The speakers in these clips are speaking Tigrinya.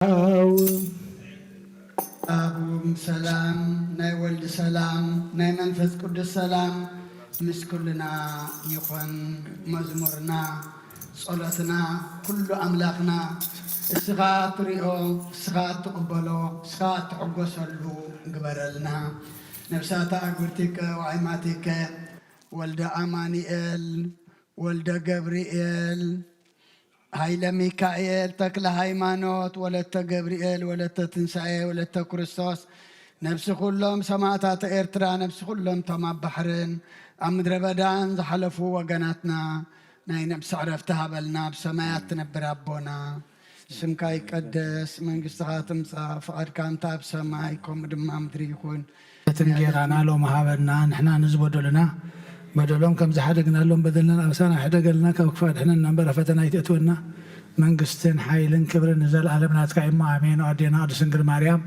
ኣው ኣቡም ሰላም፣ ናይ ወልድ ሰላም፣ ናይ መንፈስ ቅዱስ ሰላም ምስ ኩልና ይኹን። መዝሙርና፣ ጸሎትና፣ ኩሉ ኣምላኽና እስኻ ትሪኦ፣ እስኻ ትቕበሎ፣ እስኻ ትሕጎሰሉ ግበረልና። ነፍሳታ ኣጉርቲከ ወኣይማቲከ ወልደ ኣማኑኤል፣ ወልደ ገብርኤል፣ ሃይለ ሚካኤል፣ ተክለ ሃይማኖት፣ ወለተ ገብርኤል፣ ወለተ ትንሳኤ፣ ወለተ ክርስቶስ፣ ነፍሲ ኩሎም ሰማእታት ኤርትራ፣ ነፍሲ ኩሎም እቶም ኣብ ባሕርን ኣብ ምድረ በዳን ዝሓለፉ ወገናትና፣ ናይ ነፍሲ ዕረፍቲ ሃበልና። ኣብ ሰማያት ትነብር ኣቦና፣ ስምካ ይቀደስ፣ መንግስትኻ ትምጻእ፣ ፍቓድካ እንተ ኣብ ሰማይ ከምኡ ድማ ምድሪ ይኹን። እንጌራና ሎሚ ሃበና፣ ንሕና ንዝበደሉና በደሎም ከም ዝሓደግናሎም በደልና ኣበሳና ሕደገልና፣ ካብ ክፉእ ኣድሕነና እምበር ኣብ ፈተና ኣይትእትወና። መንግስትን ሓይልን ክብርን ንዘለኣለም ናትካ እሞ፣ ኣሜን። ኣዴና ቅድስት ድንግል ማርያም፣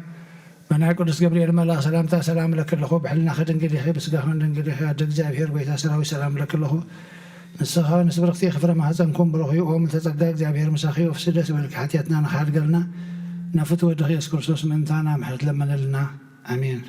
ብናይ ቅዱስ ገብርኤል መልኣኽ ሰላምታ ሰላም እለኪ ኣለኹ። ብሕልናኺ ድንግል ኢኺ፣ ብስጋኺ እውን ድንግል ኢኺ። ኣደ እግዚኣብሔር፣ ጎይታ ሰራዊት፣ ሰላም እለኪ ኣለኹ። ንስኻ ምስ ብርኽቲ ፍረ ማህፀንኩም ብሩኽ እዩ። ኦ ምልዕተ ጸጋ፣ እግዚኣብሔር ምሳኺ እዩ። ፍስህ ደስ ይበልኪ፣ ሓጢኣትና ንኻሕድገልና፣ ንፍትው ወድኺ የሱስ ክርስቶስ ምእንታና ምሕረት ለመነልና። ኣሜን።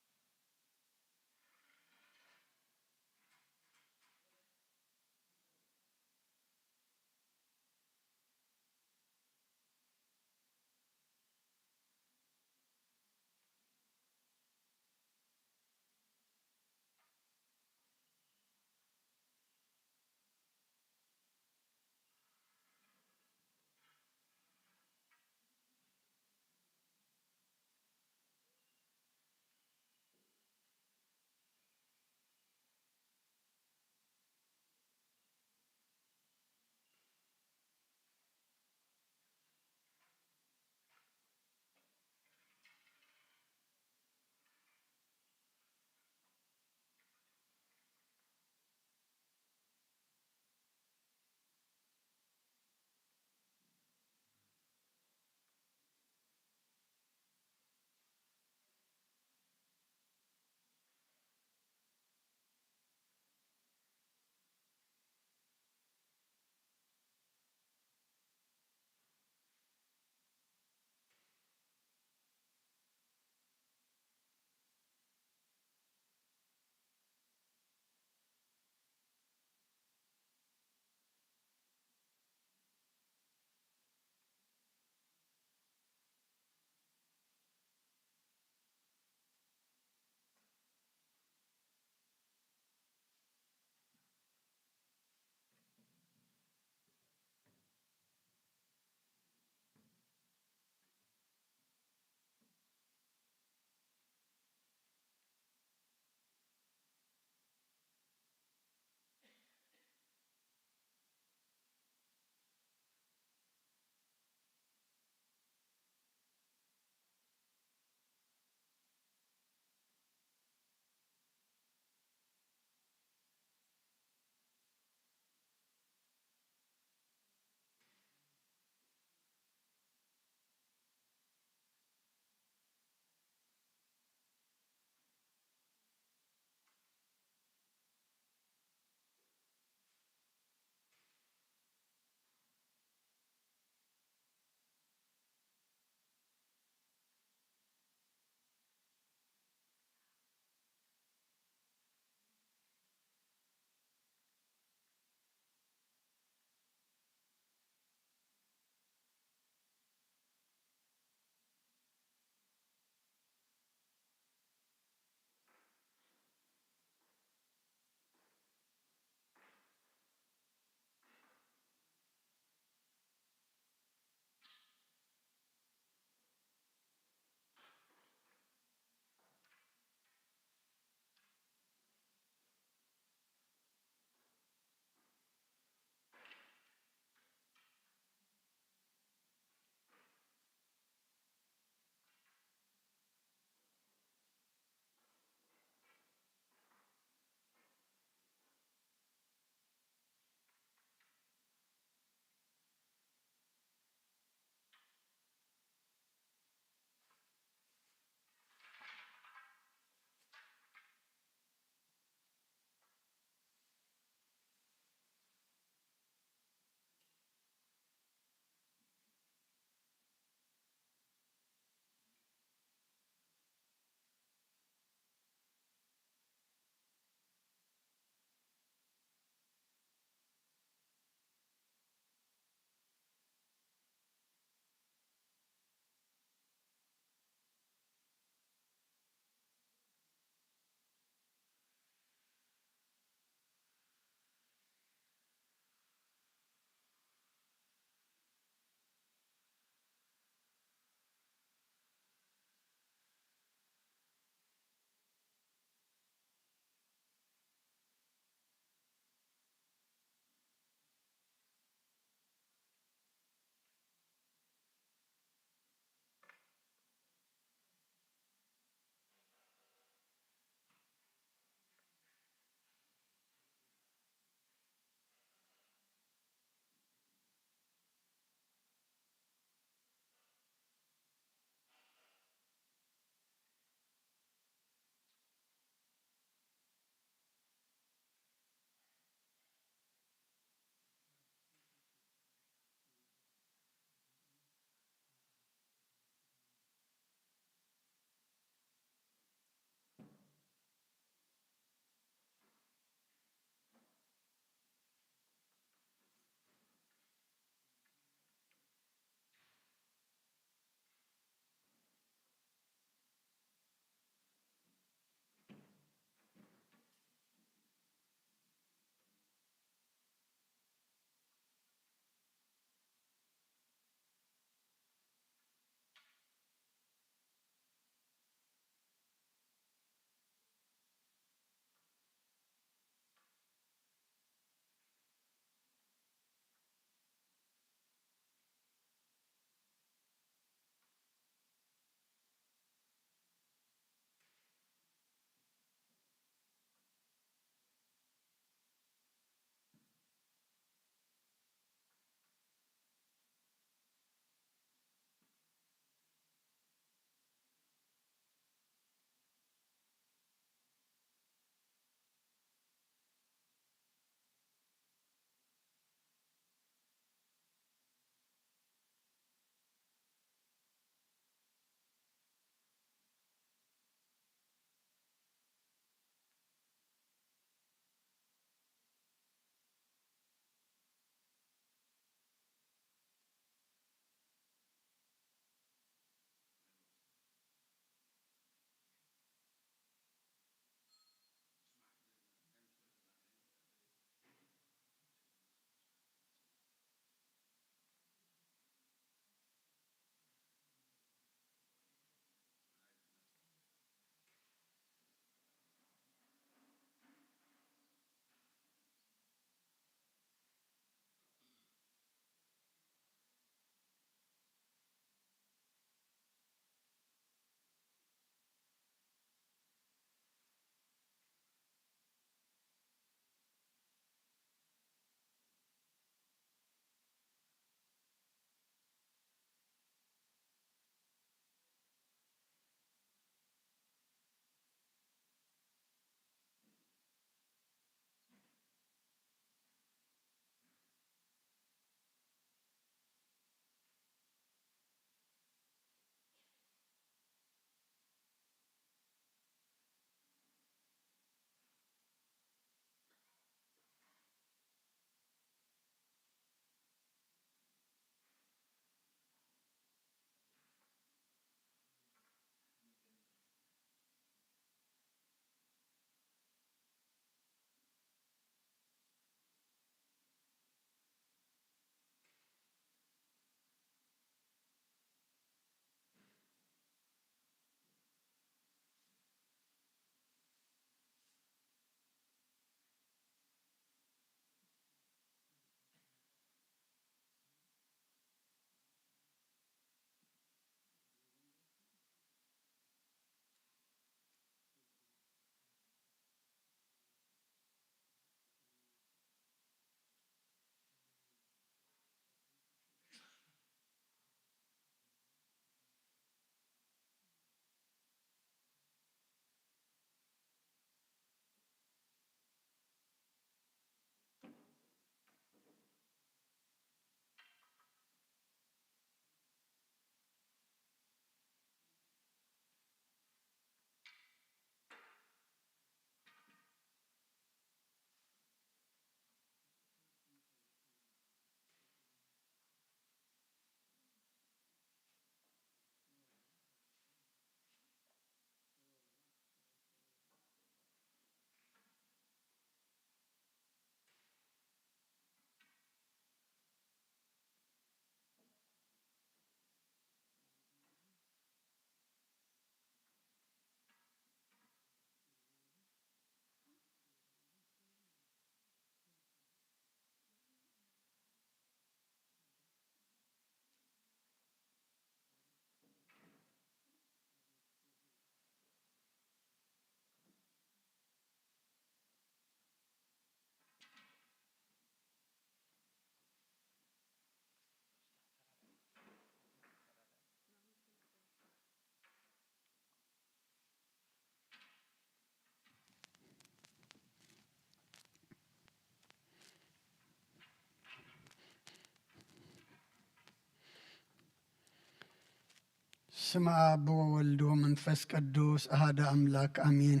ስም ኣብ ወወልድ ወመንፈስ ቅዱስ ኣሃደ ኣምላክ ኣሜን።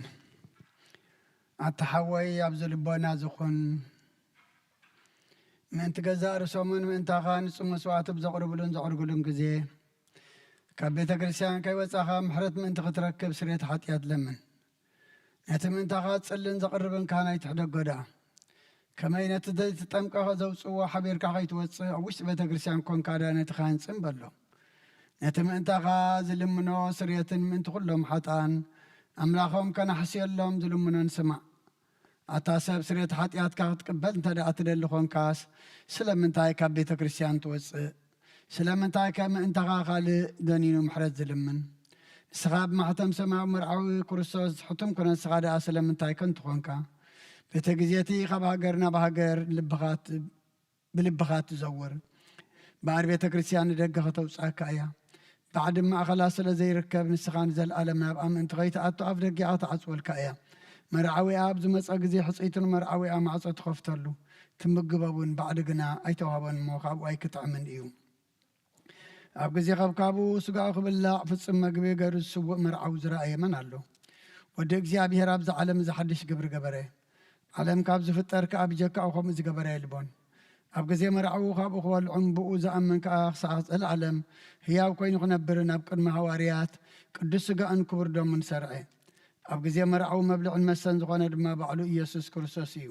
ኣታ ሓወይ ኣብዚ ልቦና ዝኹን ምእንቲ ገዛእ ርእሶምን ምእንታኻ ንጹህ መስዋዕቲ ብዘቕርብሉን ዘዕርግሉን ግዜ ካብ ቤተ ክርስቲያን ከይወጻኻ ምሕረት ምእንቲ ክትረክብ ስርየት ሓጢኣት ለምን። ነቲ ምእንታኻ ዝጽልን ዘቕርብን ካህን ኣይትሕደጎ ደኣ። ከመይ ነቲ ዘይተጠምቀ ዘውጽእዎ ሓቢርካ ከይትወጽእ ኣብ ውሽጢ ቤተ ክርስቲያን ኮንካ ደኣ ነቲ ካህን ጽን በሎ። ነቲ ምእንታኻ ዝልምኖ ስርየትን ምእንቲ ኩሎም ሓጥኣን ኣምላኾም ከናሕስየሎም ዝልምኖን ስማዕ። ኣታ ሰብ ስርየት ሓጢኣትካ ክትቅበል እንተ ደኣ ትደሊ ኾንካስ ስለምንታይ ካብ ቤተ ክርስቲያን ትወጽእ? ስለምንታይ ከ ምእንታኻ ካልእ ደኒኑ ምሕረት ዝልምን? ንስኻ ብማሕተም ሰማያዊ መርዓዊ ክርስቶስ ሕቱም ኩነ፣ ንስኻ ደኣ ስለምንታይ ከንቱ ኾንካ? በቲ ግዜ እቲ ካብ ሃገር ናብ ሃገር ልብኻ ት-፣ ብልብኻ ትዘውር። እምበኣር ቤተ ክርስቲያን ንደገ ከተውጽኣካ እያ። ባዕዲ ማእኸላ ስለ ዘይርከብ ንስኻ ንዘለኣለም ናብኣ ምእንቲ ከይትኣቱ ኣፍ ደጊኣ ትዓጽወልካ እያ። መርዓዊኣ ኣብ ዝመጸ ግዜ ሕጽይቱ ንመርዓዊኣ ማዕጾ ትኸፍተሉ። ትምግቦ እውን ባዕዲ ግና ኣይተዋህቦን እሞ ካብኡ ኣይክጥዕምን እዩ። ኣብ ግዜ ከብካቡ ስጋኡ ክብላዕ ፍጹም መግቢ ገይሩ ዝስውእ መርዓዊ ዝረኣየ መን ኣሎ? ወዲ እግዚኣብሔር ኣብዚ ዓለም እዚ ሓድሽ ግብሪ ገበረ። ዓለም ካብ ዝፍጠር ከኣ ብጀካኡ ከምኡ ዝገበረ የልቦን። ኣብ ግዜ መርዓዊ ካብኡ ክበልዑን ብኡ ዝኣምን ከኣ ክሳዕ ዘለኣለም ህያው ኮይኑ ክነብርን ኣብ ቅድሚ ሃዋርያት ቅዱስ ስጋኡን ክቡር ደሙን ሰርዐ። ኣብ ግዜ መርዓዊ መብልዕን መስተን ዝኾነ ድማ ባዕሉ ኢየሱስ ክርስቶስ እዩ።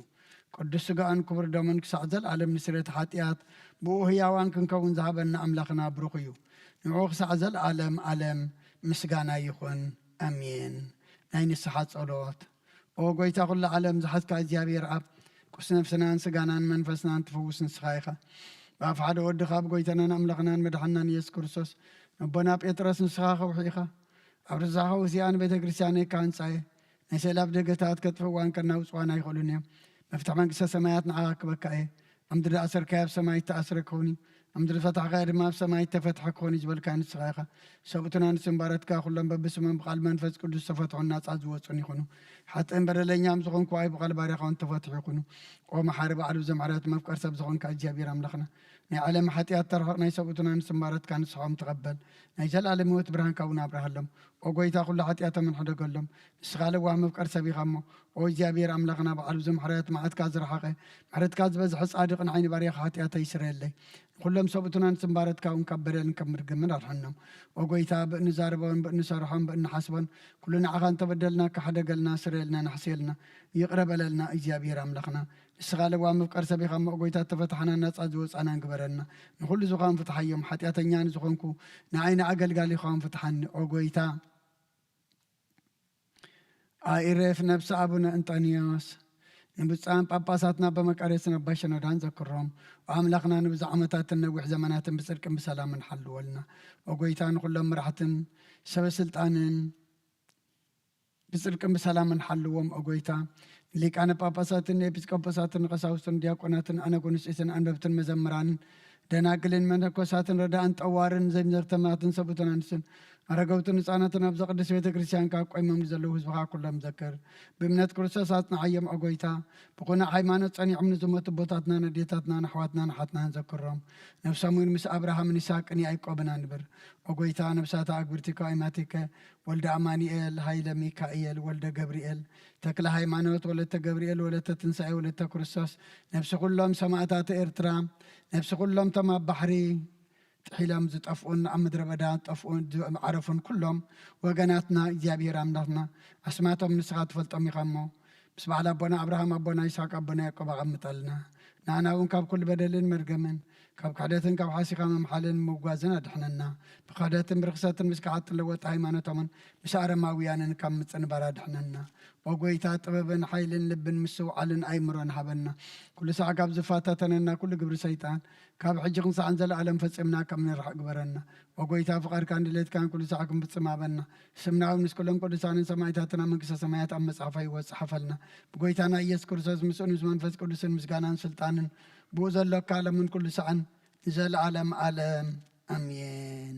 ቅዱስ ስጋኡን ክቡር ደሙን ክሳዕ ዘለኣለም ንስርየት ሓጢኣት ብኡ ህያዋን ክንከውን ዝሃበና ኣምላኽና ብሩኽ እዩ። ንዕኡ ክሳዕ ዘለኣለም ኣለም ምስጋና ይኹን። ኣሜን። ናይ ንስሓ ጸሎት። ኦ ጎይታ ኩሉ ዓለም ዝሓዝካ እግዚኣብሔር ኣብ፣ ቁስ ነፍስናን ስጋናን መንፈስናን ትፍውስ ንስኻ ኢኻ። ብኣፍ ሓደ ወድኻ ኣብ ጎይታናን ኣምላኽናን መድሓንናን ኢየሱስ ክርስቶስ፣ ነቦና ጴጥሮስ ንስኻ ከውሒ ኢኻ። ኣብ ርዛኻ ውሲኣን ቤተ ክርስቲያነይ ካህንጻ እየ። ናይ ስእሊ ኣፍ ደገታት ከጥፍእዋን ከናውጽዋን ኣይኽእሉን እዮም። መፍትሕ መንግስተ ሰማያት ንዓኻ ክበካ እየ። ኣምድሪ ኣሰርካዮ ኣብ ሰማይ እተኣስረ ክኸውን እዩ። ኣምድሪ ፈታሕካዮ ድማ ኣብ ሰማይ እተፈትሐ ክኸውን እዩ ዝበልካዮ ንስኻ ኢኻ። ሰብኡትን ኣንስትን ባሮትካ ኩሎም በብስሞም ብቓል መንፈስ ቅዱስ ዝተፈትሑን ናጻ ዝወጹን ይኹኑ። ሓጥእን በደለኛም ዝኾንኩ ዋይ ብቓል ባርያኻ እውን ተፈትሑ ይኹኑ። ኦ መሓሪ ባዕሉ ዘምሕረት መፍቀር ሰብ ዝኾንካ እግዚኣብሔር ኣምላኽና፣ ናይ ዓለም ሓጢኣት ተርሕቕ፣ ናይ ሰብኡትን ኣንስትን ባሮትካ ንስሖም ተቐበል። ናይ ዘለኣለም ህይወት ብርሃንካ እውን ኣብርሃሎም። ኦ ጎይታ ኩሉ ሓጢኣቶም እንሕደገሎም። ንስኻ ለዋህ መፍቀር ሰብ ኢኻ እሞ፣ ኦ እግዚኣብሔር ኣምላኽና ባዕሉ ዘምሕረት መዓትካ ዝረሓቐ፣ ምሕረትካ ዝበዝሐ ጻድቕ ንዓይኒ ባርያኻ ሓጢኣተይ ይስረየለይ። ንኹሎም ሰብኡትን ኣንስትን ባሮትካ እውን ካብ በደልን ካብ ምርግምን ኣድሕኖም። ኦ ጎይታ ብእንዛረቦን ብእንሰርሖን ብእንሓስቦን ኩሉ ንዓኻ እንተበደልና ክሓደገልና ስረየልና ናሕስየልና። ይቕረ በለልና እግዚኣብሔር ኣምላኽና። ንስኻ ለዋህ መፍቀር ሰብ ኢኻ እሞ ኦ ጎይታ እተፈታሕናን ናጻ ዝወጻናን ግበረና። ንኹሉ ዝኾን ፍትሓዮም። ሓጢኣተኛ ንዝኾንኩ ንዓይ ንኣገልጋሊኻ እውን ፍትሓኒ ኦ ጎይታ። ኣኢሬፍ ነብሲ ኣቡነ እንጠንዮስ ንብፁዓን ጳጳሳትና በመቃርዮስን ኣባ ሸኖዳን ዘክሮም። ኣምላኽና ንብዙሕ ዓመታትን ነዊሕ ዘመናትን ብጽድቅን ብሰላምን ሓልወልና። ኦ ጎይታ ንኹሎም መራሕትን ሰበ ስልጣንን ብጽድቅን ብሰላምን ሓልዎም። ኦ ጎይታ ንሊቃነ ጳጳሳትን ንኤጲስቆጶሳትን ንቀሳውስትን ዲያቆናትን ኣነጎንስጢስን ኣንበብትን መዘምራንን ደናግልን መነኮሳትን ረዳእን ጠዋርን ዘይምዘርተማትን ሰብኡትን ኣንስትን ኣረገውትን ህፃናትን ኣብዛ ቅድስት ቤተ ክርስቲያን ካብ ቆይሞም ንዘለዉ ህዝብኻ ኩሎም ዘክር። ብእምነት ክርስቶስ ኣጽንዓዮም ኦ ጎይታ። ብኹነ ሃይማኖት ጸኒዖም ንዝሞቱ ኣቦታትናን ኣዴታትናን ኣሕዋትናን ኣሓትናን ዘክሮም። ነብሶም እውን ምስ ኣብርሃምን ይስሐቅን ያዕቆብን ኣንብር። ኦ ጎይታ ነብሳት ኣግብርቲከ ኣይማቲከ ወልደ ኣማኑኤል፣ ሃይለ ሚካኤል፣ ወልደ ገብርኤል፣ ተክለ ሃይማኖት፣ ወለተ ገብርኤል፣ ወለተ ትንሳኤ፣ ወለተ ክርስቶስ፣ ነብሲ ኩሎም ሰማእታት ኤርትራ፣ ነብሲ ኩሎም እቶም ኣብ ባሕሪ ጥሒሎም ዝጠፍኡን ኣብ ምድረ በዳ ዝጠፍኡን ዝዓረፉን ኩሎም ወገናትና እግዚኣብሔር ኣምላኽና ኣስማቶም ንስኻ ትፈልጦም ኢኻ እሞ፣ ምስ በዓል ኣቦና ኣብርሃም፣ ኣቦና ይስሐቅ፣ ኣቦና ያዕቆብ ኣቐምጠልና። ንኣና እውን ካብ ኩሉ በደልን መርገምን፣ ካብ ክሕደትን ካብ ሓሲኻ ምምሓልን ምውጋዝን ኣድሕነና። ብክሕደትን ብርኽሰትን ምስ ከሓድትን ለወጢ ሃይማኖቶምን ምስ ኣረማውያንን ካብ ምጽንባር ኣድሕነና። ኦ ጎይታ፣ ጥበብን ሓይልን ልብን ምስትውዓልን ኣእምሮን ሃበና። ኩሉ ሳዕ ካብ ዝፈታተነና ኩሉ ግብሪ ሰይጣን ካብ ሕጂ ክንሳዕን ዘለኣለም ፈጺምና ከም ንርሕቕ ግበረና። ኦ ጎይታ፣ ፍቓድካን ድሌትካን ኩሉ ሳዕ ክንፍጽም ሃበና። ስምና እውን ምስ ኩሎም ቅዱሳንን ሰማዕታትን ኣብ መንግስተ ሰማያት ኣብ መጽሓፈ ህይወት ጽሓፈልና። ብጎይታና ኢየሱስ ክርስቶስ ምስኡን ምስ መንፈስ ቅዱስን ምስጋናን ስልጣንን ብኡ ዘሎ ካለምን ኩሉ ሳዕን ንዘለኣለም ኣለም ኣሜን።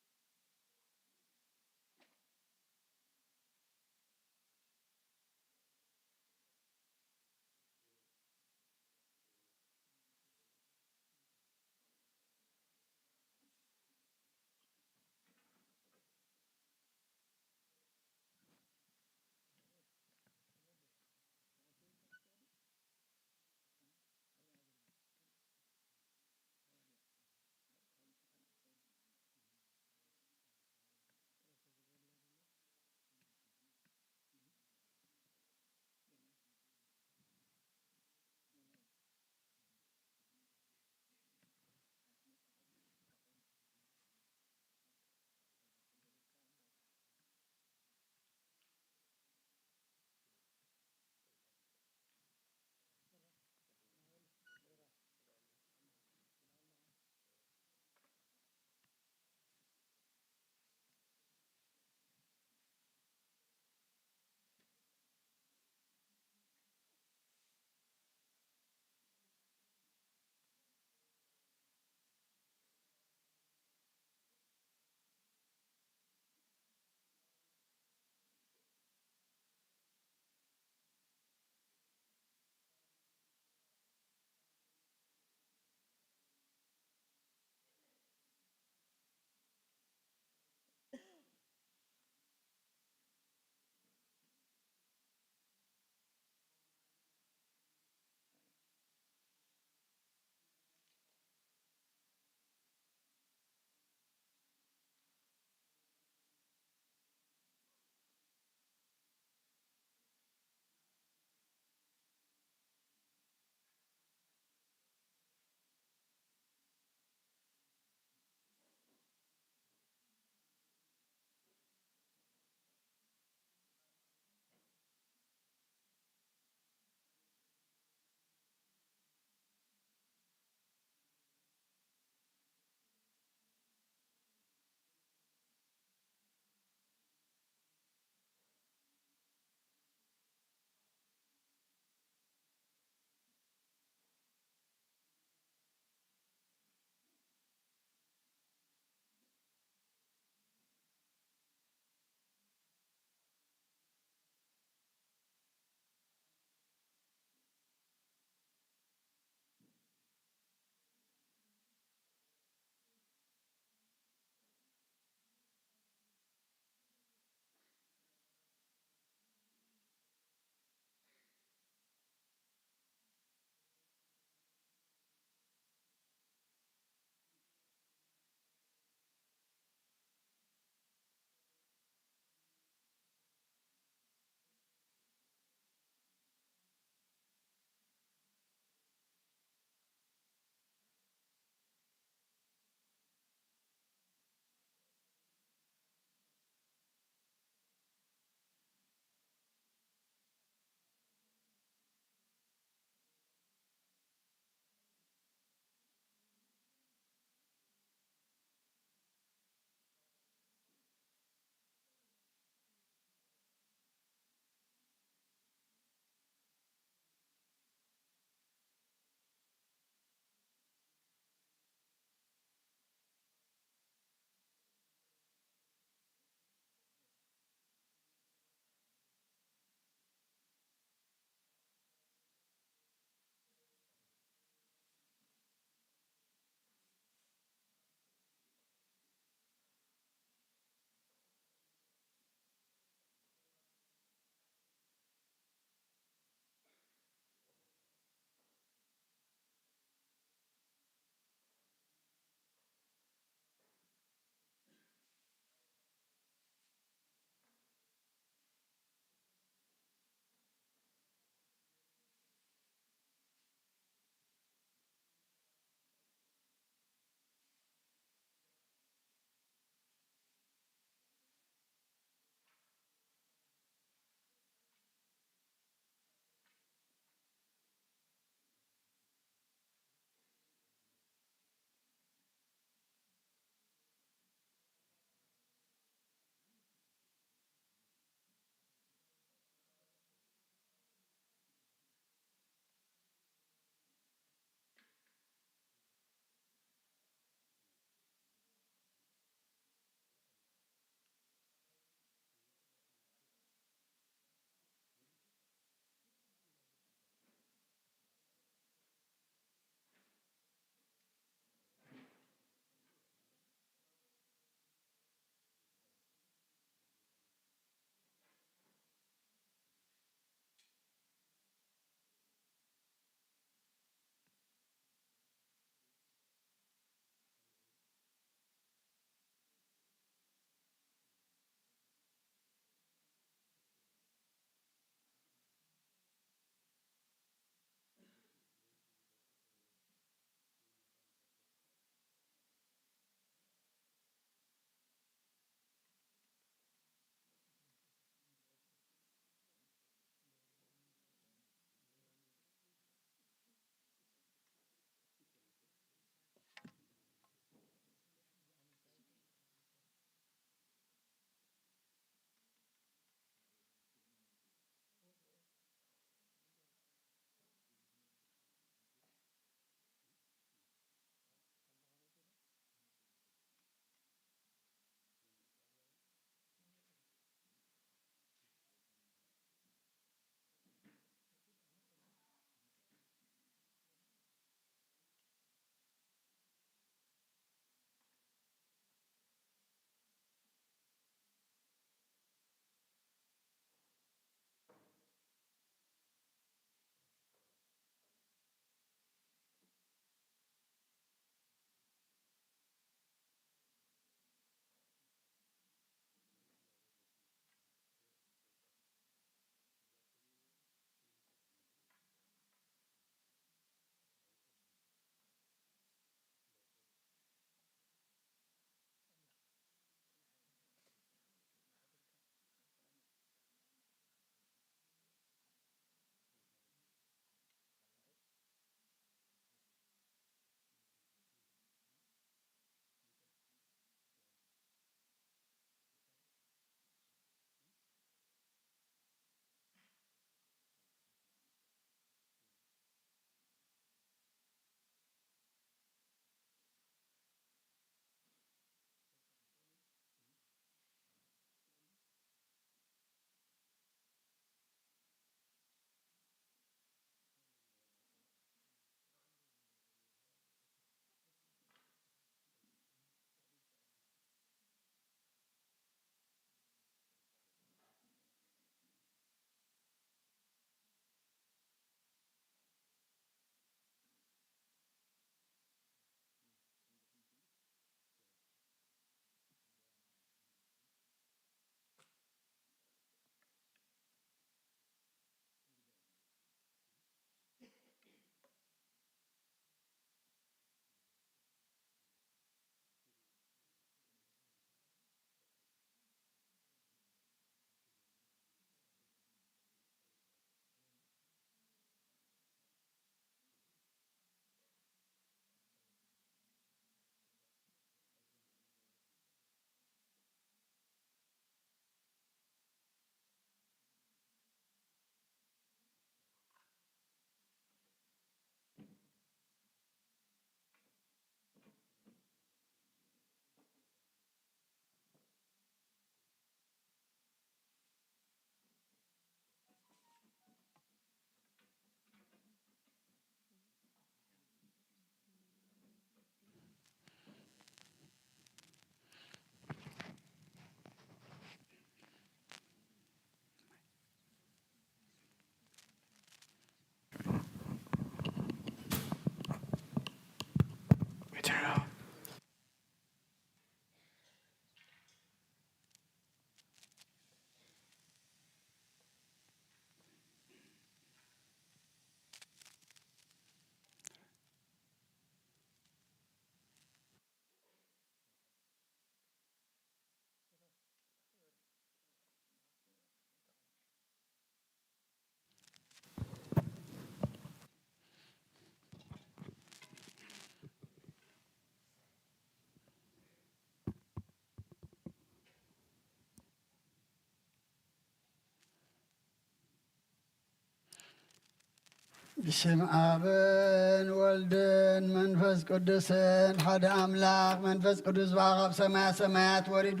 ብሽም ኣብን ወልድን መንፈስ ቅዱስን ሓደ ኣምላኽ። መንፈስ ቅዱስ ብኣኻ ኣብ ሰማያ ሰማያት ወሪዱ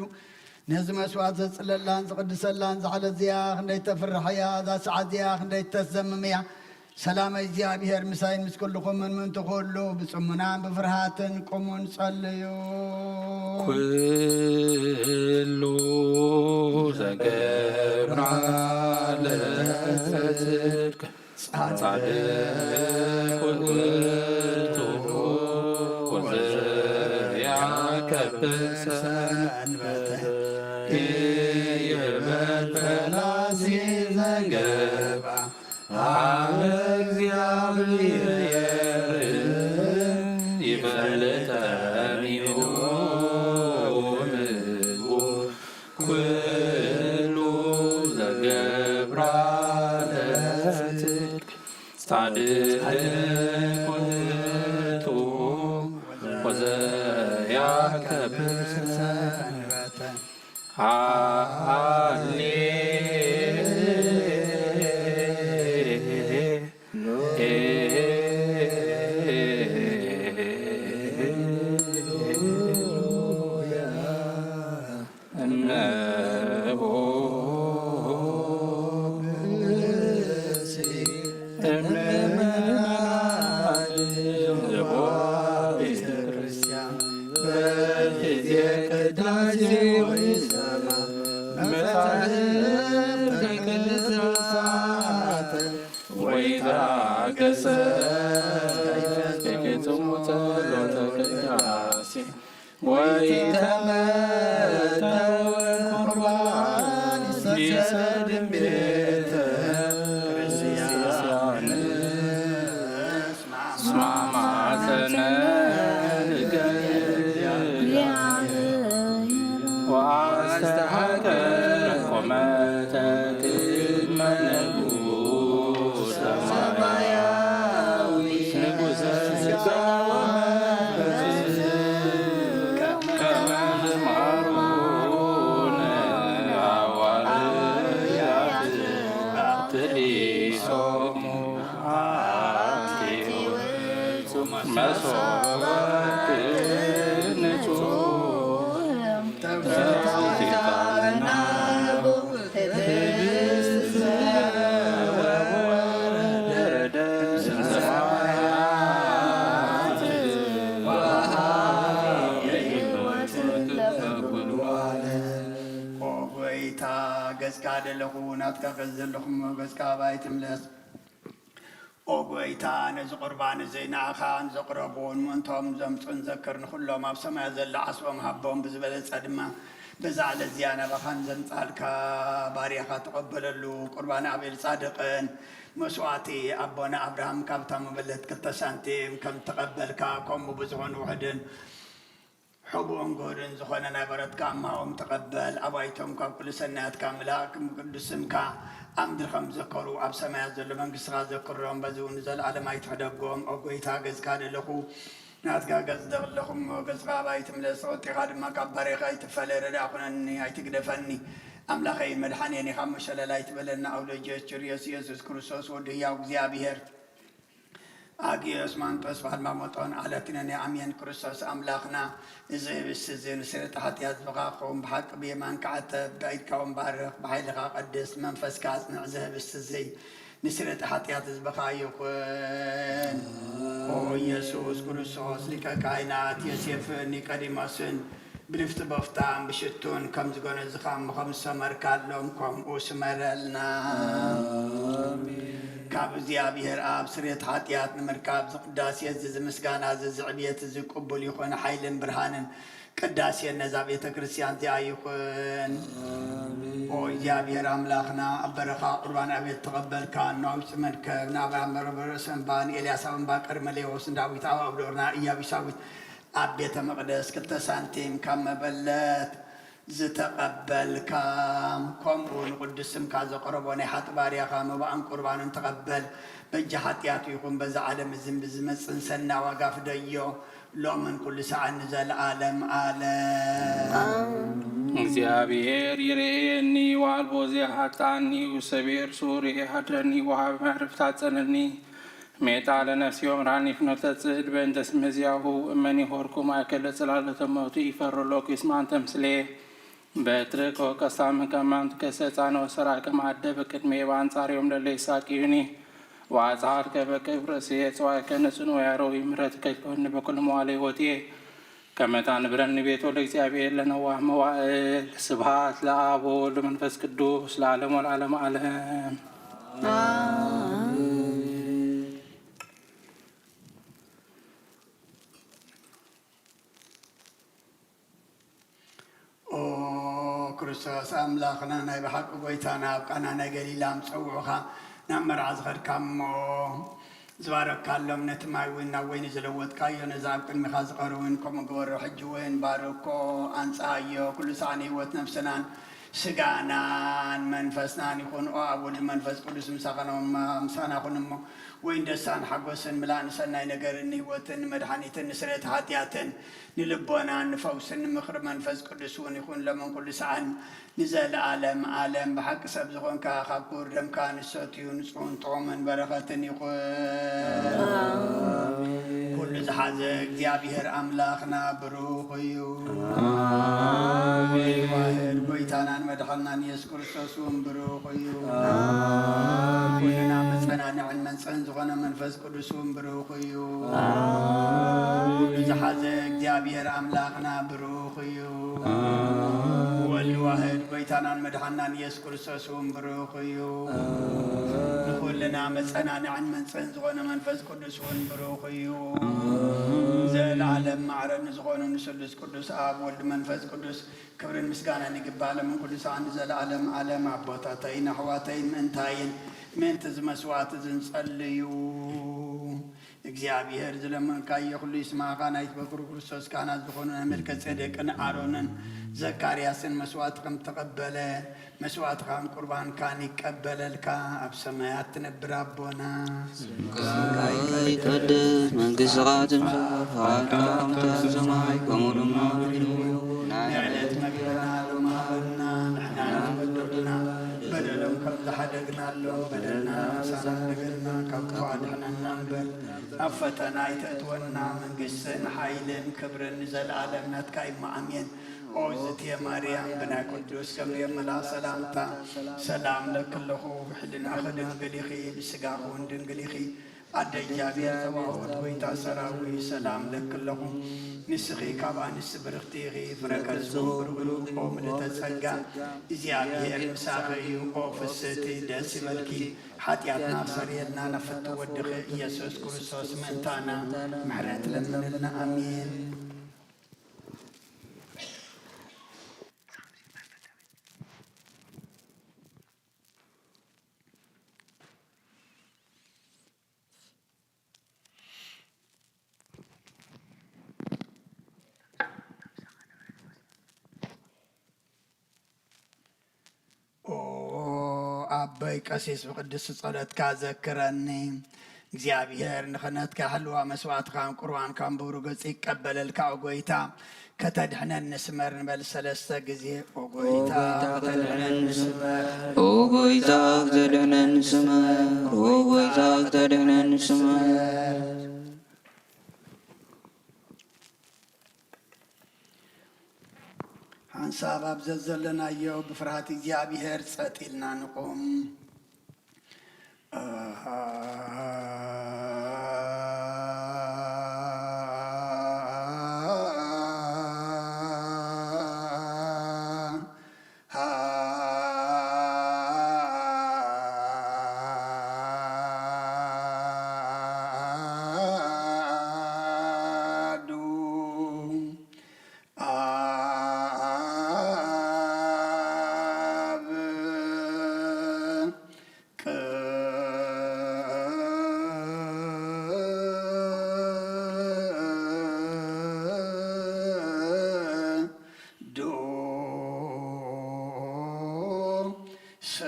ነዚ መስዋዕት ዘጽለላን ዝቕድሰላን ዝዓለት እዚኣ ክንደይ ተፍርሕ እያ፣ እዛ ሰዓት እዚኣ ክንደይ ተዘምም እያ። ሰላም እግዚኣብሔር ምሳይን ምስ ኩልኹምን ምእንቲ ኩሉ ብጽሙናን ብፍርሃትን ቁሙን ጸልዩ። ኩሉ ዘገብራ ለጽድቅ ጻድቅ ውእቱ ወዘያከብር ሰንበተ ይበል ፈላሲ ዘንገባ አብ እግዚአብሔር ይበል ተሚሙ ህዝቡ ኩሉ ዘገብራ ለጽድቅ ጻድቅ ውእቱ ወዘያከብር ሰንበተ። ሃሌ እነሆ ብእሲ እምነ ምእመናን ዘቦ ቤተ ክርስቲያን በጊዜ ቅዳሴ ወይሰማ መጻሕፍተ ቅዱሳት ወይታገሰ ከይፈጽሙ ጸሎተ ቅዳሴ ወይተመጠው ቁርባን ይሰድም ቤተ ክርስቲያን እስማ ማፀነ ልገ ወአስተሐቀረ ቆመተ ቅድመ ንጉሥ ሰማያዊ ንጉሠ ሥጋ ወመንፈስ ከመ ዝማሩነ ሐዋርያት ትሊሶሙ አንቲ ውእቱ መሶበ ንጹሕ ኦ ጎይታ፣ ገጽካ ደለኹ፣ ናትካ ገጽ ዘለኹ፣ ገጽካ ኣባይ ትምለስ። ኦ ጎይታ፣ ነዚ ቁርባን እዚ ንኣኻ ንዘቕረቡን ምእንቶም ዘምጹን ዘክር፣ ንኹሎም ኣብ ሰማያት ዘሎ ዓስቦም ሃቦም፣ ብዝበለጸ ድማ በዛ ዕለት እዚኣ ናባኻ ንዘምጻልካ ባርያኻ ተቐበለሉ። ቁርባን ኣቤል ጻድቕን መስዋዕቲ ኣቦና ኣብርሃም ካብታ መበለት ክልተ ሳንቲም ከም ተቐበልካ፣ ከምኡ ብዝኾነ ውሕድን ሕቡእን ግሁድን ዝኾነ ናይ በረትካ እማኦም ተቐበል። ኣባይቶም ካብ ኩሉ ሰናያትካ ምልኣክ፣ ቅዱስ ስምካ ኣብ ምድሪ ከም ዝዘከሩ ኣብ ሰማያት ዘሎ መንግስትኻ ዘክሮም። በዚ እውን ንዘለኣለም ኣይትሕደጎም። ኦ ጎይታ፣ ገጽካ ደለኹ፣ ናትካ ገጽ ደለኹ እሞ፣ ገጽካ ኣባይ ትምለስ። ተቖጢኻ ድማ ካብ ባርያኻ ኣይትፈለ። ረዳእ ኩነኒ፣ ኣይትግደፈኒ። ኣምላኸይ መድሓኔኒ፣ ካብ መሸለል ኣይትበለና። ኣውሎጆስ ችርዮስ ኢየሱስ ክርስቶስ ወዲ ህያው እግዚኣብሔር። ኣግዮስ ማንጦስ ባልማሞጦን ኣለቲነን ኣሜን። ክርስቶስ ኣምላኽና፣ እዚ ህብስቲ እዚ ንስርየት ሓጢኣት ህዝብኻ ክኸውን ብሓቂ ብየማንካ ዓተብ፣ ብኢድካ እውን ባርኽ፣ ብሓይልኻ ቀድስ፣ መንፈስካ ኣጽንዕ። እዚ ህብስቲ እዚ ንስርየት ሓጢኣት ህዝብኻ ይኹን። ኦ ኢየሱስ ክርስቶስ፣ ሊቀ ካህናት ዮሴፍን ኒቆዲሞስን ብልፍቲ በፍታን ብሽቱን ከም ዝገነዝኻ እሞ ከም ዝሰመርካሎም ከምኡ ስመረልና። ካብ እግዚኣብሔር ኣብ ስርየት ሓጢኣት ንምርካብ ዝቅዳሴ እዚ ዝምስጋና እዚ ዝዕብየት እዚ ቅቡል ይኹን ሓይልን ብርሃንን ቅዳሴን ነዛ ቤተ ክርስቲያን እዚኣ ይኹን። ኦ እግዚኣብሔር ኣምላኽና ኣብ በረኻ ቁርባን ኣቤል ተቐበልካ፣ ናብ ውሽጢ መርከብ ናብ ኣንበረ በረሰ እምባ ንኤልያስ ኣብ እምባ ቀርሜሌዎስ ንዳዊት ኣብ ኣብዶርና ኢያቢሳዊት ኣብ ቤተ መቕደስ ክልተ ሳንቲም ካብ መበለት ዝተቐበልካ፣ ከምኡ ንቕዱስ ስምካ ዘቕረቦ ናይ ሓጢ ባርያኻ መባእን ቁርባንን ተቐበል። በጃ ሓጢኣቱ ይኹን በዛ ዓለም እዝን ብዝመጽእን ሰና ዋጋ ፍደዮ፣ ሎምን ኩሉ ሰዓን ንዘለዓለም ዓለም። እግዚኣብሔር ይርእየኒ፣ ዋልቦ ዘይሓጣኒ፣ ውሰብሔር ሱር ይሃድረኒ፣ ወሃቢ መዕረፍታ ጸነኒ። ሜጣ ለነፍሲሆም ራኒ ፍኖተ ጽድ በእንተ ስመ ዚአሁ እመኒ ሆርኩ ማእከለ ጽላሎተ ሞቱ ይፈርሎ ኪስማን ተምስሌ በትርከ ወቀሳም ከማን ትከሰጻነ ወሰራከ ማዕደ በቅድሜ በአንጻርዮም ለለ ይሳቅዩኒ ወአጽሐድከ በክብር ርእስየ ጽዋዕከ ንጽኑ ወያረዊ ምሕረትከ ይከውኒ በኩሉ መዋለ ሕይወትየ ከመ ታንብረኒ ቤቶ ለእግዚአብሔር ለነዋህ መዋእል። ስብሐት ለአብ ወወልድ ወመንፈስ ቅዱስ ለዓለም ወለዓለመ ዓለም። ኦ ክርስቶስ ኣምላኽና ናይ ብሓቂ ጎይታና ኣብ ቃና ናይ ገሊላ ምስ ጸውዑኻ ናብ መርዓ ዝኸድካ እሞ ዝባረካሎም ነቲ ማይ እውን ናብ ወይኒ ዝለወጥካዮ ነዚ ኣብ ቅድሚኻ ዝቐርብን ከምኡ ግበሮ። ሕጂ እውን ባርኮ ኣንጽሃዮ ኩሉ ሰኣን ህይወት ነፍስናን ስጋናን መንፈስናን ይኹን። ኦ ኣብ ወልድ መንፈስ ቅዱስ ምሳኸኖም ምሳና ኩን እሞ ወይን ደስታን ሓጎስን ምላእን ሰናይ ነገርን ንህይወትን ንመድሓኒትን ንስርየት ሓጢኣትን ንልቦናን ንፈውስን ንምኽሪ መንፈስ ቅዱስ እውን ይኹን። ለምን ኩሉ ሰዓን ንዘለዓለም ዓለም ብሓቂ ሰብ ዝኾንካ ካብ ክቡር ደምካ ንሰትዩ ንጹህን ጥዑምን በረኸትን ይኹን። ኩሉ ዝሓዘ እግዚኣብሔር ኣምላኽና ብሩኽ እዩ። ወልድ ዋህድ ጎይታናን መድሓናን ኢየሱስ ክርስቶስ እውን ብሩኽ እዩ። ኩልና መጸናንዕን መንጽዕን ዝኾነ መንፈስ ቅዱስ እውን ብሩኽ እዩ። ኩሉ ዝሓዘ እግዚኣብሔር ኣምላኽና ብሩኽ እዩ። ወልድ ዋህድ ጎይታናን መድሓናን ኢየሱስ ክርስቶስ እውን ብሩኽ እዩ። ንኹልና መጸናንዕን መንጽዕን ዝኾነ መንፈስ ቅዱስ እውን ብሩኽ እዩ። ዘለዓለም ማዕረ ንዝኾኑ ንስሉስ ቅዱስ ኣብ ወልድ መንፈስ ቅዱስ ክብርን ምስጋናን ይግባእ። ለምን ኩሉ ሰዓት ንዘለዓለም ዓለም። ኣቦታተይን ኣሕዋተይን ምእንታይን ምእንቲ እዚ መስዋዕት እዚ ንጸልዩ። እግዚኣብሔር ዝለመንካዮ ኩሉ ይስማዕካ። ናይቲ በኩር ክርስቶስ ካህናት ዝኾኑ ናይ መልከ ጼዴቅን ኣሮንን ዘካርያስን መስዋዕት ከም ተቐበለ መስዋዕትኻን ቁርባንካን ይቀበለልካ። ኣብ ሰማያት ትነብር ኣቦና ስምካ ይቀደስ፣ መንግስትኻ ትምጻእ፣ ፈቃድካ ከም እትብል ሰማይ ከምኡ ድማ ምድሪ ይኹን። ናይ ዕለት መግብና ሎሚ ሃበና፣ ንሕና ንበደሉና በደሎም ከም ዝሓደግናሎም በደልና ምሳና ንገርና፣ ካብ ክፉእ ኣድሕነና እምበር፣ ናብ ፈተና ኣይተእትወና፣ መንግስትን ሓይልን ክብርን ንዘለኣለም ናትካ እዩ፣ ኣሜን። ኦ ዝትየ ማርያም፣ ብናይ ቅዱስ ገብርኤል መልኣኽ ሰላምታ ሰላም እለኪ ኣለኹ፣ ብሕልናኺ ድንግል ኢኺ፣ ብስጋኺ እውን ድንግል ኢኺ፣ ኣደ እግዚኣብሔር ጸባኦት፣ ጎይታ ሰራዊት፣ ሰላም እለኪ ኣለኹ። ንስኺ ካብ ኣንስቲ ብርኽቲ ኢኺ፣ ፍረ ከርስኺ እውን ብሩኽ እዩ። ኦ ምልእተ ጸጋ፣ እግዚኣብሔር ምሳኺ እዩ። ኦ ፍስህቲ፣ ደስ ይበልኪ፣ ሓጢኣትና ክሰርየልና ናብ ፍትው ወድኺ ኢየሱስ ክርስቶስ ምእንታና ምሕረት ለምንልና። ኣሜን። ኦ ኣቦይ ቀሲስ፣ ብቅድስቲ ጸሎትካ ዘክረኒ። እግዚኣብሔር ንኽህነትካ ይሓልዋ፣ መስዋዕትኻን ቁርባንካን ብብሩህ ገጹ ይቀበለልካ። ኦ ጎይታ፣ ከተድሕነኒ ስመር ንበል ሰለስተ ግዜ። ኦ ጎይታ፣ ከተድሕነኒ ስመር። ኦ ጎይታ፣ ከተድሕነኒ ስመር። ኦ ጎይታ፣ ከተድሕነኒ ስመር። ሓንሳብ ኣብ ዘዘለናዮ ብፍርሃት እግዚኣብሔር ጸጥ ኢልና ንቑም። ቅዱስ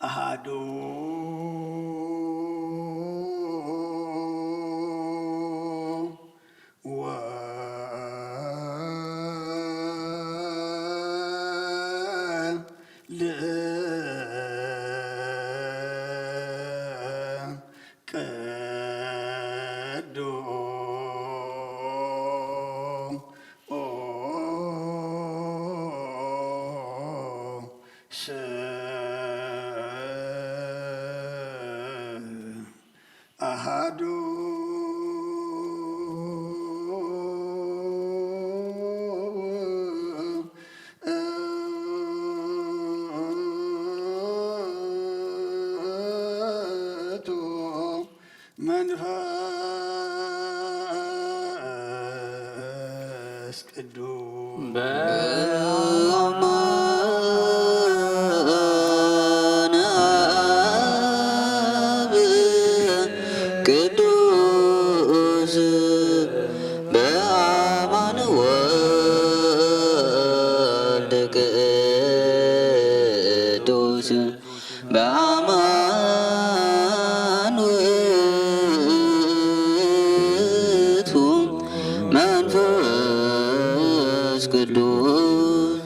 ኣሃዱ ኣሐዱ ውእቱ መንፈስ ቅዱስ። በአማን አብ ቅዱስ በአማን ወልድ ቅዱስ በአማን ውእቱ መንፈስ ቅዱስ።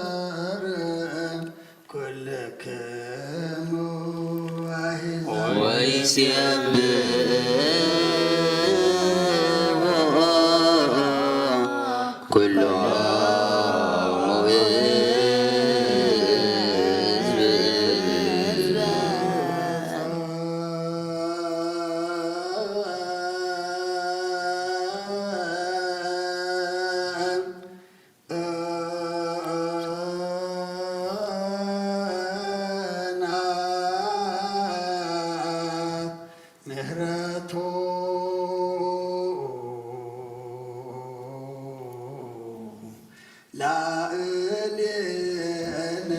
ለእግዚአብሔር ኩልክሙ አሕዛብ ወይሴብሖ ኩሎሙ ሕዝብ። ምህረቱ ላዕሌነ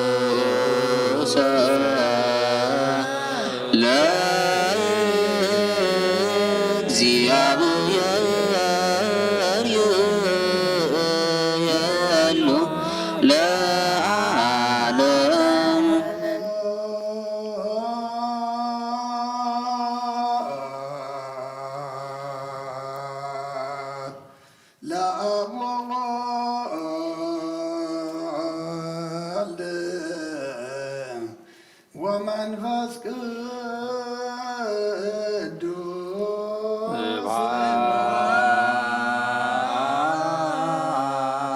ስቁሰ ለእግዚአብሔር ይእየሉ ለዓለም። ለአብ ወወልድ ወመንፈስ ቅዱስ።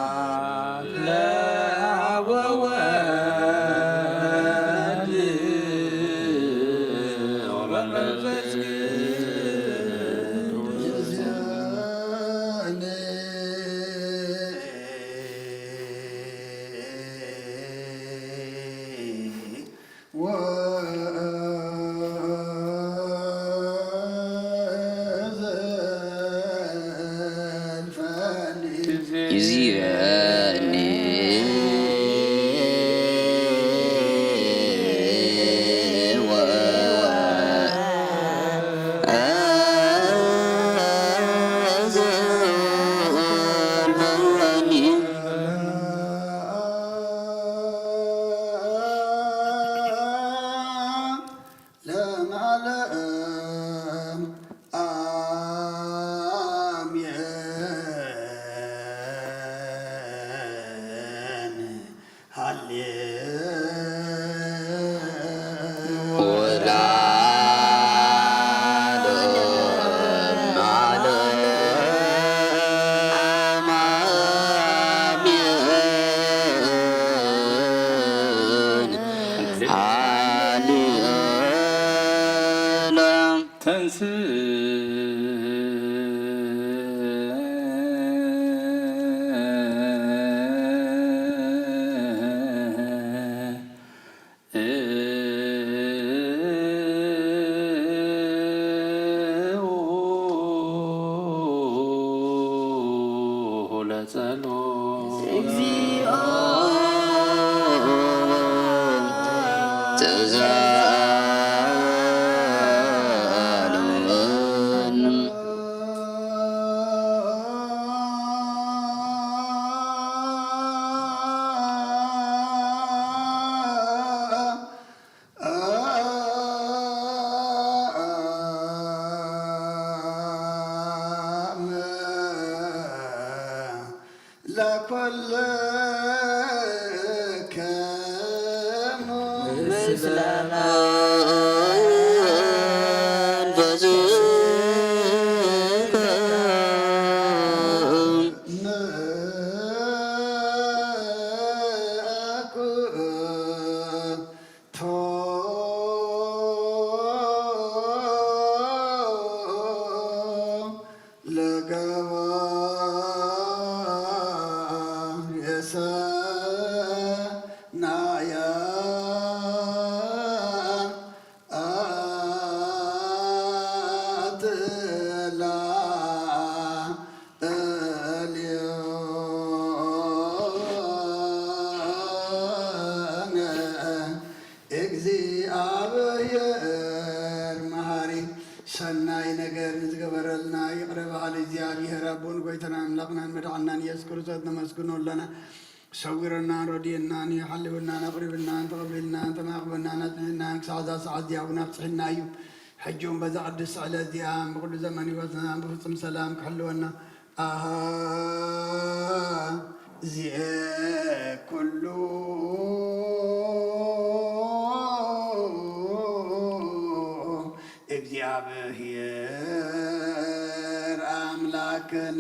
ስብሐት ለአብ ወወልድ ወመንፈስ ቅዱስ። ለዓለም አሜን። ሃሌ ወለዓለመ ዓለም አሜን። ሃሌ ተንስ ለጸሎት እግዚኦ ተዛሎን ለኩልክሙ ምስለ ምእኩ ቶ ለገቦ የሰናያ ኣትላ እልዮን እግዚኣብሔር መሃሪ ሰናይ ነገር ንዝገበረልና ይቕረ በሃሊ እግዚኣብሔር ኣቦን ጎይታናን ኣምላኽናን መድሓናን ኢየሱስ ክርስቶስ ነመስግኖ ኣለና። ሰዊረናን ረድየናን እዩ። ሓልውናን ኣቕሪብናን ተቐቢልናን ተማኽበናን ኣጽኒዕናን ክሳዕ እዛ ሰዓት እዚኣ እውን ኣብጽሕና እዩ። ሕጂ እውን በዛ ቅድስቲ ዕለት እዚኣ ብኩሉ ዘመን ህይወትና ብፍጹም ሰላም ክሕልወና ኣሃ ዚኤ ኩሉ እግዚኣብሔር ኣምላክነ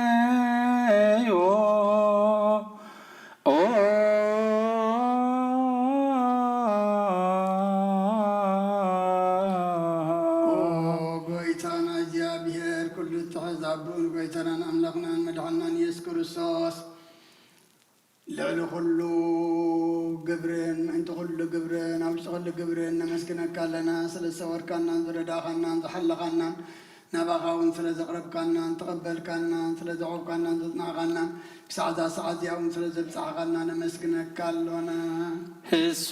ልዮ ኦ ጎይታና እግዚኣብሔር ኩሉ እትሕዝ ኣቦን ጎይታናን ኣምላኽናን መድሓናን ኢየሱስ ክርስቶስ ልዕሊ ኩሉ ግብርን ምእንቲ ኩሉ ግብርን ኣብ ውሽጢ ኩሉ ግብርን ነመስግነካ ኣለና። ስለ ዝሰወርካናን ዝረዳእኻናን ዝሓለኻናን ናባኻ እውን ስለ ዘቕረብካናን ተቐበልካናን ስለ ዘዕቆብካናን ዘጽናዕኻናን ክሳዕ እዛ ሰዓት እዚኣ እውን ስለ ዘብጻሕኻና ነመስግነካ ኣሎና። ህሱ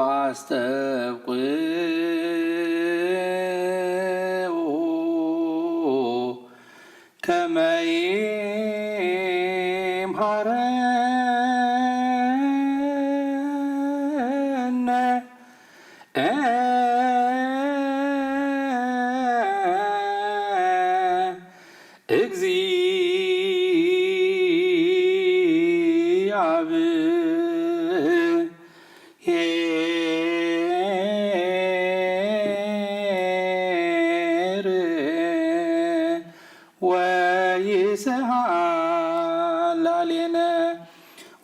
ኣስተብቁ ከመ ይምሃረነ እግዚአብሔር። ወይስሃል ላዕሌነ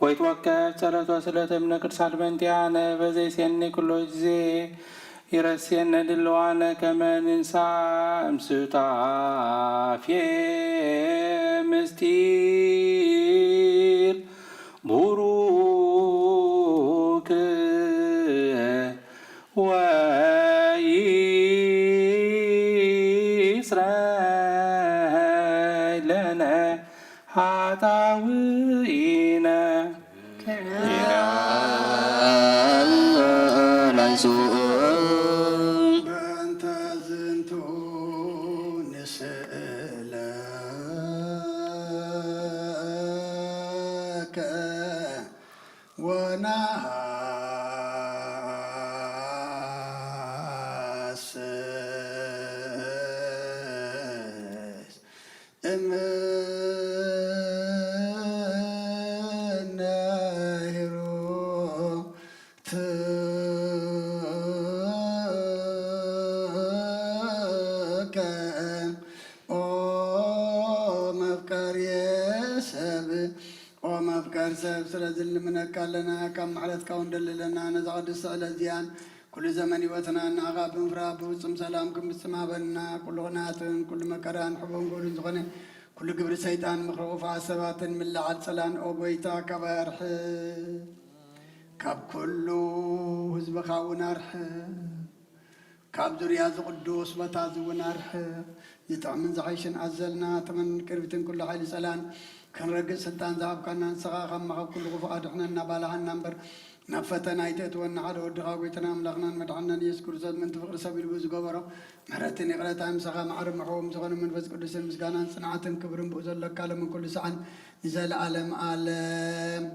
ወይትወከፍ ጸሎት ወስእለት እምነ ቅዱሳን በእንቲአነ በዘይሴኒ ኩሎ ጊዜ ይረሴነ ድልዋነ ከመ ንንሳ እምሱጣፌ ምስጢር ቡሩክ ወይስረይ ለነ ኃጣውኢነ። በእንተ ዝንቱ ንስእለከ ወነሃስስ እምነ ሂሩትከ ኦ መፍቀሪ ሰብ ኦ መፍቀር ሰብ፣ ስለዚ ንልምነካ ኣለና፣ ካብ ምሕረትካ እውን ደልለና፣ ነዛ ቅድስቲ ዕለት እዚኣን ኩሉ ዘመን ህይወትና ንኣኻ ብምፍራህ ብፍጹም ሰላም ክንፍጽም ሃበና። ኩሉ ቕንኣትን ኩሉ መከራን ሕቡን ግብርን ዝኾነ ኩሉ ግብሪ ሰይጣን ምኽሪ ኽፉኣት ሰባትን ምልዓል ጸላን ኦ ጐይታ ካባይ ኣርሕቕ። ካብ ኩሉ ህዝብኻ እውን ኣርሕቕ። ካብ ዙርያ እዚ ቅዱስ ቦታ እዚ እውን ኣርሕቕ። ዝጥዕምን ዝሓይሽን ኣዘልና ተመን ቅርብትን ኩሉ ሓይሊ ጸላን ክንረግጽ ስልጣን ዝሃብካና ንስኻ ካብ መኸብ ኩሉ ክፉእ ኣድሕነና ባልሃና እምበር ናብ ፈተና ኣይተእትወና። ሓደ ወድኻ ጎይታና ኣምላኽናን መድሓንናን ኢየሱስ ክርስቶስ ምእንቲ ፍቕሪ ሰብ ኢሉ ዝገበሮ ምሕረትን ይቕረታን ምሳኻ ማዕረ ምሕዎም ዝኾነ መንፈስ ቅዱስን ምስጋናን ጽንዓትን ክብርን ብኡ ዘለካ ሎምን ኩሉ ሰዓን ንዘለኣለም ኣለም።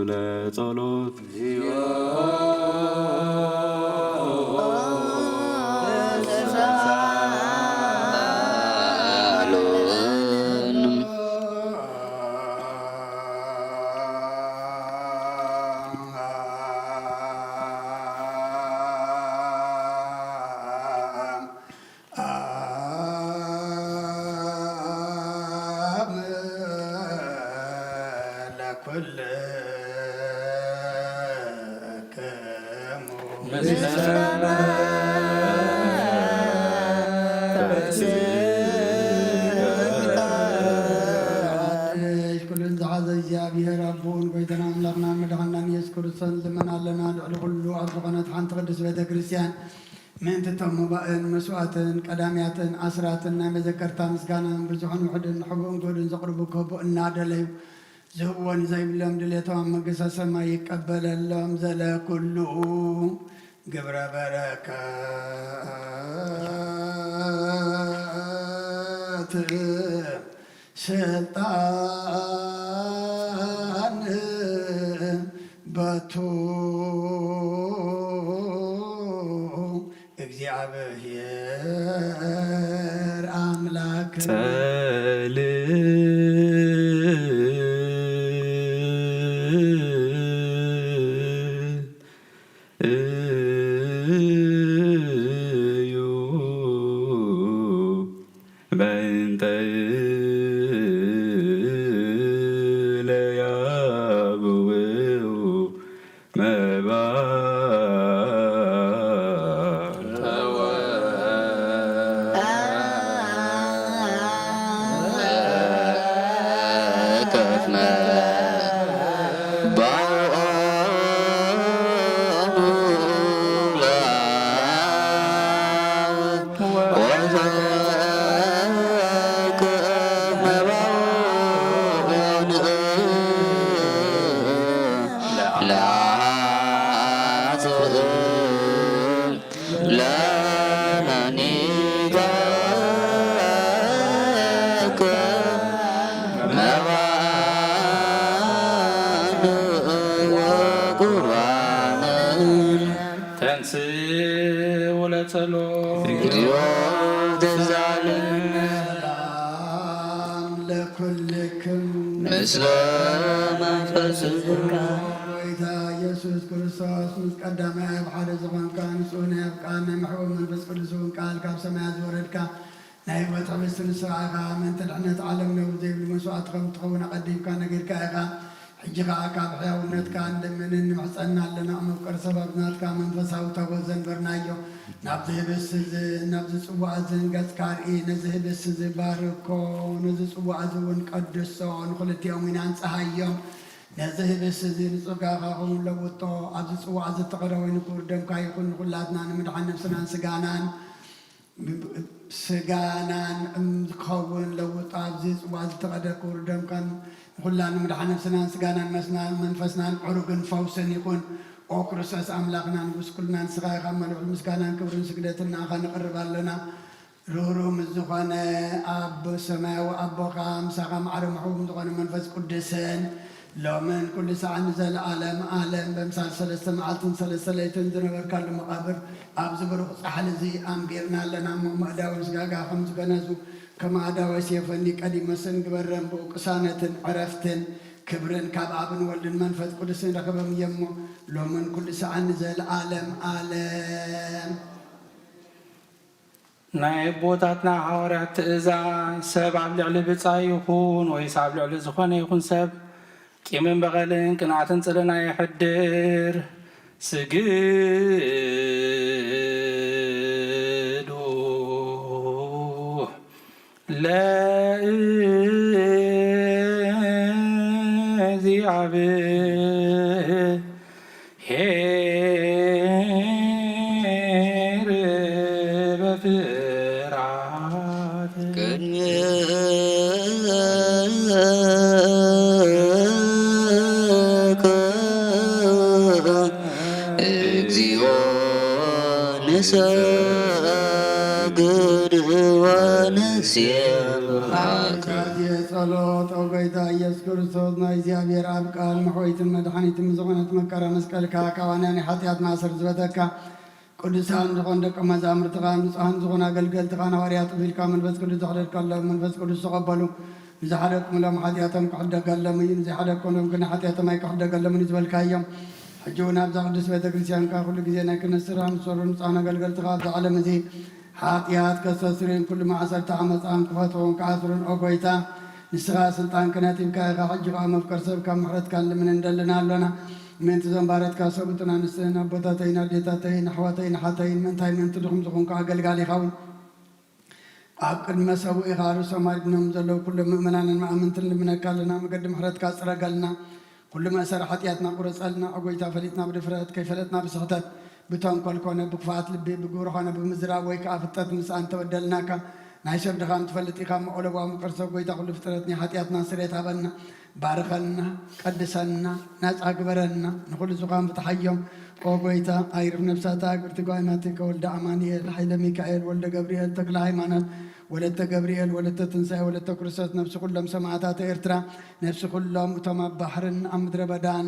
ለጸሎት ኩሉን ዝሓዘ እግዚኣብሔር ኣቦን ጎይታና ኣምላኽና መድሓንናን ኢየሱስ ክርስቶስ ንልመን ኣለና። ልዕሊ ኩሉ ኣብ ዝኾነት ሓንቲ ቅድስት ቤተ ክርስቲያን ምእንቲ እቶም መባእን መስዋእትን ቀዳምያትን ኣስራትን ናይ መዘከርታ ምስጋናን ብዙሕን ውሑድን ሕቡእን ግሁድን ዘቕርቡ ክህቡ እናደለዩ ዝህብዎ ንዘይብሎም ድሌቶም ኣብ መንግስተ ሰማይ ይቀበለሎም። ዘለ ኩሉ ግብረ በረከት ስልጣን በቱ እግዚኣብሔር ኣምላክ ጸልእ እዩ በእንተ ለያብው መባእ ለመኒተከ መባን ወቁርባን ተንስ ወለጸሎ እግዚኦ ተዛለነ። ሰላም ለኩልክም ምስለ መንፈስኩም። ጎይታ ኢየሱስ ክርስቶስ ምስ ቀዳማይ ኣብ ሓደ ዝኾንካ ንጹህ ናይ ኣብ ቃል ናይ መሕበዊ መንፈስ ቅዱስ እውን ቃል ካብ ሰማያት ዝወረድካ ናይ ህይወት ሕብስቲ ንስኻ ኢኻ። ምእንቲ ድሕነት ዓለም ነውር ዘይብሉ መስዋእቲ ከም እትኸውን ኣቐዲምካ ነጊርካ ኢኻ። ሕጂ ኸኣ ካብ ሕያውነትካ ንልምንን ንምሕጸና ኣለና። መፍቀሪ ሰብ ኣብ ናትካ መንፈሳዊ ታቦት ዘንበርናዮ ናብዚ ህብስቲ እዚ ናብዚ ጽዋእ እዚ ገጽካ ኣርኢ። ነዚ ህብስቲ እዚ ባርኮ፣ ነዚ ጽዋእ እዚ እውን ቀድሶ፣ ንኽልቲኦም ኢና ንጽሃዮም። ነዚ ህብስቲ እዚ ንጽጋኻ ኹን ለውጦ፣ ኣብዚ ጽዋእ እዚ እተቐደ ወይኒ ክቡር ደምካ ይኹን፣ ንኹላትና ንምድሓን ነፍስናን ስጋናን ስጋናን እም ዝኸውን ለውጦ፣ ኣብዚ ጽዋእ ዝተቐደ ክቡር ደምካን ንኹላ ንምድሓን ነፍስናን ስጋናን መስናን መንፈስናን ዕሩግን ፈውስን ይኹን። ኦ ክርስቶስ ኣምላኽና ንጉስ ኩልና ንስኻ ኢኻ። መልዑል ምስጋናን ክብርን ስግደትን ንኣኻ ንቕርብ ኣለና። ርህሩህ ምስ ዝኾነ ኣብ ሰማያዊ ኣቦኻ ምሳኻ ማዕረ ምሕቡም ዝኾነ መንፈስ ቅዱስን ሎምን ኩሉ ሰዓት ንዘለዓለም ዓለም በምሳል ሰለስተ መዓልትን ሰለስተ ለይትን ዝነበርካሉ መቓብር ኣብዚ ብሩኽ ጻሕሊ እዚ ኣንቢርና ኣለና እሞ፣ መእዳዊ ምስጋጋ ከም ዝገነዙ፣ ከም ኣእዳወ ሴፈኒ ቀዲመ ስን ግበረን ብኡ ቅሳነትን ዕረፍትን ክብርን ካብ ኣብን ወልድን መንፈስ ቅዱስን ረኸበም እየ እሞ፣ ሎምን ኩሉ ሰዓት ንዘለዓለም ዓለም። ናይ ኣቦታትና ሃዋርያት ትእዛዝ፣ ሰብ ኣብ ልዕሊ ብጻይ ይኹን ወይስ ኣብ ልዕሊ ዝኾነ ይኹን ሰብ ቂምን በቐልን ቅንኣትን ጽልእን ኣየሕድር። ስግእ ንሰግድ ወንሴብሐካ። ጸሎት። ኦ ጎይታ ኢየሱስ ክርስቶስ፣ ናይ እግዚኣብሔር ኣብ ቃል መሕወይትን መድሓኒትን ዝኾነት መከራ መስቀልካ፣ ካብ ኣናኒ ሓጢኣት ማእሰር ዝበተካ፣ ቅዱሳን ዝኾኑ ደቀ መዛሙርትኻ፣ ንጹሃን ዝኾኑ ኣገልገልትኻ፣ ንሃዋርያት ጥፊልካ መንፈስ ቅዱስ ዘሕደርካሎም፣ መንፈስ ቅዱስ ተቐበሉ። ንዝሓደግኩምሎም ሓጢኣቶም ክሕደገሎም እዩ፣ ንዘይሓደግኩምሎም ግን ሓጢኣቶም ኣይክሕደገሎምን እዩ ዝበልካዮም። ሕጂ እውን ኣብዛ ቅድስት ቤተ ክርስቲያንካ ኩሉ ግዜ ናይ ክህነት ስራሕ ንሰሩ ንጹሃን ኣገልገልትኻ ኣብዚ ዓለም እዚ ሓጢኣት ከስተስርዩን ኩሉ ማእሰርቲ ዓመፃን ክፈትሑን ክኣስሩን፣ ኦ ጎይታ፣ ንስኻ ስልጣን ክህነት ሂብካ ኢኻ። ሕጂ ኸዓ መፍቀር ሰብ ካብ ምሕረትካ ንልምን እንደልና ኣሎና። ምእንቲ እዞም ባረትካ ሰብኡትን ኣንስትን ኣቦታተይን ኣዴታተይን ኣሕዋተይን ኣሓተይን፣ ምእንታይ ምእንቲ ድኹም ዝኾንኩ ኣገልጋሊኻ እውን ኣብ ቅድመ ሰብኡ ኢኻ ርእሶም ኣድኖም ዘለዉ ኩሎም ምእመናንን መኣምንትን ልምነካ ኣለና። መገዲ ምሕረትካ ጽረገልና። ኩሉ መእሰሪ ሓጢኣትና ቁረጸልና። ኦ ጎይታ፣ ፈሊጥና ብድፍረት፣ ከይፈለጥና ብስሕተት፣ ብተንኮል ኮነ ብክፍኣት ልቢ፣ ብግብሪ ኮነ ብምዝራብ ወይ ከኣ ፍልጠት ምስኣን ተበደልናካ። ናይ ሰብ ድኻም ትፈልጥ ኢኻ እሞ፣ ኦ ለባም ይቅር ሰብ፣ ጎይታ ኩሉ ፍጥረት፣ ናይ ሓጢኣትና ስርየት ሃበና። ባርኸና፣ ቀድሰና፣ ናጻ ግበረና፣ ንኹሉ ዝኻን ፍትሓዮም። ኦ ጎይታ፣ ኣይርፍ ነፍሳታ እግርቲ ጓይማቲ ከወልደ ኣማኑኤል፣ ሓይለ ሚካኤል፣ ወልደ ገብርኤል፣ ተክለ ሃይማኖት፣ ወለተ ገብርኤል፣ ወለተ ትንሳኤ፣ ወለተ ክርስቶስ፣ ነፍሲ ኩሎም ሰማዕታት ኤርትራ፣ ነፍሲ ኩሎም እቶም ኣብ ባሕርን ኣብ ምድረ በዳን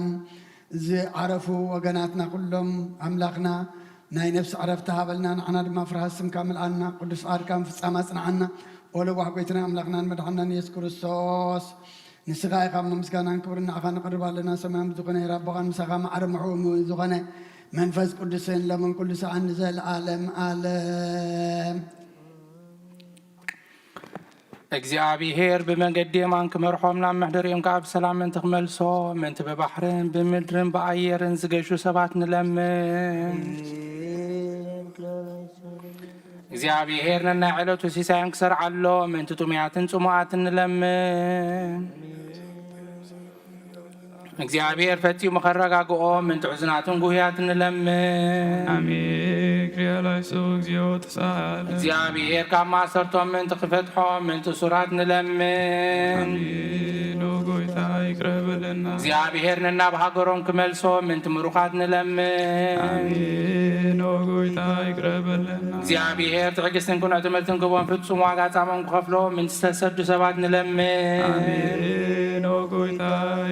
ዝዓረፉ ወገናትና ኩሎም፣ ኣምላኽና ናይ ነፍሲ ዕረፍቲ ሃበልና፣ ንዓና ድማ ፍርሃት ስምካ ምልኣና፣ ቅዱስ ፍቓድካ ምፍጻም ኣጽንዓና። ኦ ለዋህ ጎይትናን ኣምላኽናን መድሓንናን የሱስ ክርስቶስ፣ ንስኻ ኢኻ እሞ ምስጋናን ክብርን ንዓኻ ነቕርብ ኣለና። ሰማያዊ ዝኾነ ሄር ኣቦኻን ምሳኻ ማዕረ ምሕው እውን ዝኾነ መንፈስ ቅዱስን ሎምን ኩሉ ሰዓን ንዘለኣለም ኣለም። እግዚኣብሔር ብመንገዲ የማን ክመርሖም፣ ናብ መሕደሪኦም ከኣ ብሰላም ምእንቲ ክመልሶም፣ ምእንቲ ብባሕርን ብምድርን ብኣየርን ዝገሹ ሰባት ንለምን። እግዚኣብሔር ነናይ ዕለቱ ሲሳዮም ክሰርዓሎም፣ ምእንቲ ጥሙያትን ጽሙኣትን ንለምን። እግዚኣብሔር ፈጺሙ ከረጋግኦም፣ ምእንቲ ሕዙናትን ጉህያትን ንለምን። ኣሜን። ክርያ ላይሶ እግዚኦ ተሳሃለ። እግዚኣብሔር ካብ ማእሰርቶም ምእንቲ ክፈትሖም፣ ምእንቲ እሱራት ንለምን። ኣሜን። ኦ ጎይታ ይቅረ በለና። እግዚኣብሔር ነናብ ሃገሮም ክመልሶም፣ ምእንቲ ምሩኻት ንለምን። ኣሜን። ኦ ጎይታ ይቅረ በለና። እግዚኣብሔር ትዕግስትን ቅኑዕ ትምህርትን ክህቦም፣ ፍጹም ዋጋ ጻሞም ክኸፍሎም፣ ምእንቲ ዝተሰዱ ሰባት ንለምን። ኣሜን። ኦ ጎይታ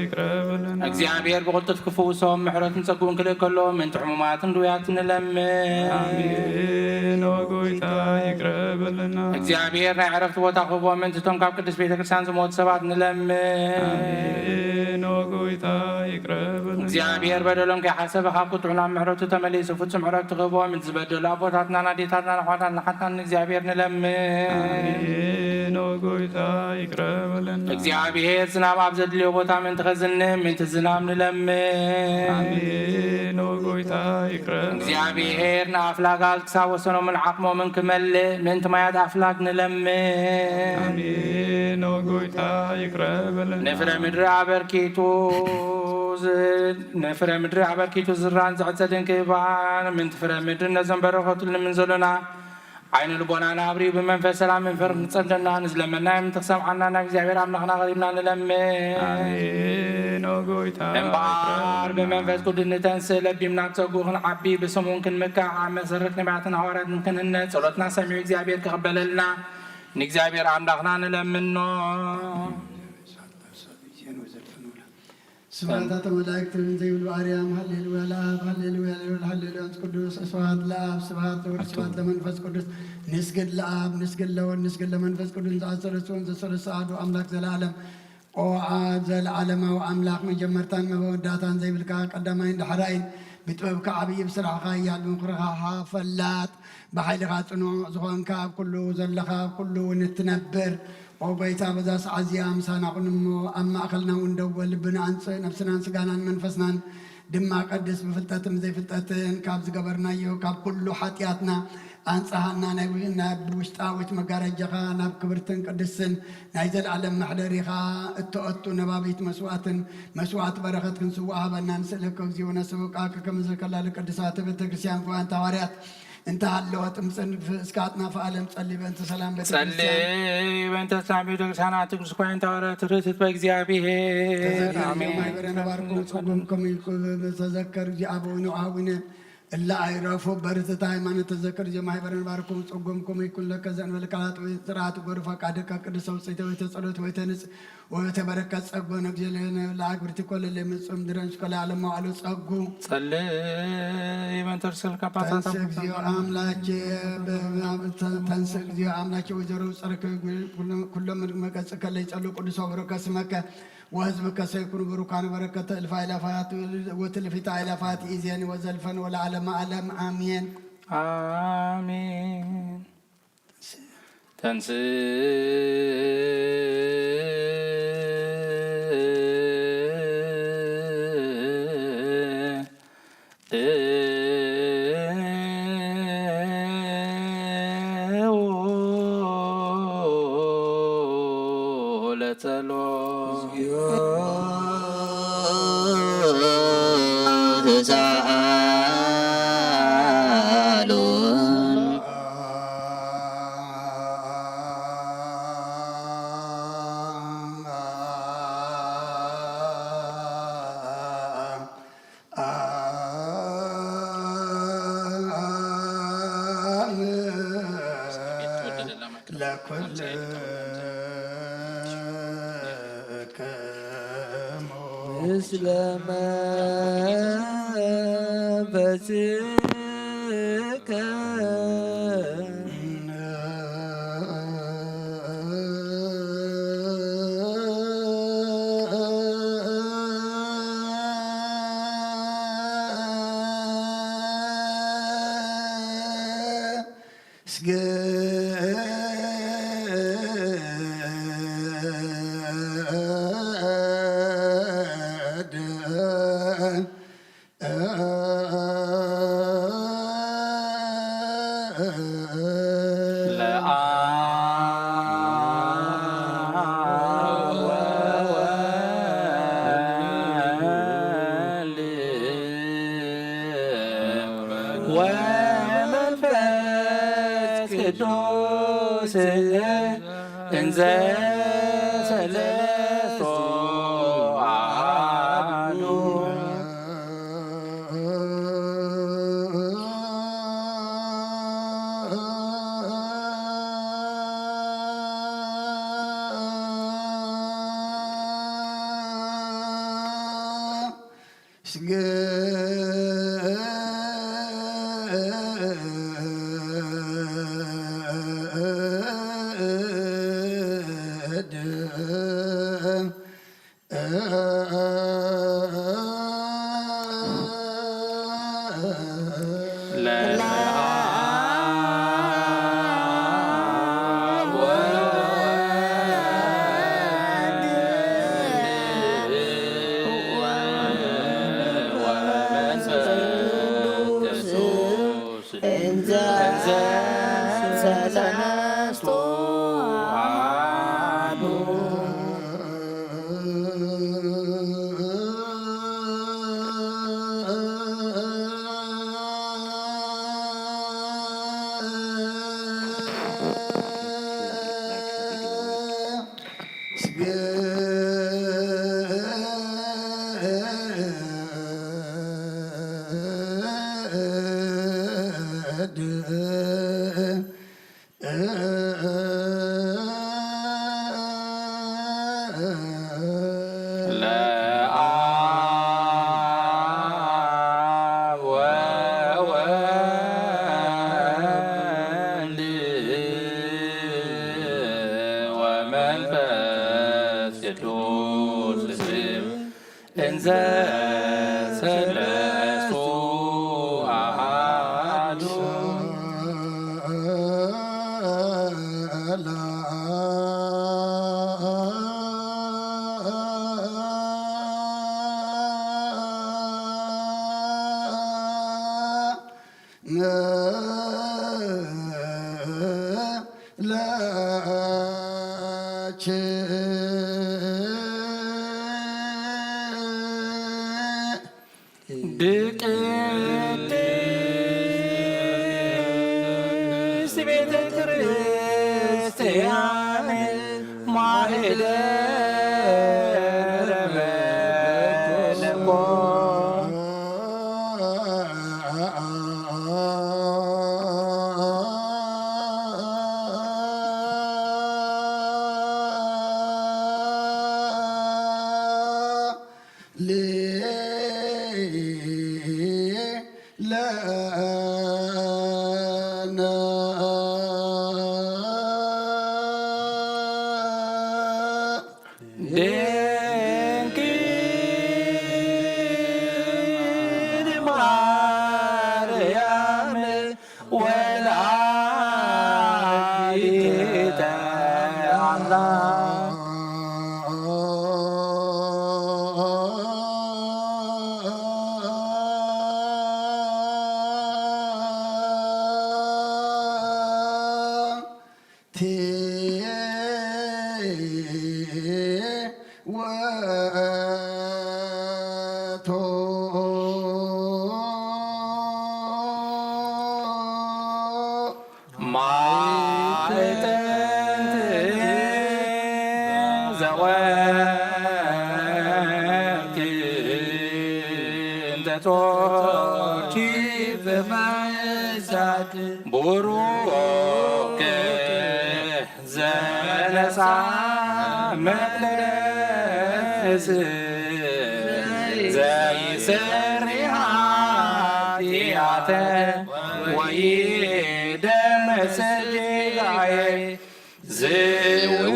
ይቅረ በለና። እግዚኣብሔር ብቕልጡፍ ክፍውሶም፣ ምሕረትን ጸግኡን ክልእከሎም፣ ምእንቲ ሕሙማትን ድውያትን ንለምን። ኣሜን። ኦ ጎይታ ይቅረ በለና። እግዚኣብሔር ናይ ዕረፍቲ ቦታ ክህቦም፣ ምእንቲ እቶም ካብ ቅድስት ቤተ ክርስቲያን ዝሞቱ ሰባት ንለምን። ኣሜን። ኦ ጎይታ ይቅረ በለና። እግዚኣብሔር በደሎም ከይሓሰበ ካብ ቁጥዑ ናብ ምሕረቱ ተመሊሱ ፍጹም ዕረፍቲ ክህቦም፣ ምእንቲ ዝበደሉ ኣቦታትናን ኣዴታትናን ኣሕዋትናን ኣሓትናን ንእግዚኣብሔር ንለምን። ኣሜን። ኦ ጎይታ ይቅረ በለና። እግዚኣብሔር ዝናብ ኣብ ዘድልዮ ቦታ ምእንቲ ከዝንብ፣ ምእንቲ ዝናብ ንለምን። ኣሜን። ኦ ጎይታ ይቅረ በለና። እግዚኣብሔር ንኣፍላጋት ክሳብ ወሰኖምን ዓቕሞምን ክመልእ፣ ምእንቲ ማያት ኣፍላግ ንለምን። ኣሜን። ኦ ጎይታ ይቅረ በለና። ንፍረ ምድሪ ኣበርኪቱ ዝ-፣ ንፍረ ምድሪ ኣበርኪቱ ዝራን ዘዕጸድን ክህባን፣ ምእንቲ ፍረ ምድሪ ነዞም በረኸቱ ንልምን ዘሎና፣ ዓይነ ልቦናና ኣብሪሁ ብመንፈስ ሰላም መንፈር ንጸንደና፣ ንዝለመናዮ ምእንቲ ክሰምዓና ናብ እግዚኣብሔር ኣምላኽና ቀሪብና ንለምን። ኣሜን። ኦ ጎይታ እምበኣር ይቅረ በለና። ብመንፈስ ቅዱስ ንተንስእ፣ ለቢምና ኣብ ጸግኡ ክንዓቢ፣ ብስሙ እውን ክንምካሕ፣ ኣብ መሰረት ነቢያትን ሃዋርያትን ክንህነጽ፣ ጸሎትና ሰሚዑ እግዚኣብሔር ክቕበለልና ንእግዚኣብሔር ኣምላኽና ንለምኖ። ስብሐት ለመላእክት ዘይብሉ ኣርያም፣ ሃሌሉያ ለኣብ፣ ሃሌሉያ ለወልድ፣ ሃሌሉያ ለመንፈስ ቅዱስ፣ ስብሐት ለኣብ፣ ስብሐት ለወልድ፣ ስብሐት ለመንፈስ ቅዱስ። ንስግድ ለኣብ፣ ንስግድ ለወልድ፣ ንስግድ ለመንፈስ ቅዱስ፣ ዘአሰለስውን ዘሰለሰ ኣሐዱ ኣምላክ ዘለዓለም። ኦ አ-፣ ዘለዓለማዊ ኣምላኽ፣ መጀመርታን መወዳእታን ዘይብልካ፣ ቀዳማይን ዳሕራይን፣ ብጥበብካ ዓብዪ፣ ብስራሕኻ ኃያል፣ ብምኽርኻ ፈላጥ፣ ብኃይልኻ ጽኑዕ ዝኾንካ፣ ኣብ ኩሉ ዘለኻ፣ ኣብ ኩሉ እውን እትነብር፣ ኦ ጐይታ፣ በዛ ሰዓት እዚኣ ምሳና ኩን እሞ፣ ኣብ ማእከልና እውን ደው በል፣ ልብና ኣምጽእ፣ ነፍስናን ስጋናን መንፈስናን ድማ ቀድስ፣ ብፍልጠትን ብዘይፍልጠትን ካብ ዝገበርናዮ ካብ ኩሉ ሓጢኣትና ኣንጽሃና፣ ናይ ው-፣ ናብ ውሽጣዊት መጋረጃኻ፣ ናብ ክብርትን ቅድስትን ናይ ዘለዓለም መሕደሪኻ እተእቱ ነባቢት መስዋዕትን መስዋዕት በረኸት ክንስዋእ ሃበና። ንስእለከ እግዚኦ፣ ነሰበቃከ ከመ ዘከላ ለቅድሳተ ቤተ ክርስቲያን ጉባኤ ኣንተ ሃዋርያት፣ እንተ ሃለወ ትምጽእ ንግፍ እስከ ኣጥናፈ ዓለም ጸሊ በእንተ ሰላም ቤተ ጸሊ ክርስቲያን። በእንተ ሰላም ቤተ ክርስቲያን ኣትግስ ኮይን ተወረ ትርትት በእግዚኣብሔር። ተዘከር አሜን። ማሕበረ ነባርኩም ጽጉም ከመ ይኩን ተዘከር እግዚኦ አበዊነ ወአቡነ እለ ኣይረፉ። በርትታ ሃይማኖት ተዘክር ጀማሂበረን ባርኩም ጸጎምኩም ይኩን ለከ ዘእንበለ ቃላት ወይ ጽርዓት ጎር ፈቃድከ ቅዱስ ውጽኢተ ወይ ተጸሎት ወይ ተንጽ ወይ ተበረከት ጸጎ ነግዜ ለነ ለአግብርቲ ኮለለ ምጹም ድረን ስኮላ ዓለም መዋዕሉ ጸጉ ጸልይ መንተር ስልካ ፓታታ ተንስ እግዚኦ አምላኬ በ- ተንስ እግዚኦ አምላኬ ወጀሮ ጸርከ ኩሎም መቀጽ ከለይ ጸሉ ቅዱስ ወብረከ ስመከ ወህዝብ ከሰይኩን ብሩካን በረከተ እልፍ አእላፋት ወትልፊት አእላፋት ኢዜን ወዘልፈን ወለዓለመ ዓለም አሜን። አሜን። ተንስ ለጸሎት ለኩልክሙ ምስለ መንፈስከ ወመንፈስ ቅዱስ እንዘ ሰለስቱ አሐዱ። እንዘ ሰለስቱ አሐዱ። ለአብ ወወልድ ወመንፈስ ቅዱስ ስም እንዘ ሰለስቱ አሐዱ። ለኪ ድቅድስት ቤተ ክርስቲያን ማህደረ መለኮት ወላዲተ ኣምላክ ዘነሳ መቅደስ ዘይሰሪ ኃጢአተ ወይ ደመሰ ጌጋዬ ዝውቱ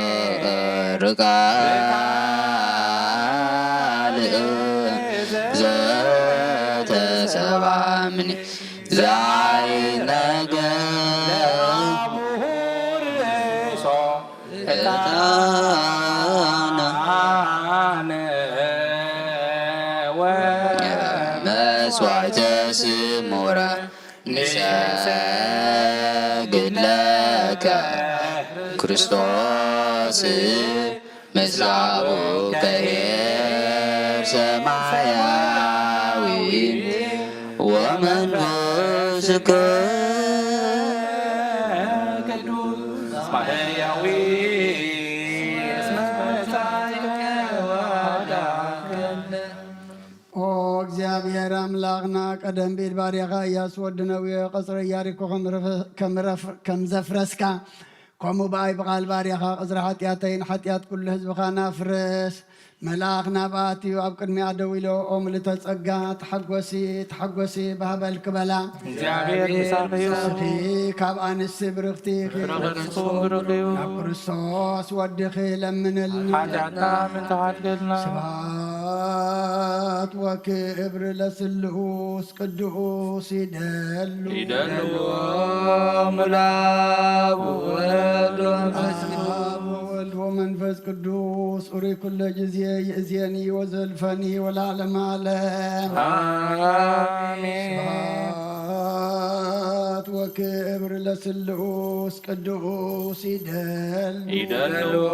ዘእግዚኣብሔር ቃል ዘተሰብአ እምኔ ዘይነገር ዕጣነ መስዋዕተ ስሙረ ንሰግድ ለከ ክርስቶስ ምስለ አቡከ ኄር ሰማያዊ ወመንፈስከ ቅዱስ ማሕያዊ እስመ መጻእከ ወአዳንከነ። ኦ እግዚኣብሔር ኣምላኽና፣ ቀደም ብኢድ ባርያኻ ኢያሱ ወዲ ነዌ ቀጽሪ ኢያሪኮ ከም ረፈ-፣ ከም ረፍ-፣ ከም ዘፍረስካ፣ ከምኡ ብኣይ ብቓል ባርያኻ ቅጽሪ ሓጢኣተይን ሓጢኣት ኩሉ ህዝብኻን ኣፍርስ። መልኣኽ ናብኣ ኣትዩ ኣብ ቅድሚኣ ደው ኢሉ፣ ኦ ምልእተ ጸጋ፣ ተሓጎሲ፣ ተሓጎሲ፣ ባህበልኪ በላ። እግዚኣብሔር ምሳኺ እዩ። ንስኺ ካብ ኣንስቲ ብርኽቲ ኢኺ። ፍረ ከርስኹ ብሩኽ እዩ። ናብ ክርስቶስ ወድኺ ለምንልና። ሓጢኣትና ምንተሓድገልና። ስብሐት ወክብር ለስሉስ ቅዱስ ይደሉ። ይደልዎ ሙላብ ወወልድ ወመንፈስ ቅዱስ። አብ ወወልድ ወመንፈስ ቅዱስ ኡሪ ኩለ ጊዜ ይእዜኒ ወዘልፈኒ ወለዓለመ ዓለም። አሜን። ስብሐት ወክብር ለስሉስ ቅዱስ ይደል። ይደልዎ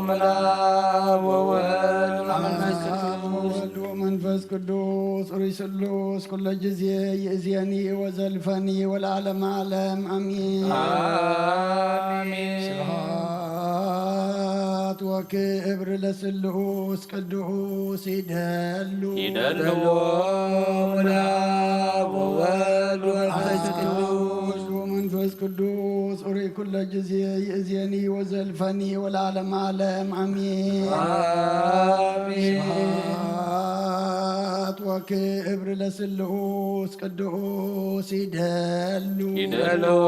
ሙላብ ወወልድ ወመንፈስ ቅዱስ። ወወልድ ወመንፈስ ቅዱስ ኡሪ ስሉስ ኩለ ጊዜ ይእዜኒ ወዘልፈኒ ወለዓለመ ዓለም አሜን። አሜን። ስብሐት ወክብር ለስሉስ ቅዱስ ይደሉ። ይደልዎ ሙላብ ወወልድ ወመንፈስ ቅዱስ። ወወልድ ወመንፈስ ቅዱስ ኡሪ ኩለ ጊዜ ይእዜኒ ወዘልፈኒ ወለዓለመ ዓለም አሜን። አሜን። ስብሐት ወክብር ለስሉስ ቅዱስ ይደሉ። ይደልዎ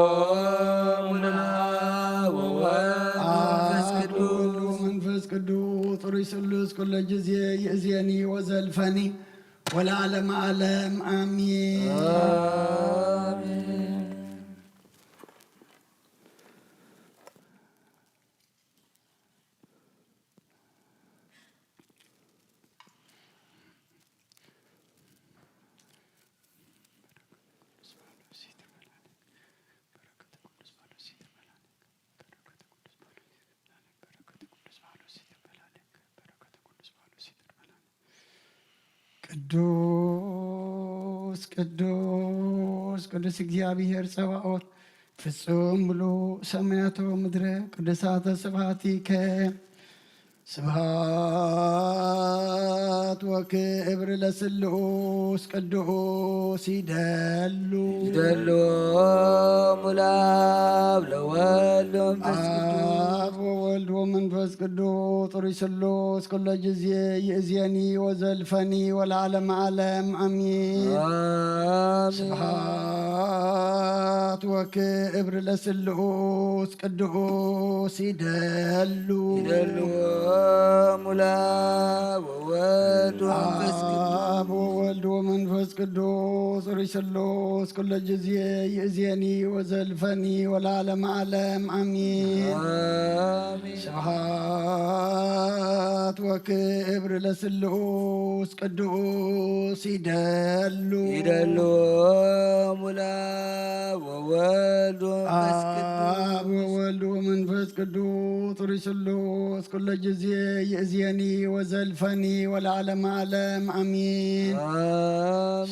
ሙላብ ወወልድ ወመንፈስ ቅዱስ። ወወልድ ወመንፈስ ቅዱስ ኡሪ ስሉስ ኩለ ጊዜ ይእዜኒ ወዘልፈኒ ወለዓለመ ዓለም አሜን። አሜን። ቅዱስ ቅዱስ ቅዱስ እግዚኣብሔር ጸባኦት፣ ፍጹም ምሉእ ሰማያት ወምድረ ቅዱሳተ ስብሐቲከ። ስብሐት ወክብር ለስሉስ ቅዱስ ይደሉ። ይደሉ ሙላብ ለወልድ ወመንፈስ ቅዱስ። አብ ወወልድ ወመንፈስ ቅዱስ ኡሪ ስሉስ ኩለ ጊዜ ይእዜኒ ወዘልፈኒ ወለዓለመ ዓለም አሜን። አሜን። ስብሐት ወክብር ለስሉስ ቅዱስ ይደሉ። ይደሉ መንፈስ ቅዱስ። አብ ወወልድ ወመንፈስ ቅዱስ ርሱሉስ ኩለ ጊዜ ይእዜኒ ወዘልፈኒ ወለዓለመ ዓለም አሚን። አሜን። ስብሐት ወክብር ለስሉስ ቅዱስ ይደሉ። ይደሉ ሙላ ወወልድ ወመንፈስ ቅዱስ። አብ ወወልድ ወመንፈስ ቅዱስ ርሱሉስ ኩለ ጊዜ ይእዜኒ ወዘልፈኒ ወለዓለመ ዓለም አሚን። አሜን።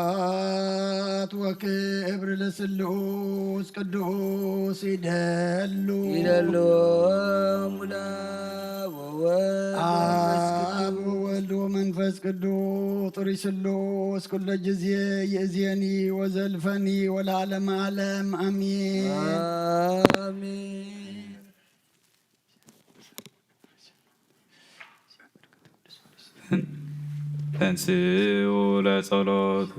ስብሐት ወክብር ለስሉስ ቅዱስ ይደሉ። ይደሉ ሙላ ወወልድ ወመንፈስ ቅዱስ። አብ ወወልድ ወመንፈስ ቅዱስ ርሱሉስ ኩለ ጊዜ ይእዜኒ ወዘልፈኒ ወለዓለመ ዓለም አሚን። አሜን። ተንስኡ ለጸሎት።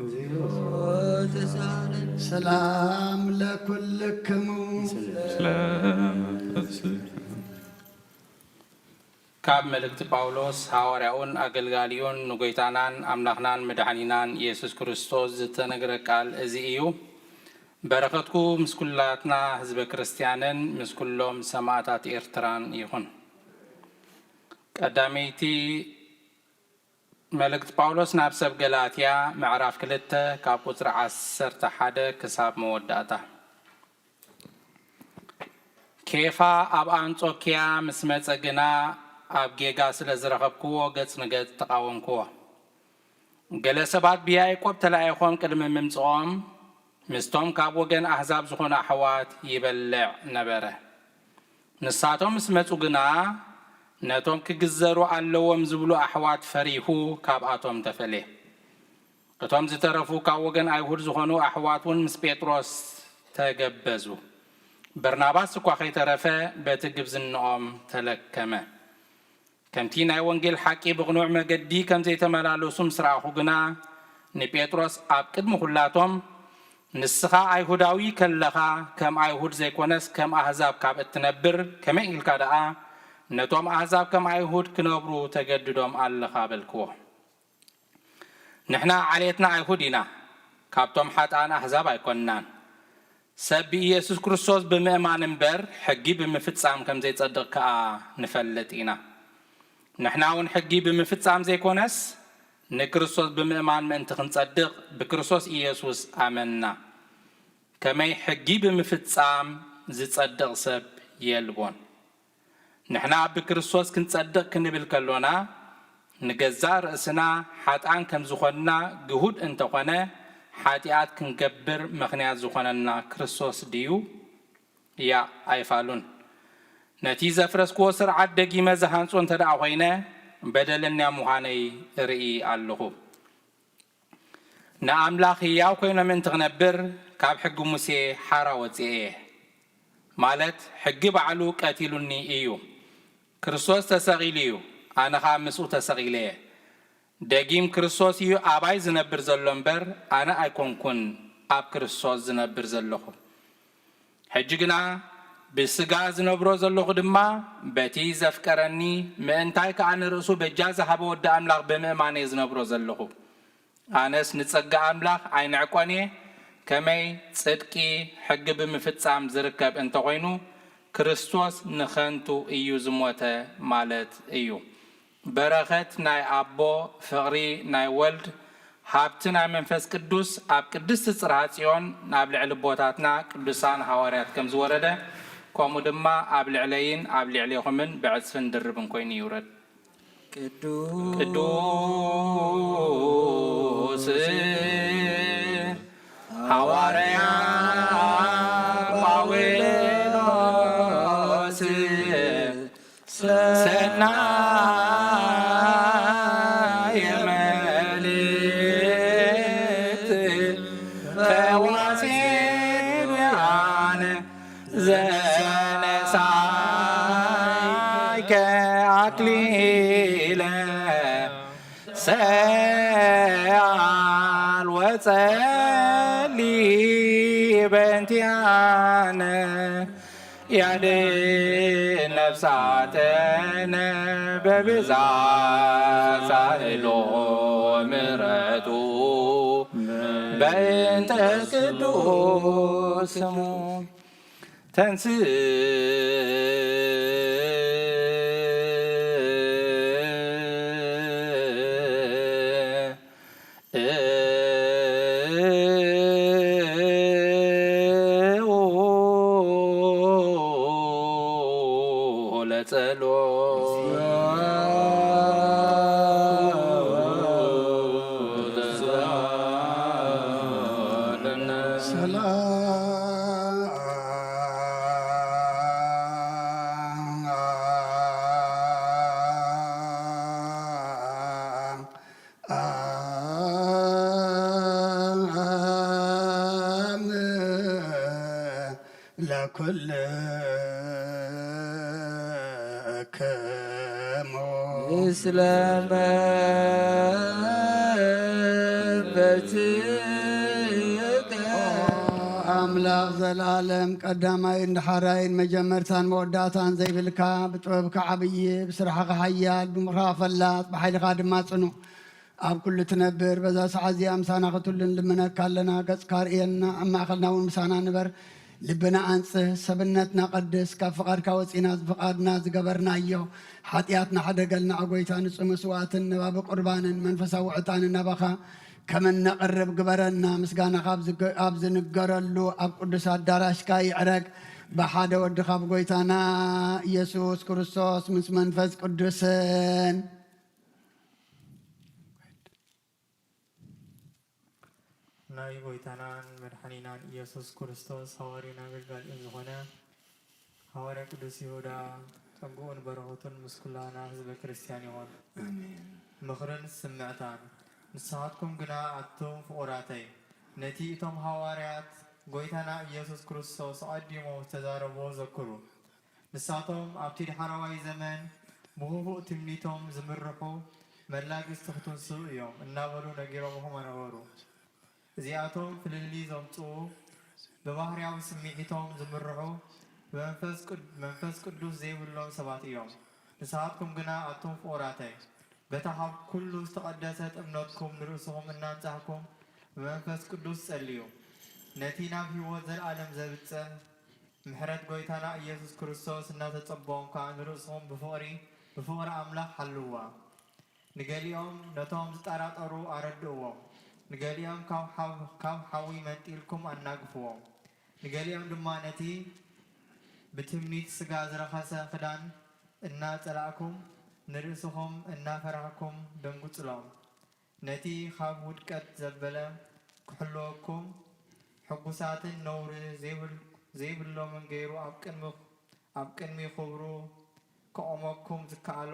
ሰላም ለኩልክሙ። ስለመንፈስ ካብ መልእክቲ ጳውሎስ ሃዋርያኡን ኣገልጋሊኡን ንጎይታናን ኣምላኽናን መድሓኒናን ኢየሱስ ክርስቶስ ዝተነግረ ቃል እዚ እዩ። በረኸትኩ ምስ ኩላትና ህዝበ ክርስትያንን ምስ ኩሎም ሰማእታት ኤርትራን ይኹን። ቀዳመይቲ መልእክቲ ጳውሎስ ናብ ሰብ ገላትያ፣ ምዕራፍ ክልተ፣ ካብ ቁጽሪ ዓሰርተ ሓደ ክሳብ መወዳእታ። ኬፋ ኣብ ኣንጾክያ ምስ መጸ ግና፣ ኣብ ጌጋ ስለ ዝረኸብክዎ፣ ገጽ ንገጽ ተቓወምክዎ። ገለ ሰባት ብያዕቆብ ተላኢኾም ቅድሚ ምምጽኦም፣ ምስቶም ካብ ወገን ኣህዛብ ዝኾኑ ኣሕዋት ይበልዕ ነበረ። ንሳቶም ምስ መጹ ግና፣ ነቶም ክግዘሩ ኣለዎም ዝብሉ ኣሕዋት ፈሪሁ ካብኣቶም ተፈልየ። እቶም ዝተረፉ ካብ ወገን ኣይሁድ ዝኾኑ ኣሕዋት እውን ምስ ጴጥሮስ ተገበዙ። በርናባስ እኳ ከይተረፈ በቲ ግብዝንኦም ተለከመ። ከምቲ ናይ ወንጌል ሓቂ ብቕኑዕ መገዲ ከም ዘይተመላለሱ ምስ ረኣኹ ግና፣ ንጴጥሮስ ኣብ ቅድሚ ኹላቶም፣ "ንስኻ ኣይሁዳዊ ከለኻ፣ ከም ኣይሁድ ዘይኮነስ ከም ኣህዛብ ካብ እትነብር፣ ከመይ ኢልካ ደኣ ነቶም ኣህዛብ ከም ኣይሁድ ክነብሩ ተገድዶም ኣለኻ?" በልክዎ። ንሕና ዓሌትና ኣይሁድ ኢና፣ ካብቶም ሓጥኣን ኣህዛብ ኣይኮንናን። ሰብ ብኢየሱስ ክርስቶስ ብምእማን እምበር፣ ሕጊ ብምፍጻም ከም ዘይጸድቕ ከኣ ንፈልጥ ኢና። ንሕና እውን ሕጊ ብምፍጻም ዘይኮነስ፣ ንክርስቶስ ብምእማን ምእንቲ ክንጸድቕ፣ ብክርስቶስ ኢየሱስ ኣመንና። ከመይ ሕጊ ብምፍጻም ዝጸድቕ ሰብ የልቦን። ንሕና ብክርስቶስ ክንጸድቕ ክንብል ከሎና፣ ንገዛእ ርእስና ሓጥኣን ከም ዝኾንና ግሁድ እንተኾነ፣ ሓጢኣት ክንገብር ምኽንያት ዝኾነና ክርስቶስ ድዩ? ያእ ኣይፋሉን። ነቲ ዘፍረስክዎ ስርዓት ደጊመ ዝሃንጾ እንተ ደኣ ኾይነ፣ በደለኛ ምዃነይ እርኢ ኣለኹ። ንኣምላኽ ህያው ኮይነ ምእንቲ ክነብር፣ ካብ ሕጊ ሙሴ ሓራ ወጺኤ እየ። ማለት፣ ሕጊ ባዕሉ ቀቲሉኒ እዩ። ክርስቶስ ተሰቒሉ እዩ፣ ኣነ ኸኣ ምስኡ ተሰቒለ እየ። ደጊም ክርስቶስ እዩ ኣባይ ዝነብር ዘሎ እምበር፣ ኣነ ኣይኮንኩን ኣብ ክርስቶስ ዝነብር ዘለኹ። ሕጂ ግና ብስጋ ዝነብሮ ዘለኹ ድማ፣ በቲ ዘፍቀረኒ፣ ምእንታይ ከኣ ንርእሱ በጃ ዝሃበ ወዲ ኣምላኽ ብምእማን እየ ዝነብሮ ዘለኹ። ኣነስ ንጸጋ ኣምላኽ ኣይንዕቆን እየ። ከመይ ጽድቂ ሕጊ ብምፍጻም ዝርከብ እንተኾይኑ፣ ክርስቶስ ንኸንቱ እዩ ዝሞተ ማለት እዩ። በረኸት ናይ ኣቦ፣ ፍቕሪ ናይ ወልድ፣ ሃብቲ ናይ መንፈስ ቅዱስ ኣብ ቅድስቲ ጽርሃ ጽዮን ናብ ልዕሊ ኣቦታትና ቅዱሳን ሃዋርያት ከም ዝወረደ፣ ከምኡ ድማ ኣብ ልዕለይን ኣብ ልዕሌኹምን ብዕጽፍን ድርብን ኮይኑ ይውረድ። ቅዱስ ሃዋርያ ጳውሎስ ሰናየ መልእክት ፈዋሲ ኪዳን ዘነሳይከ አክሊለ ሰአል ወጸሊ በእንቲአነ ያድነ ነፍሳተነ በብዛ ሳህሎ ምረቱ በእንተ ቅዱስ ስሙ ተንስ ለኩልክሙ ምስለ መንፈስከ። ኣምላኽ ዘለኣለም ቀዳማይን ዳሕራይን መጀመርታን መወዳእታን ዘይብልካ፣ ብጥበብካ ዓብዪ፣ ብስራሕኻ ሓያል፣ ብምኽርኻ ፈላጥ፣ ብሓይልኻ ድማ ጽኑዕ፣ ኣብ ኩሉ ትነብር፣ በዛ ሰዓት እዚኣ ምሳና ክትህሉ ንልምነካ ኣለና። ገጽካ ርእየና፣ ኣብ ማእከልና እውን ምሳና ንበር። ልብና ኣንጽህ፣ ሰብነትና ቀድስ፣ ካብ ፍቓድካ ወጺና ፍቓድና ዝገበርናዮ ሓጢኣትና ሕደገልና። ኦ ጎይታ፣ ንጹህ መስዋእትን ነባቢ ቁርባንን መንፈሳዊ ዕጣንን ናባኻ ከም እነቕርብ ግበረና። ምስጋናኻ ኣብ ዝገ-፣ ኣብ ዝንገረሉ ኣብ ቅዱስ ኣዳራሽካ ይዕረግ፣ ብሓደ ወድኻ ብጎይታና ኢየሱስ ክርስቶስ ምስ መንፈስ ቅዱስን። ናይ ጎይታናን መድሓኒናን ኢየሱስ ክርስቶስ ሃዋርያን ኣገልጋሊን ዝኾነ ሃዋርያ ቅዱስ ይሁዳ፣ ጸግኡን በረኸቱን ምስ ኩላና ህዝበ ክርስትያን ይኹን። ኣሜን። ምኽርን ስምዕታን። ንስኻትኩም ግና ኣቱም ፍቑራተይ፣ ነቲ እቶም ሃዋርያት ጎይታና ኢየሱስ ክርስቶስ ኣቐዲሞም ዝተዛረብዎ ዘክሩ። ንሳቶም ኣብቲ ዳሕረዋይ ዘመን ብኽፉእ ትምኒቶም ዝምርሑ መላግጽቲ ክትንስኡ እዮም እናበሉ ነጊሮምኹም ነበሩ። እዚኣቶም ፍልልይ ዘምጽኡ፣ ብባህርያዊ ስምዒቶም ዝምርሑ፣ ብመንፈስ ቅድ-፣ መንፈስ ቅዱስ ዘይብሎም ሰባት እዮም። ንስኻትኩም ግና ኣቱም ፍቑራተይ፣ በታ ካብ ኩሉ ዝተቐደሰት እምነትኩም ንርእስኹም እናንጻህኩም ብመንፈስ ቅዱስ ጸልዩ። ነቲ ናብ ህይወት ዘለኣለም ዘብጽሕ ምሕረት ጐይታና ኢየሱስ ክርስቶስ እናተጸበኹም ከኣ ንርእስኹም ብፍቕሪ፣ ብፍቕሪ ኣምላኽ ሓልውዋ። ንገሊኦም ነቶም ዝጠራጠሩ ኣረድእዎም፣ ንገሊኦም ካብ ሓው-፣ ካብ ሓዊ መንጢልኩም ኣናግፍዎም፣ ንገሊኦም ድማ ነቲ ብትምኒት ስጋ ዝረኸሰ ክዳን እናጸላእኩም ንርእስኹም እናፈራህኩም ደንግጹሎም። ነቲ ኻብ ውድቀት ዘበለ ክሕልወኩም፣ ሕጉሳትን ነውሪ ዘይብል-፣ ዘይብሎምን ገይሩ ኣብ ቅድሚ፣ ኣብ ቅድሚ ኽብሩ ከቑመኩም ዝከኣሎ፣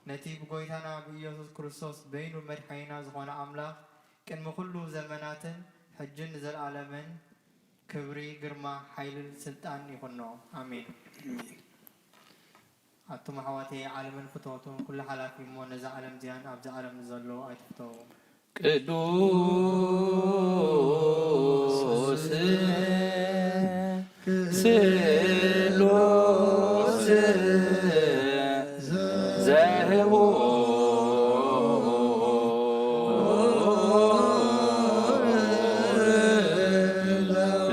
ነቲ ብጐይታና ብኢየሱስ ክርስቶስ በይኑ መድሓኒና ዝኾነ ኣምላኽ፣ ቅድሚ ኹሉ ዘመናትን ሕጅን ንዘለኣለምን ክብሪ፣ ግርማ፣ ሓይልን ስልጣን ይኹኖ። ኣሜን። ኣሜን። ኣቱም ኣሕዋተይ፣ ዓለምን ፍትወቱን ኩሉ ሓላፊ እሞ፣ ነዛ ዓለም እዚኣን ኣብዛ ዓለም ንዘለዉ ኣይትፍተዉ። ቅዱስ ስሉስ ዘህቡ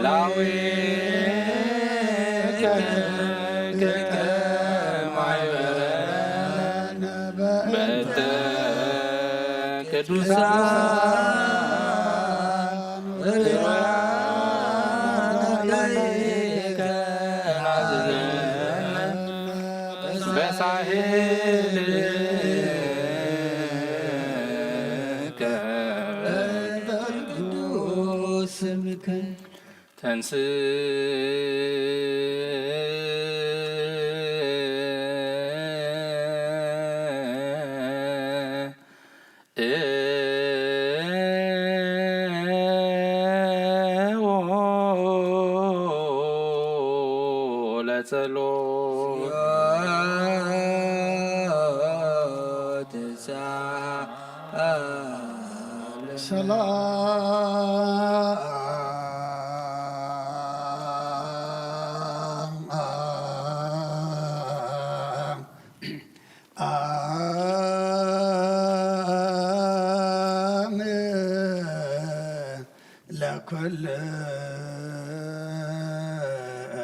ላዊ ከማይበረን በተ ቅዱሳን ርዋለይከ ናዝነ በሳህልከ ቅዱስ ስምከ ተንስ ለጸሎት ሰላም ሰላም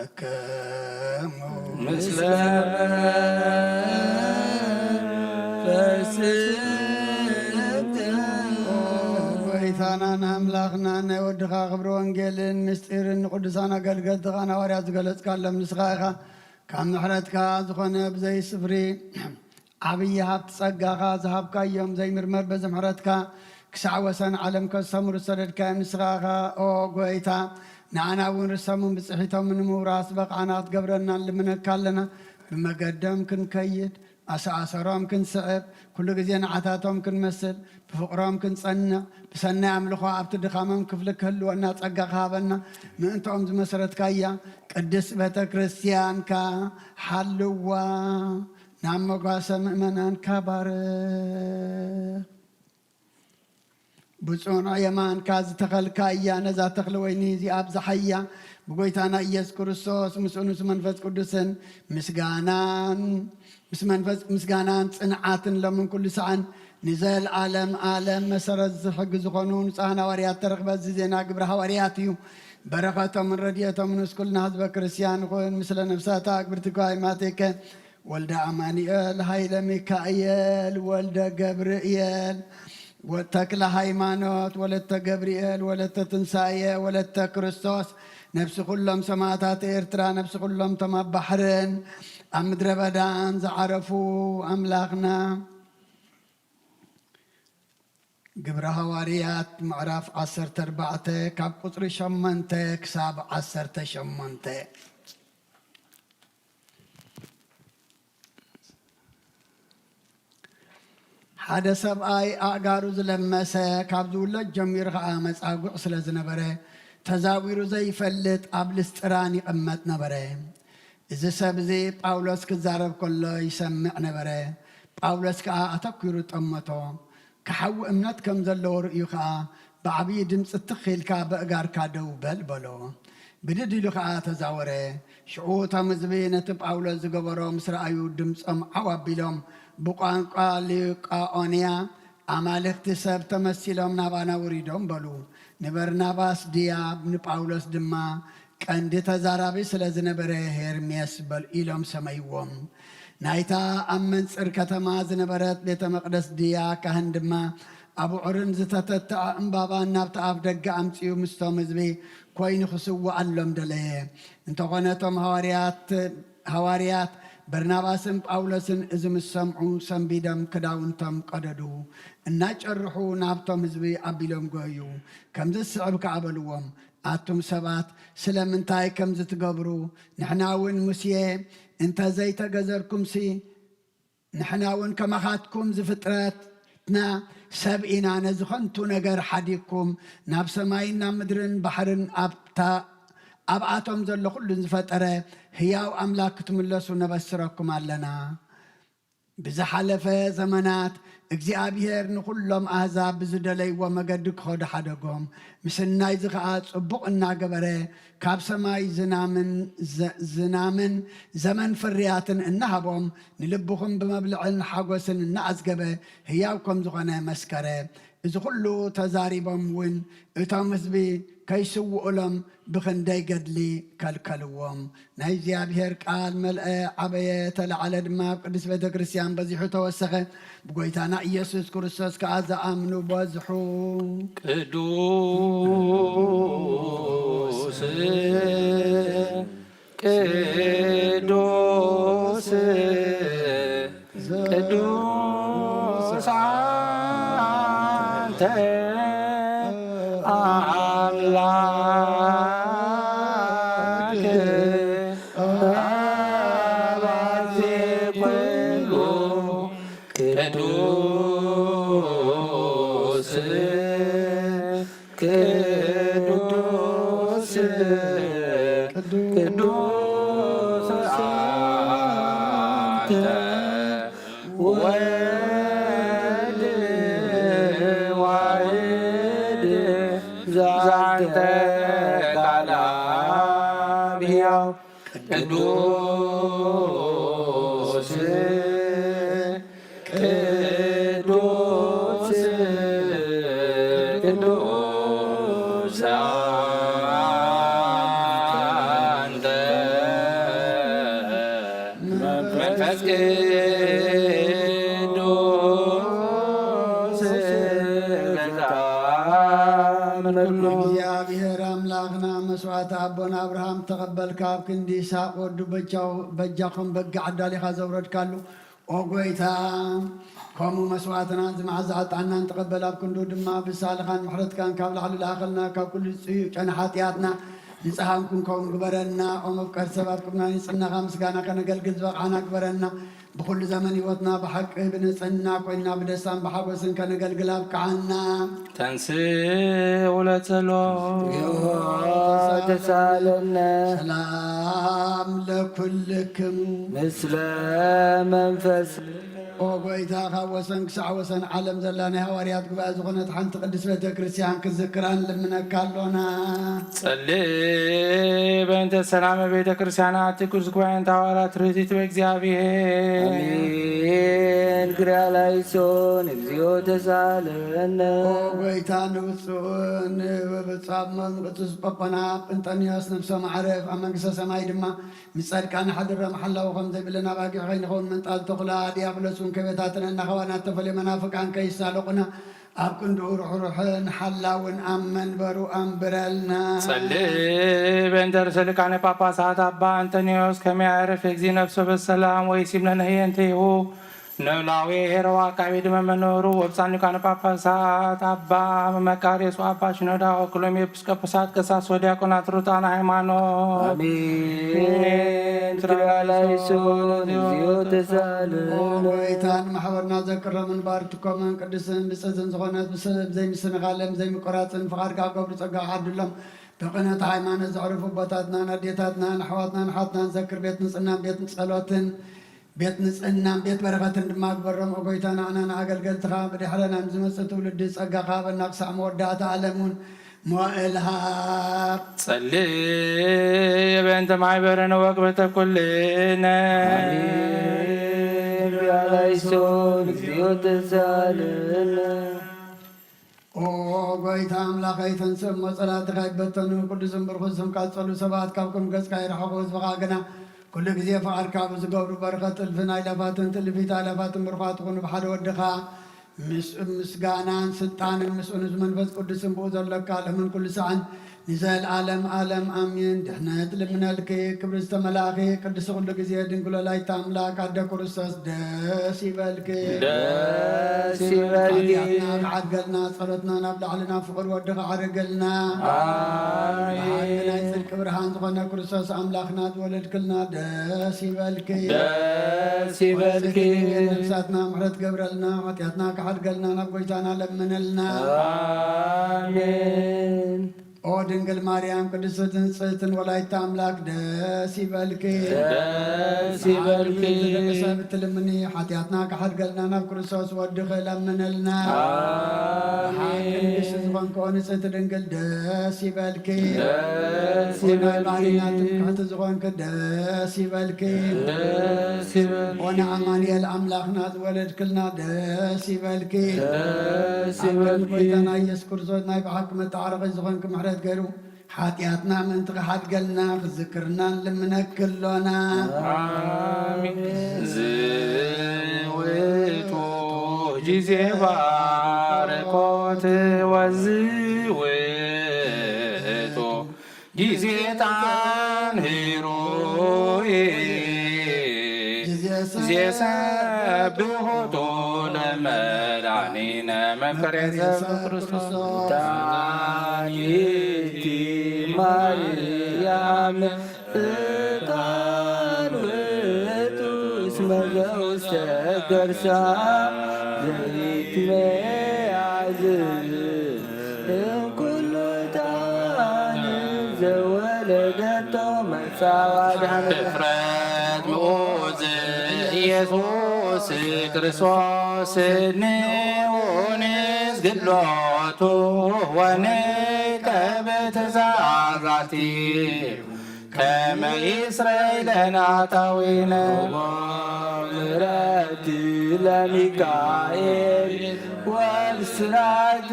ለኩልክሙ ምስለ ፈስት ጎይታናን ኣምላኽናን ናይ ወድኻ ክብሪ ወንጌልን ምስጢርን ንቅዱሳን ኣገልገልትኻን ሃዋርያት ዝገለጽካሎም ንስኻ ኢኻ። ካብ ምሕረትካ ዝኾነ ብዘይ ስፍሪ ዓብዪ ሃብቲ ጸጋኻ ዝሃብካዮም ዘይምርመር በዚ ምሕረትካ ክሳዕ ወሰን ዓለም ከሰምሩ ዝሰደድካዮም ንስኻ ኢኻ። ኦ ጎይታ፣ ንኣና እውን ርሰሙን ብጽሒቶምን ንምውራስ በቕዓና ክትገብረና ንልምነካ ኣለና። ብመገዶም ክንከይድ፣ ኣሰኣሰሮም ክንስዕብ፣ ኩሉ ግዜ ንዓታቶም ክንመስል፣ ብፍቕሮም ክንጸንዕ፣ ብሰናይ ኣምልኾ ኣብቲ ድኻሞም ክፍሊ ክህልወና ጸጋ ክሃበና፣ ምእንትኦም ዝመሰረትካያ ቅድስት ቤተ ክርስቲያንካ ሓልዋ፣ ናብ መጓሰ ምእመናንካ ባርኽ። ብጽኑዕ የማንካ ዝተኸልካ እያ። ነዛ ተኽሊ ወይኒ እዚኣ ኣብዝሓያ። ብጎይታና ኢየሱስ ክርስቶስ ምስኡን ምስ መንፈስ ቅዱስን ምስጋናን ምስ መንፈስ ምስጋናን ጽንዓትን ሎምን ኩሉ ሰዓን ንዘለዓለም ዓለም መሰረት ዝሕግ ዝኾኑ ንጹሃን ሃዋርያት ተረኽበ። እዚ ዜና ግብረ ሃዋርያት እዩ። በረኸቶምን ረድኤቶምን ምስ ኩልና ህዝበ ክርስቲያን ይኹን። ምስለ ነፍሳታ ኣግብርቲ ጓይ ማቴከ ወልደ ኣማኑኤል፣ ሃይለ ሚካኤል፣ ወልደ ገብርኤል፣ ወ-፣ ተክለ ሃይማኖት፣ ወለተ ገብርኤል፣ ወለተ ትንሳኤ፣ ወለተ ክርስቶስ፣ ነፍሲ ኩሎም ሰማዕታት ኤርትራ፣ ነፍሲ ኩሎም እቶም ኣብ ባሕርን ኣብ ምድረ በዳን ዝዓረፉ ኣምላኽና። ግብረ ሃዋርያት ምዕራፍ ዓሰርተ ኣርባዕተ ካብ ቁጽሪ ሸሞንተ ክሳብ ዓሰርተ ሸሞንተ። ሓደ ሰብኣይ ኣእጋሩ ዝለመሰ ካብ ዝውለድ ጀሚሩ ኸኣ መጻጉዕ ስለ ዝነበረ ተዛዊሩ ዘይፈልጥ ኣብ ልስጥራን ይቕመጥ ነበረ። እዚ ሰብ እዚ ጳውሎስ ክዛረብ ከሎ ይሰምዕ ነበረ። ጳውሎስ ከኣ ኣተኲሩ ጠመቶ። ክሓዊ እምነት ከም ዘለዎ ርእዩ ኸኣ ብዓብዪ ድምጺ ትኽ ኢልካ በእጋርካ ደው በል በሎ። ብድድ ኢሉ ኸኣ ተዛወረ። ሽዑ እቶም ህዝቢ ነቲ ጳውሎስ ዝገበሮ ምስ ረኣዩ ድምጾም ዓው ኣቢሎም ብቋንቋ ሊቃኦንያ ኣማልኽቲ ሰብ ተመሲሎም ናባና ውሪዶም በሉ። ንበርናባስ ድያብ ንጳውሎስ ድማ ቀንዲ ተዛራቢ ስለ ዝነበረ ሄርሜስ በል ኢሎም ሰመይዎም። ናይታ ኣብ መንጽር ከተማ ዝነበረት ቤተ መቕደስ ድያ ካህን ድማ ኣቡዑርን ዝተተትዐ ዕምባባን ናብቲ ኣፍ ደገ ኣምጺኡ ምስቶም ህዝቢ ኮይኑ ክስውኣሎም ደለየ። እንተኾነ እቶም ሃዋርያት ሃዋርያት በርናባስን ጳውሎስን እዚ ምስ ሰምዑ ሰንቢዶም ክዳውንቶም ቀደዱ። እናጨርሑ ናብቶም ህዝቢ ኣቢሎም ጎዩ። ከምዚ ዝስዕብ ከኣ በልዎም፣ ኣቱም ሰባት ስለምንታይ ከምዚ ትገብሩ? ንሕና እውን ሙሴ እንተ ዘይተገዘርኩምሲ ንሕና እውን ከማኻትኩም ዝፍጥረትና ሰብ ኢና። ነዚ ኸንቱ ነገር ሓዲግኩም ናብ ሰማይን ናብ ምድርን ባሕርን ኣብታ ኣብኣቶም ዘሎ ኹሉን ዝፈጠረ ህያው ኣምላኽ ክትምለሱ ነበስረኩም ኣለና። ብዝሓለፈ ዘመናት እግዚኣብሔር ንኹሎም ኣህዛብ ብዝደለይዎ መገዲ ክኸዱ ሓደጎም። ምስናይዚ ኸኣ ጽቡቕ እናገበረ ካብ ሰማይ ዝናምን ዘ-፣ ዝናምን ዘመን ፍርያትን እናሃቦም ንልብኹም ብመብልዕን ሓጎስን እናኣዝገበ ህያው ከም ዝኾነ መስከረ። እዚ ኹሉ ተዛሪቦም እውን እቶም ህዝቢ ከይስውኡሎም ብኽንደይ ገድሊ ከልከልዎም። ናይ እግዚኣብሔር ቃል መልአ፣ ዓበየ፣ ተለዓለ ድማ ኣብ ቅድስት ቤተ ክርስቲያን በዚሑ ተወሰኸ። ብጎይታና ኢየሱስ ክርስቶስ ከኣ ዝኣምኑ በዝሑ። ቅዱስ ቅዱስ ቅዱስ አንተ አምላክ አባዜ ኩሉ ቅዱስ ቅዱስ ቅዱስ አንተ ወልድ ዋሕድ ዘአንተ ቃል አብ ሕያው ቅዱስ ቅዱስ ቅዱስ አንተ መንፈስ ቅዱስ በጣም እግዚአብሔር አምላኽና መስዋዕት ኣቦና ኣብርሃም ተቐበልካ፣ ኣብ ክንዲ ይስሐቅ ወዱ በጃው-፣ በጃኹም በጊዕ ኣዳሊኻ ዘውረድካሉ፣ ኦ ጐይታ፣ ከምኡ መስዋዕትና እዚ መዓዛ ዕጣንና ንትቐበል፣ ኣብ ክንዱ ድማ ብሳልኻን ምሕረትካን ካብ ላዕሊ ለኣኸልና፣ ካብ ኩሉ ጽዩቕ ጨና ሓጢኣትና ንጽሃን ክንከውን ግበረልና። ኦ መፍቀር ሰብ፣ ኣብ ቅድሚ ናይ ንጽህናኻ ምስጋና ከነገልግል ዝበቕዓና ግበረና። ብኹሉ ዘመን ህይወትና ብሓቂ ብንጽህና ኮይንና ብደስታን ብሓጎስን ከነገልግል ኣብቅዓና። ተንስ ውለጸሎ ተሳለነ። ሰላም ለኩልክም። ምስለ መንፈስ። ኦ ጐይታ፣ ካብ ወሰን ክሳዕ ወሰን ዓለም ዘላ ናይ ሃዋርያት ጉባኤ ዝኾነት ሓንቲ ቅድስት ቤተ ክርስቲያን ክዝክራ ንልምነካ ኣሎና። ጸሊ በእንተ ሰላም ቤተ ክርስቲያን ኣቲ ቅዱስ ጉባኤ እንተ ሃዋርያት ርህቲት በእግዚኣብሔር። ኣሜን። ክርያ ላይሶን እግዚኦ ተሳለነ። ኦ ጐይታ፣ ንብፁዕን ብብጻም ቅዱስ ጳጳና ጴንጠንዮስ ነፍሶም ኣዕርፍ ኣብ መንግስተ ሰማይ ድማ ምስ ጻድቃን ሓድር፣ መሓላዊ ከም ዘይብለን ኣባጊዕ ከይንኸውን ምንጣል ተኹላ ዲያብሎስ እውን ከይበታተነና፣ ካባና እተፈልዩ መናፍቃን ከይሳለቑና፣ ኣብ ክንድኡ ርሑሩሕን ሓላውን ኣብ መንበሩ ኣንብረልና። ጸልእ በእንተ ርእሰ ሊቃነ ጳጳሳት ኣባ ኣንጠንዮስ ከመ ያዕርፍ እግዚእ ነፍሶ በሰላም ወይሲብ ለነ ህየንቴሁ። ንላዊ ሄረዋ አቃቤ ደመ መኖሩ ወብፃን ሊቃነ ጳጳሳት አባ መቃርዮስ ወአባ ሽኖዳ ወኩሎም ኤጲስቆጶሳት ቀሳውስት ወዲያቆናት ሩጣን ሃይማኖት። አሜን። ትራላይሶን እግዚኦ ተሳለን። ኦ ጐይታ፣ ንማሕበርና ዘክሮምን ባርክኮምን ቅድስን ብፅዕትን ዝኾነት ብሰብ ዘይምስንኻለን ዘይምቁራፅን ፍቓድካ ክገብሩ ጸጋ ዓድሎም። ብቕንዕቲ ሃይማኖት ዘዕርፉ ኣቦታትናን ኣዴታትናን ኣሕዋትናን ኣሓትናን ዘክር። ቤት ንጽህናን ቤት ጸሎትን ቤት ንጽህናን ቤት በረኸትን ድማ ግበሮም። ኦ ጐይታ፣ ንዓና ንኣገልገልትኻ ብድሕረና ንዝመጽእ ትውልዲ ጸጋኻ ሃበና፣ ክሳዕ መወዳእታ ዓለም እውን መዋእል ሃብ። ጸልእ በእንተ ማሕበርነ ወግበተ ኩልነ። አሜን። ቢያላይሶን እግዚኦ ተሳለነ። ኦ ጐይታ ኣምላኸይ፣ ተንስእ እሞ ጸላእትኻ ይበተኑ፣ ቅዱስን ብርኹን ስምካ ዝጸልኡ ሰባት ካብ ቅድሚ ገጽካ ይርሓቑ። ህዝብኻ ግና ኩሉ ግዜ ፍቓድካ ብዝገብሩ በረኸት እልፍን ኣእላፋትን ትእልፊት ኣእላፋትን ብሩኻት ይኹኑ። ብሓደ ወድኻ ምስ ምስጋናን ስልጣንን ምስኡ ንመንፈስ ቅዱስን ብኡ ዘሎካ ሎምን ኩሉ ሳዕን ንዘለዓለም ዓለም ኣሜን። ድሕነት ልምነልኪ ክብሪ ዝተመላእኪ ቅድስቲ ኩሉ ግዜ ድንግል ወላዲተ ኣምላክ ኣደ ክርስቶስ ደስ ይበልኪ። ደስ ይበልኪ። ሓጢኣትና ክዓድገልና ጸሎትና ናብ ላዕሊ ናብ ፍቕር ወዲ ክዓርገልና። ኣሜን። ብሓቂ ናይ ጽድቂ ብርሃን ዝኾነ ክርስቶስ ኣምላኽና ዝወለድክልና ደስ ይበልኪ። ደስ ይበልኪ። ነፍሳትና ምሕረት ገብረልና፣ ሓጢኣትና ክዓድገልና ናብ ጐይታና ለምነልና። ኣሜን። ኦ ድንግል ማርያም ቅድስትን ንጽሕትን ወላዲተ ኣምላክ ደስ ይበልኪ። ደስ ይበልኪ። ንዓለም ዝደቂ ሰብ እትልምኒ ሓጢኣትና ክሓድገልና ናብ ክርስቶስ ወድኺ ለምንልና። ኣሜን። ብሓቂ ንግስቲ ዝኾንኪ ኦ ንጽሕቲ ድንግል ደስ ይበልኪ። ደስ ኦ ናይ ይበልኪ። ባህርና ትምክሕቲ ዝኾንኪ ደስ ይበልኪ። ደስ ይበልኪ። ኦ ንኣማኑኤል ኣምላኽና ዝወለድክልና ደስ ይበልኪ። ደስ ኣብ ቅድሚ ይበልኪ። ጐይታና ኢየሱስ ክርስቶስ ናይ ብሓቂ መተዓረቒ ዝኾንኪ ምሕረት ገይሩ ሓጢኣትና ምእንቲ ክሓድገልና ክዝክርና ንልምነኪ ኣሎና። ኣሜን። ዝውቱ ጊዜ ባርኮት ወዝውቱ ጊዜ ጣን ሂሩይ ጊዜ ጊዜ ሰብሖቶ ለመድኃኒነ መፍቀሬ ሰብ ክርስቶስ። ዳኒቲ ማርያም ዕጣን ውእቱ እስመ ዘውስተ ከርሳ ዘይት መያዝ እምኩሉ ዕጣን ዘወለደቶ መጻዋ ድኃነ። እፍረት ምዑዝ ኢየሱስ ክርስቶስ ንዑ ንስግድ ሎቱ ወንቀብ ትእዛዛቲሁ ከመ ይስረይ ለነ ኃጣውኢነ። ምሕረት ለሚካኤል ወብስራት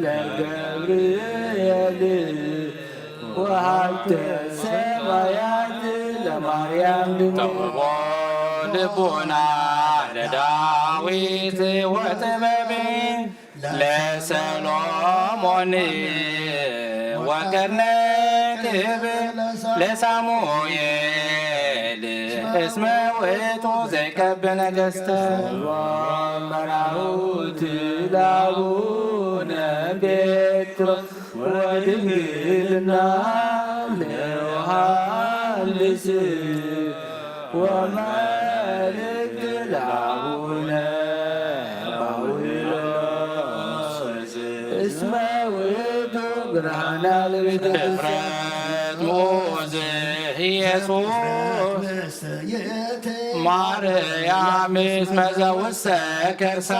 ለገብርኤል ወሃብተ ሰማያት ለማርያም ድንግል። ተውቦ ልቡና ለዳዊት ወጥበብ ለሰሎሞን ወቀርነ ክብ ለሳሙኤል እስመ ውእቱ ዘይቀብ ነገስተ። መራሁት ለአቡነ ጴጥሮስ ወድንግልና ለዮሐንስ ወመልእክት ለአቡነ ጳውሎስ እስመ ውእቱ ብርሃና ለቤተ ክርስቲያን። እፍረት ሙዝ ኢየሱስ ማርያም እስመ ዘውስተ ከርሳ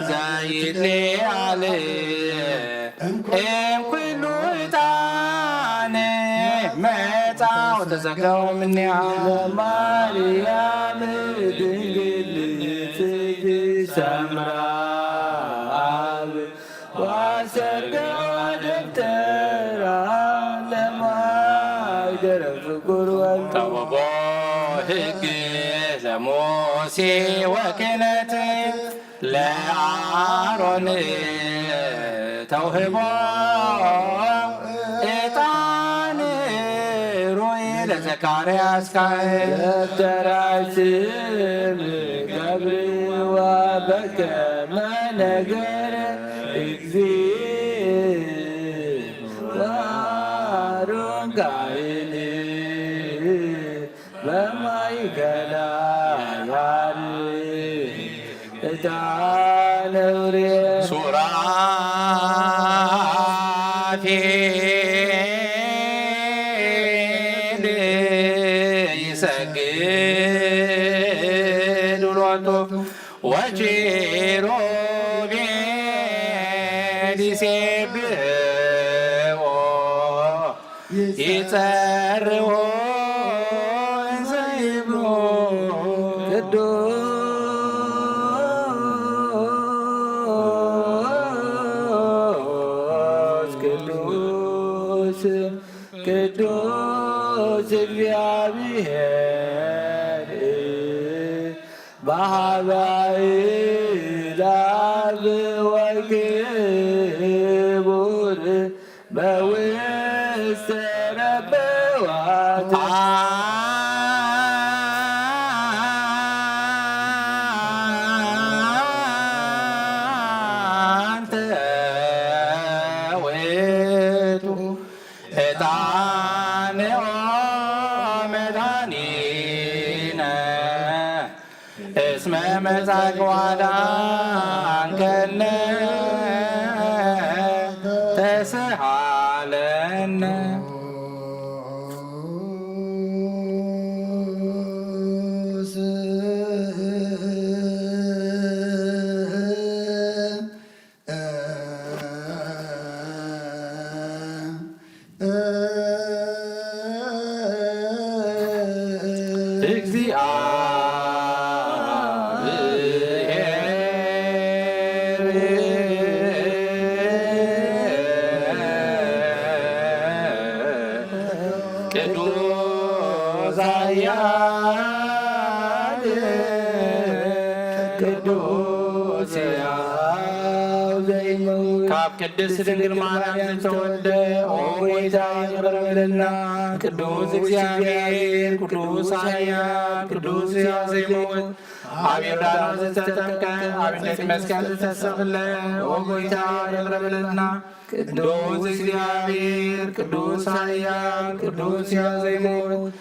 ዘይትሌዓል እምኩሉ ዕጣን መጻ ወተዘገወ እምኔሃ። ለማርያም ድንግል ንጽሕቲ ሰምራ አብ ወአሰርገዋ ደብተራ ለማይደረ ፍቁር ወልድ። ተውቦ ሕግ ለሙሴ ወክህነት ለአሮን ተውህቦ ዕጣን ሩይ ለዘካርያስ ካህን። ደብተራ ስም ገብርዋ በከመ ነገረ እግዚእ ወአሮን ካህን በማእከላ ያርግ ዕጣነ ኡሬ። ሱራፌል ይሰግድ ሎቱ ወኪሩቤል ይሴብሕዎ ይጸርዎ እንዘ ይብሉ ቅዱስ ቅዱስ ቅዱስ እግዚአብሔር በሀባይ ለአብ ወክቡር በውስተ ረበዋት። አንተ ውእቱ ዕጣንኦ መድኃኒነ እስመ መጻእከ ወአዳንከነ ተስሃለነ። ቅዱስ ኃያል ቅዱስ ሕያው ዘይመውት ካብ ቅድስት ድንግል ማርያም ዝተወልደ፣ ኦ ጐይታ፣ ይቕረ በለልና። ቅዱስ እግዚኣብሔር፣ ቅዱስ ኃያል፣ ቅዱስ ሕያው ዘይመውት፣ ኣብ ዮርዳኖስ ዝተጠምቀ፣ ኣብ ዕንጨይቲ መስቀል ዝተሰቕለ፣ ኦ ጐይታ፣ ይቕረ በለልና። ቅዱስ እግዚኣብሔር፣ ቅዱስ ኃያል፣ ቅዱስ ሕያው ዘይመውት፣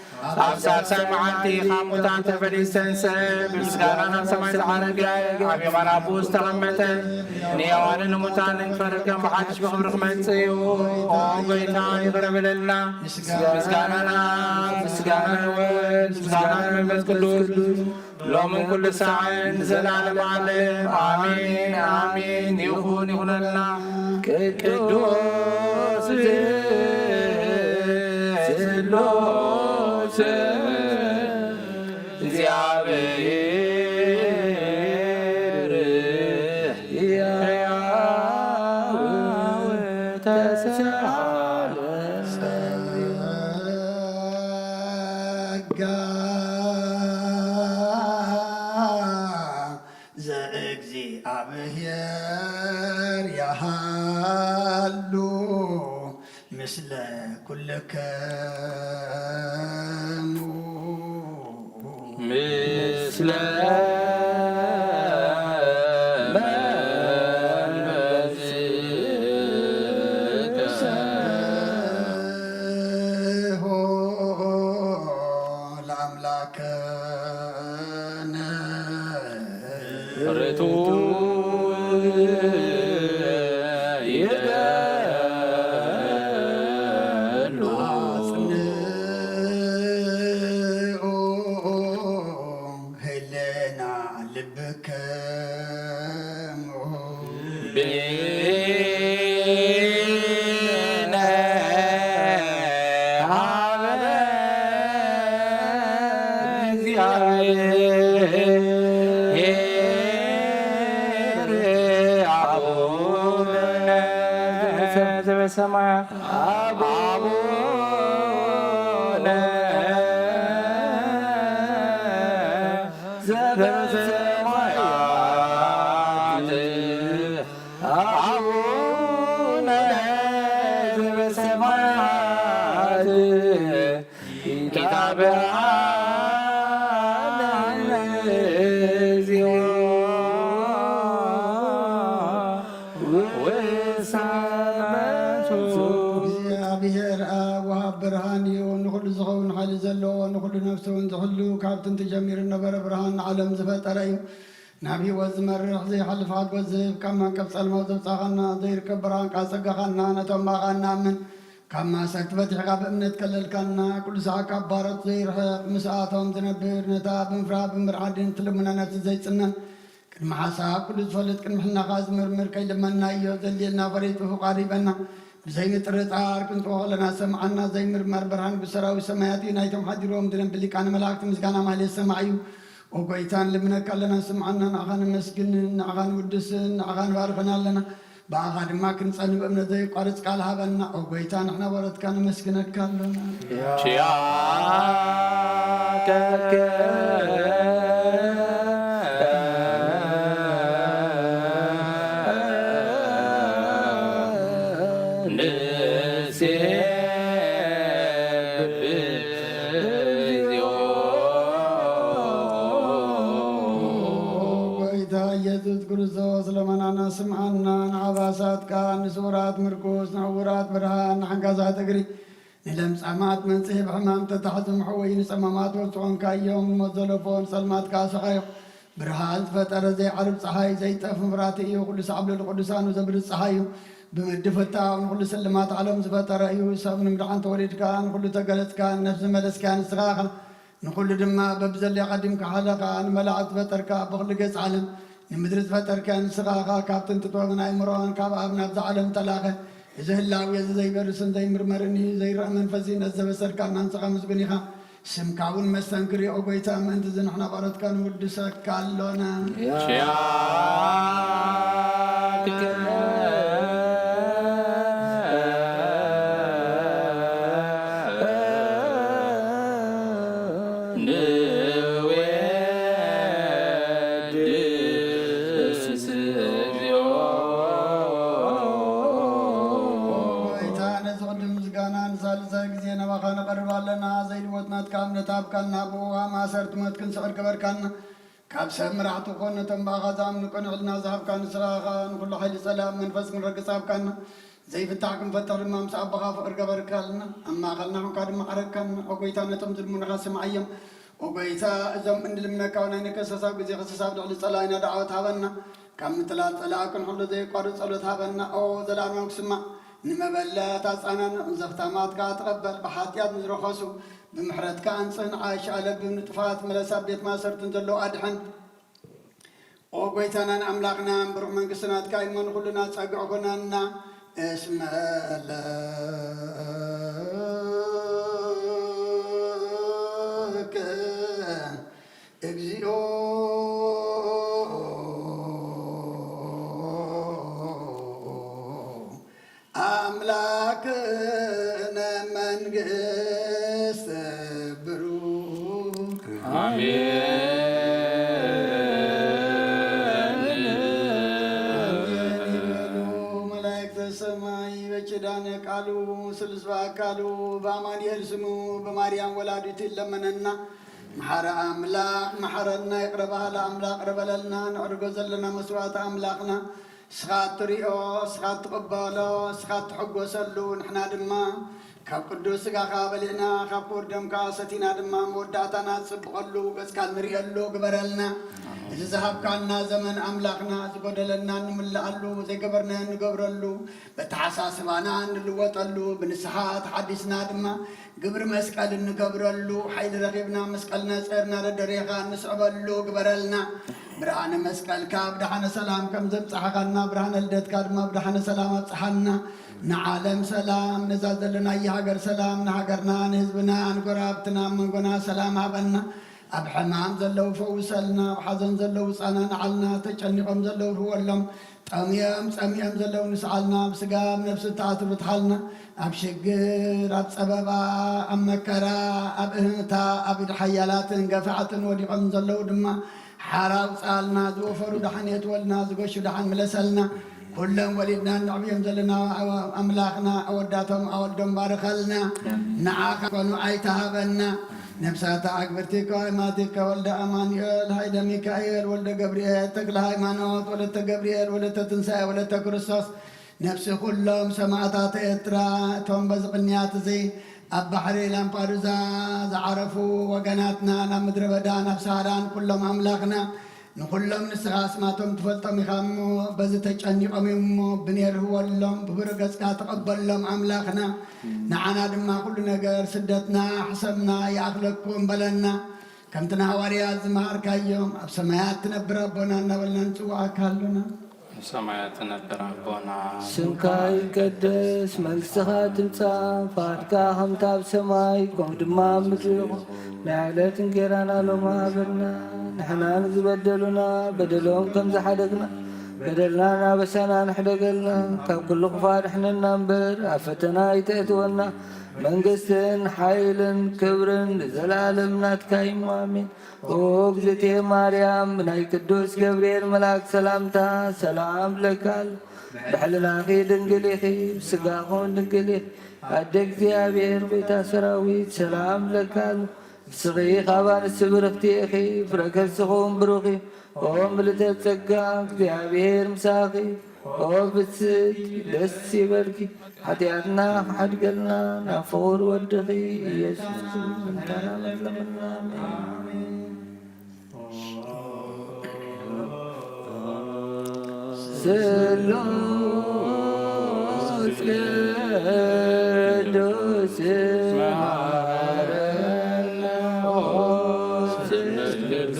ኣብ ሳልሳይ መዓልቲ ካብ ሙታን ተፈልዩ ዝተንስአ፣ ብምስጋና ናብ ሰማይ ዝዓረገ፣ ኣብ የማን ኣቦኡ ዝተቐመጠ፣ ንሕያዋንን ንሙታንን ክፈርድ ከም ብሓድሽ ብኽብሪ ክመጽእ እዩ። ኦ ጐይታ፣ ይቕረ በለልና። ምስጋናና ምስጋና ንወልድ፣ ምስጋና ንመንፈስ ቅዱስ፣ ሎምን ኩሉ ሳዕን ንዘለዓለም ዓለም። ኣሜን፣ ኣሜን። ይኹን፣ ይኹነልና። ቅዱስ ስሉስ እግዚኣብሔር ጸጋ ዘእግዚኣብሔር ያሃሉ ምስለ ኩልክሙ። ምስለ መንፈስከ። ለአምላክነ ርቱ ይደሉ። አጽንኡ ህልና ልብክሙ። ብነ ሀበ እግዚአብሔር አቡነ ዘበሰማያት። አቡነ ዘበሰማያት። አቡነ ዘበሰማያት። ይትባረክ ስምከ። ወሰማያቱ። እግዚኣብሔር ኣብ ወሃብ ብርሃን እዩ። ንኹሉ ዝኸውን ሓይሊ ዘለዎ፣ ንኹሉ ነፍሲ እውን ዝሕሉ፣ ካብ ጥንቲ ጀሚሩ ነበረ። ብርሃን ንዓለም ዝፈጠረ እዩ። ናብ ህይወት ዝመርሕ ዘይሓልፍ ሓጎስ ዝህብ፣ ካብ መንቀብ ጸልማት ዘውጻኻና፣ ዘይርከብ ብርሃን ቃል ጸጋኻና፣ ነቶም ብኣኻ እንኣምን ካብ ማእሰርቲ ፈቲሕካ ብእምነት ከለልካና። ኩሉ ሰዓት ካብ ባሮት ዘይርሕቕ፣ ምስኣቶም ዝነብር፣ ነታ ብምፍራህ ብምርዓድን ትልምኖ ነፍሲ ዘይጽነን፣ ቅድሚ ሓሳብ ኩሉ ዝፈልጥ፣ ቅድሚ ሕልናኻ ዝምርምር፣ ከይልመናዮ ዘድልየና ፈሊጡ ፍቓዱ ሂበና። ብዘይምጥርጣር ክንጽዎ ከለና ሰምዓና። ዘይምርማር ብርሃን ንጉስ ሰራዊት ሰማያት እዩ። ናይቶም ሓዲሮም ዝነብር ሊቃነ መላእክቲ ምስጋና ማህሌት ሰማዕ እዩ። ኦ ጎይታ፣ ንልምነካ ኣለና፣ ስምዓና። ንዓኻ ነመስግንን ንዓኻ ንውድስን ንዓኻ ንባርኽን ኣለና። ብኣኻ ድማ ክንጸንእ ብእምነት ዘየቋርጽ ቃል ሃበና። ኦ ጎይታ፣ ንሕና ባሮትካ ነመስግነካ ኣሎና። ኪያከ ንሴብሕ እግዚኦ። ጎይታ ኢየሱስ ክርስቶስ፣ ለመናና ስምዓና፣ ንዓባሳትካ፣ ንስውራት ምርኩስ፣ ንዕውራት ብርሃን፣ ንሓንካሳት እግሪ፣ ንለምጻማት መንጽሂ፣ ብሕማም ተታሕዙ ምሕወዩ፣ ንጸማማት ወጽዖ ኾንካዮም፣ ንሞት ዘለፎ ንጸልማትካ ኣሰሓዮ። ብርሃን ዝፈጠረ ዘይዓርብ ጸሓይ፣ ዘይጠፍ መብራህቲ እዩ። ኩሉ ሳዕ ኣብ ልዕሊ ቅዱሳኑ ዘብርህ ጸሓይ እዩ። ብምድፍታው ንኹሉ ስልማት ዓለም ዝፈጠረ እዩ። ሰብ ንምድሓን ተወሊድካ፣ ንኹሉ ተገለጽካ፣ ንነፍሲ መለስካ ንስኻ ኢኻ። ንኹሉ ድማ በብዘድልዮ ቀዲምካ ሓለኻ። ንመላእኽቲ ዝፈጠርካ፣ ብኹሉ ገጽ ዓለም ንምድሪ ዝፈጠርካ ንስኻ ኢኻ። ካብ ጥንቲ ጥበብን ኣእምሮን ካብ ኣብ ናብዛ ዓለም ተላኸ። እዚ ህላዌ እዚ ዘይበርስን ዘይምርመርን እዩ። ዘይረአ መንፈስ እዩ። ነዚ ዘበሰርካና ንስኻ ምስጉን ኢኻ። ስምካ እውን መስተንክር እዩ። ኦ ጎይታ፣ ምእንቲ እዚ ንሕና ባሮትካ ንውድሰካ ኣሎና። ኪያከ ንዌድስ እግዚኦ። ጎይታ፣ ነዚ ቅዱስ ምስጋና ንሳልሳይ ግዜ ናባኻ ነቐርብ ኣለና። ዘይልወጥ ናትካ እምነት ሃብካና፣ ብኡ ማእሰርቲ ሞት ክንስዕር ገበርካና። ካብ ሰብ መራሕቲ ኮን ነቶም ብኣኻ ዝኣምኑ ቅኑዕ ሕልና ዝሃብካ ንስኻ ኢኻ። ንኹሉ ሓይሊ ጸላእ መንፈስ ክንረግጽ ሃብካና። ዘይፍታሕ ክንፈትሕ ድማ ምስ ኣቦኻ ፍቕሪ ገበርካልና። ኣብ ማእከልና ኾንካ ድማ ዓረግካና። ኦ ጎይታ፣ ነቶም ዝልምኑኻ ስምዓዮም። ኦ ጎይታ፣ እዞም እንልምነካ እውን ኣይንከሰስ፣ ኣብ ግዜ ክሰስ ኣብ ልዕሊ ጸላኢና ደዓወት ሃበና። ካብ ምትላል ጸላኢ ክንሕሎ ዘየቋርጽ ጸሎት ሃበና። ኦ ዘለኣለማዊ ክስማዕ ንመበለት ኣጻናንዕ፣ ዘኽታማትካ ተቐበል። ብሓጢኣት ንዝረኸሱ ብምሕረትካ ኣንጽህ፣ ንዓይሽ ኣለብም ንጥፋት መለስ፣ ኣብ ቤት ማእሰርትን ዘለዉ ኣድሕን። ኦ ጎይታናን ኣምላኽናን፣ ብሩኽ መንግስቲ ናትካ እዩ እሞ፣ ንኹልና ጸግዒ ኩነና። እስመ ለከ እግዚኦ ክነ መንግስት ብሩክ። ኣሜን። ኣሜን ይበሉ መላእክተ ሰማይ። በኪዳነ ቃሉ ስሉስ በአካሉ በአማኑኤል ስሙ በማርያም ወላዲቱ ይለመነና። መሓረ ኣምላኽ መሓረና፣ ይቕረ በሃሊ ኣምላኽ ይቕረ በለልና። ነዕርጎ ዘለና መስዋእቲ ኣምላኽና እስኻ እትሪኦ፣ እስኻ እትቕበሎ፣ እስኻ እትሕጎሰሉ፣ ንሕና ድማ ካብ ቅዱስ ስጋኻ በሊዕና ካብ ክቡር ደምካ ሰቲና ድማ መወዳእታና ዝጽብቐሉ ገጽካ እንሪኤሉ ግበረልና። እዚ ዝሃብካና ዘመን ኣምላኽና ዝጎደለና እንምልኣሉ፣ ዘይገበርናዮ እንገብረሉ፣ በተሓሳስባና እንልወጠሉ፣ ብንስሓ ተሓዲስና ድማ ግብሪ መስቀል እንገብረሉ፣ ሓይሊ ረኺብና መስቀልና ጸርና ደደሬኻ እንስዕበሉ ግበረልና። ብርሃነ መስቀልካ ብደሓነ ሰላም ከም ዘብጽሓኻና፣ ብርሃነ ልደትካ ድማ ብደሓነ ሰላም ኣብጽሓና። ንዓለም ሰላም፣ ነዛ ዘለናያ ሃገር ሰላም፣ ንሃገርና፣ ንህዝብና፣ ንጎረባብትና፣ ኣብ መንጎና ሰላም ሃበና። ኣብ ሕማም ዘለዉ ፈውሰልና፣ ኣብ ሓዘን ዘለዉ ጻናንዓልና፣ ተጨኒቖም ዘለዉ ርህወሎም፣ ጠምዮም ጸሚኦም ዘለዉ ንስዓልና፣ ኣብ ስጋ ኣብ ነፍሲ ተኣትሩ ትሓልና፣ ኣብ ሽግር ኣብ ጸበባ ኣብ መከራ ኣብ እህንታ ኣብ ኢድ ሓያላትን ገፋዕትን ወዲቖም ዘለዉ ድማ ሓራ ኣውጽኣልና፣ ዝወፈሩ ደሓን የትወልና፣ ዝገሹ ደሓን ምለሰልና። ኩሎም ወሊድና እነዕብዮም ዘለና ኣወ-፣ ኣምላኽና ኣወዳቶም ኣወልዶም ባርኸልና። ንዓኻ ኮኑ ኣይተሃበና። ነፍሳት ኣግብርቲከ ማቲከ ወልደ ኣማኑኤል፣ ሃይለ ሚካኤል፣ ወልደ ገብርኤል፣ ተክለ ሃይማኖት፣ ወለተ ገብርኤል፣ ወለተ ትንሳኤ፣ ወለተ ክርስቶስ፣ ነፍሲ ኩሎም ሰማእታት ኤርትራ፣ እቶም በዚ ቅንያት እዚ ኣብ ባሕሪ ላምፓዱዛ ዝዓረፉ ወገናትና፣ ናብ ምድረ በዳ፣ ናብ ሳህራን፣ ኩሎም ኣምላኽና፣ ንኹሎም ንስኻ ኣስማቶም ትፈልጦም ኢኻ እሞ፣ በዚ ተጨኒቖም እዮም እሞ፣ ብኔር ህወሎም፣ ብብሩህ ገጽካ ተቐበሎም ኣምላኽና። ንዓና ድማ ኩሉ ነገር ስደትና፣ ሕሰምና ይኣኽለኩም በለና። ከምቲ ንሃዋርያት ዝመሃርካዮም፣ ኣብ ሰማያት ትነብር ኣቦና እናበልና ንጽውዓካ ኣሎና። ኣብ ሰማያት ትነብር ኣቦና። ስምካ ይቀደስ፣ መንግስትኻ ትምጻእ፣ ፍቓድካ ከምቲ ኣብ ሰማይ፣ ከምኡ ድማ ኣብ ምድሪ ይኹን። ናይ ዕለት እንጌራና ሎሚ ሃበና። ንሕና ንዝበደሉና፣ በደሎም ከም ዝሓደግና፣ በደልናን ኣበሳናን ሕደገልና። ካብ ኩሉ ክፉእ ኣድሕነና እምበር፣ ኣብ ፈተና ኣይተእትወና። መንግስትን ሓይልን ክብርን ንዘለኣለም ናትካ እዩ። ኣሜን። ኦ እግዝእትየ ማርያም፣ ብናይ ቅዱስ ገብርኤል መልኣክ ሰላምታ ሰላም እብለካ ኣለኹ። ብሕልናኺ ድንግል ኢኺ፣ ብስጋኹን ድንግል ኢኺ። ኣደ እግዚኣብሔር፣ ጎይታ ሰራዊት፣ ሰላም እብለካ ኣለኹ። ንስኺ ካብ ኣንስቲ ብርኽቲ ኢኺ፣ ፍረ ከርስኹም ብሩኽ እዩ። ኦ ምልእተ ጸጋ፣ እግዚኣብሔር ምሳኺ። ኦ ብጽእቲ፣ ደስ ይበልኪ። ሓጢኣትና ክሓድገልና ናብ ፍቑር ወድኺ ኢየሱስ ክርስቶስ ምእንታና ለምለምና። ኣሜን። ስሉስ ቅዱስ መሐረነ ኦ ስሉስ ቅዱስ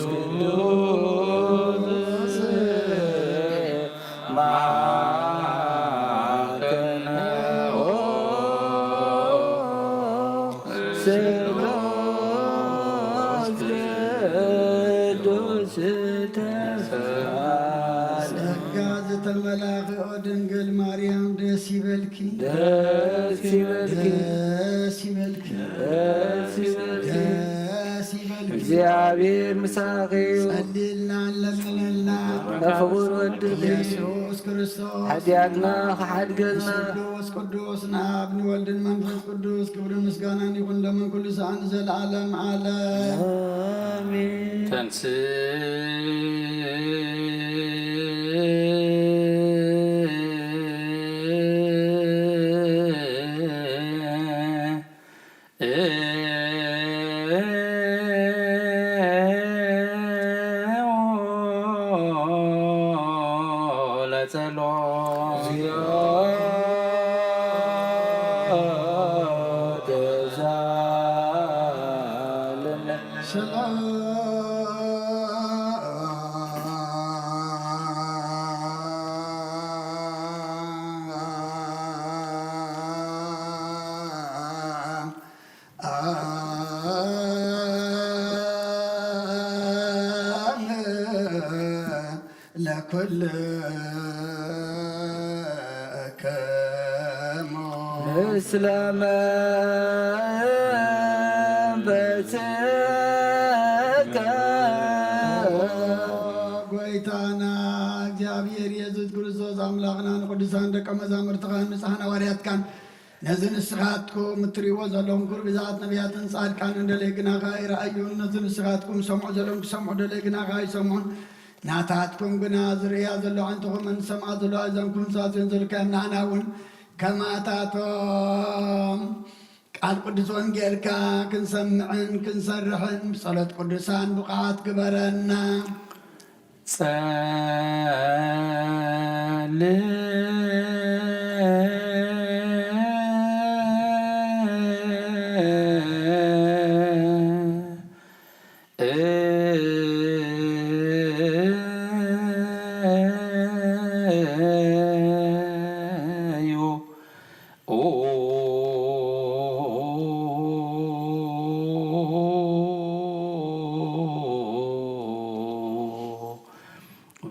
መሐረነ ኦ ስሉስ ቅዱስ ተስፋ ጸጋ ዝተመላኺ ኦ ድንግል ማርያም ደስ ይበልኪ። ደስ ይበልኪ። ደስ ይበልኪ። ደስ ይበልኪ። ደስ ይበልኪ። እግዚኣብሔር ምሳኺ እዩ። ጸልይልና ለምንልና። ፍቑር ወድኺ ኢየሱስ ክርስቶስ ሓጢኣትና ክሓድገልና። ቅዱስ ቅዱስ ንኣብ ንወልድን መንፈስ ቅዱስ ክብርን ምስጋናን ይኹን ሎምን ኩሉ ሰዓት ንዘለዓለም ዓለም። ኣሜን። ተንስ ለጸሎት። ለኩልክሙ። እስላመ በትከ። ጎይታና እግዚኣብሔር የሱስ ክርስቶስ ኣምላኽና ንቅዱሳን ደቀ መዛሙርትኻን ንጻሕን ሃዋርያትካን ነዚ ንስኻትኩም እትርእይዎ ዘለኹም ግርብዛት ነቢያትን ጻድቃንን ደለይ ግናኻ ይረኣዩን ነዚ ንስኻትኩም ሰምዑ ዘለኹም ክሰምዑ ደለይ ግናኻ ይሰምዑን ናታትኩም ግና ዝርእያ ዘሎ ኣዕንትኹምን ዝሰምዓ ዘሎ ኣእዛንኩም ዝሳስዮን ዘልካዮም ንዓና እውን ከማታቶም ቃል ቅዱስ ወንጌልካ ክንሰምዕን ክንሰርሕን ብጸሎት ቅዱሳን ብቕዓት ግበረና። ጸልእ እዩ።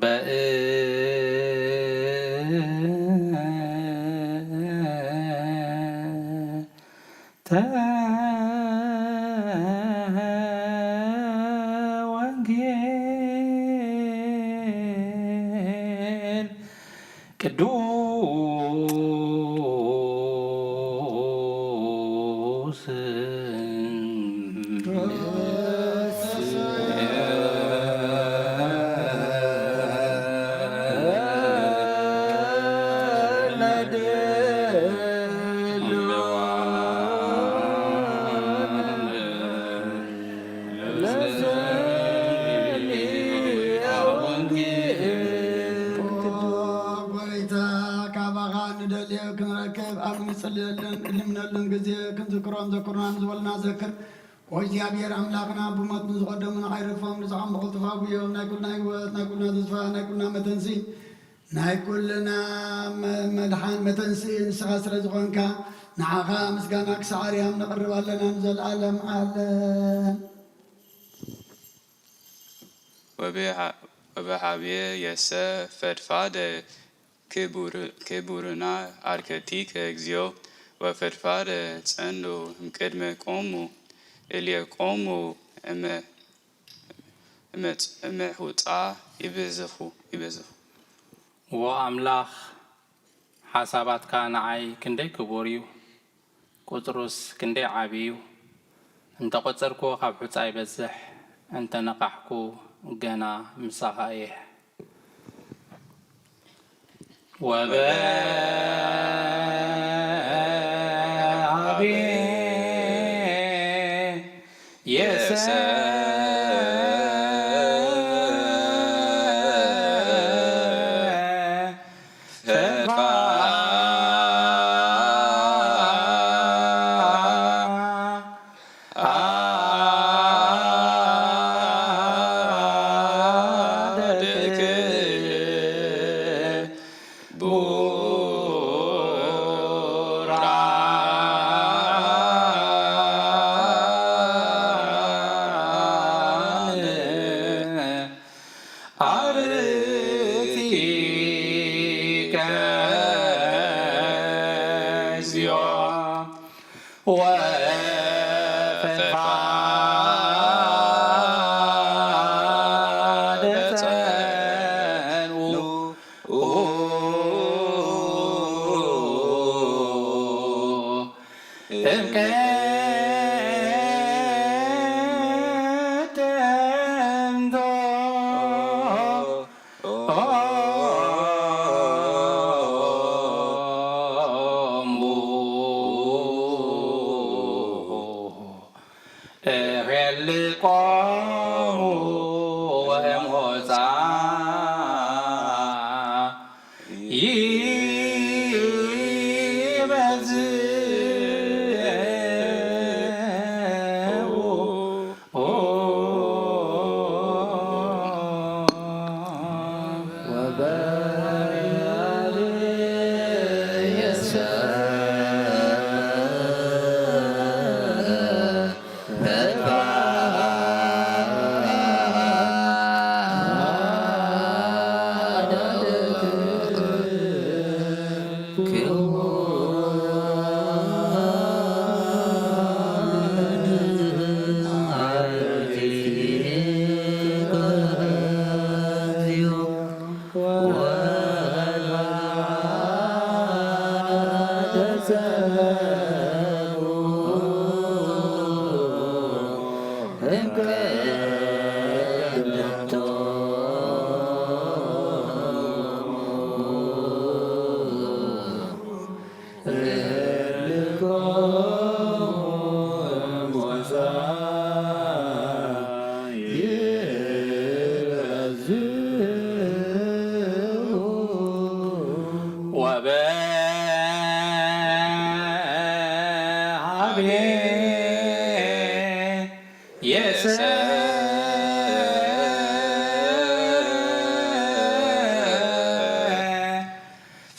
በእንተ ወንጌል ቅዱስ ጎይታ፣ ካባኻ ንደልዮ ክንረክብ ኣብ ንጽልየሉን እንልምነሉን ግዜ ክንዝክሮም ዘክሩና ንዝበሉና ዘክር። ኦ እግዚኣብሔር ኣምላኽና፣ ብሞት ንዝቐደሙ ንዓይ ረግፎም፣ ንስኻም ብቕልጡፍ ኣጉዮም። ናይ ኩልና ህይወት፣ ናይ ኩልና ተስፋ፣ ናይ ኩልና መተንሲ፣ ናይ ኩልና መ-፣ መድሓን መተንሲ ንስኻ ስለ ዝኾንካ፣ ንዓኻ ምስጋና ክሳዕ ኣርያም ነቕርብ ኣለና ንዘለኣለም ዓለም። ወበሃ-፣ ወበሃብየ የሰ ፈድፋደ ክቡር-፣ ክቡርና አርከቲከ እግዚኦ ወፈድፋደ ጸንዱ እምቅድመ ቆሙ እልየ ቆሙ እመ-፣ እመጽ-፣ እመ ሁጻ ይበዝኹ፣ ይበዝኹ። ዎ ኣምላኽ፣ ሓሳባትካ ንዓይ ክንደይ ክቡር እዩ፣ ቁጽሩስ ክንደይ ዓቢ እዩ። እንተ ቖጸርክዎ ካብ ሑጻ ይበዝሕ፣ እንተ ነቓሕኩ ገና ምሳኻ እየ። ወበ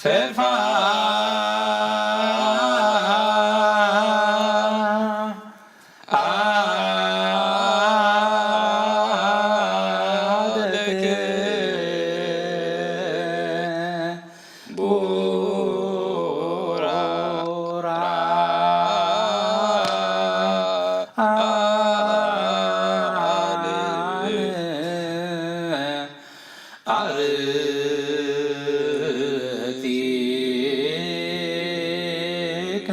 ፈድፋ ኣደክ ቡራ ኣርቲከ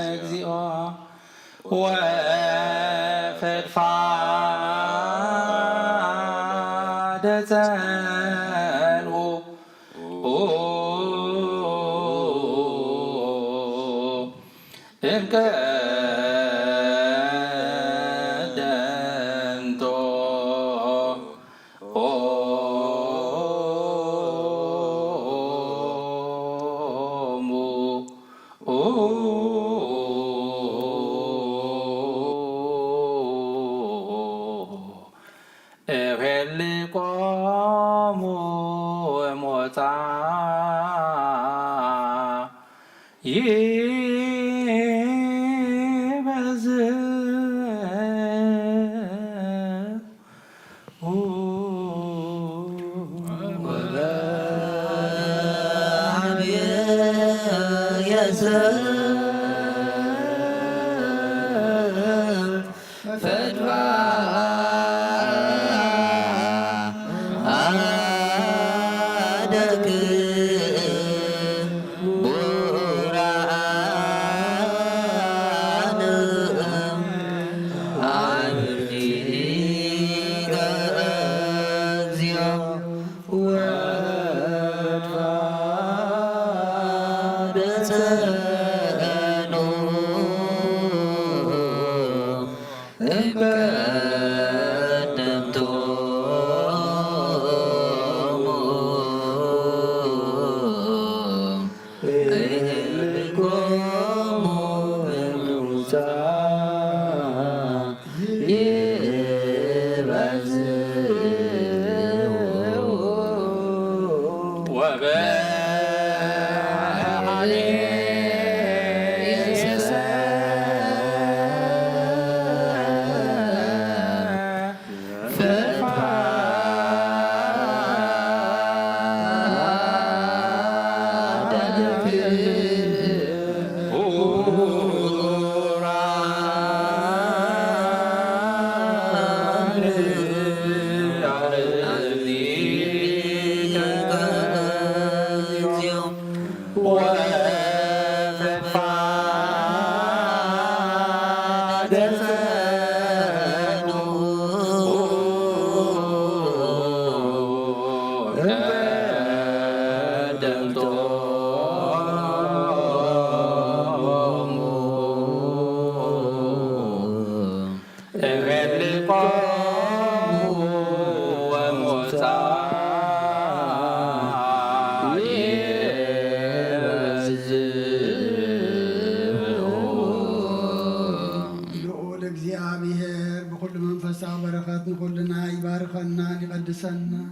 እግዚኦ ወፈድፋደ ጸንኡ እምቀደምቶ ኦሙ እሄልቆሙ ሞጻ ይበዝሕ ወበአብየ የሰ ፈድፋ አደክ ቡራን አብርቲከ እግዚኦ ወፈድፋደ ጸንኡ እምቀደምቶሙ እልኮሙ ምውጻእ ይበዝሕ ወበ ልዑል እግዚኣብሔር ብኹሉ መንፈሳዊ በረኸት ንኹልና ይባርከናን ይቐድሰናን።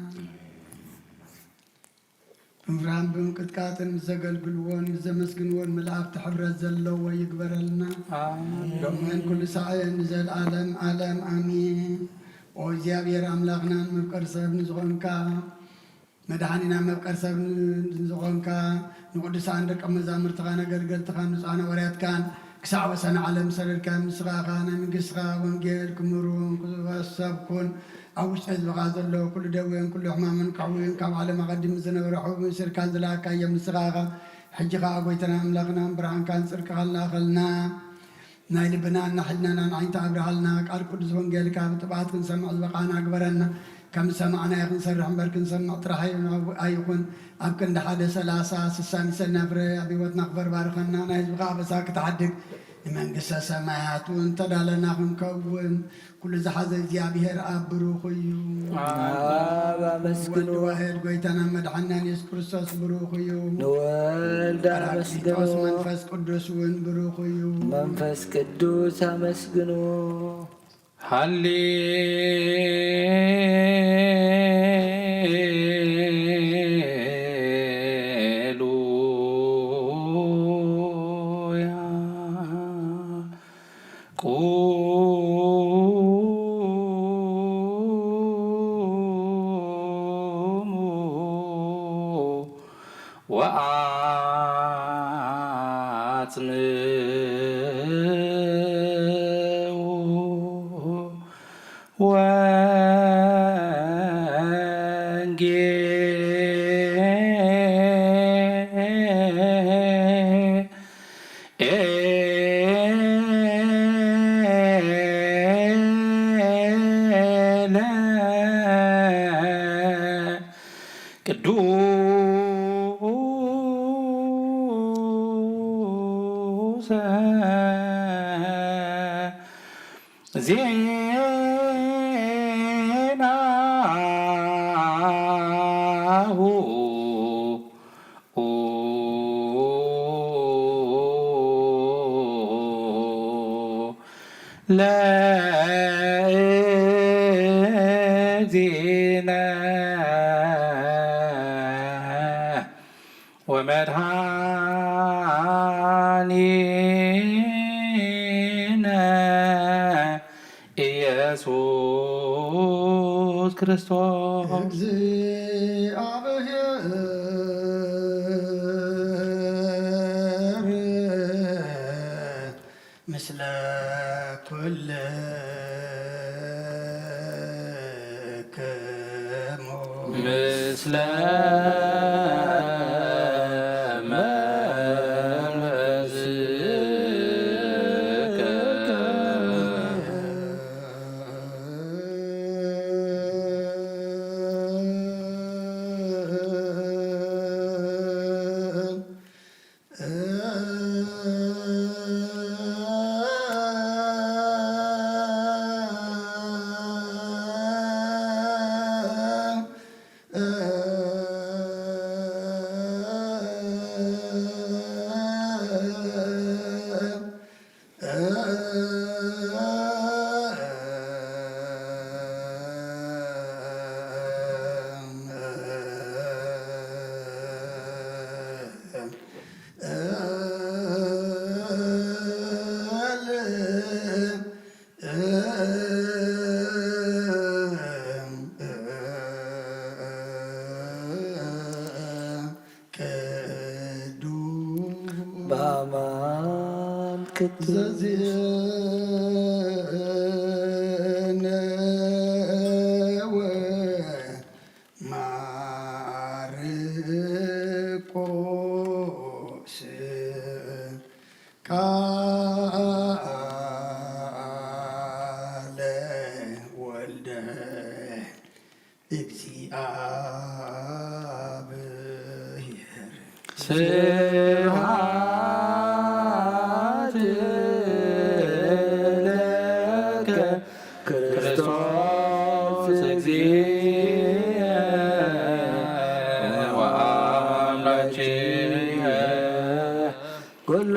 ብምፍራህን ብምንቅጥቃጥን ምስ ዘገልግልዎን ምስ ዘመስግንዎን መላእኽቲ ሕብረት ዘለዎ ይግበረልና። ኣሜን። ሎምን ኩሉ ሳዕን ንዘለዓለም ዓለም ኣሜን። ኦ እግዚኣብሔር ኣምላኽናን መፍቀሪ ሰብ ንዝኾንካ መድሓኒና መፍቀሪ ሰብ ንዝኾንካ ንቅዱሳን ደቀ መዛሙርትኻን ኣገልገልትኻን ንጹሓን ሃዋርያትካን ክሳዕ ወሰን ዓለም ሰደድካ ምስኻኻ ናይ መንግስትኻ ወንጌል ክምህሩን ክሰብኩን ኩን ኣብ ውሽጢ ህዝብኻ ዘሎ ኩሉ ደዌን ኩሉ ሕማምን ክሕውዩን ካብ ዓለም ኣቐዲሙ ዝነበረ ሕቡብ ምስልካን ዝለኣካዮም ንስኻ ኢኻ። ሕጂ ኸኣ ጐይታና ኣምላኽናን ብርሃንካን ጽድቅኻን ላኸልና። ናይ ልብና እናሕልናና ንዓይንታ ኣብርሃልና። ቃል ቅዱስ ወንጌልካ ብጥብዓት ክንሰምዕ ዝበቓና ግበረና። ከም ዝሰማዕናዮ ክንሰርሕ እምበር ክንሰምዕ ጥራሕ ኣይኹን። ኣብ ክንዲ ሓደ ሰላሳ ስሳ ሚሰልና ፍረ ኣብ ህይወትና ክፈር ባርኸና። ናይ ህዝብኻ ኣበሳ ክትሓድግ ንመንግስተ ሰማያት እውን ተዳለና ክንከውን ኩሉ ዝሓዘ እግዚኣብሔር ኣብ ብሩኽ እዩ። ኣብ ኣመስግኑ። ወልድ ዋሕድ ጐይታና መድሓናን የሱስ ክርስቶስ ብሩኽ እዩ። ንወልድ ጳራቅሊጦስ ኣመስግኑ። መንፈስ ቅዱስ እውን ብሩኽ እዩ። መንፈስ ቅዱስ ኣመስግኑ። ሃሌ ወአጽምዑ ወንጌለ ቅዱስ ዜናሁ ለእግዚእነ ወመድኃኒነ ኢየሱስ ክርስቶስ። እግዚአብሔር ምስለ ኩልክሙ። ምስለ መንፈስከ። ቅዱስ በአማን ክትም ዘዜነ ወማርቆስ ቃለ ወልደ እግዚአብሔር። ስብሐት ለከ ክርስቶስ እግዚእነ ወአምላክነ ኩሎ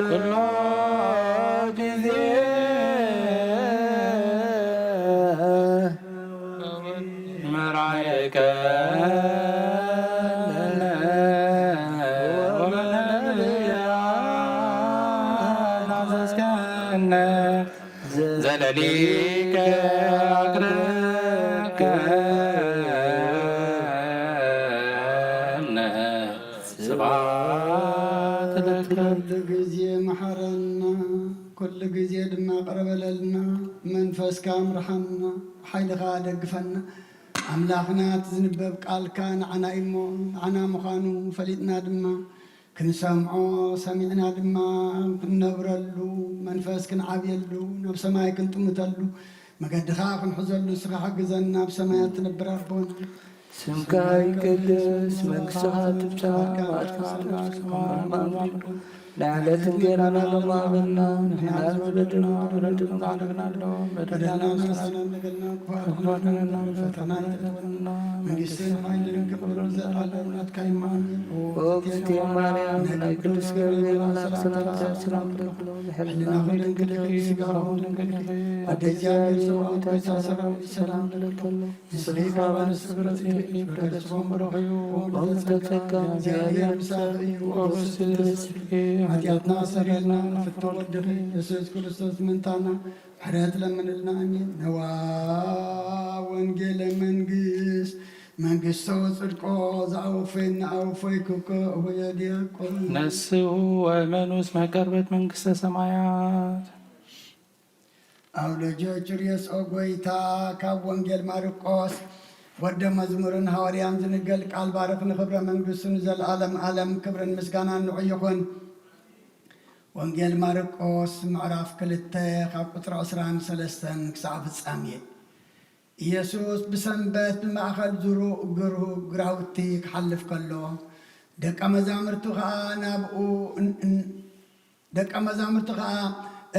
ጊዜ መራየከነ ወመነብያ ናዘዝከነ ዘለሊከ አቅረብከነ ስብሐት ለከ። ኩሉ ግዜ መሐረና፣ ኩሉ ግዜ ድማ ቅረበለልና። መንፈስካ ምርሓና፣ ሓይልኻ ደግፈና። ኣምላኽና፣ እቲ ዝንበብ ቃልካ ንዓና እዩ እሞ፣ ንዓና ምዃኑ ፈሊጥና ድማ ክንሰምዖ፣ ሰሚዕና ድማ ክንነብረሉ፣ መንፈስ ክንዓብየሉ፣ ናብ ሰማይ ክንጥምተሉ፣ መገድኻ ክንሕዘሉ ንስኻ ሓግዘና፣ ኣብ ሰማያት ትነብር ኣቦና። ስምካ ይቀደስ፣ መንግስትኻ ትምጻእ፣ ፍቓድካ ኣብ ሰማይ ከም ኣብ ሰማይ። ንዕለት እንጌራና ሎሚ ሃበና፣ ንሕና ዝበደልና በደልና ንብለኩም፣ በደልና ንስኣና፣ ንገልና ክፉኣት ኩነና፣ ፈተና ይእትወና፣ መንግስትን ሓይልን ክብርን ዘለዓለም ናትካ እዩ። ኣሜን። ኦ እግዝእትየ ማርያም፣ ናይ ቅዱስ ገብርኤል መልኣክ ሰላምታ፣ ሰላም ንብለኪ፣ ሕልናኺ ድንግል ኢኺ፣ ስጋኺ እውን ድንግል ኢኺ። ኣደ እግዚኣብሔር፣ ሰብኣዊት፣ ጎይታ ሰራዊት፣ ሰላም ንብለኪ ኣሎ። ንስኺ ካብ ኣንስቲ ክብርቲ ኢኺ፣ ፍረ ከርስኺ እውን ብሩኽ እዩ። ኦ ምልዕተ ጸጋ፣ እግዚኣብሔር ምሳኺ እዩ። ኦ ብስቲ ተስፍኪ፣ ኃጢኣትና ኣሰረልና፣ ንፍቶ ወድኺ የሱስ ክርስቶስ ምእንታና ምሕረት ለምንልና። ኣሜን። ነዋ ወንጌለ መንግስት መንግስቶ ጽድቆ ዝኣወፈየኒ ኣወፈይኩ እኮ እሁየ ዲያቆን። ነስኡ ወእመኑ እስመ ቀርበት መንግስተ ሰማያት። ኣውሎጆ ቹርዮስ ኦ ጎይታ፣ ካብ ወንጌል ማርቆስ ወደ መዝሙርን ሃዋርያን ዝንገል ቃል ባርኽ፣ ንኽብረ መንግስቱ ንዘለዓለም ዓለም ክብርን ምስጋናን ንዑ ይኹን። ወንጌል ማርቆስ ምዕራፍ ክልተ ካብ ቁጽሪ ዕስራን ሰለስተን ክሳዕ ፍጻሜ። ኢየሱስ ብሰንበት ብማእከል ዙሩ ግሩ-፣ ግራውቲ ክሓልፍ ከሎ፣ ደቀ መዛሙርቱ ኸኣ ናብኡ እን-፣ እን-፣ ደቀ መዛሙርቱ ኸኣ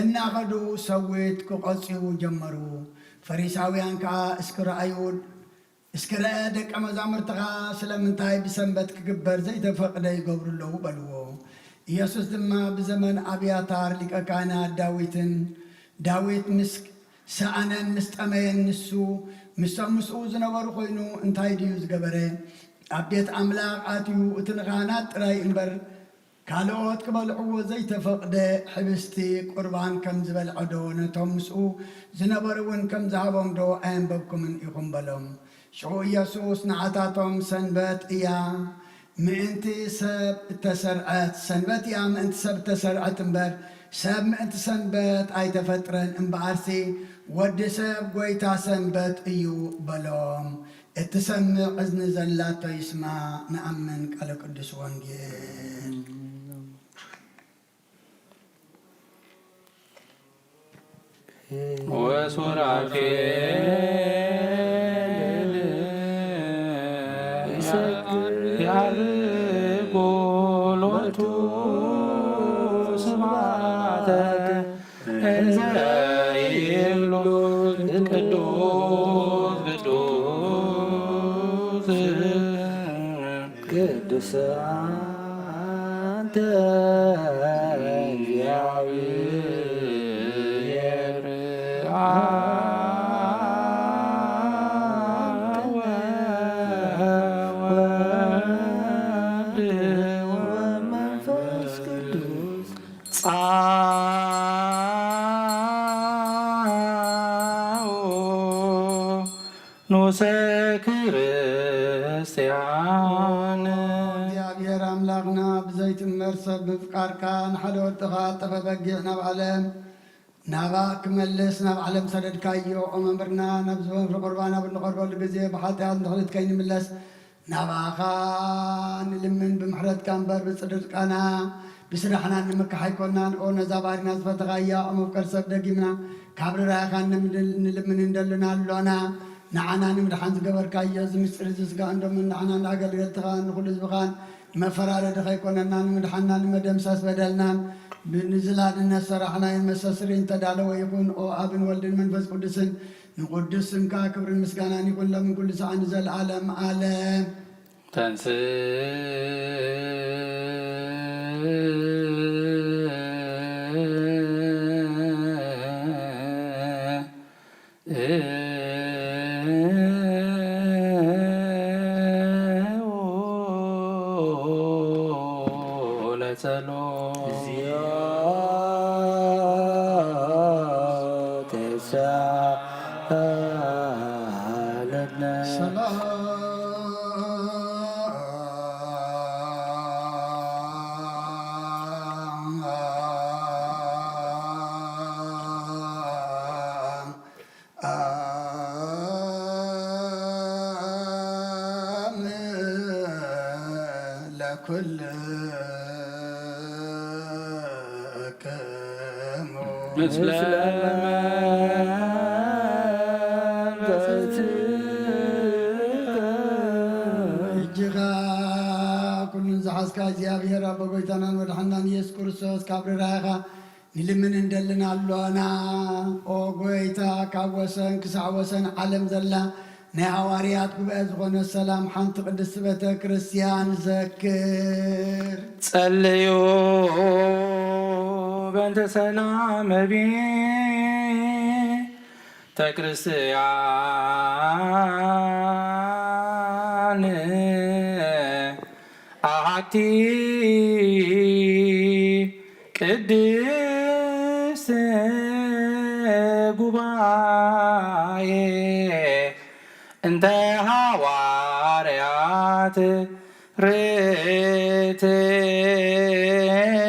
እናኸዱ ሰዊት ክቐጽዩ ጀመሩ። ፈሪሳውያን ከኣ እስኪ ረኣዩ፣ እስኪ ረአ ደቀ መዛሙርትኻ ስለምንታይ ብሰንበት ክግበር ዘይተፈቕደ ይገብሩ ኣለዉ በልዎ። ኢየሱስ ድማ ብዘመን ኣብያታር ሊቀ ካህናት ዳዊትን ዳዊት ምስ ሰኣነን ምስ ጠመየን ንሱ ምስቶም ምስኡ ዝነበሩ ኮይኑ እንታይ ድዩ ዝገበረ? ኣብ ቤት ኣምላኽ ኣትዩ እቲ ንካህናት ጥራይ እምበር ካልኦት ክበልዕዎ ዘይተፈቕደ ሕብስቲ ቁርባን ከም ዝበልዐዶ ነቶም ምስኡ ዝነበሩ እውን ከም ዝሃቦምዶ ኣየንበብኩምን ኢኹም በሎም። ሽዑ ኢየሱስ ንዓታቶም ሰንበት እያ ምእንቲ ሰብ እተሰርዐት፣ ሰንበት እያ ምእንቲ ሰብ እተሰርዐት እምበር ሰብ ምእንቲ ሰንበት ኣይተፈጥረን። እምበኣርሲ ወዲ ሰብ ጐይታ ሰንበት እዩ በሎም። እትሰምዕ እዝኒ ዘላቶ ይስማዕ። ንኣምን ቃለ ቅዱስ ወንጌል። ወሱራፌል ያርጉ ሎቱ ስብሐተ እንዘ ይብሉ ቅዱስ ቅዱስ ቅዱስ አንተ እግዚአብሔር አብ ወወልድ ወመንፈስ ቅዱስ ጻኦ ኑሰ ክርስቲያን። እግዚኣብሔር ኣምላኽና ብዘይትመር ሰብ ምፍቃርካ ንሓደ ወድኻ ጠፈ በጊዕ ናብ ዓለም ናባኣ ክመልስ ናብ ዓለም ሰደድካዮ። ኦ መምህርና ናብዚ ወፍሪ ቁርባን ኣብ እንቐርበሉ ግዜ ብሓጢኣት ንድሕሪት ከይንምለስ ናባኻ ንልምን ብምሕረትካ እምበር ብጽድቃና ብስራሕና ንምካሕ ኣይኮናን። ኦ ነዛ ባሪና ዝፈተኻያ ኦ መፍቀር ሰብ ደጊምና ካብ ርራይኻ ንልምን እንደልና ኣሎና። ንዓና ንምድሓን ዝገበርካዮ እዚ ምስጢር እዚ ስጋ እንዶምን ንዓና ንኣገልገልትኻ ንኹሉ ህዝብኻን መፈራረዲ ከይኮነና ንምድሓንና ንመደምሰስ በደልናን ንዝላድነት ሰራሕናዮን መሰስሪ እንተዳለወ ይኹን። ኦ ኣብን ወልድን መንፈስ ቅዱስን ንቅዱስ ስምካ ክብርን ምስጋናን ይኹን ሎምን ኩሉ ሰዓን ንዘለዓለም ዓለም። ተንስ ለጸሎት። እጅኻ ኩሉን ዝሓዝካ እግዚኣብሔር ኣቦ ጎይታናን መድሓናን ኢየሱስ ክርስቶስ ካብ ርራኻ ንልምን እንደልን ኣሎና። ኦ ጎይታ፣ ካብ ወሰን ክሳዕ ወሰን ዓለም ዘላ ናይ ሃዋርያት ጉባኤ ዝኾነ ሰላም ሓንቲ ቅድስቲ ቤተ ክርስቲያን ዘክር። ጸልዩ በእንተ ሰላም ቤተ ክርስቲያን ኣሓቲ ቅድስት ጉባኤ እንተ ሃዋ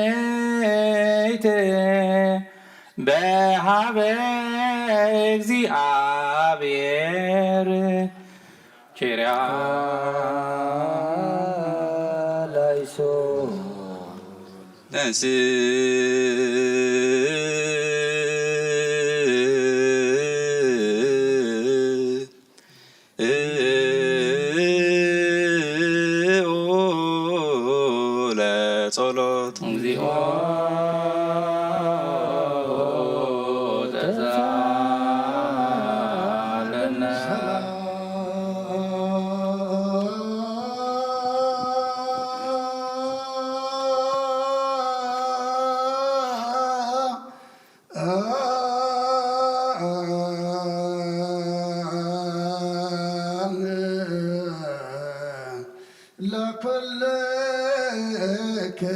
ርትዕት በሃበ እግዚኣብሔር ኬርያ ላይሶ። ለጸሎት። እግዚኦ ተሳለነ።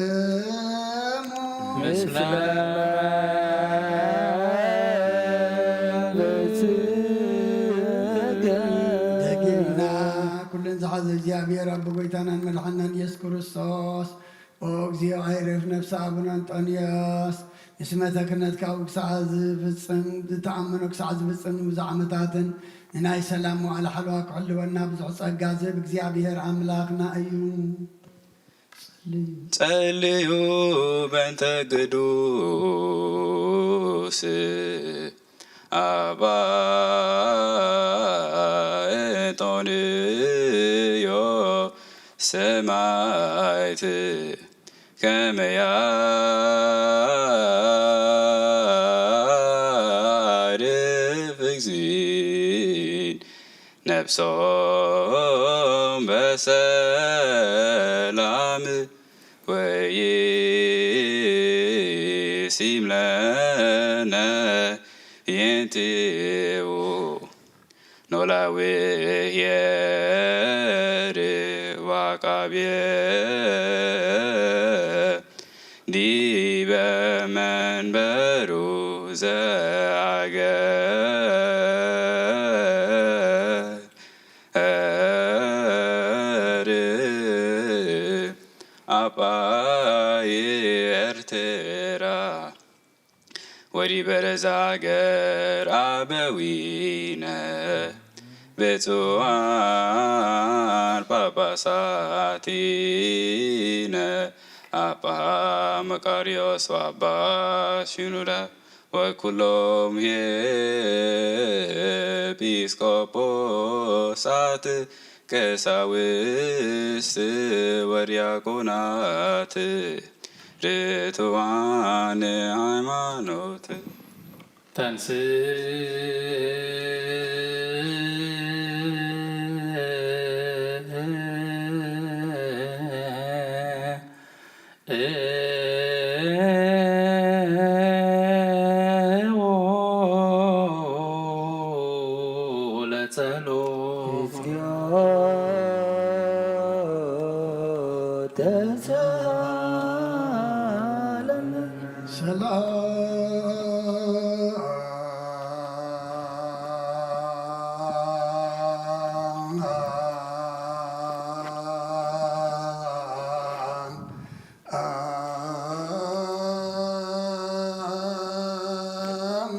ለኩልክሙ ምስለ ደጊምና ኩሉን ዝሓዘ እግዚኣብሔር ኣቦ ጎይታናን መድሓናን ኢየሱስ ክርስቶስ፣ ኦ እግዚኦ ኣይርፍ ነፍሲ ኣቡነ እንጦንዮስ፣ ንስመተ ክህነትካ ክሳዕ ዝፍጽም፣ ዝተኣመኖ ክሳዕ ዝፍጽም፣ ንብዙሕ ዓመታትን ንናይ ሰላም መዋዕለ ሓልዋ ክሕልወና ብዙሕ ጸጋ ዝህብ እግዚኣብሔር ኣምላኽና እዩ። ጸልዩ። ጸልዩ በእንተ ቅዱስ ኣባ እንጦንዮስ ሰማዕት፣ ከመ ያዕርፍ እግዚእነ ነፍሶም በሰላም ወይሲም ለነ ይንትው። ኖላዊ ኄር ወአቃቤ ዲበ መንበሩ ዘአገር አባይ ኤርትራ። ወዲበ ርእሰ ሀገር አበዊነ ብፁዓን ጳጳሳቲነ አባ መቃርዮስ ወአባ ሺኖዳ ወኩሎም ኤጲስቆጶሳት ቀሳውስት ወዲያቆናት ርቱዓን ሃይማኖት። ተንስ ለጸሎት። ሰላም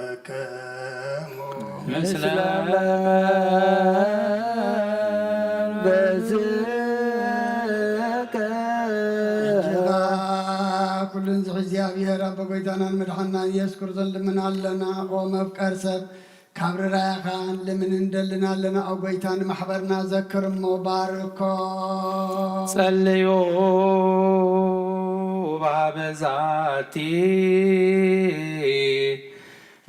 ለኩልክሙ ምስለ መንፈስከ። ኩሉን ዝሕዝ እግዚኣብሔር ኣቦ ጎይታናን መድሓንናን ኢየሱስ ክርስቶስ ልምና ኣለና። ኦ መፍቀር ሰብ ካብ ርራያኻ ልምን እንደልን ኣለና። ኦ ጎይታ ንማሕበርና ዘክር እሞ ባርኮ። ጸልዩ በበዛቲ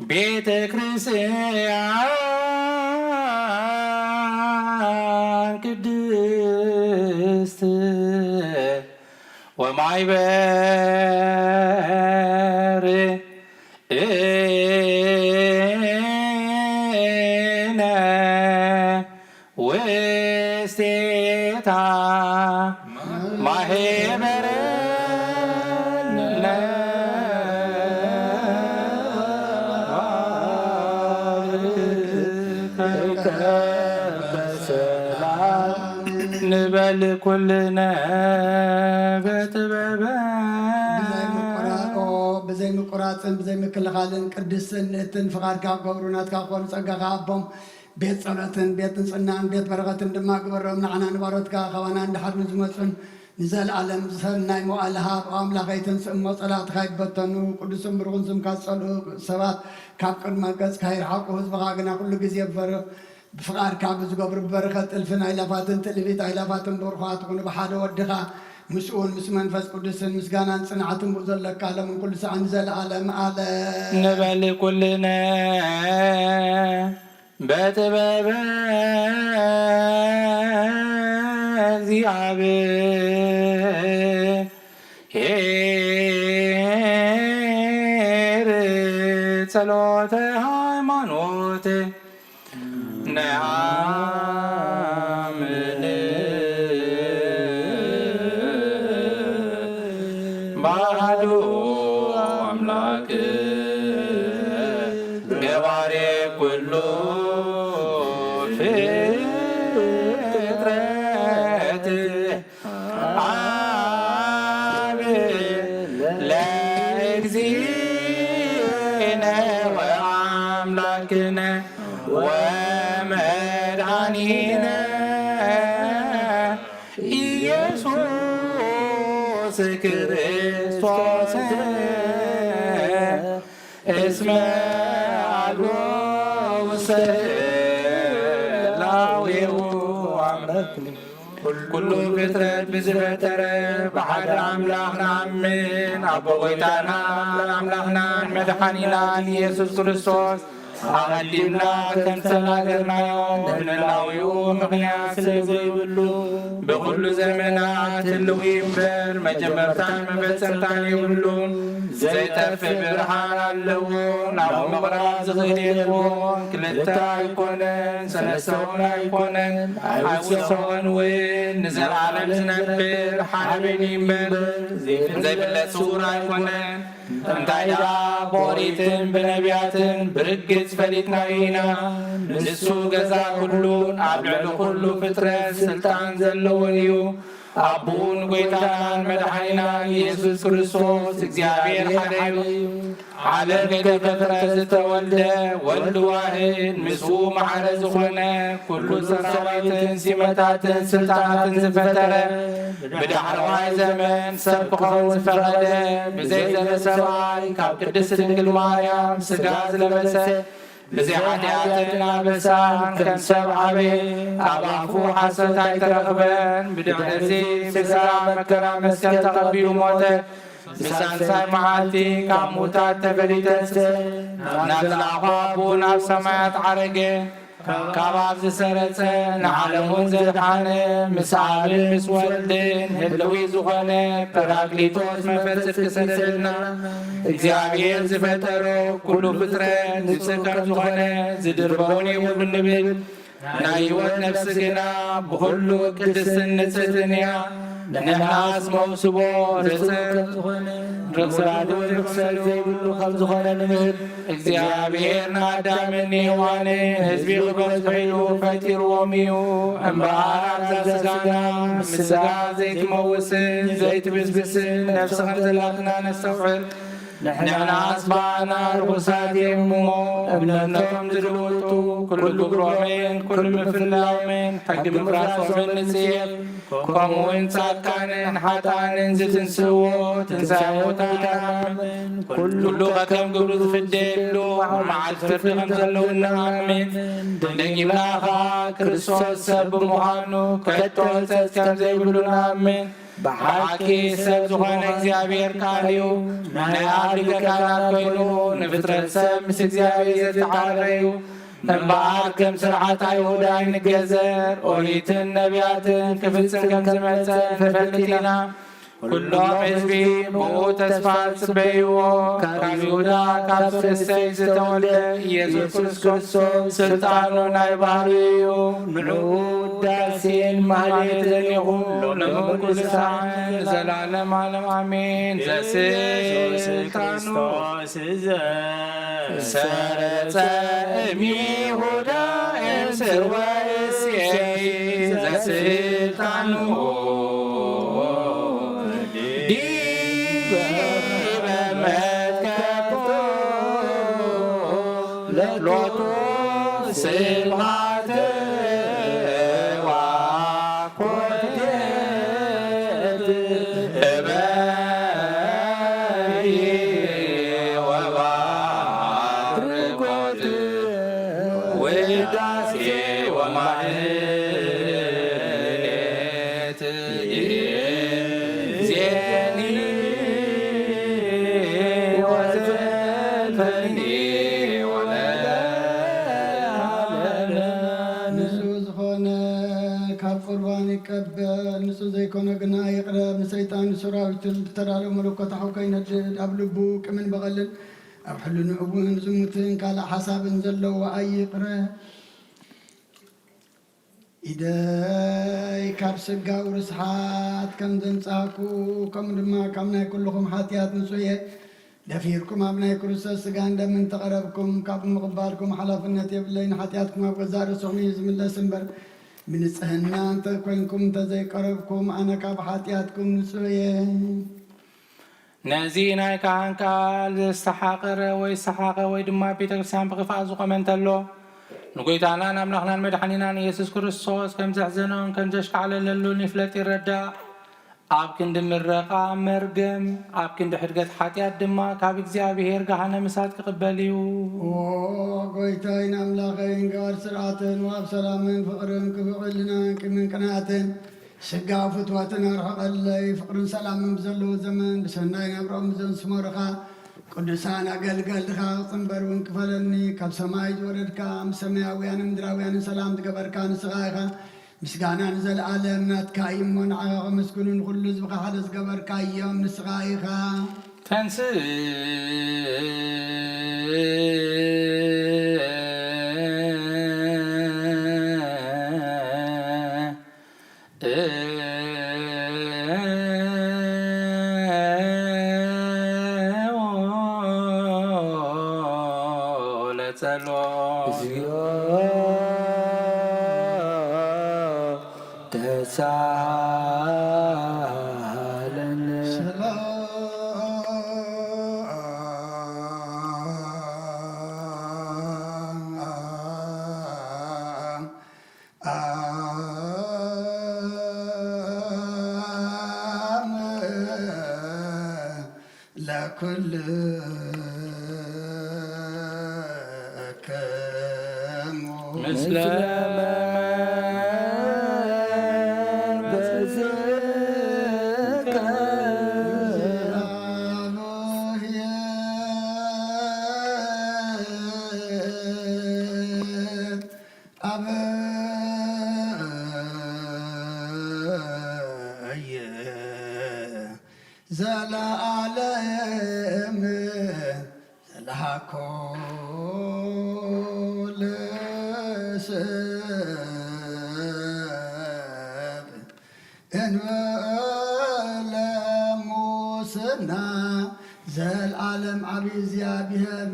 ቤተ ክርስቲያን ቅድስት ወማይበር እነ ውስቴታ ማሄበረ በሰላም ንበል ኩልነ በጥበበ። ብዘይ ምቁራኦ፣ ብዘይ ምቁራጽን ብዘይ ምክልኻልን ቅድስትን ንእትን ፍቓድካ ክገብሩ ናትካ ክኾኑ ጸጋኻ ኣቦም ቤት ጸሎትን ቤት ንጽህናን ቤት በረኸትን ድማ ግበሮም። ንዓና ንባሮትካ ካባና እንድሓር ንዝመጹን ንዘለኣለም ዝሰናይ መዋእለ ሃብ። ኣምላኸይ ትንስእ እሞ ጸላእትኻ ይበተኑ። ቅዱስን ብሩኽን ስምካ ዝጸልኡ ሰባት ካብ ቅድመ ገጽካ ይርሓቁ። ህዝብኻ ግና ኩሉ ግዜ ብበረ-፣ ብፍቓድካ ብዝገብሩ በረኸት ጥልፍን ኣይላፋትን ትልፊት ኣይላፋትን ብሩኻት ኩኑ። ብሓደ ወድኻ ምስኡን ምስ መንፈስ ቅዱስን ምስጋናን ጽንዓትን ብኡ ዘለካ ለምን ኩሉ ሳዕ ንዘለኣለም ኣለ። ንበል ኩልነ በጥበበ እግዚኣብሔር ጸሎተ ሃይማኖት ነአምን በአሐዱ አምላክ ገባሬ ኩሉ ፍጥረት አብ ለእግዚእነ ወአምላክነ ወመድኃኒነ ኢየሱስ ክርስቶስ እስመ አልቦ ውስተ ህላዌሁ አምላክ። ኩሉ ፍጥረት ብዝፈጠረ ብሓደ ኣምላኽ ንኣምን። ኣቦ ጐይታና ኣምላኽናን መድሓኒናን ኢየሱስ ክርስቶስ ኣቐዲምና ከም ዝተናገርናዮ፣ ንህላዌኡ ምኽንያት ስለ ዘይብሉ፣ ብኹሉ ዘመናት ህልው እዩ እምበር፣ መጀመርታን መፈጸምታን የብሉን። ዘይጠፍእ ብርሃን ኣለዎ፣ ናብኡ ምቕራብ ዝኽእል የልቦን። ክልተ ኣይኮነን፣ ሰለስተ እውን ኣይኮነን፣ ኣይውሰኾን እውን፣ ንዘለኣለም ዝነብር ሓደ በይኑ እዩ እምበር፣ ዘይፍለጥ ስውር ኣይኮነን። እንታይ ደኣ ብኦሪትን ብነቢያትን ብርግጽ ፈሊጥናዮ ኢና። ንሱ ገዛ ኩሉን ኣብ ልዕሊ ኩሉ ፍጥረት ስልጣን ዘለዎን እዩ። ኣቦኡ ንጐይታናን መድሓኒናን ኢየሱስ ክርስቶስ እግዚኣብሔር ሓደ እዩ። ዓለም ከይተፈጥረ ዝተወልደ ወልድ ዋህድ ምስኡ ማዕረ ዝኾነ ኩሉ ሰራዊትን ሲመታትን ስልጣናትን ዝፈጠረ ብዳሕረዋይ ዘመን ሰብ ክኸውን ዝፈቐደ ብዘይ ዘረ ሰብኣይ ካብ ቅድስት ድንግል ማርያም ስጋ ዝለበሰ ብዘይ ሓጢኣትን ኣበሳን ከም ሰብ ዓበየ። ኣብ ኣፉ ሓሶት ኣይተረኽበን። ብድሕሪ እዚ ስጋ መከራ መስቀል ተቐቢሉ ሞተ። ብሳልሳይ መዓልቲ ካብ ሙታት ተፈልዩ ተንስእ። ናብ ዝለኣኾ ኣቦኡ ናብ ሰማያት ዓረገ። ካብ ኣብ ዝሰረጸ ንዓለሙን ዘድሓነ ምስ ኣብን ምስ ወልድን ህልዊ ዝኾነ ጰራቅሊጦስ መንፈስ ጽድቂ ሰደደልና። እግዚኣብሔር ዝፈጠሮ ኩሉ ፍጥረት ንጹህ ከም ዝኾነ ዝድርበውን የብሉን ንብል። ናይ ህይወት ነፍሲ ግና ብኹሉ ቅድስትን ንጽህትን እያ። ንሕናስ መውስቦ ርጽ-፣ ርኽሳዶ ርኽሰል ዘይብሉ ከም ዝኾነ ንምህር። እግዚኣብሔር ንኣዳምን ንሔዋንን ህዝቢ ክበዝሑ ኢሉ ፈጢርዎም እዩ። እምበኣር ኣብዛ ስጋና ምስ ስጋ ዘይትመውስን ዘይትብስብስን ነፍሲ ከም ዘላትና ነስተውዕል። ንሕናስ በኣና ርኹሳት እዮም እሞ፣ እምነቶም ዝልውጡ፣ ኩሉ ግብሮምን ኩሉ ምፍላዮምን ሕጊ ምፍራሶምን ንጽየፍ። ከምኡውን ጻድቃንን ሓጥኣንን ዝትንስእዎ ትንሳኤ ሙታን ንኣምን። ኩሉ ከከም ግብሩ ዝፍደየሉ መዓልቲ ፍርዲ ከም ዘለዉ ንኣምን። ደጊምና ኸኣ ክርስቶስ ሰብ ብምዃኑ ከቶ ሕጸጽ ከም ዘይብሉ ንኣምን። ብሓቂ ሰብ ዝኾነ እግዚኣብሔር ቃል እዩ። ናይ ኣብ ሊቀ ካህናት ኮይኑ ንፍጥረት ሰብ ምስ እግዚኣብሔር ዘተዓረቀ እዩ። እምበኣር ከም ስርዓት ኣይሁድ ኣይንገዘር፣ ኦሪትን ነቢያትን ክፍጽም ከም ዝመጸ ንፈልጥ ኢና። ኩሎም ህዝቢ ብኡ ተስፋ ዝጽበይዎ፣ ካብ ይሁዳ ካብ እሴይ ዝተወልደ ኢየሱስ ክርስቶስ ስልጣኑ ናይ ባህሪ እዩ። ንዑ ውዳሴን ማህሌትን ይኹን ሎምን ኩሉ ሰዓትን ንዘለዓለም ዓለም ኣሜን። ዘስልጣኑ ዘሰረጸ እምይሁዳ እምስ ወእሴይ ዘስልጣኑ ዲበ መትከፍቱ ሎቱ ስብሐት ወኮቴት እበይ ወባርኮት ውዳሴ ወማህሌት ይእዜኒ ወዘልፈኒ ወለዓለመ። ንጹህ ዝኾነ ካብ ቁርባን ይቀበል፣ ንጹህ ዘይኮነ ግና ይቕረብ። ንሰይጣን ንሰራዊቱን ብተዳለወ መለኮታዊ ከይነድድ ኣብ ልቡ ቅምን በቐልን ኣብ ሕልንኡ እውን ዝሙትን ካልእ ሓሳብን ዘለዎ ኣይቕረ። ኢደይ ካብ ስጋዊ ርስሓት ከም ዘንጻህኩ፣ ከምኡ ድማ ካብ ናይ ኩልኹም ሓጢኣት ንጹህ እየ። ደፊርኩም ኣብ ናይ ክርስቶስ ስጋን ደምን እንተቐረብኩም፣ ካብ ምቕባልኩም ሓላፍነት የብለይን። ሓጢኣትኩም ኣብ ገዛእ ርእስኹም እዩ ዝምለስ እምበር፣ ብንጽህና እንተ ኰይንኩም እንተ ዘይቀረብኩም፣ ኣነ ካብ ሓጢኣትኩም ንጹህ እየ። ነዚ ናይ ካህን ቃል ዘስተሓቐረ ወይ ዝሰሓቐ ወይ ድማ ኣብ ቤተ ክርስቲያን ብኽፍኣት ዝቖመ እንተሎ፣ ንጐይታናን ኣምላኽናን መድሓኒናን ኢየሱስ ክርስቶስ ከም ዘሕዘኖን ከም ዘሽካዕለለሉን ይፍለጥ ይረዳእ። ኣብ ክንዲ ምረቓ መርገም፣ ኣብ ክንዲ ሕድገት ሓጢኣት ድማ ካብ እግዚኣብሔር ገሃነም እሳት ክቕበል እዩ። ኦ ጐይታይን ኣምላኸይን፣ ገባር ስርዓትን ወሃብ ሰላምን ፍቕርን ክፉእ ሕልናን ቂምን ቅንኣትን ስጋ ፍትወትን ኣርሕቐለይ። ፍቕርን ሰላምን ብዘለዎ ዘመን ብሰናይ ናብርኦም ብዘንስመሩኻ ቅዱሳን ኣገልገልትኻ ክጽንበር እውን ክፈለኒ። ካብ ሰማይ ዝወረድካ፣ ምስ ሰማያውያንን ምድራውያንን ሰላም ዝገበርካ ንስኻ ኢኻ። ምስጋና ንዘለኣለም ናትካ እዩ እሞ፣ ንዓኻ ከመስግኑ ንኹሉ ህዝብኻ ሓደ ዝገበርካ እዮም ንስኻ ኢኻ። ተንስእ ለጸሎት። እግዚኦ ተሳሃለነ። ለኩልክሙ ምስለ መንፈስከ። አበየ ዘለዓለም ዘለሃኮ ለሰብ እንበለ ሙስና። ዘለዓለም ዓቢ እግዚኣብሔር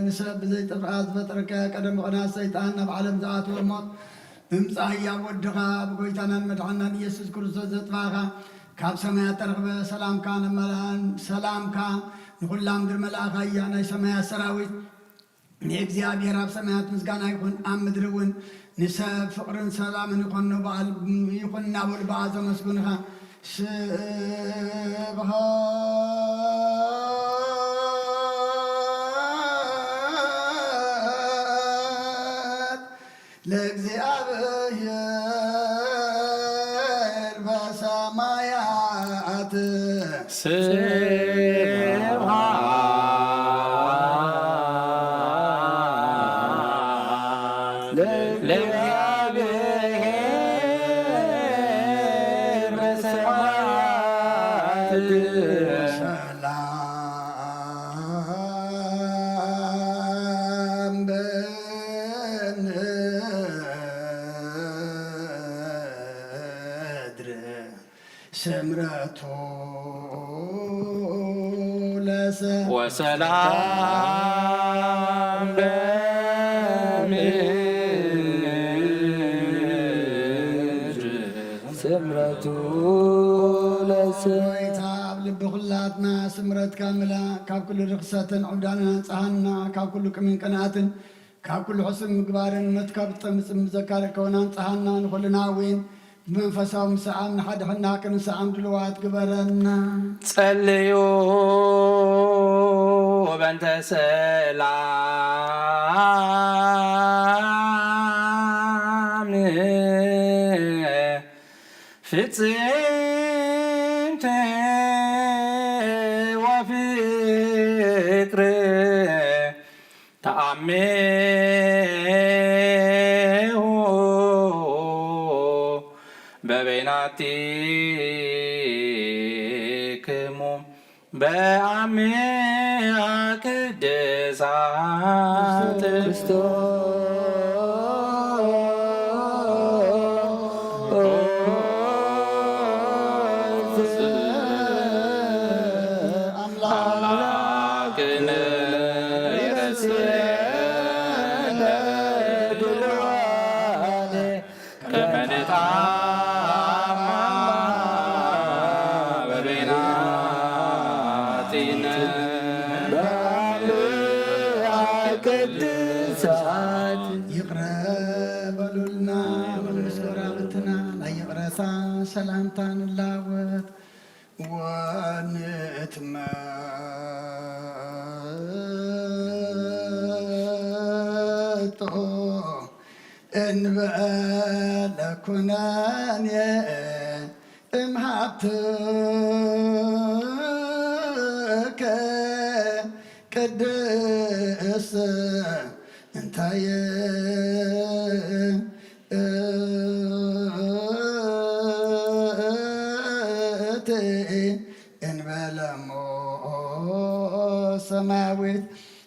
ንሰብ ብዘይጥፍኣት ዝፈጠርካ ቀደም ብቕናት ሰይጣን ናብ ዓለም ዝኣተወ ሞት ብምጻይ ኣብ ወድኻ ብጎይታናን መድሓናን ኢየሱስ ክርስቶስ ዘጥፋእኻ ካብ ሰማያት ተረኽበ ሰላምካ ነመላን ሰላምካ ንኹላ ምድሪ መልኣኻ እያ። ናይ ሰማያት ሰራዊት ንእግዚኣብሔር ኣብ ሰማያት ምስጋና ይኹን፣ ኣብ ምድሪ እውን ንሰብ ፍቕርን ሰላምን ይኹን ንበዓል-፣ ይኹን እናበሉ ብኣዘ መስጉንኻ። ስብሐት ለእግዚኣብሔር በሰማያት። ስብሐት ለእግዚኣብሔር በሰማያት። ሰላም በምድር ስምረቱ ለሰ ወሰላም በምድር ምሕረቱ ለስእ ጎይታ ኣብ ልቢ ኩላትና ስምረትካ ምላ፣ ካብ ኩሉ ርኽሰትን ዕብዳንን ኣንጽሃና፣ ካብ ኩሉ ቅምን ቅንኣትን፣ ካብ ኩሉ ሕሱም ምግባርን፣ ሞት ካብ ዝጠምጽም ዘካረ ከውን ኣንጽሃና፣ ንኹልና እውን ብመንፈሳዊ ምስዓም ንሓድሕና ክንስዓም ድልዋት ግበረና። ጸልዩ በንተ ሰላም ፍጽምቲ ወፍቅር ተአሜሁ በበይናቲክሙ በአምያ ቅድሳት ክርስቶስ አምላክነ ይረስየነ ድልዋነ ከመ ንጣማ በበይናቲነ በአምያ ቅድሳት። ይቕረ በሉልና፣ በሉ ምስ ጎረባብትና ናይ ይቕረታ ሰላምታ ንላወጥ። ወንትመጦ እንበለ ኩነኔ እምሃብትከ ቅድስት እንታይ እቲ እንበለሞ ሰማያዊት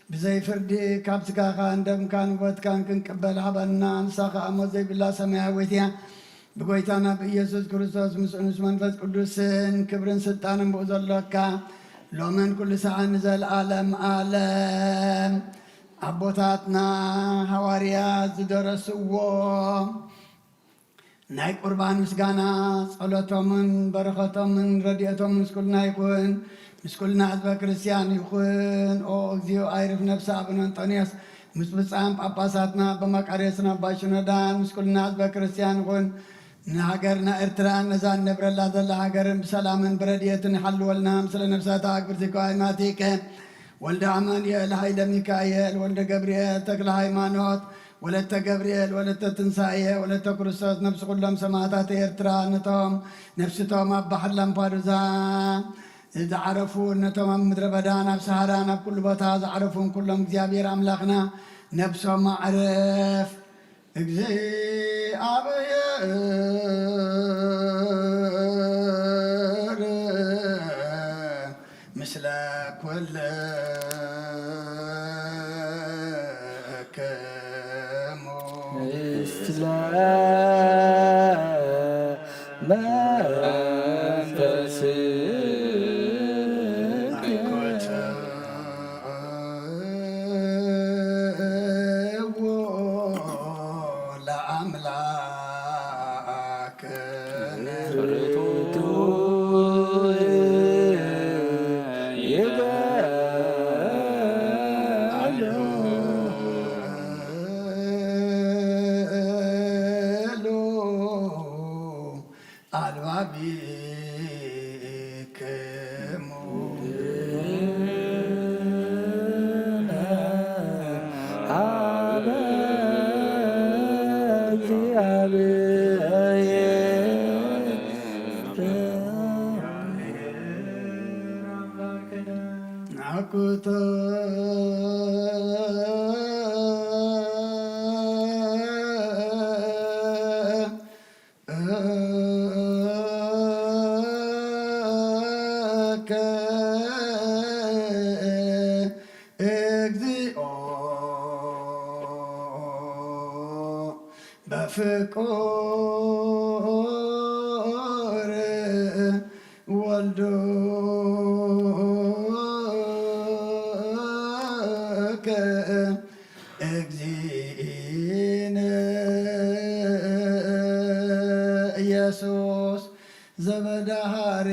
ብዘይ ፍርዲ ካብ ስጋኻን ደምካን ህይወትካን ክንቅበል ሃበና። ንሳ ኸኣ ሞት ዘይብላ ሰማያዊት እያ። ብጎይታና ብኢየሱስ ክርስቶስ ምስኡን ምስ መንፈስ ቅዱስን ክብርን ስልጣንን ብኡ ዘሎካ ሎምን ኩሉ ሰዓን ንዘለዓለም ዓለም። ኣቦታትና ሃዋርያት ዝደረስዎ ናይ ቁርባን ምስጋና ጸሎቶምን በረኸቶምን ረድኤቶምን ምስ ኩልና ይኹን፣ ምስ ኩልና ህዝበ ክርስቲያን ይኹን። ኦ እግዚኦ ኣይርፍ ነፍሲ ኣቡነ እንጦንዮስ ምስ ብፁዓን ጳጳሳትና ኣባ መቃርዮስን ኣባ ሽኖዳን ምስ ኩልና ህዝበ ክርስቲያን ይኹን። ንሃገርና ኤርትራን ነዛ ንነብረላ ዘላ ሃገርን ብሰላምን ብረድኤትን ይሓልወልና። ምስለ ነፍሳታ ኣግብር ዘይከዋይ ማቲከ ወልደ ኣማኑኤል፣ ሃይለ ሚካኤል፣ ወልደ ገብርኤል፣ ተክለ ሃይማኖት፣ ወለተ ገብርኤል፣ ወለተ ትንሳኤ፣ ወለተ ክርስቶስ፣ ነፍሲ ኩሎም ሰማዕታት ኤርትራ፣ ነቶም ነፍስቶም ኣብ ባሕሪ ላምፓዱዛ ዝዓረፉ፣ ነቶም ኣብ ምድረ በዳን ኣብ ሰሃራን ኣብ ኩሉ ቦታ ዝዓረፉን ኩሎም እግዚኣብሔር ኣምላኽና ነፍሶም ኣዕርፍ። እግዚኣብሔር ምስለ ኩልክሙ። ምስለ መንፈስከ። አኮትዎ ለአምላክ ርቱዕ ይገሉ አልባቢክሙ። ዘበዳሃሪ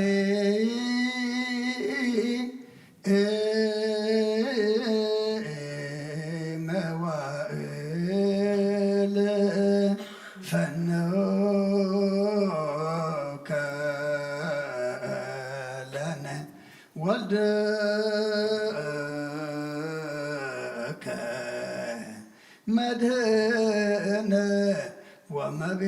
መዋእል ፈነውከ ለነ ወልድከ መድህነ ወመቤ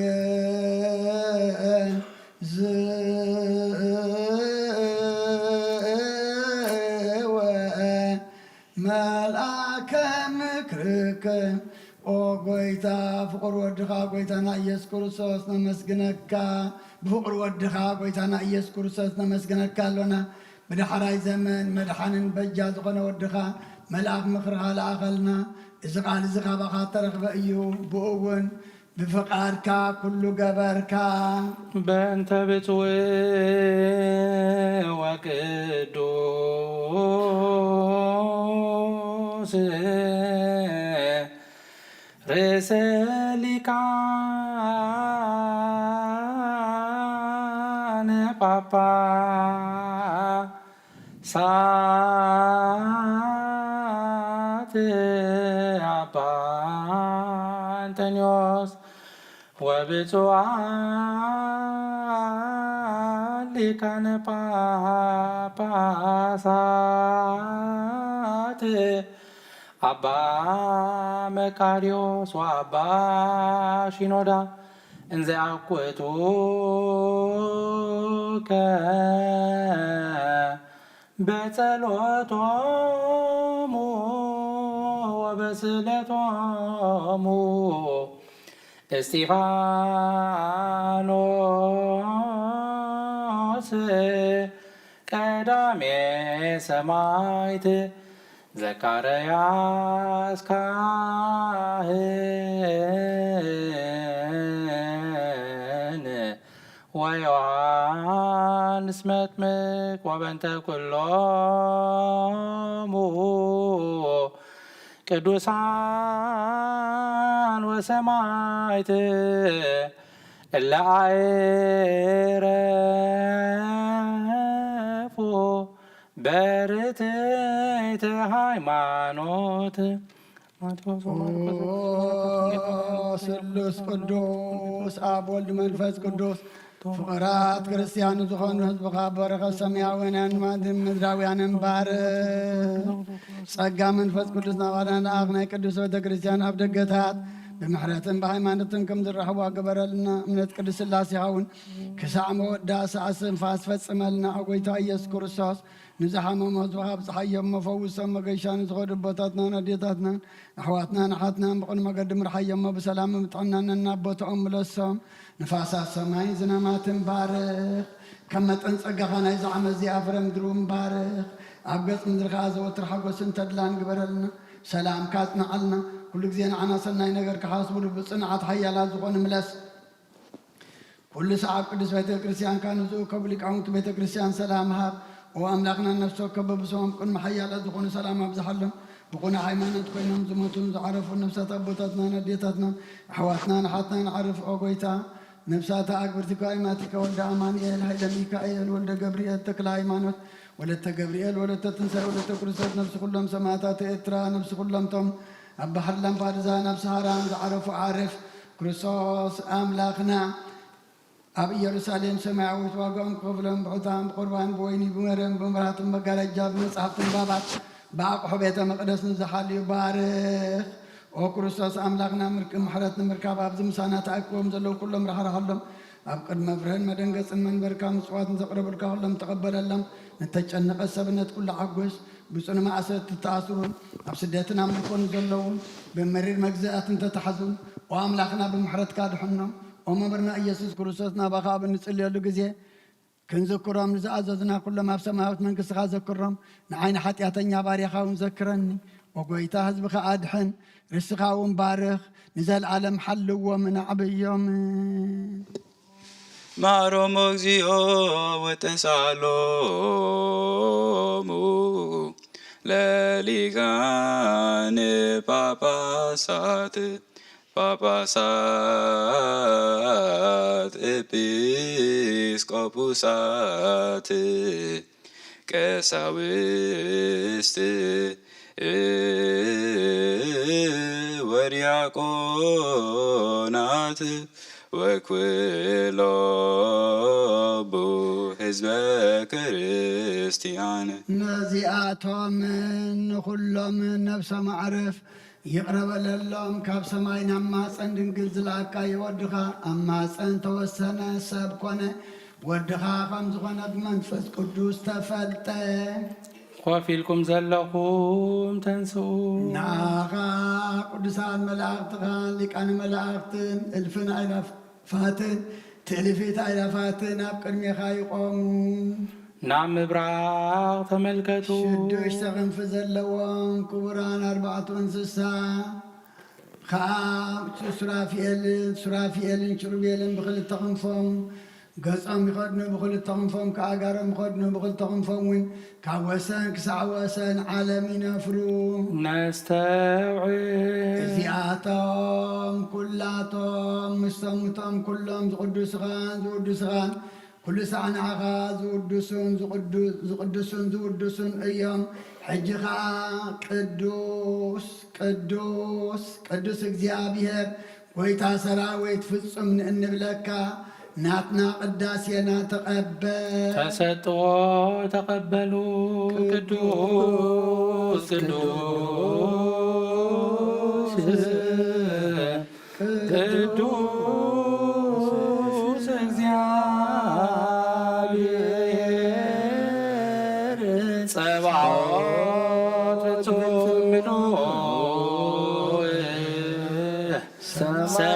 ዝወ መልአከ ምክርከ። ኦ ጎይታ፣ ፍቕር ወድኻ ጎይታና ኢየሱስ ክርስቶስ ነመስግነካ። ብፍቕር ወድኻ ጎይታና ኢየሱስ ክርስቶስ ነመስግነካ ኣሎና። ብዳሕራይ ዘመን መድሓንን በጃ ዝኾነ ወድኻ መልኣኽ ምኽርኻ ለኣኸልና። እዚ ቃል እዚ ካባኻ ተረኽበ እዩ። ብኡ እውን ብፍቓድካ ኩሉ ገበርካ። በእንተ ብፁዕ ወቅዱስ ርእሰ ሊቃነ ጳጳሳት አባ እንጠንዮስ ወብፁዓን ሊቃነ ጳጳሳት አባ መቃርዮስ ወአባ ሺኖዳ እንዘ አኩቱከ በጸሎቶሙ ወበስእለቶሙ እስጢፋኖስ ቀዳሜ ሰማዕት ዘካርያስ ካህን ወዮሃንስ መጥምቅ ወበንተ ኩሎሙ ቅዱሳን ወሰማይት እለ አይረፉ በርትዕት ሃይማኖት። ማቴዎስ ወማርቆስ ስሉስ ቅዱስ ኣብ ወልድ መንፈስ ቅዱስ ፍቕራት ክርስቲያን ዝኾኑ ህዝብኻ በረኸት ሰማያውያንን ምድራውያንን ባርኽ። ጸጋ መንፈስ ቅዱስ ናባና ለኣኽ። ናይ ቅዱስ ቤተ ክርስቲያን ኣብ ደገታት ብምሕረትን ብሃይማኖትን ከም ዝራኸቡ ግበረልና። እምነት ቅዱስ ሥላሴኻ እውን ክሳዕ መወዳእታ እስትንፋስ ፈጽመልና። ኣጎይታ ኢየሱስ ክርስቶስ ንዝሓመሙ ህዝብኻ ኣብጽሓዮም እሞ ፈውሶም። መገሻ ንዝኸዱ ኣቦታትናን ኣዴታትናን ኣሕዋትናን ኣሓትናን ብቕኑዕ መገዲ ምርሓዮም እሞ ብሰላምን ብጥዕናን ናብ ቦታኦም ምለሶም። ንፋሳት ሰማይን ዝናማትን ባርኽ። ከም መጠን ጸጋኻ ናይዚ ዓመት እዚኣ ፍረ ምድሪ እውን ባርኽ። ኣብ ገጽ ምድሪ ከኣ ዘወትር ሓጎስን ተድላን ግበረልና። ሰላምካ ኣጽንዓልና። ኩሉ ግዜ ንዓና ሰናይ ነገር ክሓስቡሉ ብጽንዓት ሓያላት ዝኾኑ ምለስ። ኩሉ ሰዓብ ቅዱስ ቤተ ክርስቲያንካ ንዝእከቡ ሊቃውንቲ ቤተ ክርስቲያን ሰላም ሃብ። ኦ ኣምላኽና፣ ነፍሲ ወከፍ በብስሞም ቅድሚ ሓያላት ዝኾኑ ሰላም ኣብዝሓሎም። ብቑኑዕ ሃይማኖት ኮይኖም ዝሞቱን ዝዓረፉን ነፍሳት ኣቦታትናን ኣዴታትናን ኣሕዋትናን ኣሓትናን ዓርፍ። ኦ ጎይታ፣ ነፍሳት ኣግብርቲካ ኢማቲካ ወልደ ኣማኑኤል፣ ሃይለ ሚካኤል፣ ወልደ ገብርኤል፣ ተክለ ሃይማኖት፣ ወለተ ገብርኤል፣ ወለተ ትንሳኤ፣ ወለተ ክርስቶስ፣ ነፍሲ ኩሎም ሰማዕታት ኤርትራ፣ ነፍሲ ኩሎም ቶም ኣብ ባሕሪ ላምፓዱዛን ኣብ ሰሃራን ዝዓረፉ ዓርፍ። ክርስቶስ ኣምላኽና ኣብ ኢየሩሳሌም ሰማያዊት ዋጋኦም ክኸፍሎም ብሑታን ብቑርባን ብወይኒ ብመረን ብመብራህትን መጋረጃ ብመጻሕፍትን ባባት ብኣቕሑ ቤተ መቕደስ ንዝሓልዩ ባርኽ። ኦ ክርስቶስ ኣምላኽና፣ ምርክ-፣ ምሕረት ንምርካብ ኣብዚ ምሳና ተኣኪቦም ዘለዉ ኩሎም ራሕርሓሎም። ኣብ ቅድሚ ፍርህን መደንገጽን መንበርካ ምጽዋት ንዘቕረቡልካ ኩሎም ተቐበለሎም። ንተጨነቐት ሰብነት ኩሉ ሓጎስ። ብጽኑ ማእሰርቲ እተኣስሩን ኣብ ስደትን ኣብ ምርኮን ዘለዉን ብመሪር መግዛእትን ተታሕዙን፣ ኦ ኣምላኽና፣ ብምሕረትካ ድሕኖም። ኦ መምህርና ኢየሱስ ክርስቶስ፣ ናባኻ ኣብ እንጽልየሉ ግዜ ክንዝክሮም ንዝኣዘዙና ኩሎም ኣብ ሰማያዊት መንግስትኻ ዘክሮም። ንዓይ ንሓጢኣተኛ ባርያኻ እውን ዘክረኒ። ኦ ጎይታ፣ ህዝብኻ ኣድሕን፣ ርስኻ እውን ባርኽ፣ ንዘለኣለም ሓልዎምን ኣዕብዮምን። ማሮም እግዚኦ ወተሳሎሙ ለሊቃነ ጳጳሳት ጳጳሳት ኤጲስ ኤጲስቆጶሳት ቀሳውስት ወዲያቆናት ወኩሎሙ ህዝበ ክርስቲያን። ነዚኣቶም ንኹሎም ነብሶም ኣዕርፍ ይቕረ በለሎም። ካብ ሰማይ ናብ ማፀን ድንግል ዝለኣካዮ ወድኻ ኣብ ማፀን ተወሰነ፣ ሰብ ኮነ። ወድኻ ከም ዝኾነ ብመንፈስ ቅዱስ ተፈልጠ። ኮፍ ኢልኩም ዘለኹም ተንስኡ። ንኣኻ ቅዱሳን መላእኽትኻን ሊቃነ መላእኽትን እልፍን ኣእላፋትን ትእልፊት ኣእላፋትን ኣብ ቅድሜኻ ይቖሙ። ናብ ምብራቕ ተመልከቱ። ሽዱሽተ ክንፊ ዘለዎም ክቡራን ኣርባዕቱ እንስሳ፣ ከኣ ሱራፊኤልን ሱራፊኤልን ኪሩቤልን ብኽልተ ክንፎም ገጾም ይኸድኑ፣ ብኽልተ ክንፎም ከኣ ኣእጋሮም ይኸድኑ፣ ብኽልተ ክንፎም እውን ካብ ወሰን ክሳዕ ወሰን ዓለም ይነፍሩ። ነስተውዕል። እዚኣቶም ኩላቶም ምስቶም እቶም ኩሎም ዝቕዱስኻን ዝውዱስኻን ኩሉ ሳዕ ንዓኻ ዝውድሱን ዝቕዱ-፣ ዝቕድሱን ዝውድሱን እዮም። ሕጂ ኸኣ ቅዱስ፣ ቅዱስ፣ ቅዱስ እግዚኣብሔር ጐይታ ሰራዊት ፍጹም ንእንብለካ ናትና ቅዳሴና ተቐበል። ተሰጥኦ ተቐበሉ። ቅዱስ፣ ቅዱስ፣ ቅዱስ እግዚኣብሔር ጸባኦት ፍጹም ምሉእ ሰማያት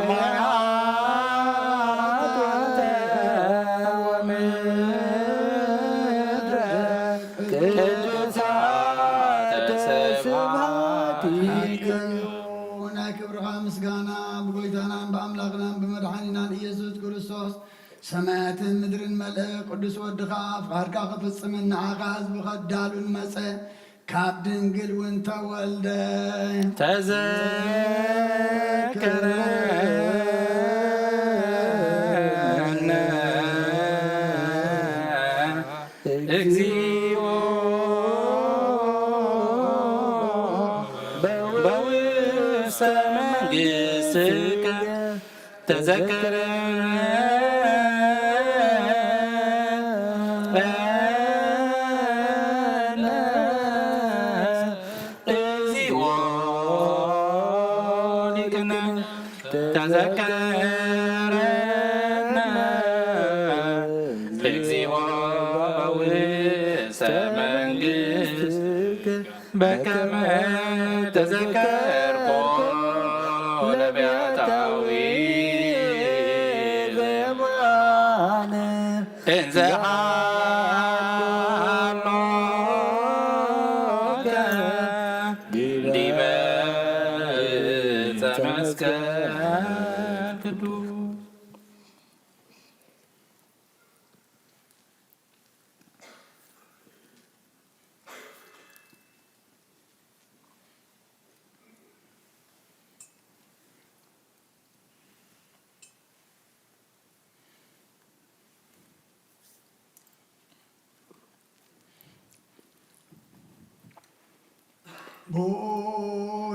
ወምድር ቅዱሳት ስብሐት። ናይ ክብርኻ ምስጋና ብጎይታናን ብኣምላኽናን ብመድሓኒናን ኢየሱስ ክርስቶስ ሰማያትን ምድርን መልአ። ቅዱስ ወድኻ ፍቓድካ ክፍጽምን ንዓኻ ህዝቢ ከዳሉን መጸ። ካብ ድንግል እውን ተወልደ። ተዘከረነ እግዚኦ በውስተ መንግሥትከ። ተዘከረነ እግዚኦ ሊቅነ። ተዘከረነ እግዚኦ ውስተ መንግሥት በከመ ተዘከርኮ ነቢያታዊ ዘማነ እንዘ ሀሎከ ዲበ ዕፀ መስቀል ቅዱስ። ብኡ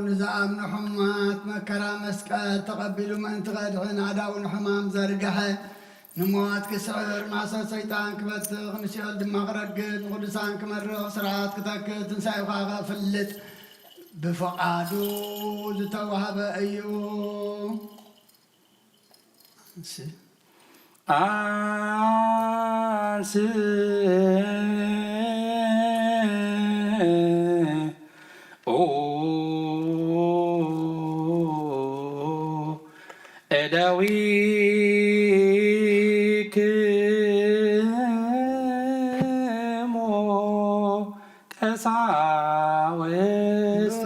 ንዝኣምኑ ሕሙማት መከራ መስቀል ተቐቢሉ ምእንቲ ከድሕን ኣእዳዉ ንሕማም ዘርግሐ፣ ንሞት ክስዕር፣ ማእሰር ሰይጣን ክበትኽ፣ ንሲኦል ድማ ክረግጥ፣ ንቅዱሳን ክመርቕ፣ ስርዓት ክተክል፣ ትንሳኤኡ ከኣ ከፍልጥ ብፍቓዱ ዝተዋህበ እዩ። እሺ። አንስ ኦ እደዊክሙ ቀሳውስት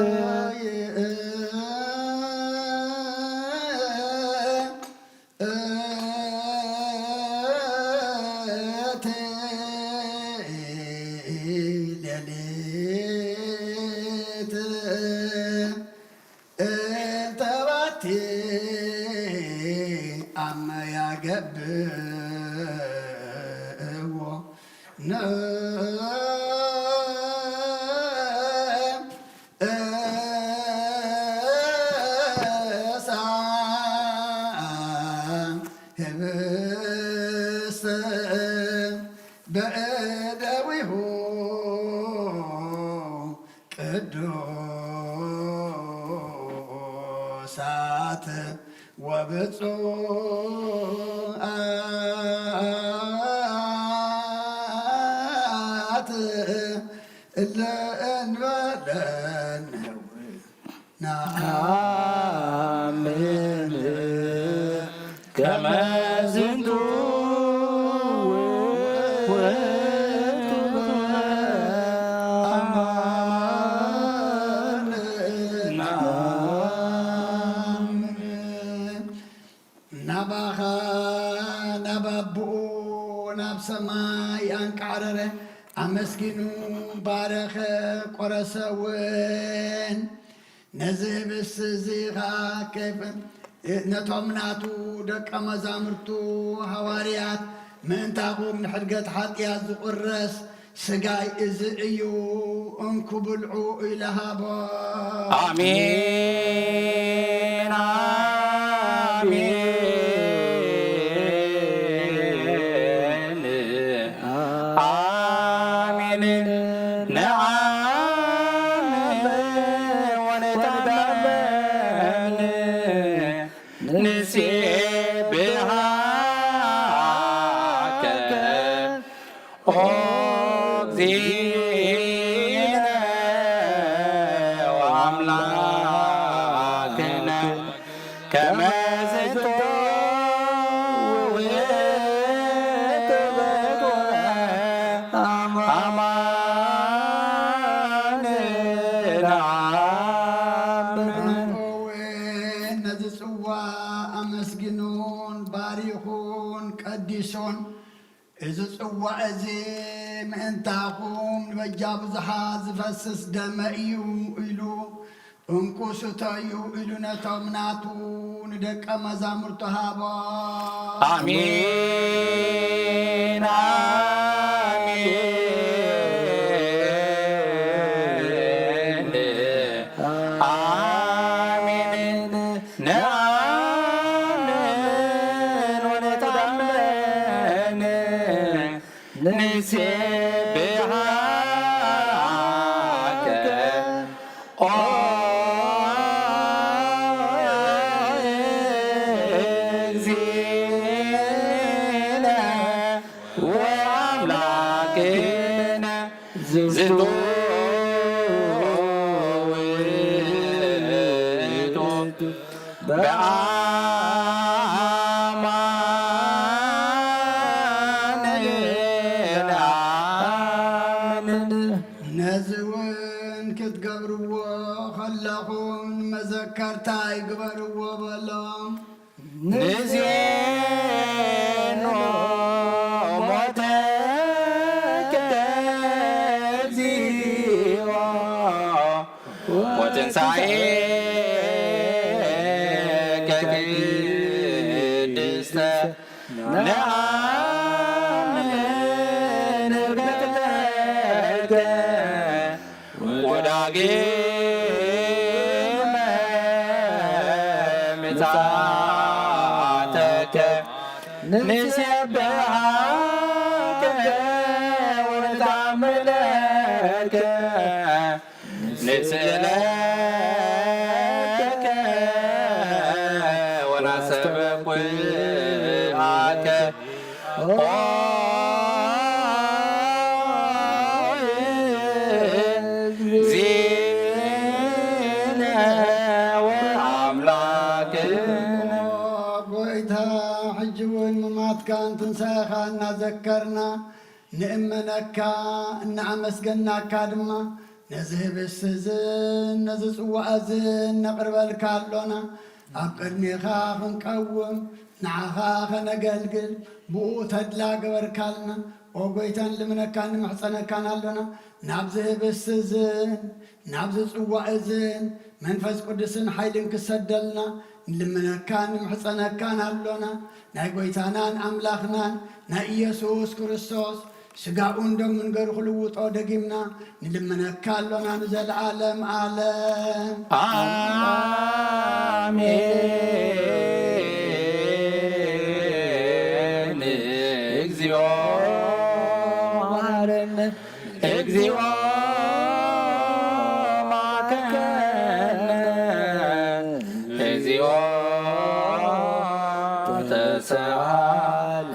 ሌሊት እንተ ባቲ አመ ያገብእ ንእሳ ህብስት በእደዊሁ ቅዱሳት ወብፁዓት እለ እንበለ ነውር ነአምን ከመ ዝንቱ ውእቱ ኣማን። ናባኻ ናብ ኣቦኡ ናብ ሰማይ ኣንቃዕረረ፣ ኣመስጊኑ ባረኸ፣ ቆረሰ እውን። ነዚ ህብስት እዚ ኸዓ ከይፈ-፣ ነቶም ናቱ ደቀ መዛሙርቱ ሃዋርያት ምእንታኹም ንሕድገት ሓጢኣት ዝቑረስ ስጋይ እዚ እዩ፣ እንኩ ብልዑ ኢለ ሃቦ። ኣሜን፣ ኣሜን፣ ኣሜን። ነአምን ወነተአመን ንሴብሐከ ኦ እግዚእነ ወአምላክነ ከመ ዝንቱ ውእቱ አማን። ነዚ ጽዋ ኣመስጊኑን ባሪኹን ቀዲሱን፣ እዚ ጽዋእ እዚ ምእንታኹም ንበጃ ብዙሓት ዝፈስስ ደመ እዩ ኢሉ፣ እንኩ ስተዩ ኢሉ ነቶም ናቱ ንደቀ መዛሙርቱ ሃቦ። ኣሜን፣ ኣሜን፣ ኣሜን። ነአምን ወነተአመን ንሴብሐከ ኦ እግዚእነ ወአምላክነ ዝንቱ ውእቱ በአማን ነአምን። ነዚ እውን ክትገብርዎ ከለኹም መዘከርታይ ግበርዎ በሎም። ንዜኑ ሞተከ እግዚኦ ወትንሳኤከ ቅድስተ ነአምን እርገትከ ወዳግመ ምጽኣተከ ንሴብሐከ ወንታመለከ ንስእለከ ወናስተበቁዓከ ኦ እግዚእነ ወአምላክነ። ጎይታ፣ ሕጂ እውን ምማትካን ትንሳኤኻን እናዘከርና ንእመነካ፣ እናኣመስገናካ ድማ ነዚ ህብስት እዝን ነዚ ጽዋእ እዝን ነቕርበልካ ኣሎና። ኣብ ቅድሜኻ ክንቀውም፣ ንዓኻ ከነገልግል፣ ብኡ ተድላ ገበርካልና። ኦ ጎይታ፣ ንልምነካን ንምሕጸነካን ኣሎና። ናብዚ ህብስት እዝን ናብዚ ጽዋእ እዝን መንፈስ ቅዱስን ሓይልን ክሰደልና ንልምነካን ንምሕጸነካን ኣሎና። ናይ ጎይታናን ኣምላኽናን ናይ ኢየሱስ ክርስቶስ ስጋኡን ደሙን ገሩ ክልውጦ ደጊምና ንልምነካ ኣሎና ንዘለዓለም ዓለም። ኣሜን። እግዚኦ መሐረነ፣ እግዚኦ መሐረነ፣ እግዚኦ ተሰአል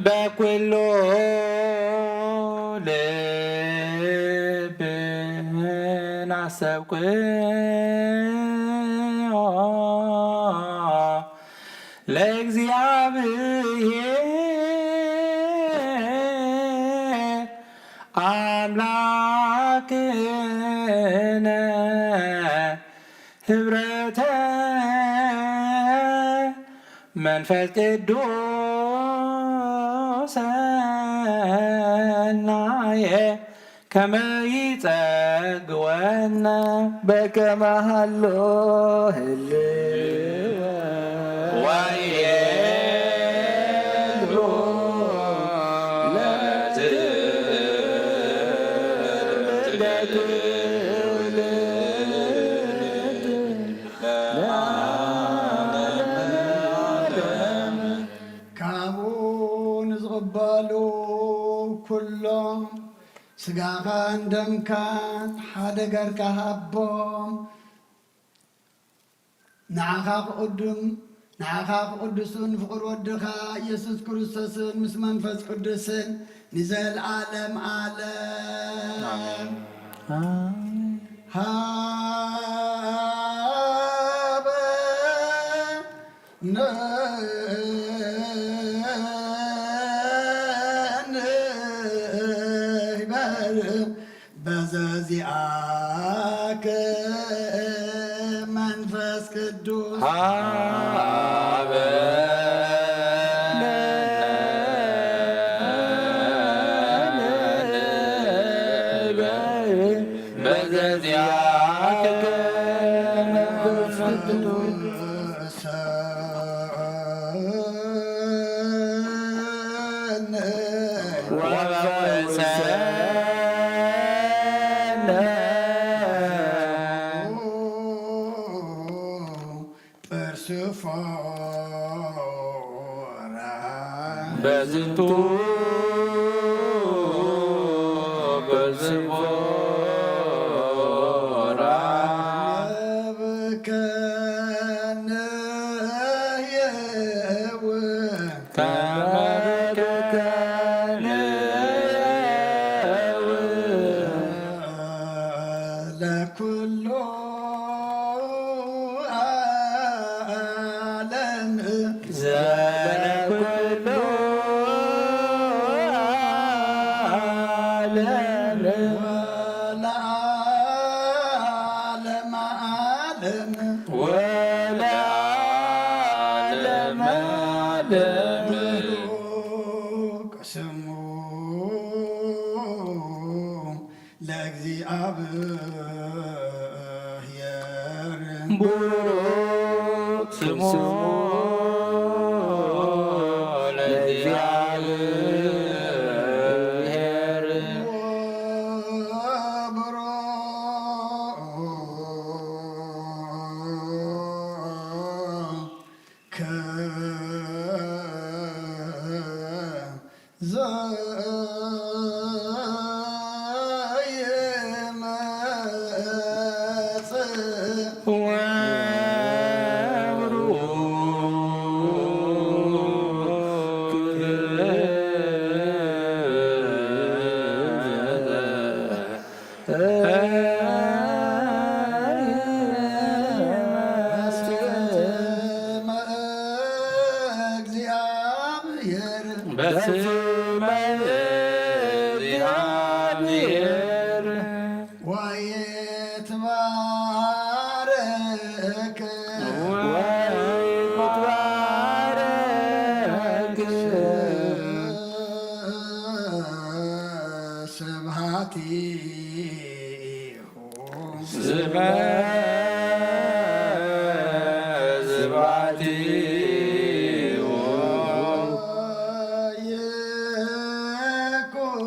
በኩሉ ልብን ኣሰብክዮ ለእግዚኣብሔር ኣምላክነ ህብረተ መንፈስ ቅዱስ ሰናየ ከመ ይጸግወነ በከመ ሀሎ ህልወ ወይቤሉ ለትውልድ ለዓለመ ዓለም። ካብኡ ንዝቕበሉ ኩሎም ስጋኻን ደምካን ሓደ ገርካ ሃቦም። ንዓኻ ክቕድም ንዓኻ ክቕድሱን ፍቕር ወድኻ ኢየሱስ ክርስቶስን ምስ መንፈስ ቅዱስን ንዘለዓለም ዓለም። ኣሜን። ሃበ ንበል በዘዚኣከ መንፈስ ቅዱስ ሃበነ በዘዚአከ መንፈስ ቅዱስ በዝንቱ ለኩሉ ዓለም ዘለኩሉ ዓለም ወለዓለመ ዓለም ወለዓለመ ዓለም ስሙ ለእግዚኣብሔር ቡሩክ ስሙ ለእግዚኣብሔር ወቡሩክ በስመ እግዚአብሔር ወይትባረክ ወይትባረክ ስብሐቲሁ ስመ ስብሐቲሁ ይኩን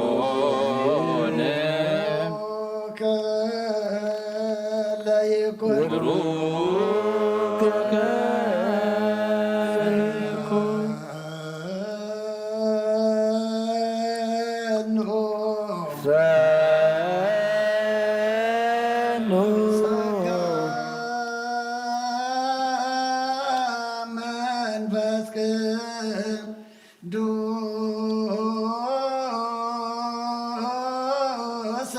ለይኩን ለይኩን ብሩክ ቅዱስ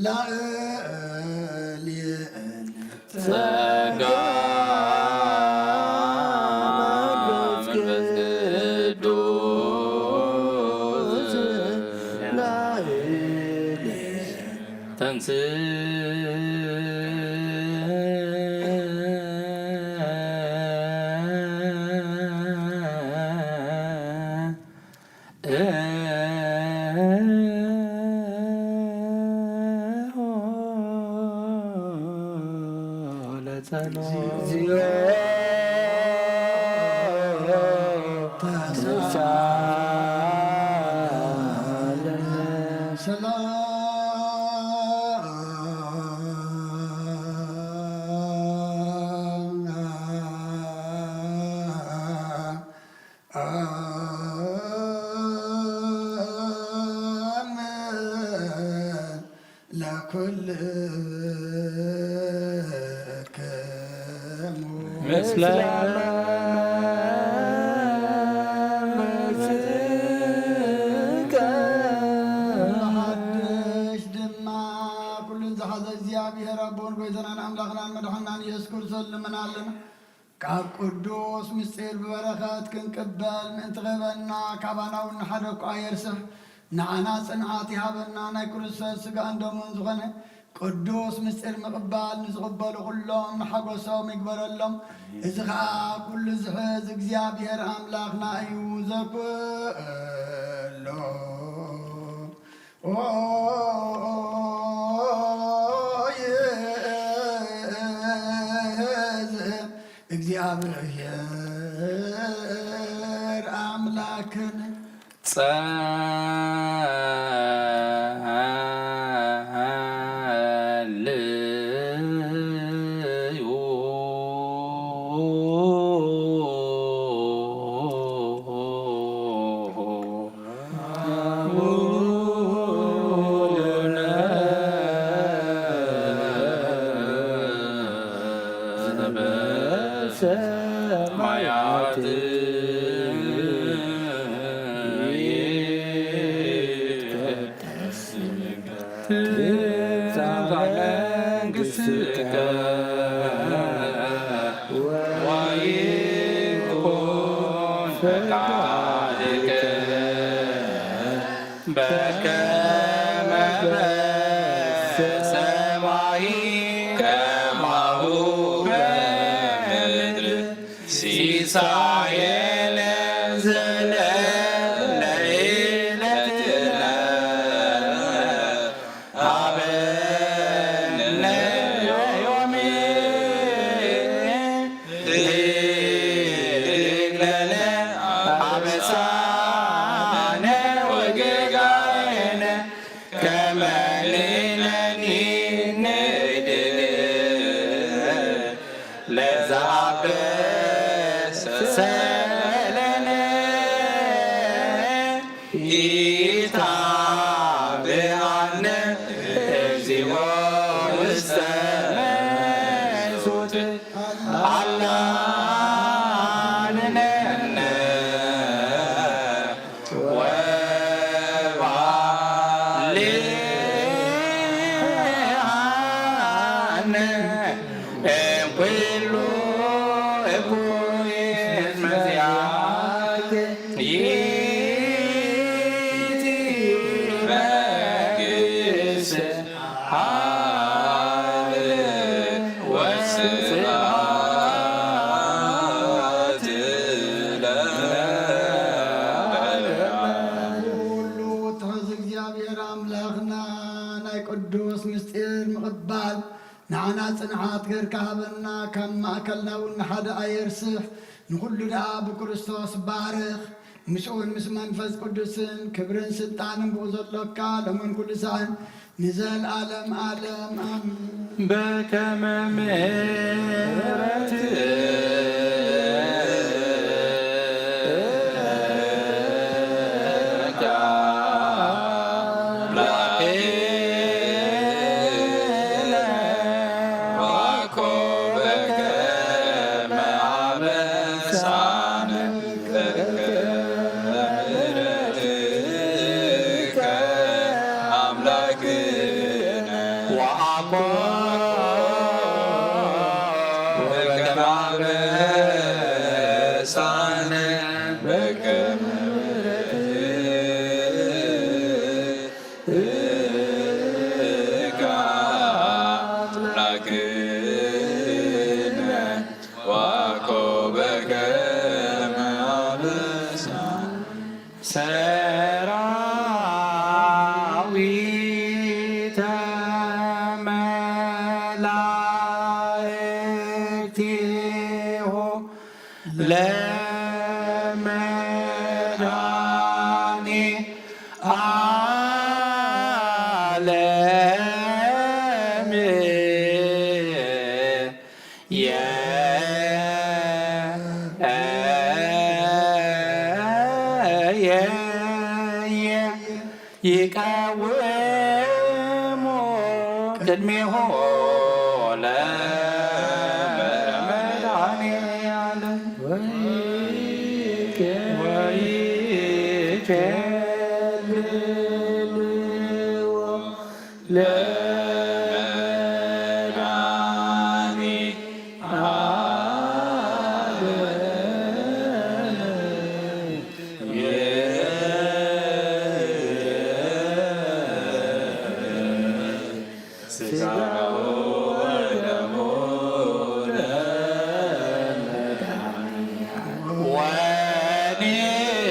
ላዕሌነ ጸጋ መንፈስ ቅዱስ ላዕሌነ ተንስ ለኩልክሙ ምስለ ብሓድሽ ድማ ኩሉን ዝሓዘ እግዚኣብሔር ኣቦን ጎይታናን ኣምላኽናን መድሓናን ኢየሱስ ክርስቶስ ልምና ኣለና። ካብ ቅዱስ ምስጢር ብበረኸት ክንቅበል ምእንቲ ክህበና፣ ካባና እውን ንሓደ እኳ ኣየርስሕ፣ ንዓና ጽንዓት ይሃበና። ናይ ክርስቶስ ስጋን ደሙን ዝኾነ ቅዱስ ምስጢር ምቕባል ንዝቕበሉ ኩሎም ንሓጎሶም ይግበረሎም። እዚ ኸኣ ኩሉ ዝሕዝ እግዚኣብሔር ኣምላኽና እዩ። ዘኩሎ እግዚኣብሔር ኣምላክን ጸልዩ። አቡነ ዘበሰማያት ይትቀደስ ስምከ ትምጻእ መንግሥትከ ወይኩን ፈቃድከ በከመ በሰማይ ከማሁ በምድር። ሲሳየነ ዘለለዕለትነ ሀበነ ዮም ህድግ ለነ አበሳነ ወጌጋየነ ከመ ንሕነኒ ንህድግ ለዘአበሰ ለነ ኢታብአነ እግዚኦ ውስተ መንሱት አላ ንሕነነ ወባልዓነ እምኩሉ እኩይ መጽያት ይእቲ መንግሥት ኃይል ወስብሐት ለዓለመ። ኩሉ ትሕዝ እግዚኣብሔር ኣምላኽና ናይ ቅዱስ ምስጢር ምቕባል ንዓና ጽንዓት ጌርካ ሃበና። ካብ ማእከልና እውን ንሓደ ኣየርስሕ። ንኹሉ ደኣ ብክርስቶስ ባርኽ። ምስኡን ምስ መንፈስ ቅዱስን ክብርን ስልጣንን ብኡ ዘሎካ ሎምን ኩሉ ሳዕን ንዘለዓለም ዓለም ኣሜን። በከመ ምሕረትከ ሰራዊተ መላእክቲሁ ለመድኃኔ ዓለም ይቀውሙ ቅድሜሁ ለመድኃኔዓለም ወይኬልልዎ ለመድኃኔዓለም።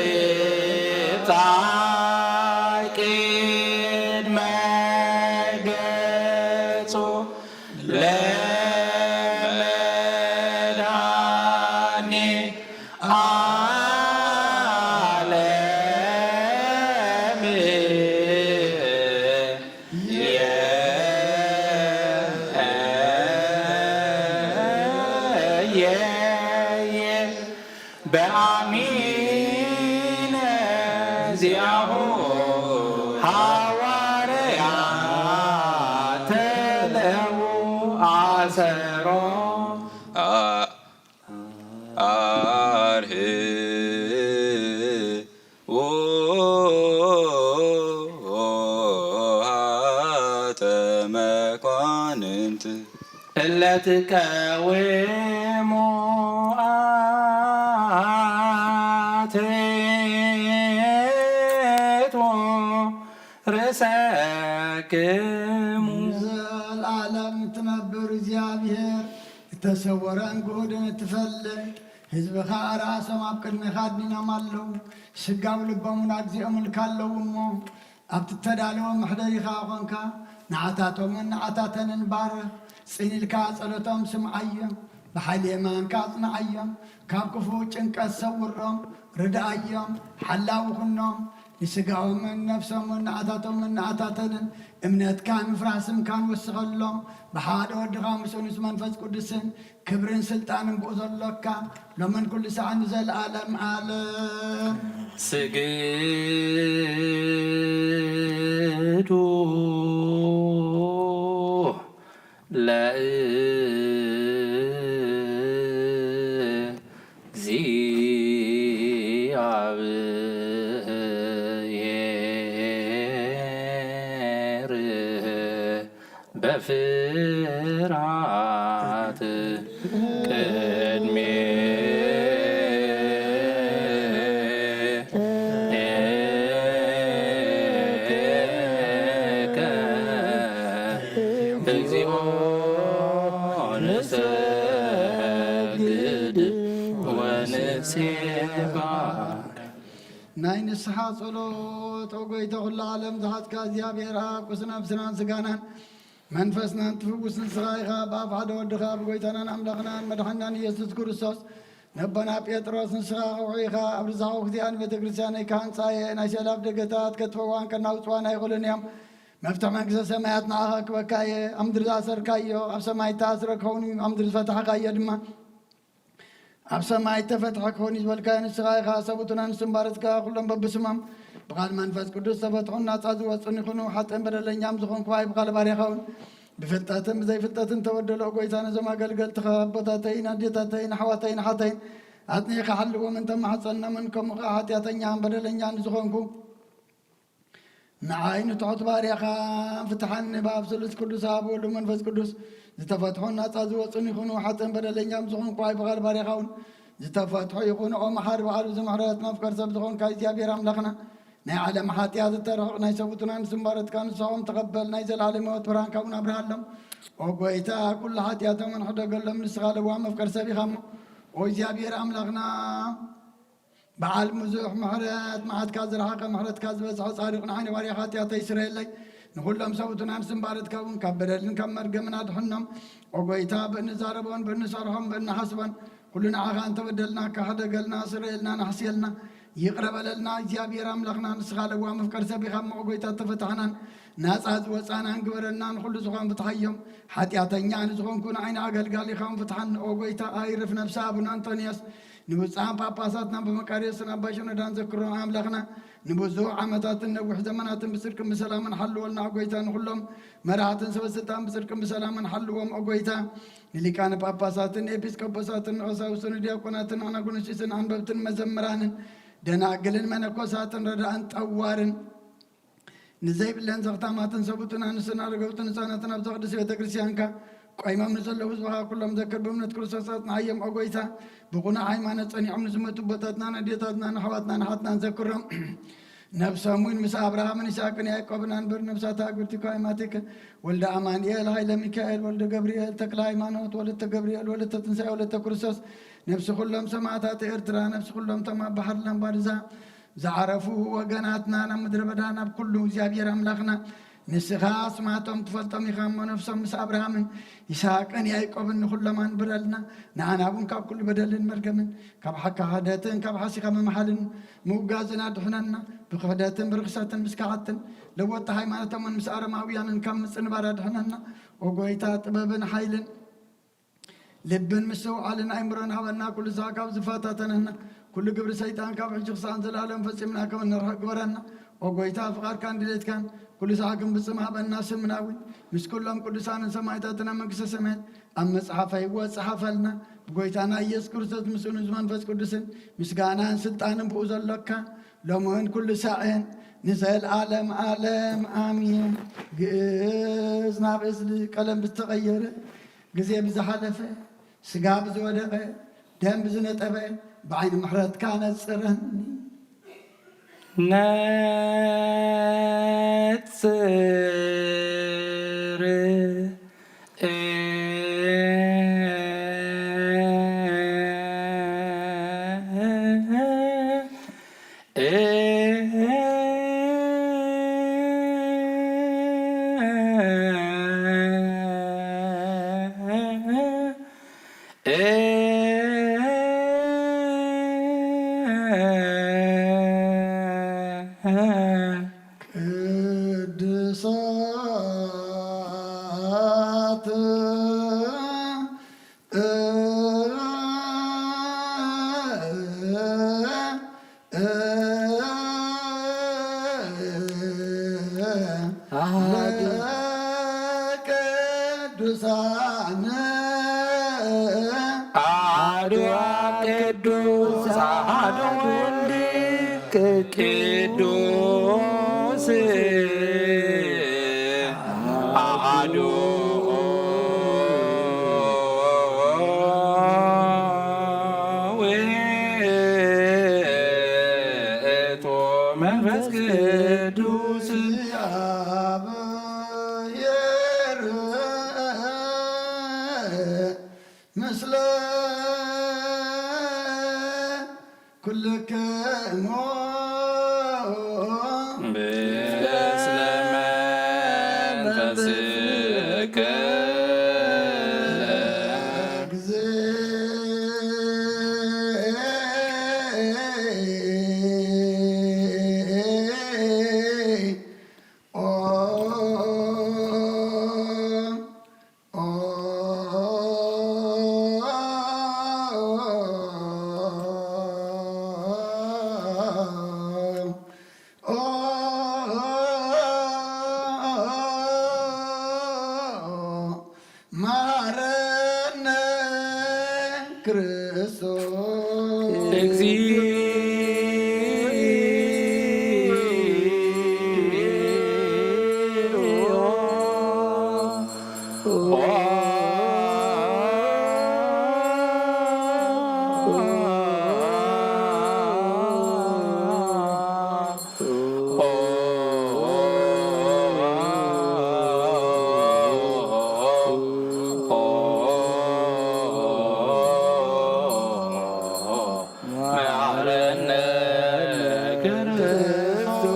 ወንጻ ቅድመ ገጹ ለመድኃኔ ዓለም የየ በአሚነ ዚአሁ ሐዋርያት ተለዉ አሰሮ። አርህ ውሃተ መኳንንት እለ ትቀውሙ አትቱ ርእሰክሙ። ዘለዓለም ትነብር እግዚኣብሔር፣ እተሰወረን ግሁድን እትፈልጥ፣ ህዝብኻ ኣርኣሶም ኣብ ቅድሜኻ ኣድኒኖም ኣለዉ። ስጋብ ልቦምን ኣግዚኦምን እልካ ኣለዉ እሞ፣ ኣብቲ እተዳለወ መሕደሪኻ ኾንካ፣ ንዓታቶምን ንዓታተንን ባርኽ። ጽን ኢልካ ጸሎቶም ስምዓዮም፣ ብሓይሊ የማንካ ኣጽንዓዮም፣ ካብ ክፉእ ጭንቀት ሰውሮም፣ ርድኣዮም፣ ሓላዊ ኩኖም። ንስጋኦምን ነፍሶምን ንዓታቶምን ንዓታተንን እምነትካን ምፍራህ ስምካን ወስኸሎም። ብሓደ ወድኻ ምስኡ ምስ መንፈስ ቅዱስን ክብርን ስልጣንን ብኡ ዘሎካ ሎምን ኩሉ ሰዓት ንዘለዓለም ዓለም። ስግዱ ለእግዚአብሔር በፍርሃት ቅድሜ ናይ ንስሓ ጸሎት። ኦ ጎይታ ኩሉ ዓለም ዝሓዝካ እግዚኣብሔር ኣብ ቅዱስ ነፍስናን ስጋናን መንፈስናን ትፍውስ ንስኻ ኢኻ። ብኣፍ ሓደ ወድኻ ብጎይታናን ኣምላኽናን መድሓናን ኢየሱስ ክርስቶስ ነቦና ጴጥሮስ፣ ንስኻ ከውሒ ኢኻ፣ ኣብ ርዛኹ እዚኣ ንቤተ ክርስቲያነይ ክሃንጻ እየ። ናይ ስእሊ ኣፍደገታት ከጥፍእዋን ከናውጽዋን ኣይኽእሉን እዮም። መፍትሕ መንግስተ ሰማያት ንዓኻ ክበካ እየ። ኣብ ምድሪ ዝኣሰርካዮ ኣብ ሰማይ እተኣስረ ክኸውን እዩ፣ ኣብ ምድሪ ዝፈታሕካዮ ድማ ኣብ ሰማይ እተፈትሐ ክኸውን እዩ ዝበልካዮ ንስኻ ኢኻ። ሰብኡትን ኣንስትን ባሮትካ ኩሎም በብስሞም ብቓል መንፈስ ቅዱስ ዝተፈትሑን ናጻ ዝወጹን ይኹኑ። ሓጥእን በደለኛም ዝኾንኩ ኣይብኻል ባርያኻ እውን ብፍልጠትን ብዘይፍልጠትን ተበደሎ። ጎይታ፣ ነዞም ኣገልገልትኻ ኣቦታተይን ኣዴታተይን ኣሕዋተይን ኣሓተይን ኣጽኒዕካ ሓልዎም እንተማሕጸንናምን ከምኡ ኸዓ ሓጢኣተኛን በደለኛን ዝኾንኩ ንዓይ ንትሑት ባርያኻ ፍትሓኒ። ብኣብ ስሉስ ቅዱስ ኣብ ወልድ መንፈስ ቅዱስ ዝተፈትሑን ናጻ ዝወጹን ይኹኑ። ሓጥእን በደለኛም ዝኾንኩ ኣይብኻል ባርያኻ እውን ዝተፈትሑ ይኹኑ። ኦ መሓሪ ብዓሉ ዝምሕረት መፍቀር ሰብ ዝኾንካ እግዚኣብሔር ኣምላኽና፣ ናይ ዓለም ሓጢኣት እተርሕቕ ናይ ሰብኡትን ኣንስትን ባሮትካ ንስኻኦም ተቐበል። ናይ ዘለዓለም ህይወት ብርሃንካ እውን ኣብርሃሎም። ኦ ጎይታ፣ ኩሉ ሓጢኣቶም ሕደገሎም። ንስኻ ለዋህ መፍቀር ሰብ ኢኻ እሞ፣ ኦ እግዚኣብሔር ኣምላኽና፣ በዓል ብዙሕ ምሕረት፣ መዓትካ ዝረሓቐ ምሕረትካ ዝበዝሐ ጻድቕ፣ ንዓይ ንባርያኻ ሓጢኣተይ ስረየለይ። ንኹሎም ሰብኡትን ኣንስትን ባሮትካ እውን ካብ በደልን ካብ መርገምን ኣድሕኖም። ኦ ጎይታ፣ ብእንዛረቦን ብእንሰርሖን ብእንሓስቦን ኩሉ ንዓኻ እንተበደልናካ ሕደገልና፣ ስረየልና፣ ናሕስየልና፣ ይቕረ በለልና። እግዚኣብሔር ኣምላኽና፣ ንስኻ ለዋህ መፍቀር ሰብ ኢኻ እሞ፣ ኦ ጎይታ፣ ተፈታሕናን ናጻ ዝወጻናን ግበረልና። ንኹሉ ዝኾን ፍትሓዮም። ሓጢኣተኛ ንዝኾንኩ ንዓይ ንኣገልጋሊኻ እውን ፍትሓኒ። ኦ ጎይታ፣ ኣይርፍ ነፍሲ ኣቡነ ኣንጦንዮስ ንብፁዓን ጳጳሳትና ብመቃርዮስን ኣባ ሽኖዳን ዘክሮም ኣምላኽና ንብዙሕ ዓመታትን ነዊሕ ዘመናትን ብጽድቅን ብሰላምን ሓልወልና። ኦ ጎይታ፣ ንኹሎም መራሕትን ሰበ ስልጣን ብጽድቅን ብሰላምን ሓልዎም። ኦ ጎይታ፣ ንሊቃነ ጳጳሳትን ንኤጲስቆጶሳትን ንቐሳውስትን ንዲያቆናትን ኣናጉንስጢስን ኣንበብትን መዘምራንን ደናግልን መነኮሳትን ረዳእን ጠዋርን ንዘይብለን ዘኽታማትን ሰብኡትን ኣንስትን ኣረገውትን ህፃናትን ኣብዛ ቅድስቲ ቤተ ክርስቲያንካ ቆይሞም ንዘለዉ ህዝብኻ ኩሎም ዘክር። ብእምነት ክርስቶስ ኣጽንዓዮም። ኦ ጎይታ፣ ብቕኑዕ ሃይማኖት ጸኒዖም ንዝሞቱ ኣቦታትናን ኣዴታትናን ኣሕዋትናን ኣሓትናን ዘክሮም። ነብሶም እውን ምስ ኣብርሃምን ይስሐቅን ያዕቆብን ኣንብር። ነብሳት ኣግብርቲከ ኣእማቲከ፣ ወልደ ኣማኑኤል፣ ኃይለ ሚካኤል፣ ወልደ ገብርኤል፣ ተክለ ሃይማኖት፣ ወለተ ገብርኤል፣ ወለተ ትንሳኤ፣ ወለተ ክርስቶስ፣ ነብሲ ኩሎም ሰማዕታት ኤርትራ፣ ነብሲ ኩሎም እቶም ኣብ ባሕሪ ላምባዱዛ ዝዓረፉ ወገናትና፣ ናብ ምድረ በዳ ናብ ኩሉ እግዚኣብሔር ኣምላኽና ንስኻ ኣስማቶም ትፈልጦም ኢኻ እሞ፣ ነፍሶም ምስ ኣብርሃምን ይስሐቅን ያዕቆብን ንኹሎም ኣንብረልና። ንኣና እውን ካብ ኩሉ በደልን መርገምን፣ ካብ ሓካ ክሕደትን ካብ ሓሲኻ ምምሓልን ምውጋዝን ኣድሕነና። ብክሕደትን ብርኽሰትን ምስ ከሓድትን ለወጥቲ ሃይማኖቶምን ምስ ኣረማውያንን ካብ ምጽንባር ኣድሕነና። ኦ ጎይታ፣ ጥበብን ሓይልን ልብን ምስትውዓልን ኣእምሮን ሃበና። ኩሉ ሳዕ ካብ ዝፈታተነና ኩሉ ግብሪ ሰይጣን ካብ ሕጂ ክሳዕ ንዘለኣለም ፈጺምና ከም እንርሕቕ ግበረና። ኦ ጎይታ፣ ፍቓድካን ድሌትካን ኩሉ ሳዕ ክንፍጽም ሃበና። ስምና እውን ምስ ኩሎም ቅዱሳንን ሰማዕታትን ኣብ መንግስተ ሰማያት ኣብ መጽሓፈ ህይወት ጸሓፈልና። ብጎይታና ኢየሱስ ክርስቶስ ምስኡ ንዝመንፈስ ቅዱስን ምስጋናን ስልጣንን ብኡ ዘሎካ ሎምን ኩሉ ሳዕን ንዘለኣለም ኣለም ኣሜን። ግእዝ ናብ እዝሊ ቀለም ብዝተቐየረ፣ ግዜ ብዝሓለፈ፣ ስጋ ብዝወደቐ፣ ደም ብዝነጠበ፣ ብዓይኒ ምሕረትካ ነጽረኒ። ነጽር ቅዱሳት ቅዱሳን አሐዱ አብ ቅዱስ አሐዱ ወልድ ቅዱስ አሐዱ ውእቱ መንፈስ ቅዱስ። ምስለ ኩልክሙ ምስለ መንፈስከ። ኦ መሐረነ ክርስቶስ። መሐረነ ክርስቶስ።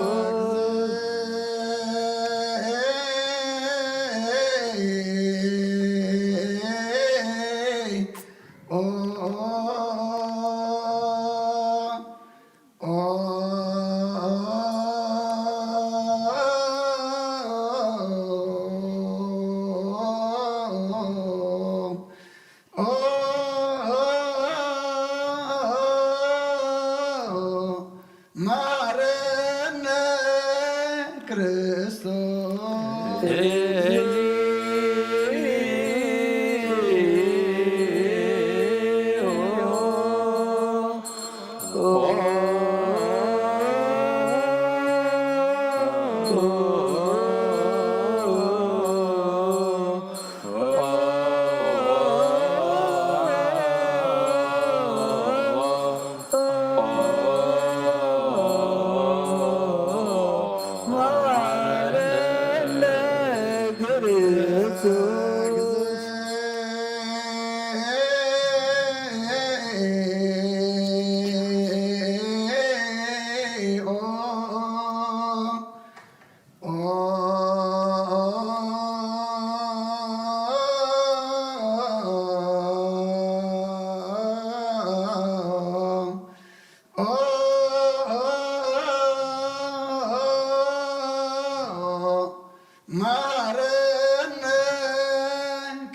መሐረነ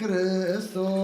ክርስቶስ።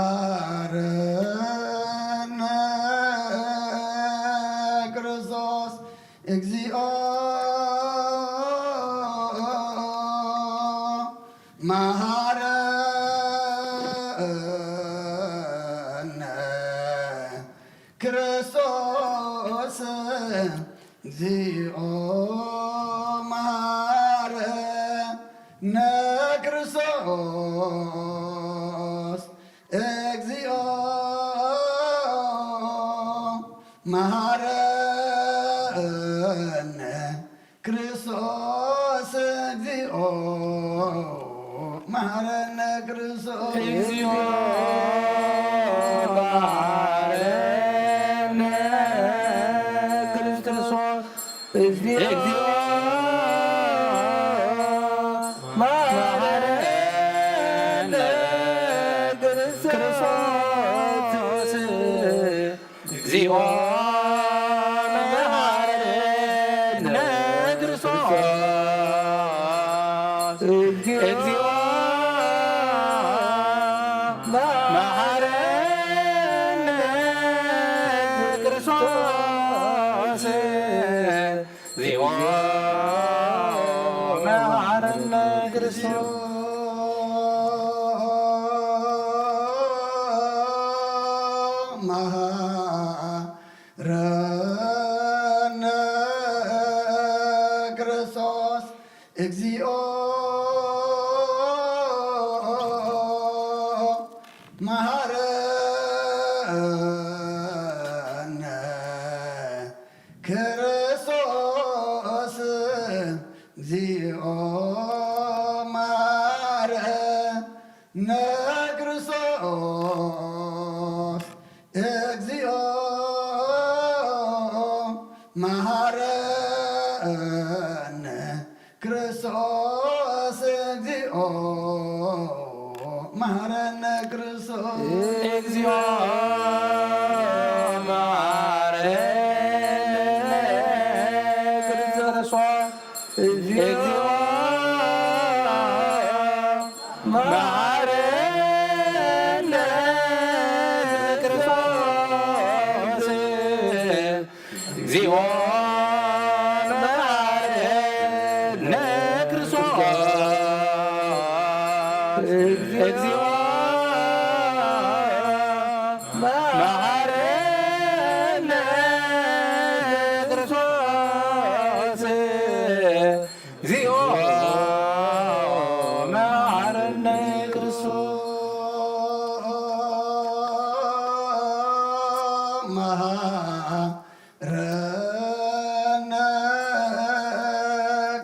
መሐረነ ክርስቶስ። እግዚኦ መሐረነ ክርስቶስ። እግዚኦ መሐረነ ክርስቶስ። እግዚኦ መሐረነ ክርስቶስ። እግዚኦ መሐረነ ክርስቶስ። እግዚኦ መሐረነ ክርስቶስ። እግዚኦ መሐረነ ክርስቶስ። እግዚኦ መሐረነ ክርስቶስ። እግዚኦ መሐረነ ክርስቶስ። እግዚኦ መሐረነ ክርስቶስ። መሐረነ ክርስቶስ። እግዚኦ መሐረነ ክርስቶስ። እግዚኦ መሐረነ ክርስቶስ እግዚኦ መሐረነ፣ ክርስቶስ እግዚኦ መሐረነ፣ ክርስቶስ እግዚኦ መሐረነ፣ ክርስቶስ እግዚኦ መሐረነ፣ ክርስቶስ እግዚኦ መሐረነ፣ ክርስቶስ እግዚኦ መሐረነ፣ ክርስቶስ እግዚኦ መሐረነ፣ ክርስቶስ መሐረነ፣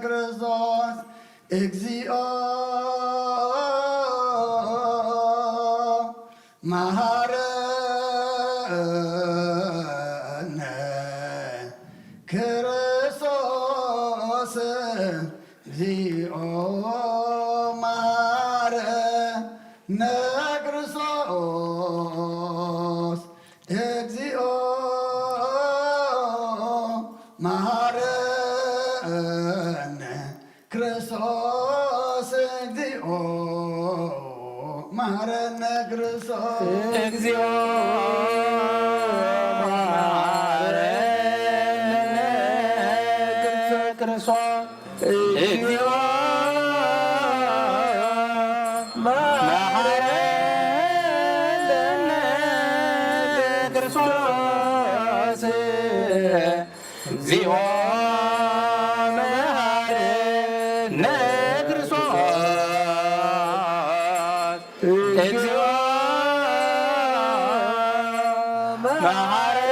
ክርስቶስ እግዚኦ መሐረነ፣ ክርስቶስ እግዚኦ መሐረነ፣ ክርስቶስ እግዚኦ መሐረነ፣ ክርስቶስ እግዚኦ መሐረነ፣ ክርስቶስ እግዚኦ መሐረነ፣ ክርስቶስ እግዚኦ መሐረነ፣ ክርስቶስ እግዚኦ መሐረነ፣ ክርስቶስ እግዚኦ መሐረነ፣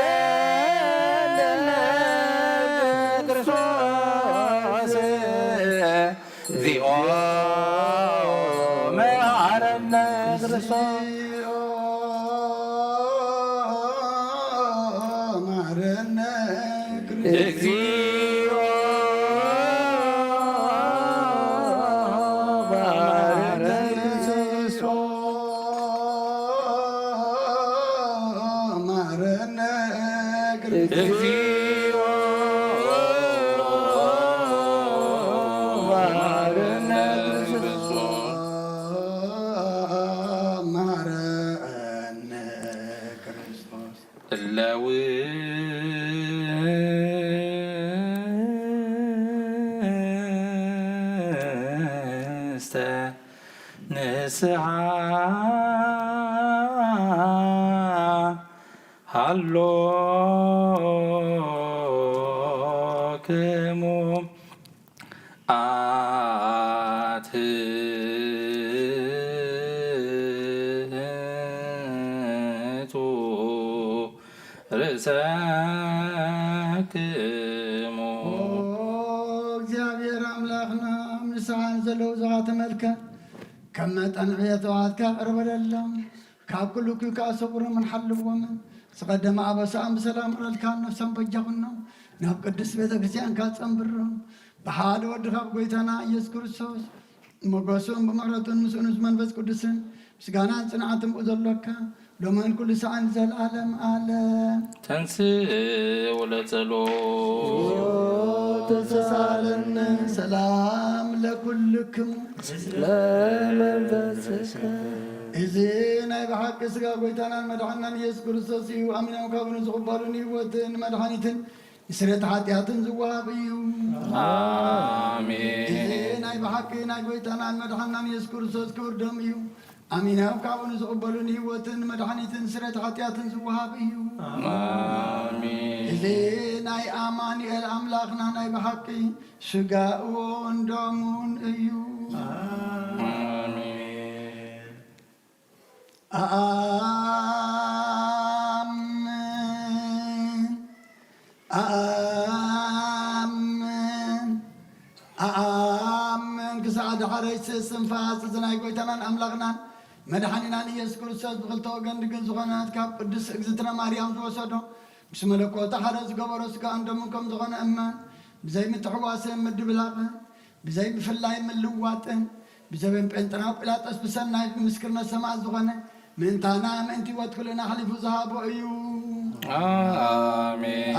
ክርስቶስ እግዚኦ መሐረነ፣ ክርስቶስ መሐረነ፣ ክርስቶስ እግዚኦ መሐረነ፣ ክርስቶስ መሐረነ፣ ክርስቶስ እግዚኦ መሐረነ፣ ክርስቶስ መሐረነ፣ ክርስቶስ እለ ውስተ ንስሓ ሃሎክሙ ኣትሕቱ ርእሰክሙ። ኦ እግዚኣብሔር ኣምላኽና፣ ኣብ ንስሓ ንዘለዉ ዝኻተመልካ፣ ከም መጠን ዕብየት ተባዕትካ ቅርበለሎም። ካብ ኩሉ እኩይ ከኣ ሰውሮምን ሓልዎምን። ዝቐደመ ኣበሳኦም ብሰላም ቅረልካ፣ ነፍሶም በጃኹኖም፣ ናብ ቅድስት ቤተ ክርስቲያንካ ጸንብሮም። ብሓደ ወድኻ ብጎይታና ኢየሱስ ክርስቶስ ሞገሱን ብምሕረቱን ምስኡ ምስ መንፈስ ቅዱስን ምስጋናን ጽንዓትን ብኡ ዘሎካ ሎምን ኩሉ ሰዓን ዘለዓለም ዓለም። ተንሥእ ወለጸሎት። ተሳለነ። ሰላም ለኩልክሙ። ስለ መንፈስከ። እዚ ናይ ብሓቂ ስጋ ጎይታናን መድሓናን ኢየሱስ ክርስቶስ እዩ። ኣሚኖም ካብኡ ንዝቕበሉ ንህይወትን መድሓኒትን ንስርየት ሓጢኣትን ዝወሃብ እዩ። ኣሜን። እዚ ናይ ብሓቂ ናይ ጎይታናን መድሓናን ኢየሱስ ክርስቶስ ክቡር ደም እዩ። ኣሚኖም ካብኡ ንዝቕበሉ ንህይወትን መድሓኒትን ስርየት ሓጢኣትን ዝወሃብ እዩ። ኣሜን። እዚ ናይ ኣማኑኤል ኣምላኽና ናይ ብሓቂ ስጋኡን ደሙን እዩ። ኣሜን። ኣኣምን፣ ኣኣምን፣ ኣኣምን። ክሳዕ ዳሕረይቲ እስትንፋስ እዚ ናይ ጎይታናን ኣምላኽናን መድሓኒናን ኢየሱስ ክርስቶስ ብኽልተ ወገን ድንግል ዝኾነት ካብ ቅድስት እግዝእትነ ማርያም ዝወሰዶ፣ ምስ መለኮቱ ሓደ ዝገበሮ ስጋኡን ደሙን ከም ዝኾነ እመን። ብዘይ ምትሕዋስን ምድብላቕን፣ ብዘይ ምፍላይ ምልዋጥን፣ ብዘበን ጴንጠናዊ ጲላጦስ ብሰናይ ብምስክርነት ሰማዕት ዝኾነ፣ ምእንታና ምእንቲ ህይወት ኩልና ኣሕሊፉ ዝሃቦ እዩ። ኣሜን።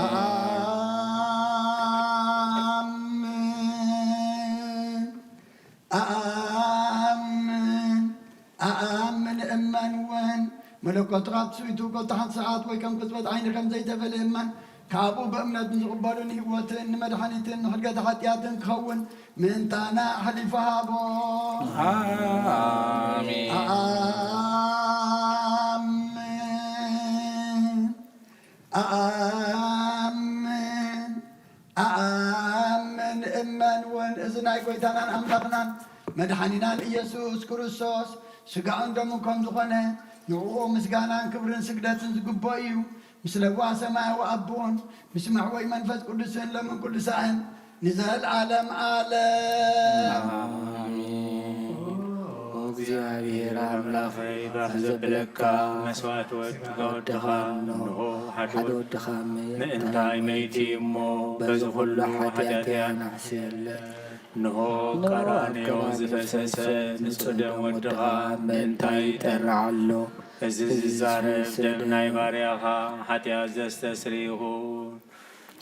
ኣኣምን፣ ኣኣምን፣ ኣኣምን እመን እውን። መለኮቱ ካብ ትስቢቱ ኮታ ሓንቲ ሰዓት ወይ ከም ቅጽበት ዓይኒ ከም ዘይተፈልየ እመን። ካብኡ ብእምነት ንዝቕበሉ ንህይወትን ንመድሓኒትን ንሕድገት ሓጢኣትን ክኸውን ምእንታና ኣሕሊፉ ሃቦ። ኣሜን። ኣኣምን፣ ኣኣምን፣ ኣኣምን እመን እውን። እዚ ናይ ጐይታናን ኣምላኽናን መድሓኒናን ኢየሱስ ክርስቶስ ስጋኡን ደሙን ከም ዝኾነ፣ ንዕኡ ምስጋናን ክብርን ስግደትን ዝግብኦ እዩ። ምስ ለዋህ ሰማያዊ ኣቦን ምስ መሕወይ መንፈስ ቅዱስን ሎምን ኩሉ ሳዕን ንዘለዓለም ዓለም። ኣሜን። ኦ እግዚኣብሔር ኣምላኸይ፣ ባህ ዘብለካ መስዋእቲ ወድኻ ወድኻ፣ እንሆ ሓደ ሓደ ወድኻ ምእንታይ መይቲ እሞ፣ በዚ ኩሉ ሓጢኣተይ ኣናሕስየለ። እንሆ ቀራንዮ ዝፈሰሰ ንጹህ ደም ወድኻ ምእንታይ ይጠርዕ ኣሎ። እዚ ዝዛረብ ደም ናይ ባርያኻ ሓጢኣት ዘስተስሪ ይኹን።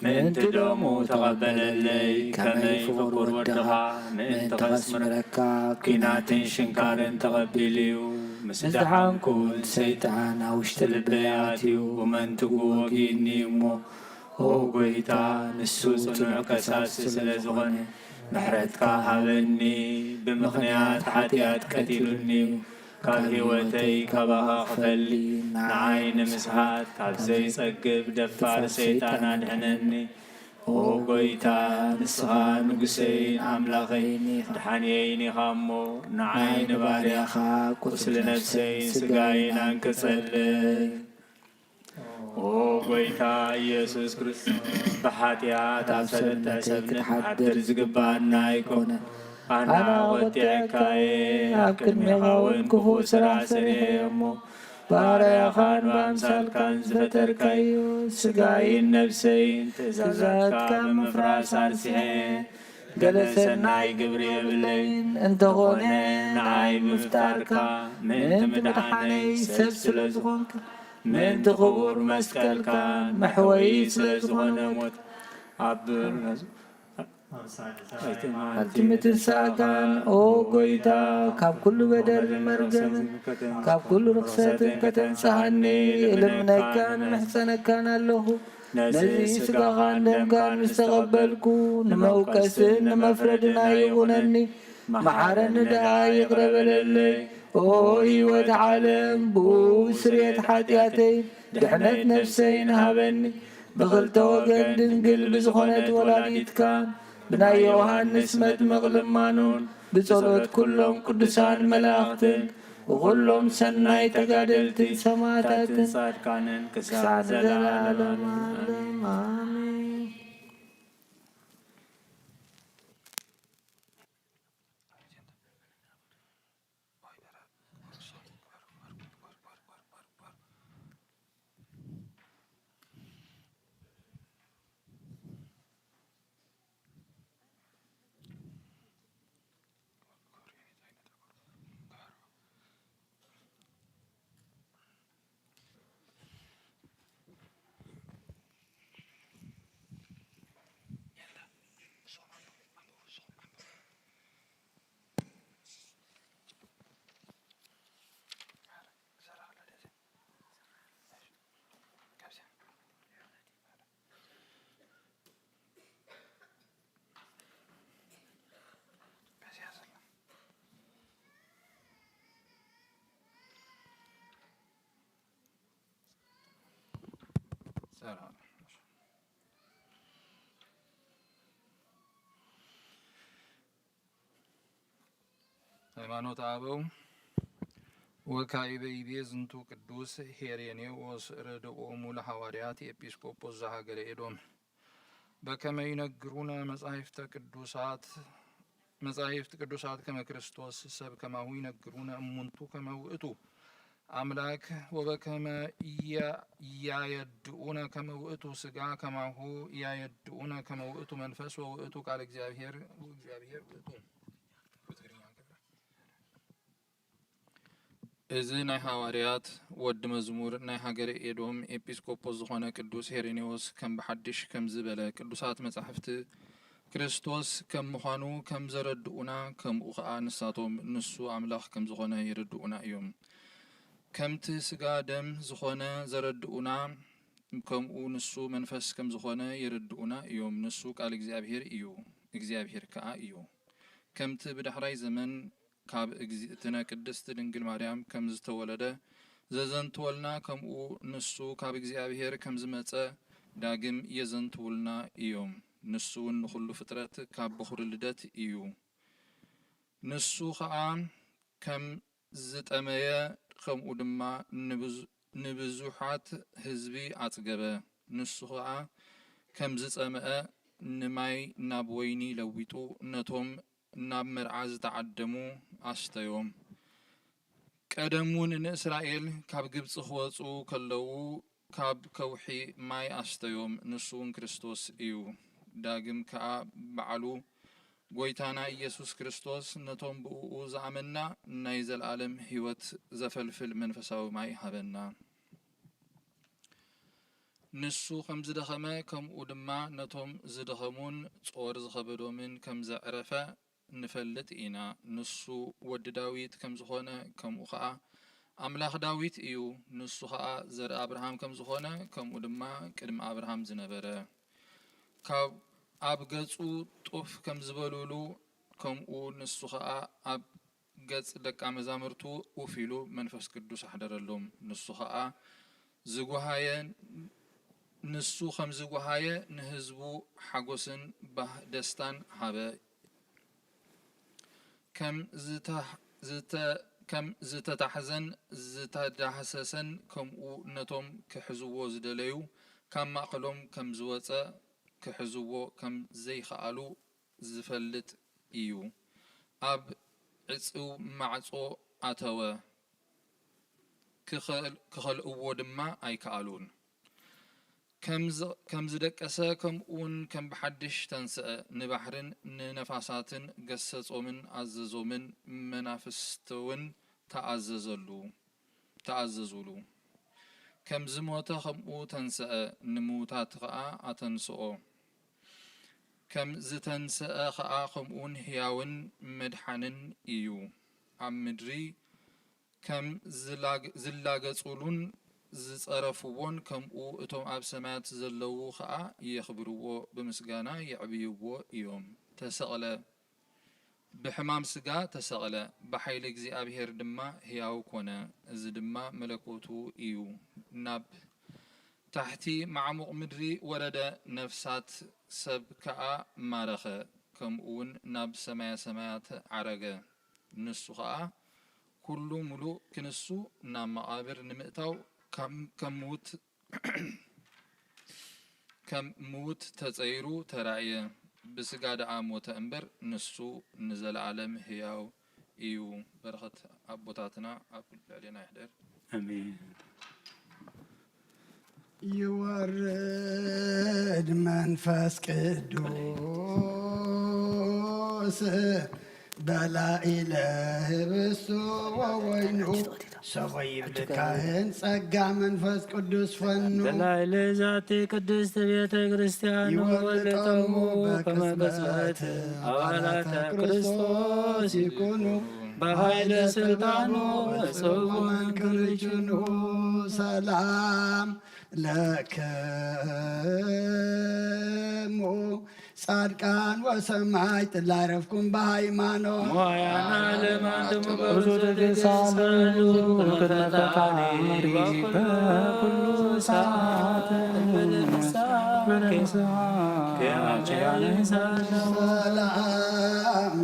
ምእንቲ ደሙ ተቐበለለይ፣ ከመይ ፍቁር ወድኻ ምእንቲ ከስምረካ ኲናትን ሽንካርን ተቐቢሉ እዩ። ምስ ደሓንኩ ሰይጣን ኣብ ውሽጢ ልበይ ኣትዩ፣ ብመንትጉ ወጊእኒ እሞ፣ ኦ ጐይታ፣ ንሱ ጽኑዕ ከሳሲ ስለ ዝኾነ፣ ምሕረትካ ሃበኒ። ብምኽንያት ሓጢኣት ቀቲሉኒ እዩ። ካብ ህይወተይ ካባኻ ክፈሊ፣ ንዓይ ንምስሓት ካብ ዘይጸግብ ደፋር ሰይጣን ኣድሕነኒ። ኦ ጐይታ፣ ንስኻ ንጉሰይን ኣምላኸይን ኢኻ። መድሓንየይን ኢኻ እሞ፣ ንዓይ ንባርያኻ ቁስሊ ነፍሰይን ስጋይን ኣንቅጸለይ። ኦ ጐይታ ኢየሱስ ክርስቶስ፣ ብሓጢኣት ኣብ ሰብእንታይ ሰብ ንትሓድር ዝግብኣና ኣይኮነን። ኣነ ወጢዐካ እየ፣ ኣብ ቅድሜኻ እውን ክፉእ ስራሕ ሰሪሐ እየ እሞ፣ ባርያኻን ብኣምሳልካን ዝፈጠርካዮ ስጋይን ነፍሰይን ትእዛዛትካ ብምፍራስ ኣርሲሐ። ገለ ሰናይ ግብሪ የብለይን፣ እንተኾነ ንዓይ ብምፍጣርካ ምእንቲ ምድሓነይ ሰብ ስለ ዝኾንካ፣ ምእንቲ ክቡር መስቀልካ መሕወዪ ስለ ዝኾነ ሞት ኣብ ኣብቲ ምትንሳእካን፣ ኦ ጐይታ፣ ካብ ኩሉ በደል መርገምን ካብ ኩሉ ርኽሰትን ከተንጽሃኒ እልምነካን እምሕጸነካን ኣለኹ። ነዚ ስጋኻን ደምካን ምስ ተቐበልኩ፣ ንመውቀስን ንመፍረድን ኣይኹነኒ። መሓረኒ ደኣ ይቕረ በለለይ። ኦ ህይወት ዓለም፣ ብኡ ስርየት ሓጢኣተይ፣ ድሕነት ነፍሰይን ሃበኒ። ብኽልተ ወገን ድንግል ብዝኾነት ወላዲትካ፣ ብናይ ዮሃንስ መጥምቕ ልማኖን፣ ብጸሎት ኩሎም ቅዱሳን መላእኽትን፣ ብኹሎም ሰናይ ተጋደልትን ሰማዕታትን፣ ጻድቃንን ክሳዕ ክሳዕ ዘለዓለም ዘለዓለም ዓለም። ኣሜን። ሃይማኖተ ኣበው። ወካዕበ ይቤ ዝንቱ ቅዱስ ሄሬኔዎስ ርድእኦሙ ለሐዋርያት ኤጲስቆጶስ ዘሃገረ ኤዶም። በከመ ይነግሩነ መጻሕፍተ ቅዱሳት መጻሕፍት ቅዱሳት ከመ ክርስቶስ ሰብ ከማሁ ይነግሩነ እሙንቱ ከመ ውእቱ ኣምላክ ወበከመ ኢያ-፣ ኢያየድኡነ ከመ ውእቱ ስጋ ከማሁ ኢያየድኡነ ከመ ውእቱ መንፈስ ወውእቱ ቃል እግዚኣብሔር ወእግዚኣብሔር ውእቱ። እዚ ናይ ሃዋርያት ወዲ መዝሙር ናይ ሃገረ ኤዶም ኤጲስቆጶስ ዝኾነ ቅዱስ ሄሬኔዎስ ከም ብሓድሽ ከምዚ በለ፣ ቅዱሳት መጻሕፍቲ ክርስቶስ ከም ምዃኑ ከም ዘረድኡና፣ ከምኡ ኸኣ ንሳቶም ንሱ ኣምላኽ ከም ዝኾነ የረድኡና እዮም። ከምቲ ስጋ ደም ዝኾነ ዘረድኡና፣ ከምኡ ንሱ መንፈስ ከም ዝኾነ የረድኡና እዮም። ንሱ ቃል እግዚኣብሔር እዩ፣ እግዚኣብሔር ከኣ እዩ። ከምቲ ብዳሕራይ ዘመን ካብ እግዝእትነ ቅድስት ድንግል ማርያም ከም ዝተወለደ ዘዘንትወልና፣ ከምኡ ንሱ ካብ እግዚኣብሔር ከም ዝመጸ ዳግም የዘንትውልና እዮም። ንሱ እውን ንኹሉ ፍጥረት ካብ በኹሪ ልደት እዩ። ንሱ ኸኣ ከም ዝጠመየ፣ ከምኡ ድማ ንብዙ-፣ ንብዙሓት ህዝቢ ኣጽገበ። ንሱ ኸኣ ከም ዝጸምአ ንማይ ናብ ወይኒ ለዊጡ፣ ነቶም ናብ መርዓ ዝተዓደሙ ኣስተዮም። ቀደሙ ንእስራኤል ካብ ግብጺ ክወጹ ከለዉ ካብ ከውሒ ማይ ኣስተዮም፣ ንሱ እውን ክርስቶስ እዩ። ዳግም ከኣ ባዕሉ ጐይታና ኢየሱስ ክርስቶስ ነቶም ብእኡ ዝኣመንና ናይ ዘለኣለም ህይወት ዘፈልፍል መንፈሳዊ ማይ ሃበና። ንሱ ከም ዝደኸመ፣ ከምኡ ድማ ነቶም ዝደኸሙን ጾር ዝኸበዶምን ከም ዘዕረፈ ንፈልጥ ኢና። ንሱ ወዲ ዳዊት ከም ዝኾነ፣ ከምኡ ኸኣ ኣምላኽ ዳዊት እዩ። ንሱ ኸኣ ዘርኢ ኣብርሃም ከም ዝኾነ፣ ከምኡ ድማ ቅድሚ ኣብርሃም ዝነበረ፣ ካብ ኣብ ገጹ ጡፍ ከም ዝበሉሉ፣ ከምኡ ንሱ ኸኣ ኣብ ገጽ ደቀ መዛሙርቱ ኡፍ ኢሉ መንፈስ ቅዱስ ኣሕደረሎም። ንሱ ኸኣ ዝጓሃየ፣ ንሱ ከም ዝጓሃየ ንህዝቡ ሓጎስን ባህ ደስታን ሃበ። ከም ዝተህ-፣ ዝተ-፣ ከም ዝተታሕዘን ዝተዳህሰሰን፣ ከምኡ ነቶም ክሕዝዎ ዝደለዩ ካብ ማእከሎም ከም ዝወጸ ክሕዝዎ ከም ዘይኸኣሉ ዝፈልጥ እዩ። ኣብ ዕጽው ማዕጾ ኣተወ፣ ክኸል-፣ ክኸልእዎ ድማ ኣይከኣሉን። ከም ዝ-፣ ከም ዝደቀሰ፣ ከምኡውን ከም ብሓድሽ ተንስአ፣ ንባሕርን ንነፋሳትን ገሰጾምን ኣዘዞምን፣ መናፍስትውን ተኣዘዘሉ፣ ተኣዘዙሉ። ከም ዝሞተ ከምኡ ተንስአ፣ ንምዉታት ኸኣ ኣተንስኦ። ከም ዝተንስአ ኸኣ ከምኡውን ህያውን መድሓንን እዩ። ኣብ ምድሪ ከም ዝላግ-፣ ዝላገጹሉን ዝጸረፍዎን፣ ከምኡ እቶም ኣብ ሰማያት ዘለዉ ኸኣ የኽብርዎ፣ ብምስጋና የዕብይዎ እዮም። ተሰቕለ፣ ብሕማም ስጋ ተሰቕለ፣ ብሓይሊ እግዚኣብሔር ድማ ህያው ኮነ። እዚ ድማ መለኮቱ እዩ። ናብ ታሕቲ ማዕሙቕ ምድሪ ወረደ፣ ነፍሳት ሰብ ከኣ ማረኸ፣ ከምኡውን ናብ ሰማየ ሰማያት ዓረገ። ንሱ ኸኣ ኩሉ ምሉእ ክንሱ ናብ መቓብር ንምእታው ከም፣ ከም ምዉት፣ ከም ምዉት ተጸይሩ ተራእየ። ብስጋ ደኣ ሞተ እምበር፣ ንሱ ንዘለኣለም ህያው እዩ። በረኸት ኣቦታትና ኣብ ልዕሌና ይሕደር። ኣሜን። ይወርድ መንፈስ ቅዱስ በላዕለ ህብስቱ ወወይኑ፣ ሰቦ ይብል ካህን ጸጋ መንፈስ ቅዱስ ፈኑ። በላዕለ ዛቲ ቅድስት ቤተ ክርስቲያን ይወልድ ወልድ ጦሙ ጦሙ በቅጽበት ከመ ቅጽበት ኣባላተ ኣባላተ ክርስቶስ ክርስቶስ ይኩኑ። ይኩኑ። በኃይለ ስልጣኑ ስልጣኑ እጹቡ መንክር ጅኑ። ሰላም ለክሙ ጻድቃን ወሰማዕት ላረፍኩም በሃይማኖት። ሞያና ለማንትሙ ብዙ በብዙ ትግሳሉ ትግሳሉ ቅድመ ፈጣሪ በኩሉ ሰዓት በንስሐ ሰላም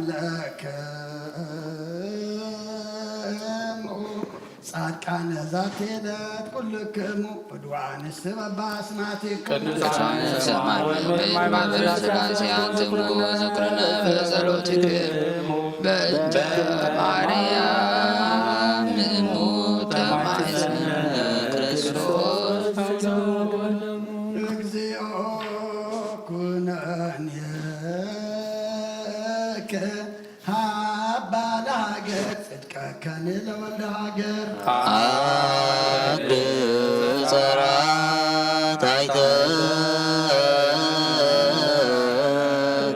ለክሙ ጻድቃነ ዛቲ ዕለት ኩልክሙ ቅዱሳን ስበባ ኣስማቲክሙ። ቅዱሳን ሰማይ መምህር ማህበረ ሥላሴ አንትሙ ዝክርነ በጸሎትክሙ በእንተ ማርያም እሙ ተማሕፀነ ክርስቶስ። እግዚኦ ኩነኔከ ሃባ ለሃገር ጽድቀከኒ ለወልደ ሃገር። አብ ጸራት ኣይተ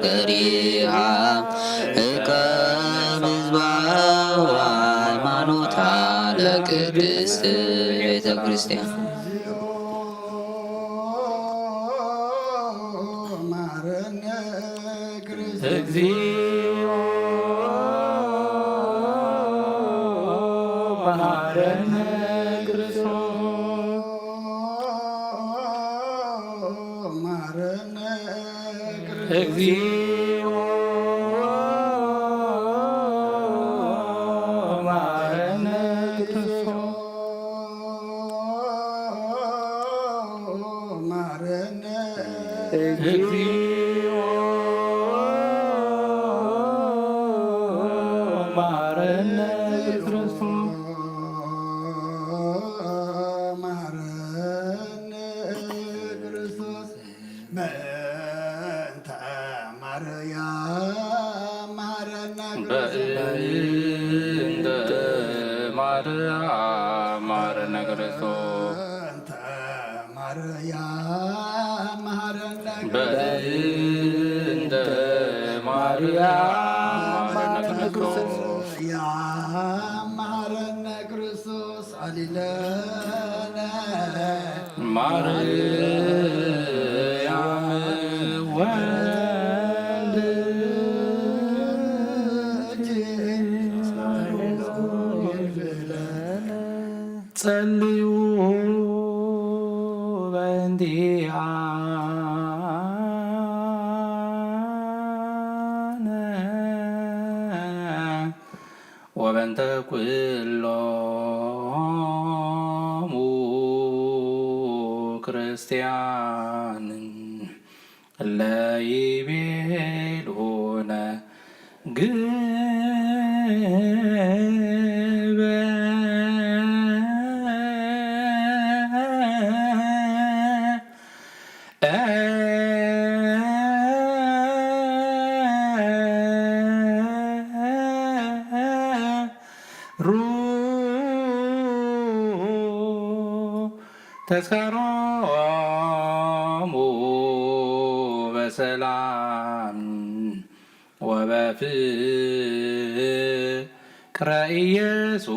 ገሪሃ እከ ምዝባው ሃይማኖታ ለቅድስት ቤተ ክርስቲያን። ማረነ ክርስቶስ። እግዚኦ መሐረነ ክርስቶስ። ማረነ ክርስቶስ። እግዚኦ መሐረነ ክርስቶስ። ማረነ እግዚኦ መሐረነ ክርስቶስ። መሐረነ ክርስቶስ። በእንተ ማርያም መሐረነ ክርስቶስ። በእንተ ማርያም መሐረነ ክርስቶስ። በእንተ ማርያም መሐረነ ክርስቶስ። በእንተ ማርያም መሐረነ ክርስቶስ። ማርያም መሐረነ ክርስቶስ። አሊለነ ማርያም ወልድ ጸልዩ በእንቲአነ ወበንተ ኩሎሙ ክርስቲያን እለ ይቤሉነ ግበ ሩ ተስካሮሙ በሰላም ወበፍቅረ ኢየሱስ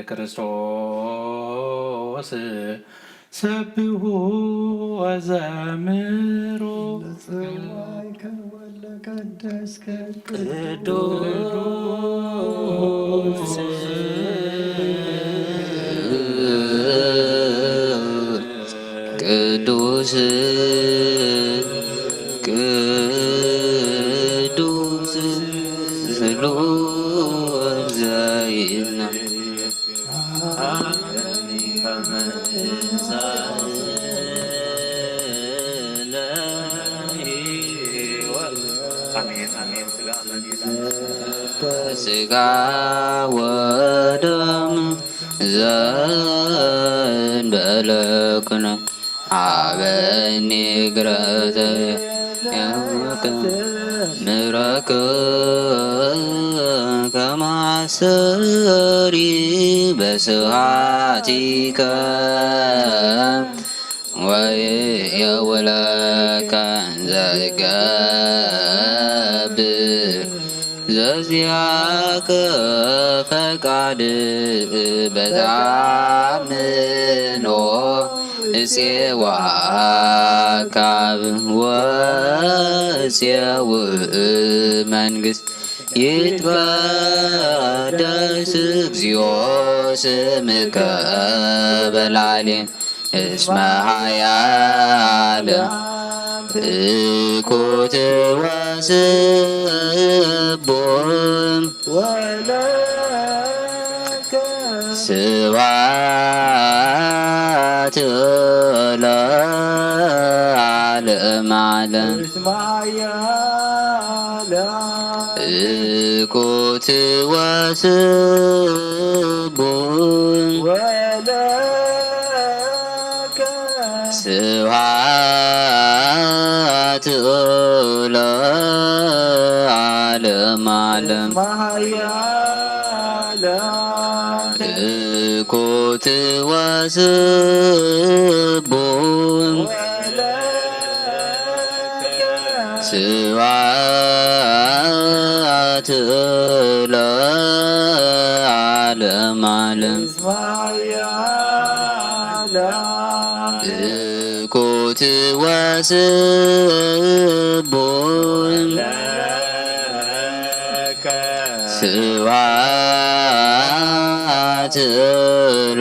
ክርስቶስ ሰብሑ ወዘምሩ። ለጽዋይከ ወለቀደስከ ቅዱስ ቅዱስ ቅዱስ ስሉስ ዘይና ስጋ ወደም ዘንበለክነ ሀበኒ ግረዘ ምረክ ከማሰሪ በስብሐቲከ ወየውለከ ዘገብር ዘዚአከ ፈቃድ በታምኖ እጼዋ አካብ ወእጼው መንግስት ይትቀደስ እግዚኦ ስምከ በላዕሌ እስመ ኃያለ እኩት ወስቡን ስብሐት ለዓለመ ዓለም። እኩት ወስቡሕ ስብሐት ለዓለመ ዓለም። እኩት ወስቡሕ ስብሐት ለዓለመ ዓለም። እኩት ወስቡሕ ስብሐት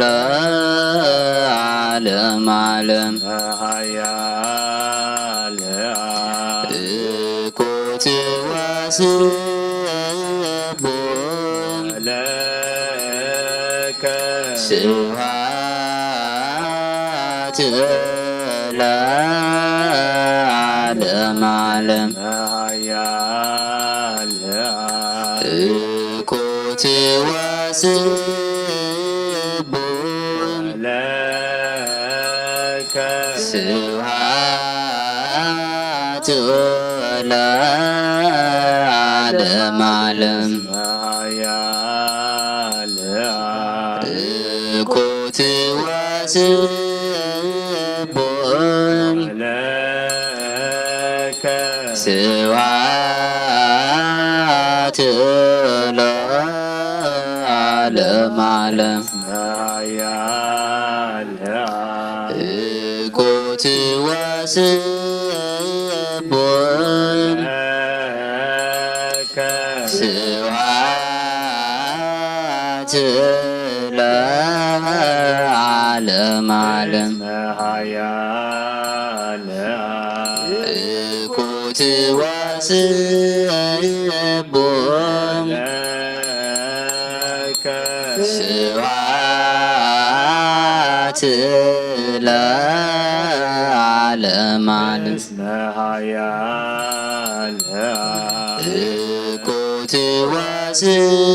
ለዓለመ ዓለም። እኩት ወስቡሕ ስብሐት ለዓለመ ዓለም። እኩት ወስቡሕ ስብሐት ለዓለመ ዓለም። እኩት ወስቡሕ ስብሐት ለዓለመ ዓለም። እኩት ወስቡሕ ስብሐት ለዓለመ ዓለም። እኩት ወስቡሕ ስብሐት ለዓለመ ዓለም። እኩት ወስቡሕ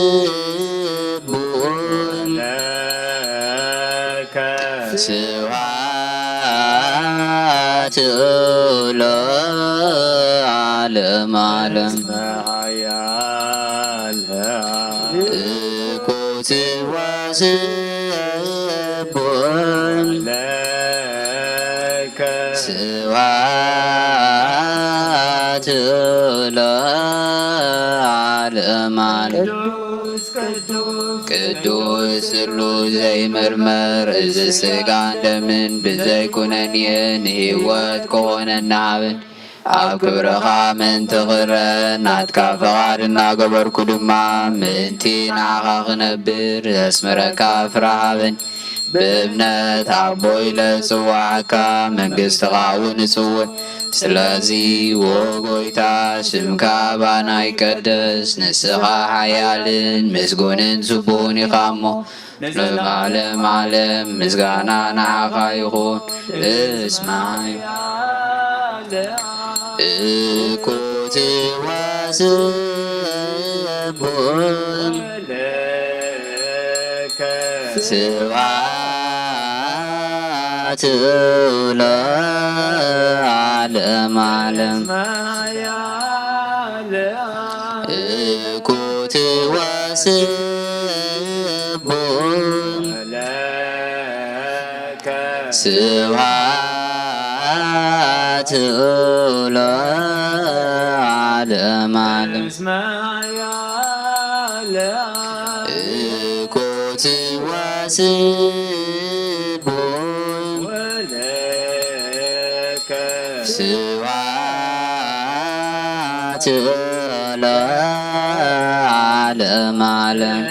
ስብሐት ለዓለመ ዓለም። እኩት ወስቡሕ ስብሐት ለዓለመ ዓለም። ቅዱስ ስሉስ ዘይምርመር፣ እዚ ሥጋን ደምን ብዘይኩነኔ ንህይወት ክኾነና ሃበን። ኣብ ክብርኻ ምእንቲ ክረን ናትካ ፈቓድ እናገበርኩ ድማ ምእንቲ ንዓኻ ክነብር ዘስምረካ ፍረ ሃበን። ብእምነት ኣቦ ኢለ ጽዋዓካ፣ መንግሥትኻ እውን እጽውዕ። ስለዚ ወጎይታ ስምካ ባና ይቀደስ፣ ንስኻ ሓያልን ምስጉንን ስቡን ኢኻ እሞ ንዓለም ዓለም ምስጋና ንዓኻ ይኹን። እስመ እኩት ወስቡሕ ስብሐት ለዓለመ ዓለም። እኩት ወስቡሕ ስብሐት ለዓለመ ዓለም። እኩት ወስቡሕ ስብሐት ለዓለመ ዓለም።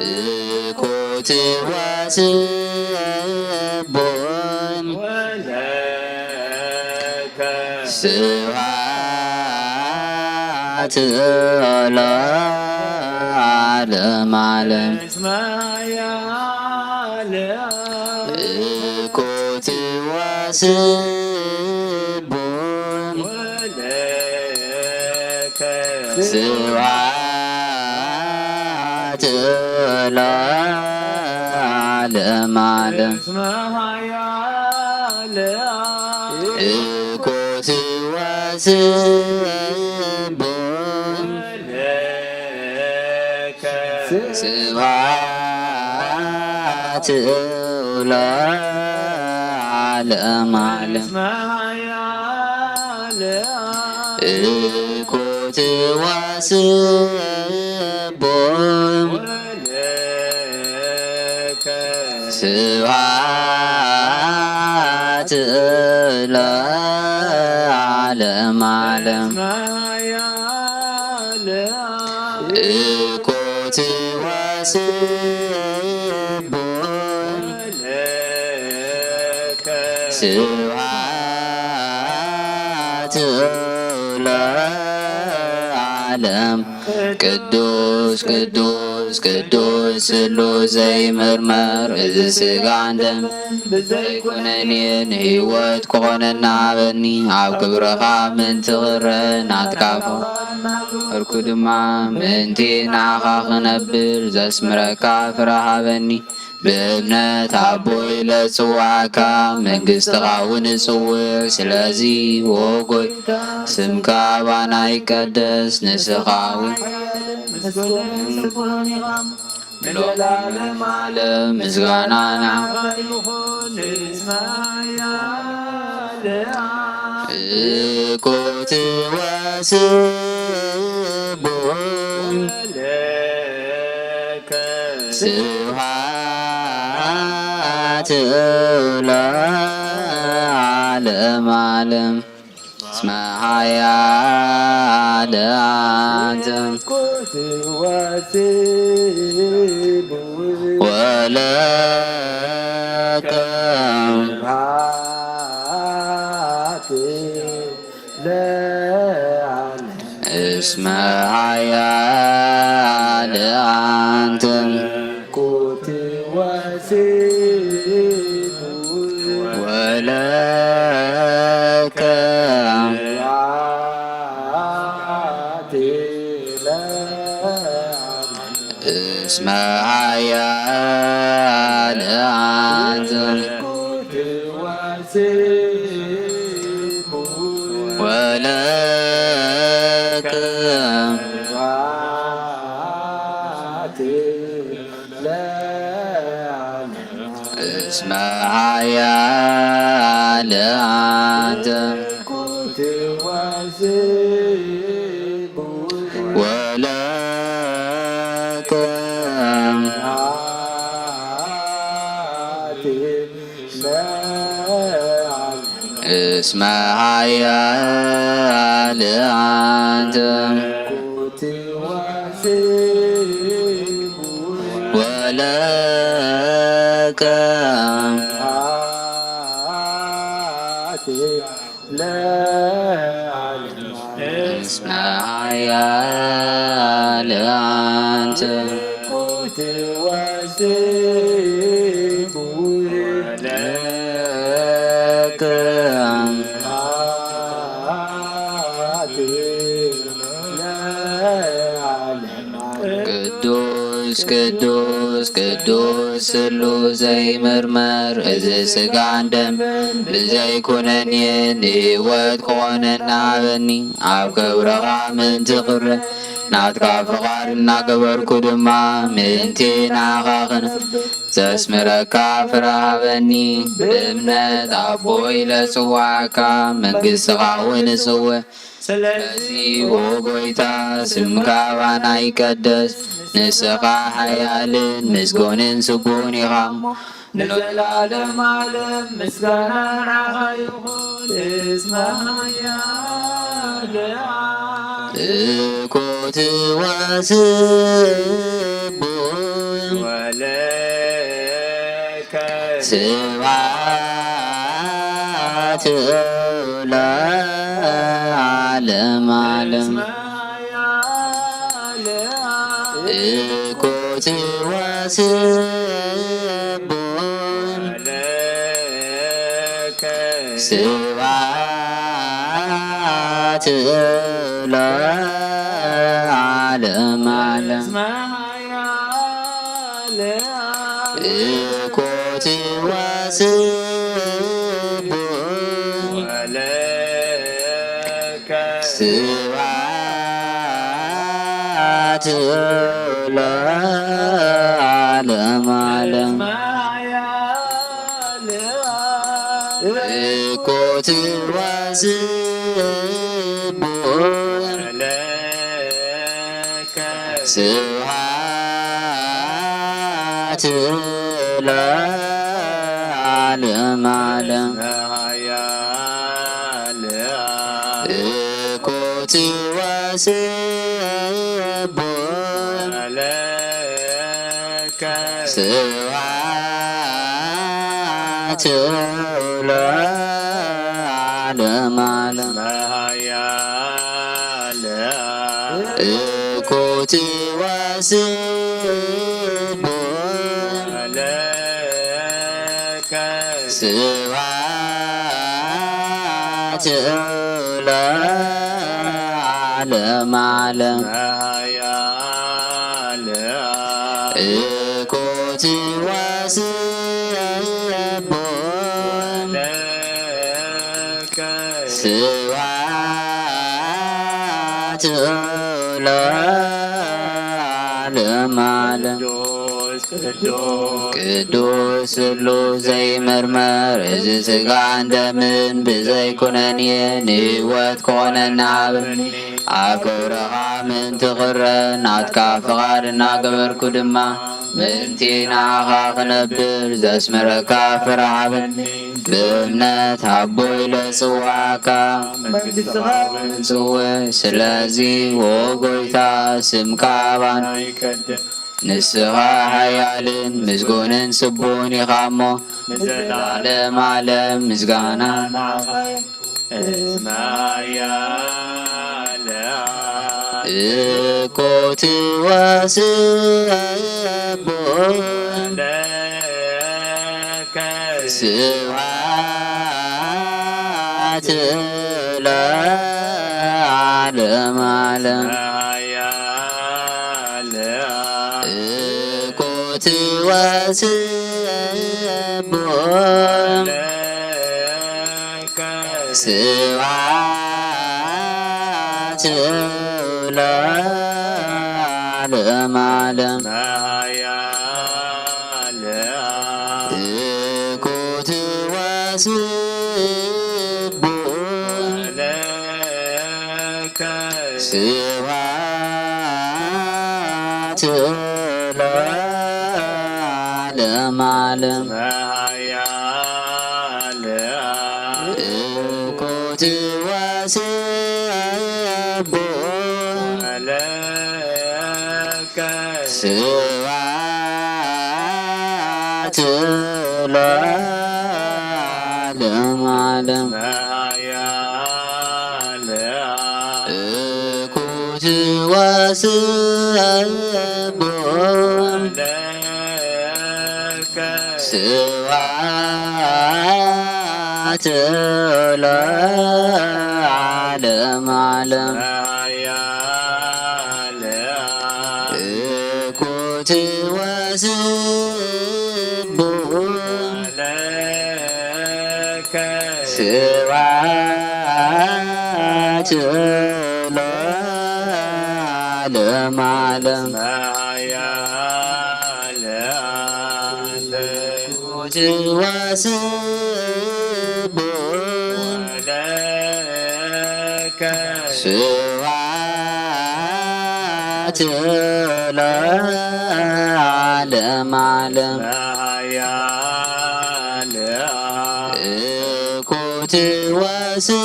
እኩት ወስቡሕ ስብሐት ለዓለመ ለዓለመ ዓለም። እስመ ኃያል እኩት ወስቡሕ ወለከ ስብሐት ለዓለመ ዓለም። እስመ ኃያል እኩት ወስቡሕ ስብሐት ለዓለመ ዓለም። እኩት ወስቡሕ ስብሐት ለዓለመ ዓለም። እኩት ወስቡሕ ስብሐት ለዓለም። ቅዱስ ቅዱስ ቅዱስ ስሉስ ዘይምርመር፣ እዚ ሥጋን ደም ብዘይኩነኔ ንህይወት ክኾነና ሃበኒ። ኣብ ክብርኻ ምእንቲ ክረ ናትካ ፍቕርኩ ድማ ምእንቲ ንዓኻ ክነብር ዘስምረካ ፍረ ሃበኒ። ብእምነት ኣቦይ ለጽዋዕካ መንግሥትኻ እውን እጽውዕ። ስለዚ ወጎይ ስምካ ባና ይቀደስ፣ ንስኻ እውን ንዘለዓለም ዓለም ምስጋና ንዓኻ ይኹን። እስመ ኃያል እኩት ወስቡሕ ስብሐት ለዓለመ ዓለም። እስመ ኃያል አንተ ወለከ እስመ ኃያል አንተ ወለከ እስመ ኃያል አንተ ወለከ እስመ ኃያል አንተ ወለከ እስመ ኃያል አንተ ወለከ እስመ ኃያል አንተ ወለከ ቅዱስ ቅዱስ ቅዱስ ስሉስ ዘይምርመር፣ እዚ ሥጋን ደም ብዘይኩነኔ ንህይወት ክኾነና ሃበኒ። ኣብ ክብርኻ ምእንቲ ክረ ናትካ ፍቓድ እናገበርኩ ድማ ምእንቲ ንዓኻ ክነብር ዘስምረካ ፍረ ሃበኒ። ብእምነት ኣቦ ኢለ ጽዋዕካ መንግሥትኻ እውን እጽውዕ። ስለዚ ኦ ጎይታ ስምካ ባና ይቀደስ፣ ንስኻ ሓያልን ምስጉንን ስቡን ኢኻ እሞ ንዘለዓለም ዓለም ምስጋና ንዓኻ ይኹን። እስመ ኃያል እኩት ወስቡሕ ወለከ ስብሐት ለዓለመ ዓለም። እኩት ወስቡን ስብሐት ለዓለመ ዓለም። እኩት ወስቡን ስብሐት ለዓለመ ዓለም። እኩት ወስቡን ስብሐት ለዓለመ ዓለም። እኩት ወስቡን ስብሐት ለዓለመ ዓለም። እኩት ወስቡን ስብሐት ለዓለመ ዓለም። እኩት ወስቡን ስብሐት ለዓለመ ዓለም። ቅዱስ ስሉስ ዘይምርመር፣ እዚ ሥጋን ደምን ብዘይ ኩነኔ ንህይወት ክኾነና ሃበኒ። ኣብ ክብርኻ ምእንቲ ክረ ናትካ ፍቓድ እናገበርኩ ድማ ምእንቲ ንዓኻ ክነብር ዘስምረካ ፍረ ሃበኒ። ብእምነት ኣቦይ ለጽዋዕካ መንግሥትኻ ጽውዕ። ስለዚ ኦ ጎይታ ስምካ ኣባና ይቀድም። ንስኻ ሓያልን ምስጉንን ስቡን ኢኻ እሞ ንዘለዓለም ዓለም ምስጋና ንዓኻ ይኹን። እስመ ኃያል እኩት ወስቡን ለከ ስብሐት ለዓለመ ዓለም። ኃያል እኩት ወስቡን ለከ ስብሐት ለዓለመ ዓለም። ኃያል እኩት ወስቡን ለከ ስብሐት ለዓለመ ዓለም። ኃያል እኩት ወስቡን ለከ ስብሐት ለዓለመ ዓለም። ኃያል እኩት ወስቡን ለከ ስብሐት ለዓለመ ዓለም። ኃያል እኩት ወስቡን ለከ ስብሐት ለዓለመ ዓለም። ኃያል እኩት ወስቡን ለከ ስብሐት ለዓለመ ዓለም። ኃያል እኩት ወስቡን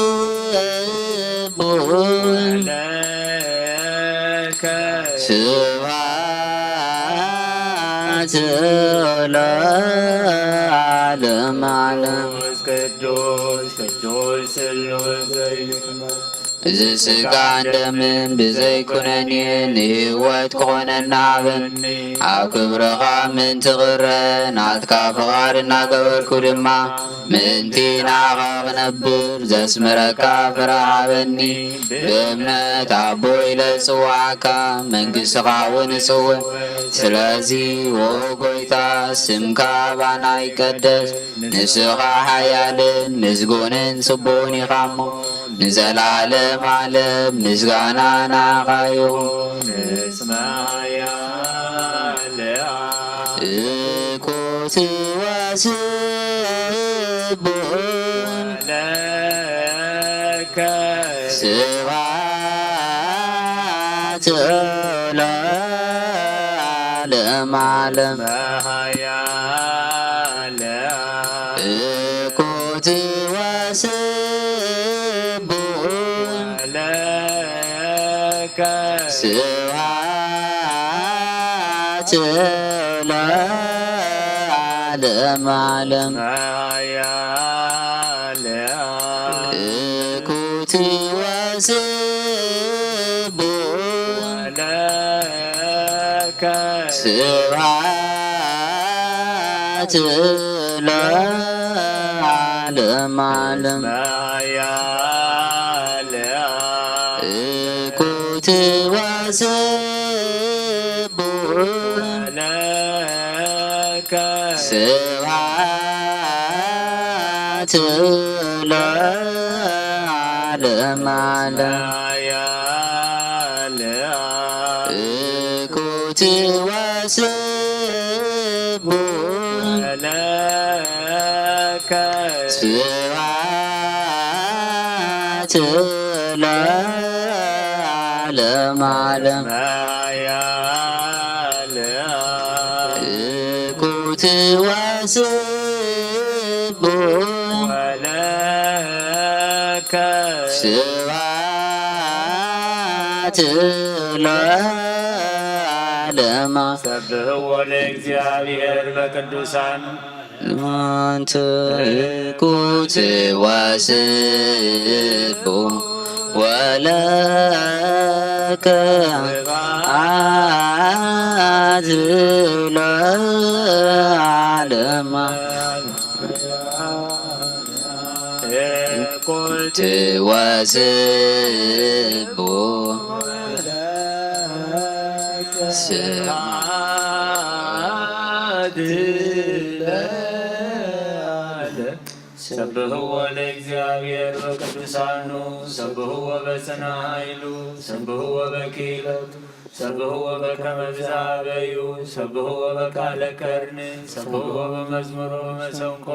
ለከ ስብሐት ለዓለመ ዓለም። ቅዱስ ቅዱስ ስሉስ ዘይትመ እዚ ስጋን ደምን ብዘይኩነኔ ንህይወት ክኾነና ሃበኒ። ኣብ ክብርኻ ምእንቲ ክረአ ናትካ ፍቓድ እናገበርኩ ድማ ምእንቲ ንዓኻ ክነብር ዘስምረካ ፍረ ሃበኒ። ብእምነት ኣቦ ኢለ ዝጽውዓካ መንግስትኻ እውን እጽውዕ። ስለዚ ኦ ጎይታ ስምካ ባና ይቀደስ። ንስኻ ሓያልን ምስጉንን ጽቡቕን ኢኻ እሞ ንዘለዓለም ዓለም ምስጋና ንዓኻ ይኹን። እስመ ኃያል እኩት ወስቡሕ ለከ ስብሐት ለዓለመ ዓለም። ኃያል እኩት ወስቡሕ ለከ ስብሐት ለዓለመ ዓለም። ኃያል እኩት ወስቡሕ ለከ ስብሐት ለዓለመ ዓለም። ኃያል እኩት ወስቡሕ ለከ ስብሐት ለዓለመ ዓለም። ኃያል እኩት ወስቡሕ ለከ ስብሐት ለዓለመ ዓለም። ኃያል እኩት ወስቡሕ ለከ ስብሐት ለዓለመ። ሰብሕዎ ለእግዚኣብሔር በቅዱሳን። አንተ እኩት ወስቡሕ ወለከ ስብሐት ለዓለመ። እኩት ወስቡሕ ስብሐት ለዓለም። ሰብሕዎ ለእግዚኣብሔር በቅዱሳኑ፣ ሰብሕዎ በጽንዓ ኃይሉ፣ ሰብሕዎ በክኢለቱ፣ ሰብሕዎ በከመ ብዝሃበዩ፣ ሰብሕዎ በቃለ ከርኒ፣ ሰብሕዎ በመዝሙሮ በመሰንቆ፣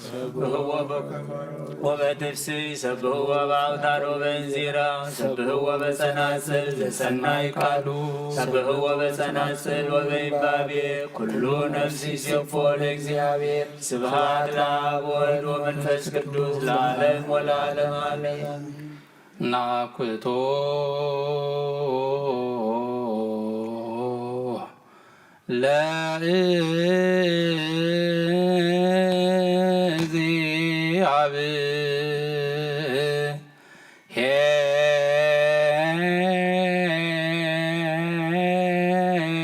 ሰብሕዎ በከበሮ ወበትፍስይ፣ ሰብሕዎ በአውታር ወበእንዚራ፣ ሰብሕዎ በጸናጽል ዘሰናይ ቃሉ፣ ሰብሕዎ በጸናጽል ወበይባቤ፣ ኩሉ ነፍስ ይሴፎ ለእግዚኣብሔር። ስብሐት ለአብ ወወልድ ወመንፈስ ቅዱስ ለዓለም ወለዓለም አሜን። ናኩቶ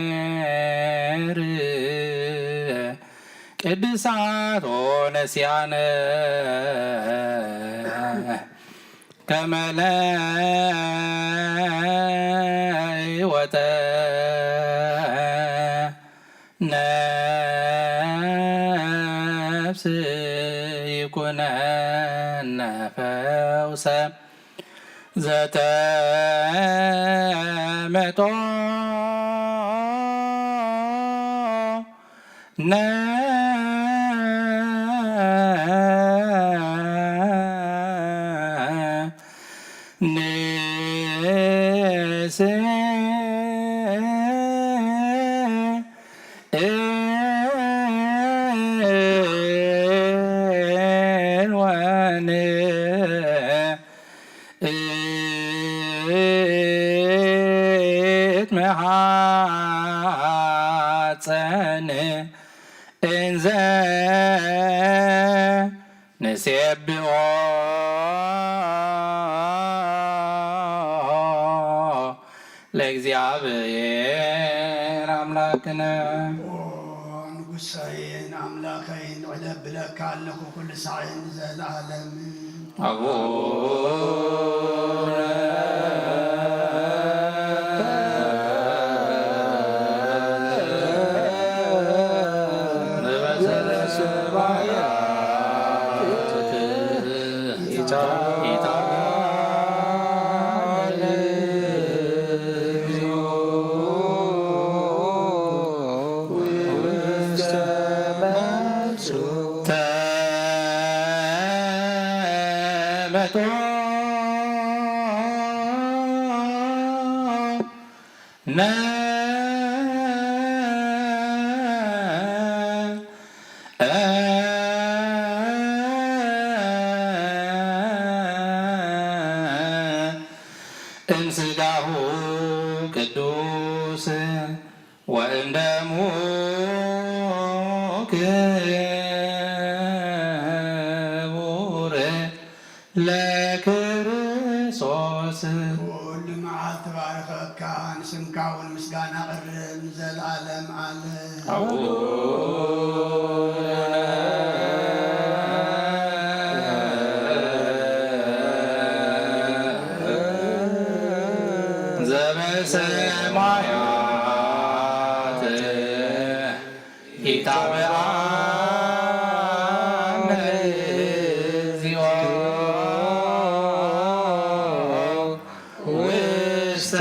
ለእግዚአብሔር ቅድሳት ሆነሲያነ ከመ ለህይወተ ነፍስ ይኩነነ ፈውሰ ዘተመጦ ነ ንስ ወን እትመሃፀን እንዘ ንሴብሖ ብሔር ኣምላክነ። ኦ ንጉሰይን ኣምላኸይን፣ እለብለካ ኣለኹ ኩሉ ሳዕን ንዘለዓለም። ኣቡነ ዘበሰማያት ኢታብአነ ውስተ መንሱት ተመጦ ነ እምስጋሁ ቅዱስ ወእምደሙ ክቡር ለክርስቶስ። ኩሉ መዓልቲ ባርኸካ፣ ንስምካ እውን ምስጋና ኣቕርብ ንዘለዓለም ዓለም። ኣቡነ ዘበሰማያት ኢታብአነ እግዚኦ ውስተ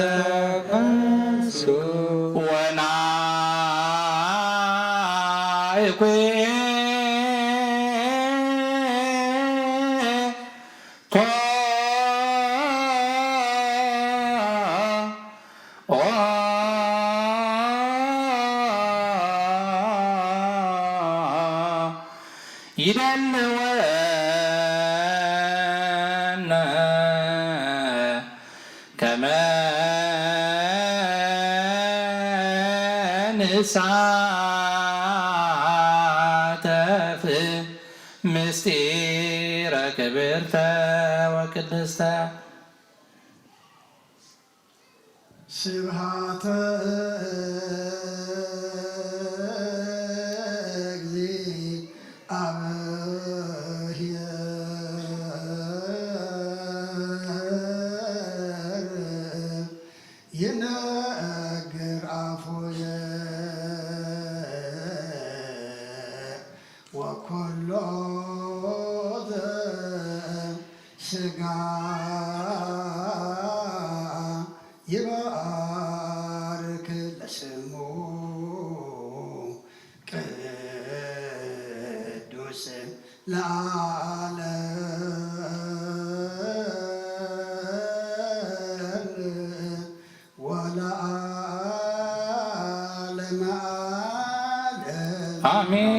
መንሱት ወናይኩ ቶ ኦ ይደልወነ ከመ ንሳተፍ ምስጢረ ክብርተ ወቅድስተ። ስብሐተ እግዚአብሔር ይነግር አፉየ ወኩሎ ዘ ስጋ ይባርክ ለስሙ ቅዱስ ለዓለም ወለዓለመ ዓለም። አሜን።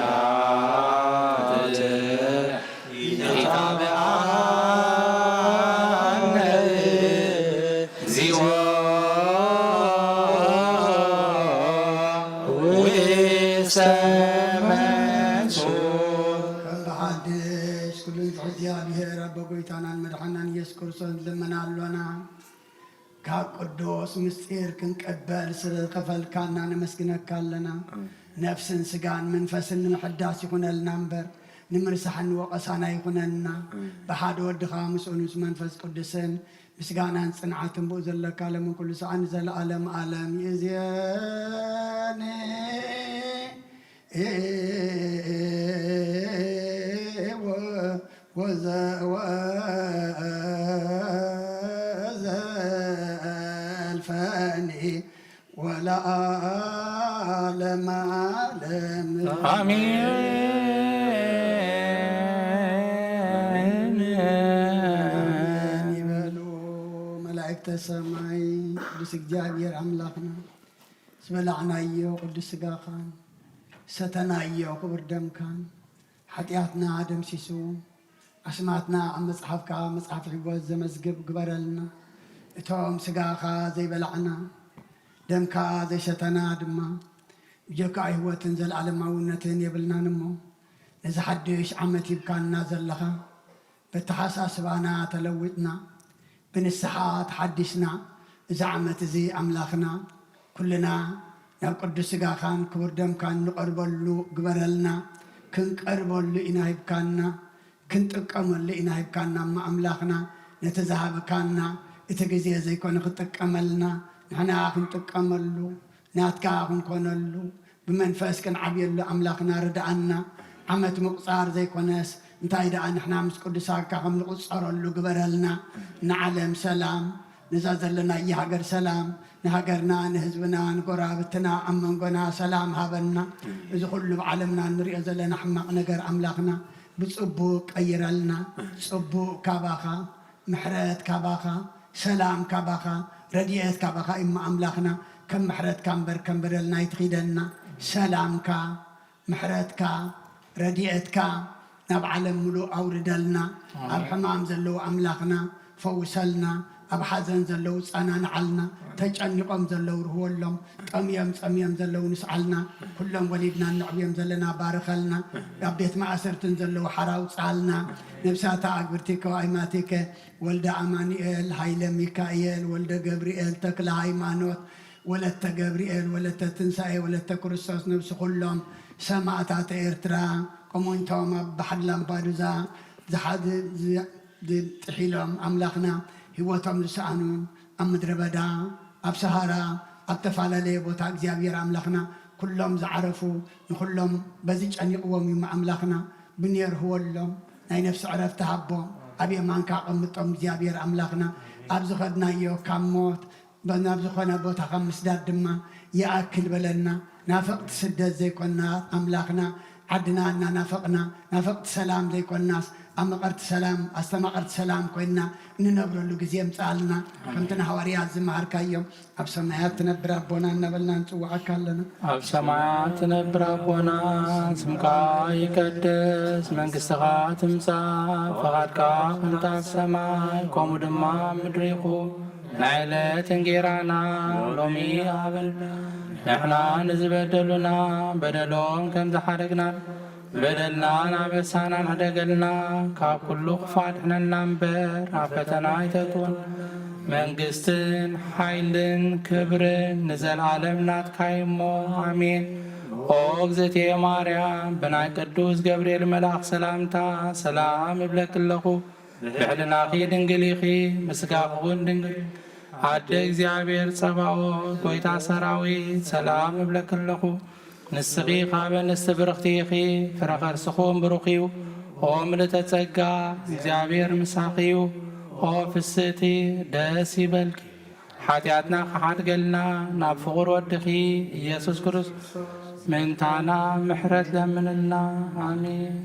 ዘበሰማያት ኢታብአነ እግዚኦ ውስተ መንሱት። ከም ብሓድሽ ኩሉ ይፍዕል እግዚኣብሔር ኣቦ ጎይታናን መድሓናን ኢየሱስ ክርስቶስ ንልመና ኣሎና። ካብ ቅዱስ ምስጢር ክንቅበል ስለ ዝኸፈልካና ነመስግነካ ኣለና። ነፍስን ስጋን መንፈስን ንምሕዳስ ይኹነልና እምበር፣ ንምርሳሕን ወቐሳን ኣይኹነልና። ብሓደ ወድኻ ምስኡን ምስ መንፈስ ቅዱስን ምስጋናን ጽንዓትን ብኡ ዘለካ ለምን ኩሉ ሰዓት ንዘለዓለም ዓለም ይእዜኒ። ወዘልፈኒ ወለዓለመ ዓለም። አሜን። ይበሉ መላእክተ ሰማይ። ቅዱስ እግዚኣብሔር ኣምላኽና፣ ዝበላዕናዮ ቅዱስ ሥጋኻን ሰተናዮ ክቡር ደምካን ሓጢኣትና ደምሲሱ ኣስማትና ኣብ መጽሓፍካ መጽሓፍ ሕይወት ዘመዝግብ ግበረልና። እቶም ስጋኻ ዘይበላዕና ደምካ ዘይሰተና ድማ ብጀካ ህይወትን ዘለዓለማውነትን የብልናን እሞ፣ ነዚ ሓድሽ ዓመት ሂብካና ዘለኻ፣ በተሓሳስባና ተለዊጥና፣ ብንስሓ ተሓዲስና፣ እዚ ዓመት እዚ ኣምላኽና ኩልና ናብ ቅዱስ ስጋኻን ክቡር ደምካን ንቐርበሉ ግበረልና። ክንቀርበሉ ኢና ሂብካና፣ ክንጥቀመሉ ኢና ሂብካና እሞ ኣምላኽና፣ ነቲ ዝሃብካና እቲ ግዜ ዘይኮነ ክጥቀመልና፣ ንሕና ክንጥቀመሉ፣ ናትካ ክንኮነሉ፣ ብመንፈስ ክንዓብየሉ ኣምላኽና ርድኣና። ዓመት ምቑጻር ዘይኮነስ፣ እንታይ ደኣ ንሕና ምስ ቅዱሳንካ ከም ንቑጸረሉ ግበረልና። ንዓለም ሰላም፣ ነዛ ዘለናያ ሃገር ሰላም፣ ንሃገርና፣ ንህዝብና፣ ንጎራብትና፣ ኣብ መንጎና ሰላም ሃበና። እዚ ኩሉ ብዓለምና እንሪኦ ዘለና ሕማቕ ነገር ኣምላኽና ብጽቡቕ ቀይረልና። ጽቡቕ ካባኻ፣ ምሕረት ካባኻ፣ ሰላም ካባኻ፣ ረድኤት ካባኻ እሞ ኣምላኽና፣ ከም ምሕረትካ እምበር ከም በደልና ኣይትኺደና። ሰላምካ፣ ምሕረትካ፣ ረድኤትካ ናብ ዓለም ምሉእ ኣውርደልና። ኣሜን። ኣብ ሕማም ዘለዉ ኣምላኽና ፈውሰልና። ኣብ ሓዘን ዘለዉ ጸናንዓልና። ተጨኒቖም ዘለዉ ርህወሎም። ጠምዮም ጸምዮም ዘለዉ ንስዓልና። ኩሎም ወሊድና እነዕብዮም ዘለና ባርኸልና። ኣብ ቤት ማእሰርትን ዘለዉ ሓራ ኣውጽኣልና። ነብሳታ ኣግብርቲከ ወኣይማቲከ ወልደ ኣማኑኤል፣ ሃይለ ሚካኤል፣ ወልደ ገብርኤል፣ ተክለ ሃይማኖት፣ ወለተ ገብርኤል፣ ወለተ ትንሳኤ፣ ወለተ ክርስቶስ፣ ነብሲ ኩሎም ሰማእታት ኤርትራ፣ ከምኡውን እቶም ኣብ ባሕሪ ላምፓዱዛ ዝሓ-፣ ዝ-፣ ዝ-፣ ጥሒሎም ኣምላኽና ህይወቶም ዝሰኣኑ፣ ኣብ ምድረ በዳ፣ ኣብ ሰሃራ፣ ኣብ ተፈላለየ ቦታ እግዚኣብሔር ኣምላኽና ኩሎም ዝዓረፉ፣ ንኹሎም በዚ ጨኒቕዎም እዩ ኣምላኽና ብኔር ህወሎም፣ ናይ ነፍሲ ዕረፍቲ ሃቦም፣ ኣብ የማንካ ኣቐምጦም እግዚኣብሔር ኣምላኽና። ኣብ ዝኸድናዮ ካብ ሞት ናብ ዝኾነ ቦታ ካብ ምስዳድ ድማ ይኣክል በለና። ናፈቕቲ ስደት ዘይኮና ኣምላኽና፣ ዓድና እናናፈቕና፣ ናፈቕቲ ሰላም ዘይኮናስ፣ ኣመቐርቲ ሰላም፣ ኣስተማቐርቲ ሰላም ኮይንና እንነብረሉ ግዜ የምጽኣልና። ከምቲ ንሃዋርያት ዝመሃርካዮም፣ ኣብ ሰማያት ትነብር ኣቦና እናበልና ንጽውዓካ ኣለና። ኣብ ሰማያት ትነብር ኣቦና፣ ስምካ ይቀደስ፣ መንግስትኻ ትምጻእ፣ ፈቓድካ ከምቲ ኣብ ሰማይ፣ ከምኡ ድማ ኣብ ምድሪ ይኹን። ናይ ዕለት እንጌራና ሎሚ ሃበና፣ ንሕና ንዝበደሉና በደሎም ከም ዝሓደግናን፣ በደልናን ኣበሳናን ሕደገልና፣ ካብ ኩሉ ክፉእ ኣድሕነና እምበር፣ ኣብ ፈተና ኣይተእትወና። መንግስትን ሓይልን ክብርን ንዘለኣለም ናትካ እዩ እሞ፣ ኣሜን። ኦ እግዝእትየ ማርያም፣ ብናይ ቅዱስ ገብርኤል መልኣኽ ሰላምታ ሰላም እብለኪ ኣለኹ። ብሕልናኺ ድንግል ኢኺ፣ ብስጋኺ እውን ድንግል። ኣደ እግዚኣብሔር ጸባኦት፣ ጐይታ ሰራዊት፣ ሰላም እብለኪ ኣለኹ። ንስኺ ካብ ኣንስቲ ብርኽቲ ኢኺ፣ ፍረ ከርስኺ እውን ብሩኽ እዩ። ኦ ምልእተ ጸጋ፣ እግዚኣብሔር ምሳኺ እዩ። ኦ ፍስህቲ፣ ደስ ይበልኪ። ሓጢኣትና ክሓድገልና ናብ ፍቑር ወድኺ ኢየሱስ ክርስቶስ ምእንታና ምሕረት ለምንልና። ኣሜን።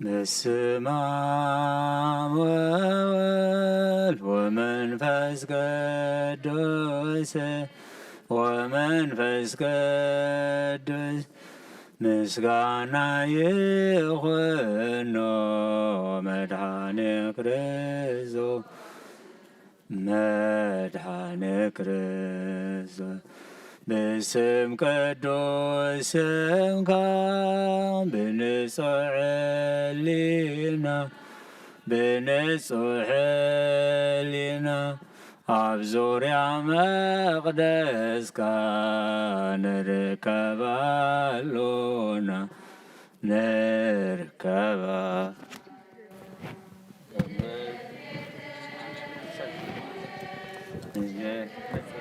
በስመ አብ ወወልድ ወመንፈስ ቅዱስ ወመንፈስ ቅዱስ ምስጋና ይኹኖ መድኃኔ ክርስቶስ መድኃኔ ክርስቶስ ብስም ቅዱስ ስምካ ብንጹሕ ሕሊና ብንጹሕ ሕሊና ኣብ ዙርያ መቕደስካ ንርከብ ኣሎና ንርከባ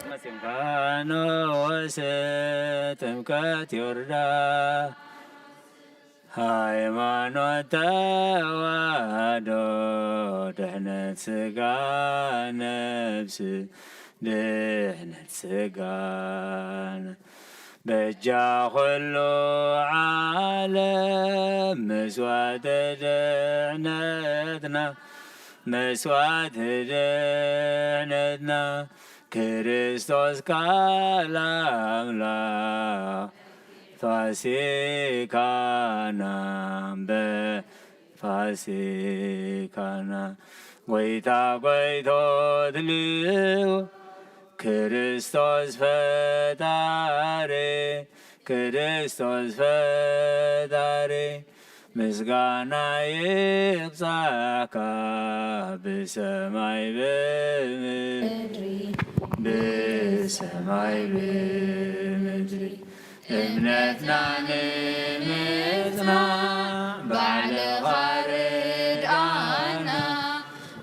መሲምካ ንወስ ጥምቀት ዮርዳ ሃይማኖት ተዋህዶ ድሕነት ስጋ ነብስ ድሕነት ስጋን በጃ ኩሉ ዓለም መስዋዕቲ ድሕነትና መስዋዕቲ ድሕነትና ክርስቶስ ቃል ኣምላኽ ፋሲካና እምበ ፋሲካና ጎይታ ጎይቶት ልኡ ክርስቶስ ፈጣሪ ክርስቶስ ፈጣሪ ምስጋና ይብጻሕካ ብሰማይ ብምድሪ ብሰማይ ብምድሪ እምነትና ንምጽና ባዕልኻ ርድኣና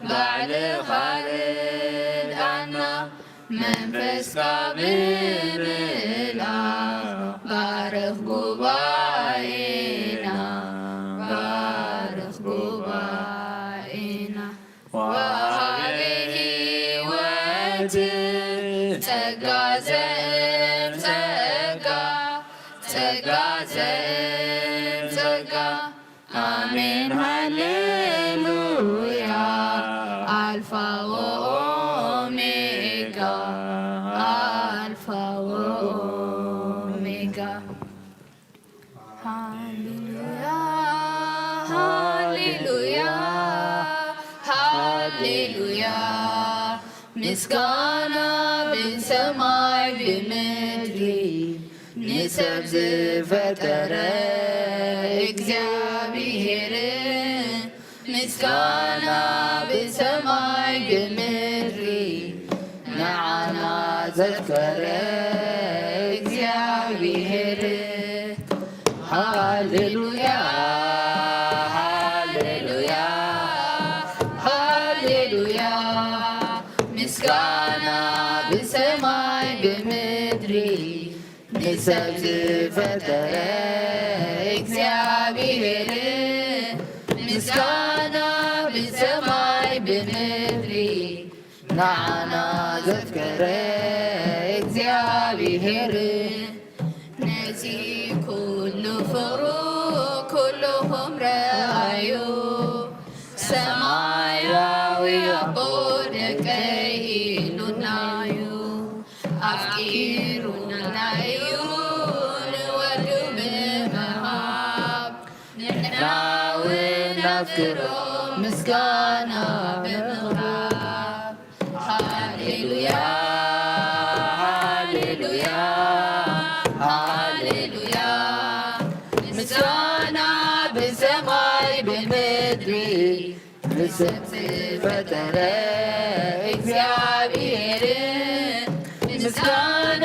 ባዕልኻ ርድኣና መንፈስካ ብምልኣ ባርኽ ጉባኤና ባርኽ ጉባኤና ወሃቢ ሕይወት ጸጋ ዘእም ጸጋ ጸጋ ዘእም ጸጋ ኣሜን ሃሌሉያ ኣልፋ ወኦሜጋ ኣልፋ ወኦሜጋ ሃሌሉያ ሃሌሉያ ሃሌሉያ ምስጋና ብሰማይ ብምድሪ ንሰብ ዝፈጠረ እግዚኣብሔር ምስጋና ብሰማይ ብምድሪ ንዓና ዘፍቀረ እግዚኣብሔር ሃሌሉያ ሃሌሉያ ሃሌሉያ ምስጋና ብሰማይ ብምድሪ ንሰብ ዝፈጠረ እግዚኣብሔር ምስጋና ብሰማይ ብምድሪ ንዓና ዘፍቀረ እግዚኣብሔር ነዚ ኩሉ ፍቕሩ ኩልኹም ረኣዩ ሰማያዊ ኣቦ ደቀይ ኢሉናዩ ኣፍቂሩናዩ ንወዱ ብምሃብ ንሕና እውን ናፍቅሮ ምስጋና ብምቕራብ ሃሌሉያ ሃሌሉያ ሃሌሉያ ምስጋና ብሰማይ ብምድሪ ንሰብ ዝፈጠረ እግዚኣብሔር ምስጋና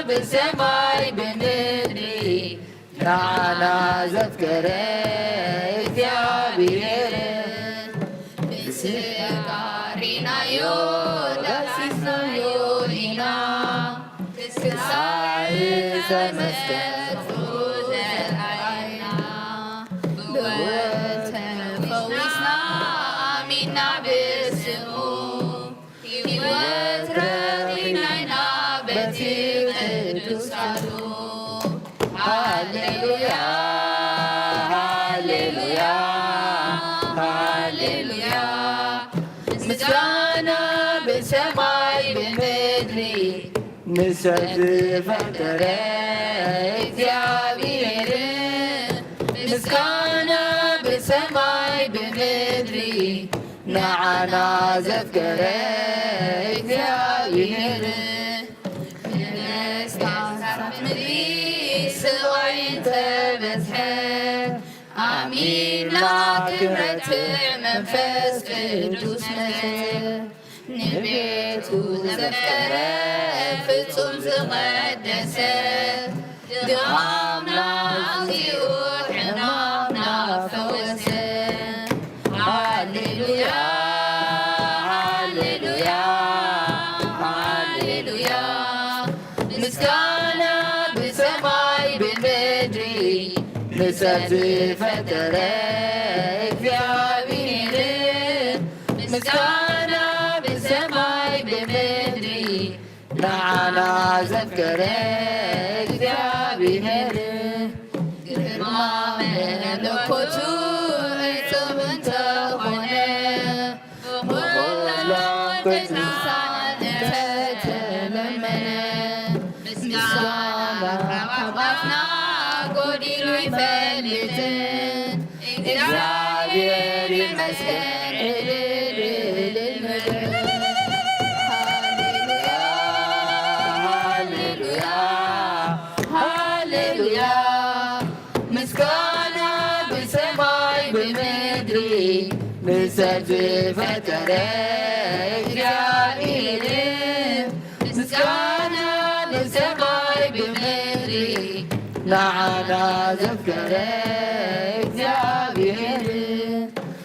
ብሰማይ ብምድሪ ንዓና ዘፍቀረ እግዚኣብሔር ብስጋ ሪናዮ ዳሲስናዮ ኢና ክሳይ ተመስገን ዘርኣይና ብወተ ፈዊስና ኣሚና ብስሙ ህይወት ረኺብና ኢና በቲ ቅዱስ ቃሉ ሃሌሉያ ሃሌሉያ ሰብ ዝፈጠረ እግዚኣብሔር፣ ምስጋና ብሰማይ ብምድሪ ንዓና ዘፍቀረ እግዚኣብሔር። ንነገስታት ምድሪ ስቓይ እንተበዝሐ፣ ኣሚንና ክንረትዕ መንፈስ ቅዱስ መጸ። ንቤቱ ዘፍቀረ ፍጹም ዝቐደሰ፣ ድኻምና ኣውፂኡ ሕማምና ፈወሰ። ሃሌሉያ፣ ሃሌሉያ፣ ሃሌሉያ። ምስጋና ብሰማይ ብምድሪ ንሰብ ዝፈጠረ እግዚኣብሔር። ምስጋና ብሰማይ ብምድሪ ንዓና ዘፍቀረ እግዚኣብሔር። ግርማ መለኮቱ ዕጹብ እንተኾነ፣ ብኹሎም ቅዱሳን እንተተለመነ፣ ምስጋና ካብ ኣፍና ጎዲሉ ኣይፈልጥን። እግዚኣብሔር ይመስገን፣ ዕልል፣ ዕልል ንበል። ሃሌሉያ፣ ሃሌሉያ፣ ሃሌሉያ። ምስጋና ብሰማይ ብምድሪ ንሰብ ዝፈጠረ እግዚኣብሔር። ምስጋና ብሰማይ ብምድሪ ንዓና ዘፍቀረ እግዚኣብሔር።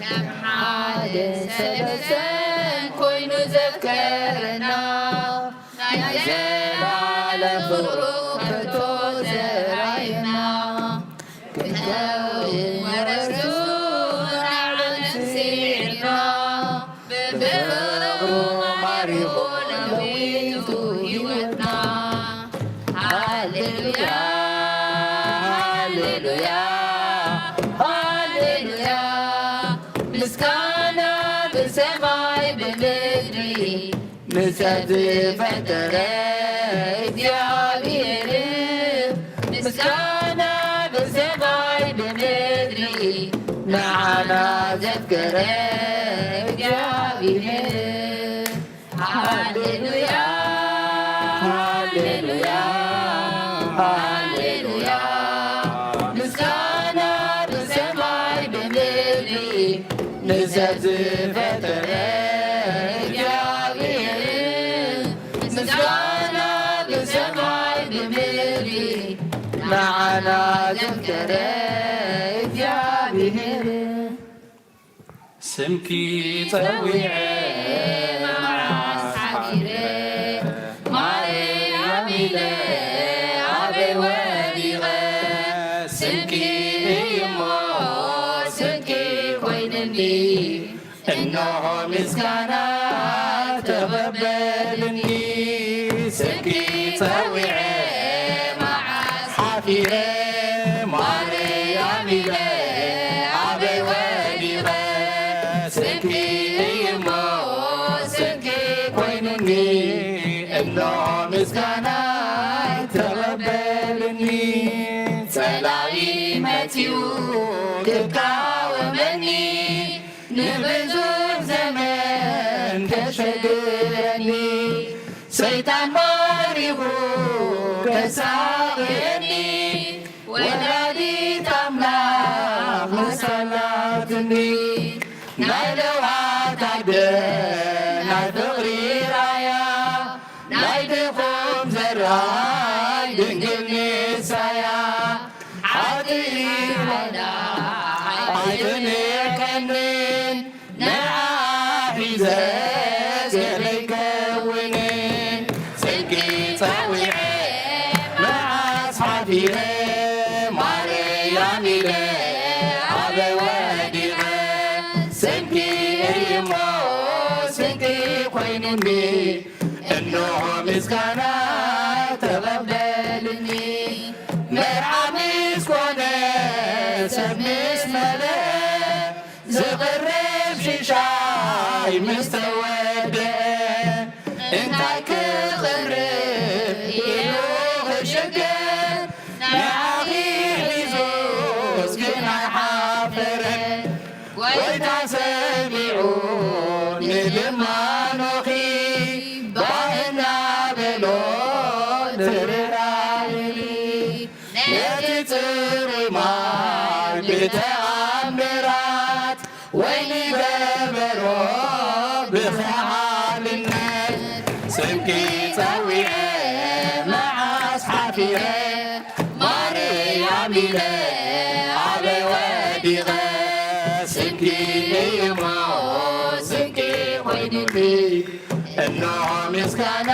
ከም ሓደ ሰበሰብ ኮይኑ ዘፍቀረና፣ ናይ ዘላለም ፍቕሩ ከቶ ዘራየና። ክንከውን ወረስቱ ንዓለም ስዒርና፣ ብፍቕሩ ማሪኹ ለዊጡ ህይወትና። ሃሌሉያ፣ ሃሌሉያ፣ ሃሌሉያ። ምስጋና ብሰማይ ብምድሪ ንሰብ ዝፈጠረ እግዚኣብሔር። ምስጋና ብሰማይ ብምድሪ ንዓና ዘፍቀረ እግዚኣብሔር። ሃሌሉያ፣ ሃሌሉያ፣ ሃሌሉያ። ምስጋና ብሰማይ ብምድሪ ንሰብ ዝፈጠረ እግዚኣብሔር። ምስጋና ብሰማይ ብምድሪ ንዓና ዘፍቀረ እግዚኣብሔር። ስምኪ ጸዊዐ መዓስ ሓፊረ፣ ማርያም ኢለ ኣበይ ወዲቐ? ስምኪ እዩሞ ስንቂ ኮይንኒ፣ እንሆ ምስጋና ተቐበልኒ። ስምኪ ጸዊዐ መዓስ ሓፊረ፣ ማርያም ኢለ ኣበይ ወዲቐ? ስምኪ እዩሞ ስንቂ ኮይኑኒ፣ እንሆ ምስጋና ተቐበልኒ። ጸላኢ መጺኡ ክቃወመኒ፣ ንብዙሕ ዘመን ከሸግረኒ፣ ሰይጣን ማሪኹ ከሳቕየኒ፣ ወላዲት ኣምላኽ መሳላትኒ፣ ናይ ለውሃት ኣደ ናይ ፍቕሪ ራያ፣ ናይ ድኹም ዘራይ ድንግል ንሳያ። ሓጥእ ሓይላ ኣይትንቀንን፣ ንዓ ሒዘ ገለይ ከውንን። ስምኪ ጸዊዐ መዓስ ሓፊረ፣ ማርያም ኢለ ኣበይ ወዲቐ? ስምኪ እዩሞ ስንቂ ኮይኑኒ፣ እንሆ ምስጋና ተቐበልኒ። መርዓ ምስ ኮነ ሰብ ምስ መለአ፣ ዝቕርብ ሽሻይ ምስ ተወደአ፣ እንታይ ክቕርብ ንዓኺ ሒዙስ ግን ኣይሓፈረን። ጎይታ ሰሚዑ ንልማኖኺ ባህ እናበሎ ትርራይኒ። ነቲ ጽሩይ ማይ ብተኣምራት ወይኒ ገበሮ ብኸሓልነት። ስምኪ ጸዊዐ መዓስ ሓፊረ ማርያም ኢለ ኣበይ ወዲቐ። ስምኪ እዩሞ ስንቂ ኮይኑኒ እንሆ ምስጋና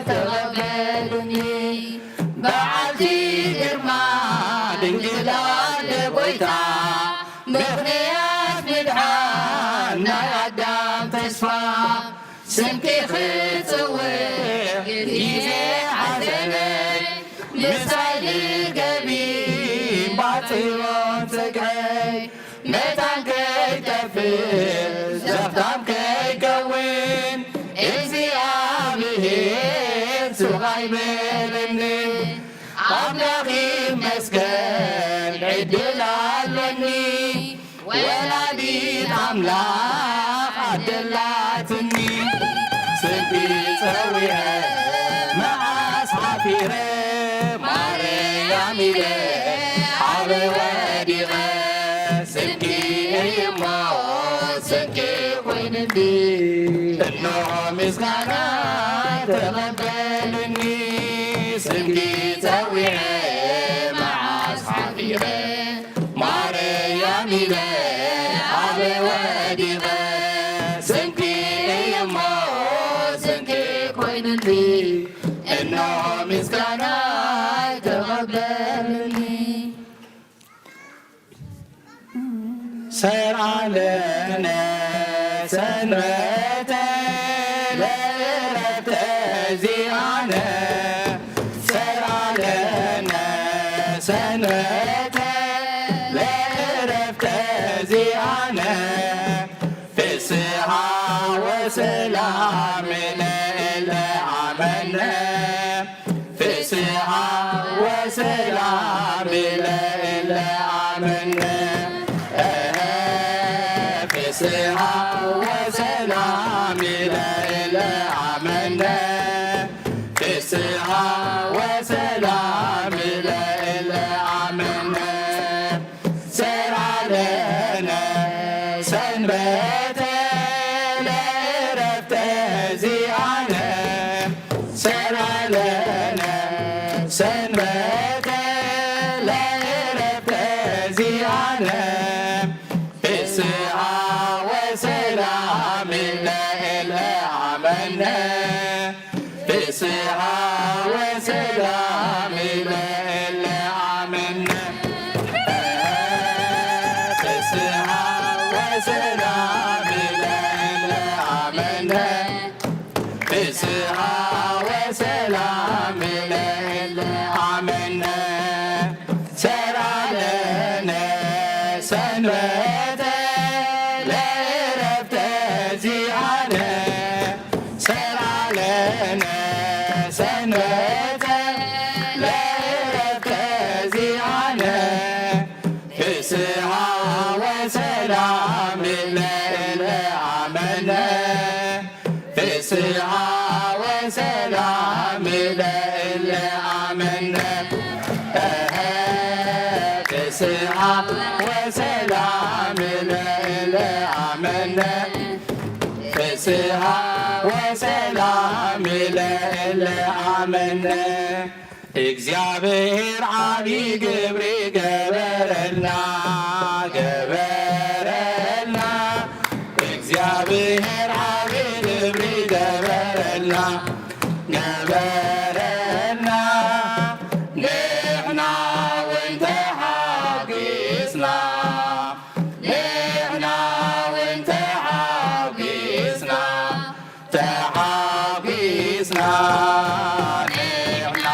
ተቐበሉኒ። በዓልቲ ግርማ ድንግል ኣደ ጎይታ ምኽንያት ምድሓን ናይ ኣዳም ተስፋ። ስምኪ ክጽውዕ ግዜ ሓዘነይ ምሳይ ልገቢ ባጽዮን ጽግዐይ። መታን ከይጠፍእ ዘኽታም ከይከውን እግዚኣብሔር ሱቕ ኣይበለኒ። ኣምላኽ ይመስገን ዕድል ኣለኒ። ወላዲት ኣምላኽ ኣደላትኒ። ስምኪ ጸዊዐ መዓስ ሓፊረ ማርያም ኢለ ኣበይ ወዲቐ። ስምኪ እዩሞ ስንቂ ኮይንኒ። እንሆ ምስጋና ተቐበልኒ። ስምኪ ጸዊዐ መዓስ ሓፊረ ማርያም ኢለ ኣበይ ወዲቐ። ስምኪ እዩሞ ስንቂ ኮይንኒ። እንሆ ምስጋና ተቐበልኒ። ሰርዓለነ ሰንበተ ለእረፍተ ዚኣነ። ሰርዓለነ ሰንበተ ለእረፍተ ዚኣነ። ፍስሃ ወሰላም ለእለ ኣመነ። ፍስሃ ወሰላም ለእለ ኣመነ። ፍስሃ ወሰላም ለእለ ኣመነ። ፍስሃ ወሰላም ለእለ ኣመነ። ሰርዓለነ ሰንበተ ለእረፍተ ዚኣነ። ሰርዓለነ ሰንበተ ለእረፍተ ዚኣነ። ፍስሃ ወሰላም ለእለ ኣመነ። ፍስሃ ወሰላም ለእለ ኣመነ። ፍስሃ ወሰላም ለእለ ኣመነ። ፍስሃ ወሰላም ለእለ ኣመነ። ሰርዓለነ ሰንበተ ለእረፍተ ዚኣነ። ሰርዓለነ ሰንበተ ለእረፍተ ዚኣነ። ፍስሃ ወሰላም ለእለ ኣመነ። ፍስሃ ወሰላም ለእለ ኣመነ። ፍስሃ ወሰላም ለእለ ኣመነ። ፍስሃ ወሰላም ለእለ ኣመነ። እግዚኣብሔር ዓቢ ግብሪ ገበረልና፣ ገበረልና። እግዚኣብሔር ዓቢ ግብሪ ገበረልና፣ ገበረልና። ንሕና እውን ተሓጒስና፣ ንሕና እውን ተሓጒስና። ተሓጒስና፣ ንሕና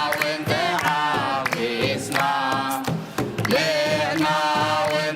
እውን ተሓጒስና፣ ንሕና እውን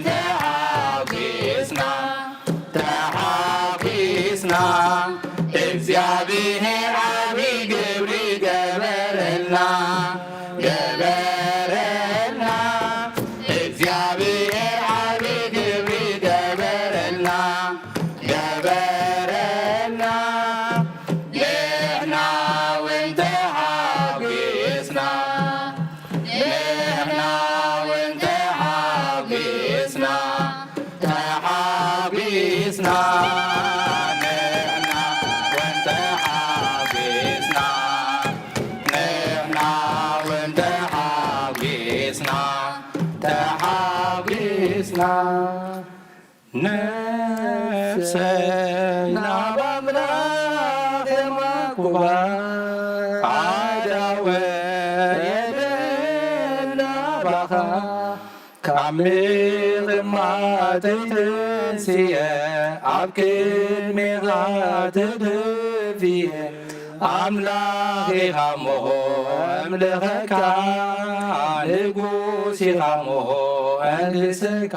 ካብ ምቕማጠይ ተንስየ ኣብ ቅድሜኻ ተደፍየ ኣምላኽ ኢኻ እሞ እምልኸካ ንጉስ ኢኻ እሞ ኣንግሰካ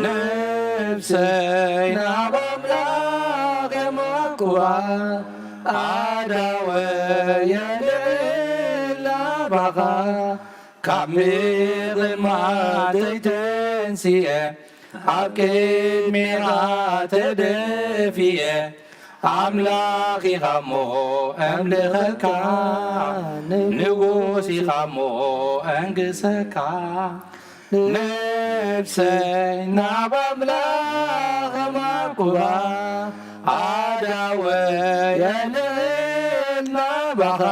ነብሰይ ናብ ኣምላኽ የማኩባ ኣዳወ የልዕል ናባኻ ካብ ምቕማጠይ ተንስየ ኣብ ቅድሜኻ ተደፍየ ኣምላኽ ኢኻ እሞ ኣምልኸካ ንጉስ ኢኻ እሞ ኣንግሰካ ነብሰይ ናብ ኣምላኽ ማኩባ ኣዳወ የልዕል ናባኻ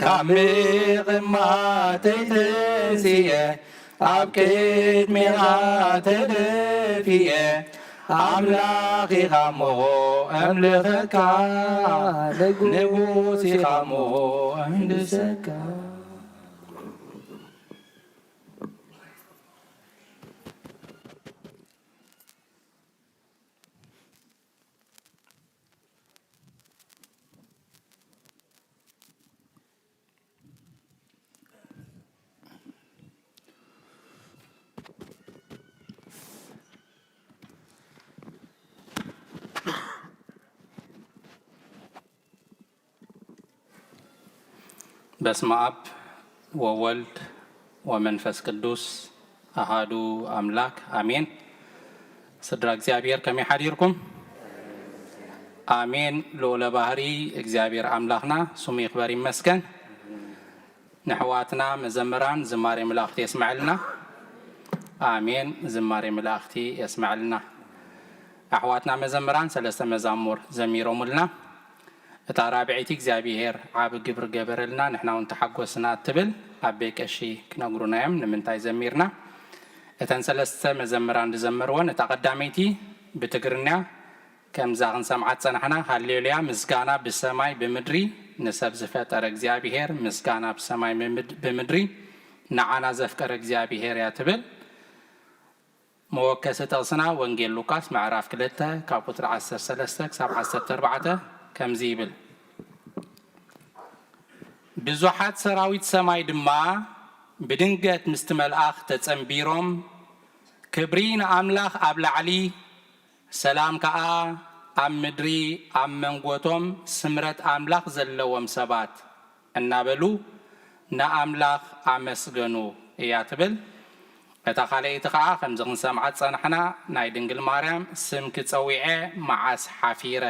ካብ ምቕማጠይ ተንስየ ኣብ ቅድሜኻ ተደፍየ ኣምላኽ ኢኻ እሞ ኣምልኸካ ንጉስ ኢኻ እሞ ኣንግሰካ በስመ አብ ወወልድ ወመንፈስ ቅዱስ አሃዱ አምላክ አሜን። ስድራ እግዚኣብሔር ከመይ ሓዲርኩም? አሜን። ልዑለ ባህሪ እግዚኣብሔር አምላክና ስሙ ይክበር ይመስገን። ንሕዋትና መዘምራን ዝማሬ መላእክቲ የስመዐልና። አሜን። ዝማሬ መላእክቲ የስመዐልና። ኣሕዋትና መዘምራን ሰለስተ መዛሙር ዘሚሮሙልና። እታ ራብዐይቲ እግዚኣብሔር ዓቢ ግብሪ ገበረልና ንሕና እውን ተሓጎስና እትብል ኣቤ ቀሺ ክነግሩና እዮም ንምንታይ ዘሚርና። እተን ሰለስተ መዘምራን ዝዘመርወን እታ ቀዳመይቲ ብትግርኛ ከምዛ ክንሰምዓ ዝጸናሕና ሃሌሉያ ምስጋና ብሰማይ ብምድሪ ንሰብ ዝፈጠረ እግዚኣብሔር ምስጋና ብሰማይ ብምድሪ ንዓና ዘፍቀረ እግዚኣብሔር እያ ትብል። መወከሲ ጥቕስና ወንጌል ሉቃስ ምዕራፍ ክልተ ካብ ቁጽሪ ዓሰርተ ሰለስተ ክሳብ ዓሰርተ ኣርባዕተ ከምዚ ይብል፣ ብዙሓት ሰራዊት ሰማይ ድማ ብድንገት ምስቲ መልኣኽ ተጸንቢሮም፣ ክብሪ ንኣምላኽ ኣብ ላዕሊ፣ ሰላም ከኣ ኣብ ምድሪ ኣብ መንጎቶም ስምረት ኣምላኽ ዘለዎም ሰባት እናበሉ ንኣምላኽ ኣመስገኑ እያ ትብል። እታ ካልኣይቲ ኸኣ ከምዚ ክንሰምዓ ዝጸናሕና ናይ ድንግል ማርያም ስምኪ ጸዊዐ መዓስ ሓፊረ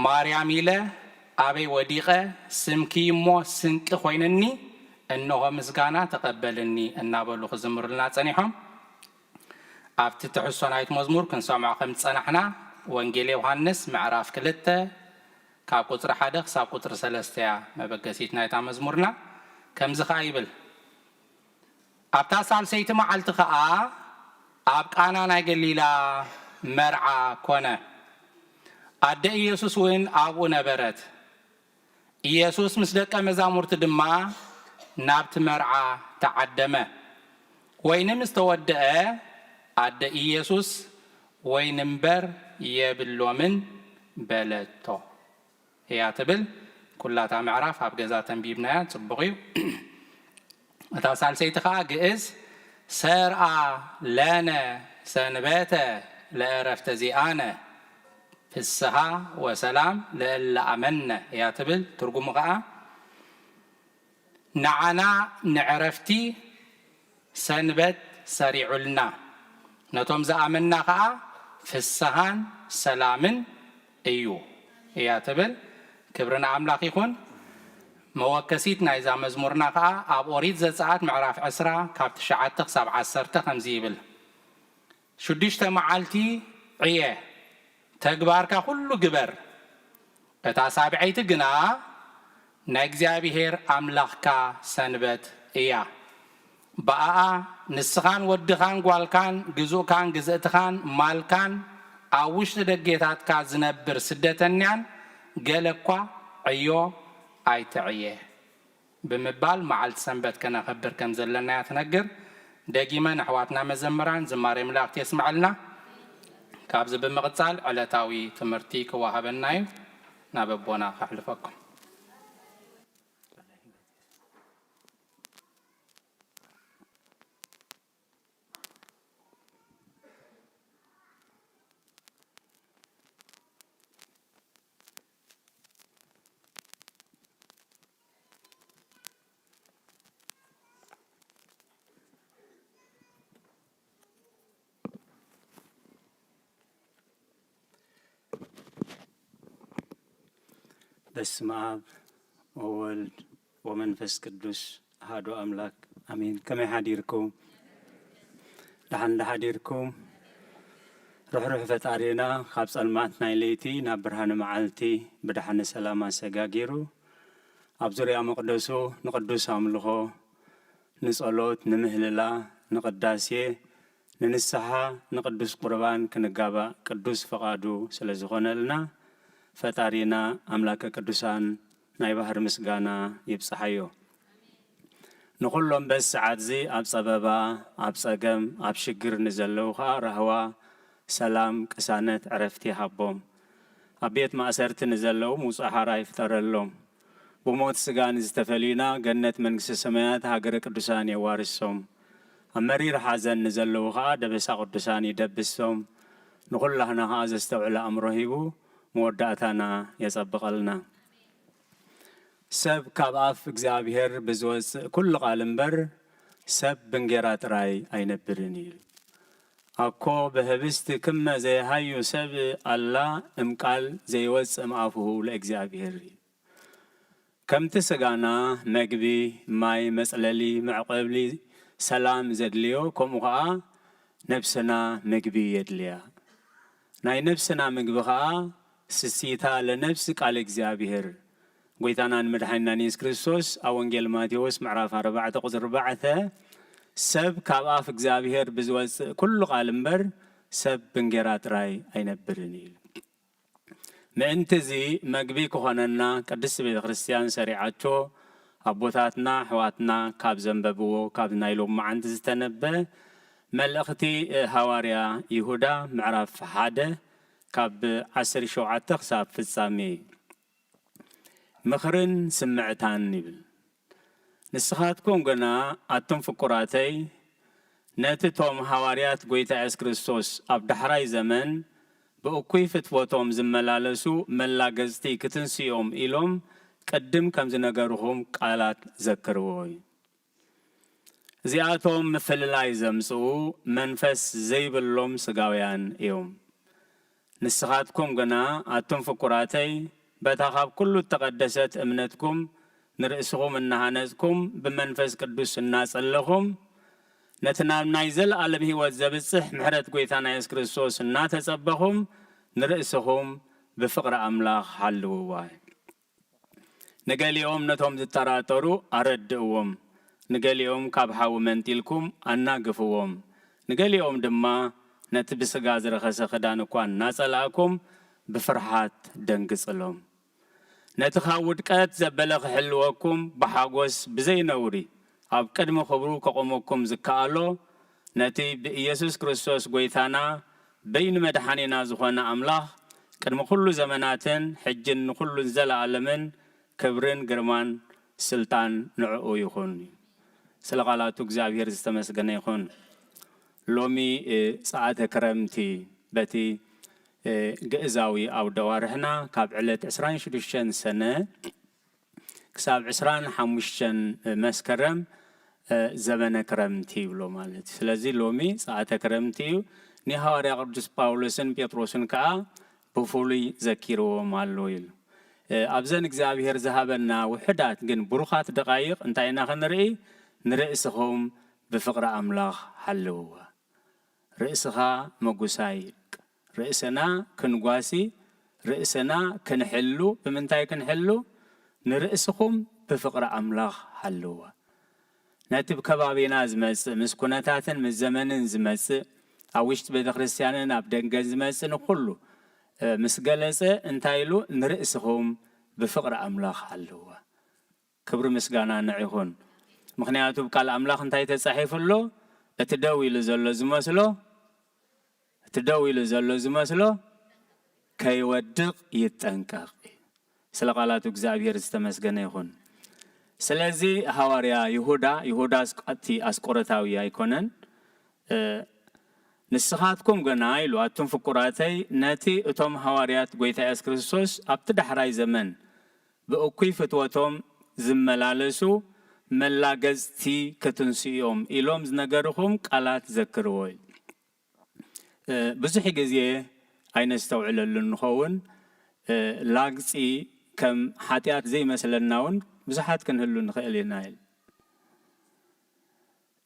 ማርያም ኢለ ኣበይ ወዲቐ ስምኪ እሞ ስንቂ ኮይንኒ እንሆ ምስጋና ተቐበልኒ እናበሉ ክዝምሩልና ጸኒሖም። ኣብቲ ትሕዝቶ ናይቲ መዝሙር ክንሰምዖ ከም ዝጸናሕና ወንጌል ዮሃንስ ምዕራፍ ክልተ ካብ ቁጽሪ ሓደ ክሳብ ቁጽሪ ሰለስተ እያ መበገሲት ናይታ መዝሙርና። ከምዚ ኸኣ ይብል፣ ኣብታ ሳልሰይቲ መዓልቲ ኸኣ ኣብ ቃና ናይ ገሊላ መርዓ ኮነ። ኣደ ኢየሱስ እውን ኣብኡ ነበረት። ኢየሱስ ምስ ደቀ መዛሙርቲ ድማ ናብቲ መርዓ ተዓደመ። ወይኒ ምስ ተወደአ ኣደ ኢየሱስ ወይኒ እምበር የብሎምን በለቶ። እያ ትብል። ኩላታ ምዕራፍ ኣብ ገዛ ተንቢብናያ ጽቡቕ እዩ። እታ ሳልሰይቲ ኸኣ ግእዝ ሰርኣ ለነ ሰንበተ ለእረፍተ ዚኣነ ፍስሃ ወሰላም ለእለ ኣመነ እያ ትብል። ትርጉሙ ኸኣ ንዓና ንዕረፍቲ ሰንበት ሰሪዑልና፣ ነቶም ዝኣመንና ኸኣ ፍስሃን ሰላምን እዩ እያ ትብል። ክብሪ ንኣምላኽ ይኹን። መወከሲት ናይዛ መዝሙርና ኸኣ ኣብ ኦሪት ዘጸኣት ምዕራፍ ዕስራ ካብ ትሽዓተ ክሳብ ዓሰርተ ከምዚ ይብል፣ ሽዱሽተ መዓልቲ ዕየ፣ ተግባርካ ኩሉ ግበር፣ እታ ሳብዐይቲ ግና ናይ እግዚኣብሔር ኣምላኽካ ሰንበት እያ። ብኣኣ ንስኻን ወድኻን ጓልካን ግዙእካን ግዝእትኻን ማልካን ኣብ ውሽጢ ደጌታትካ ዝነብር ስደተኛን ገለ እኳ ዕዮ ኣይትዕየ። ብምባል መዓልቲ ሰንበት ከነኸብር ከም ዘለና እያ ትነግር። ደጊመ ንኣሕዋትና መዘምራን ዝማሬ መላእክት የስምዐልና። ካብዚ ብምቕጻል ዕለታዊ ትምህርቲ ክወሃበና እዩ። ናብ ኣቦና ከሕልፈኩም። በስመ አብ ወወልድ ወመንፈስ ቅዱስ አሐዱ አምላክ አሜን። ከመይ ሓዲርኩም? ደሓን ዶ ሓዲርኩም? ርሕሩሕ ፈጣሪና ካብ ጸልማት ናይ ለይቲ ናብ ብርሃነ መዓልቲ ብደሓነ ሰላም ኣሰጋጊሩ ኣብ ዙርያ መቕደሱ ንቅዱስ ኣምልኾ፣ ንጸሎት፣ ንምህልላ፣ ንቅዳሴ፣ ንንስሓ፣ ንቅዱስ ቁርባን ክንጋባእ ቅዱስ ፈቓዱ ስለ ዝኾነልና ፈጣሪና ኣምላከ ቅዱሳን ናይ ባህር ምስጋና ይብጽሓዮ። ንኹሎም በዚ ሰዓትዚ ኣብ ጸበባ፣ ኣብ ጸገም፣ ኣብ ሽግር ንዘለዉ ኸኣ ራህዋ፣ ሰላም፣ ቅሳነት፣ ዕረፍቲ ይሃቦም። ኣብ ቤት ማእሰርቲ ንዘለዉ ውጹእ ሓራ ይፍጠረሎም። ብሞት ስጋ ንዝተፈልዩና ገነት መንግስተ ሰማያት ሃገረ ቅዱሳን የዋርሶም። ኣብ መሪር ሓዘን ንዘለዉ ኸኣ ደበሳ ቅዱሳን ይደብሶም። ንኹላህና ኸኣ ዘስተውዕል ኣእምሮ ሂቡ መወዳእታና የጸብቐልና። ሰብ ካብ ኣፍ እግዚኣብሔር ብዝወጽእ ኩሉ ቃል እምበር ሰብ ብእንጌራ ጥራይ ኣይነብርን እዩ። ኣኮ ብህብስት ክመ ዘይሃዩ ሰብ ኣላ እም ቃል ዘይወጽእ እም ኣፉሁ ለእግዚኣብሔር እዩ። ከምቲ ስጋና መግቢ፣ ማይ፣ መጽለሊ፣ መዕቆብሊ፣ ሰላም ዘድልዮ፣ ከምኡ ኸኣ ነብስና ምግቢ የድልያ። ናይ ነብስና ምግቢ ኸኣ ስሲታ ለነብስ ቃል እግዚኣብሔር። ጎይታናን መድሓኒናን የሱስ ክርስቶስ ኣብ ወንጌል ማቴዎስ ምዕራፍ ኣርባዕተ ቁጽሪ ኣርባዕተ፣ ሰብ ካብ ኣፍ እግዚኣብሔር ብዝወጽእ ኩሉ ቃል እምበር ሰብ ብእንጌራ ጥራይ ኣይነብርን እዩ። ምእንቲ እዚ መግቢ ክኾነና ቅድስቲ ቤተ ክርስቲያን ሰሪዓቶ፣ ኣቦታትና ኣሕዋትና ካብ ዘንበብዎ ካብ ናይ ሎማዓንቲ ዝተነበ መልእኽቲ ሃዋርያ ይሁዳ ምዕራፍ ሓደ ካብ ዓሰርተ ሸውዓተ ክሳብ ፍጻሜ። ምኽርን ስምዕታን ይብል። ንስኻትኩም ግና ኣቱም ፍቁራተይ፣ ነቲ ቶም ሃዋርያት ጐይታ የሱስ ክርስቶስ ኣብ ዳሕራይ ዘመን ብእኩይ ፍትወቶም ዝመላለሱ መላገጽቲ ክትንስኦም ኢሎም ቅድም ከም ዝነገርኹም ቃላት ዘክርዎ እዩ። እዚኣቶም ምፍልላይ ዘምጽኡ መንፈስ ዘይብሎም ስጋውያን እዮም። ንስኻትኩም ግና ኣቱም ፍቁራተይ በታ ካብ ኩሉ እተቐደሰት እምነትኩም ንርእስኹም እናሃነጽኩም ብመንፈስ ቅዱስ እናጸለኹም ነቲ ናብ ናይ ዘለኣለም ህይወት ዘብጽሕ ምሕረት ጐይታና የሱስ ክርስቶስ እናተጸበኹም ንርእስኹም ብፍቕሪ ኣምላኽ ሃልውዋ። ንገሊኦም ነቶም ዝጠራጠሩ ኣረድእዎም፣ ንገሊኦም ካብ ሓዊ መንጢልኩም ኣናግፍዎም፣ ንገሊኦም ድማ ነቲ ብስጋ ዝረኸሰ ክዳን እኳ እናጸላእኩም ብፍርሃት ደንግጽሎም። ነቲ ካብ ውድቀት ዘበለ ክሕልወኩም ብሓጎስ ብዘይ ነውሪ ኣብ ቅድሚ ክብሩ ከቑመኩም ዝከኣሎ ነቲ ብኢየሱስ ክርስቶስ ጐይታና በይኑ መድሓኒና ዝኾነ ኣምላኽ ቅድሚ ኩሉ ዘመናትን ሕጅን ንኹሉን ዘለኣለምን ክብርን ግርማን ስልጣን ንዕኡ ይኹን። ስለ ቃላቱ እግዚኣብሔር ዝተመስገነ ይኹን። ሎሚ ጸኣተ ክረምቲ በቲ ግእዛዊ ኣውደ ኣዋርሕና ካብ ዕለት ዕስራን ሽዱሽተን ሰነ ክሳብ ዕስራን ሓሙሽተን መስከረም ዘመነ ክረምቲ ይብሎ ማለት እዩ። ስለዚ ሎሚ ጸኣተ ክረምቲ እዩ። ንሃዋርያ ቅዱስ ጳውሎስን ጴጥሮስን ከኣ ብፍሉይ ዘኪርዎም ኣሎ ኢሉ። ኣብዘን እግዚኣብሔር ዝሃበና ውሑዳት ግን ብሩኻት ደቓይቕ እንታይ ኢና ክንርኢ? ንርእስኹም ብፍቕሪ ኣምላኽ ሓልውዋ። ርእስኻ መጉሳይ፣ ርእስና ክንጓሲ፣ ርእስና ክንሕሉ። ብምንታይ ክንሕሉ? ንርእስኹም ብፍቕሪ ኣምላኽ ሓልዋ። ነቲ ብከባቢና ዝመጽእ፣ ምስ ኩነታትን ምስ ዘመንን ዝመጽእ፣ ኣብ ውሽጢ ቤተ ክርስቲያንን ኣብ ደንገን ዝመጽእ ንኹሉ ምስ ገለጸ እንታይ ኢሉ? ንርእስኹም ብፍቕሪ ኣምላኽ ሓልዋ። ክብሪ ምስጋና ንዕ ይኹን። ምኽንያቱ ብቃል ኣምላኽ እንታይ ተጻሒፉ ኣሎ? እቲ ደው ኢሉ ዘሎ ዝመስሎ፣ እቲ ደው ኢሉ ዘሎ ዝመስሎ ከይወድቕ ይጠንቀቕ። ስለ ቃላቱ እግዚኣብሔር ዝተመስገነ ይኹን። ስለዚ ሃዋርያ ይሁዳ፣ ይሁዳ ኣስቆ-፣ እቲ ኣስቆሮታዊ ኣይኮነን። እ፣ ንስኻትኩም ግና ኢሉ፣ ኣቱም ፍቁራተይ፣ ነቲ እቶም ሃዋርያት ጐይታ የሱስ ክርስቶስ ኣብቲ ዳሕራይ ዘመን ብእኩይ ፍትወቶም ዝመላለሱ መላገጽቲ ክትንስኡ እዮም ኢሎም ዝነገርኹም ቃላት ዘክርዎ ኢሉ። እ፣ ብዙሕ ግዜ ኣይነስተውዕለሉን ንኸውን። እ፣ ላግጺ ከም ሓጢኣት ዘይመስለና እውን ብዙሓት ክንህሉ ንኽእል ኢና ኢሉ።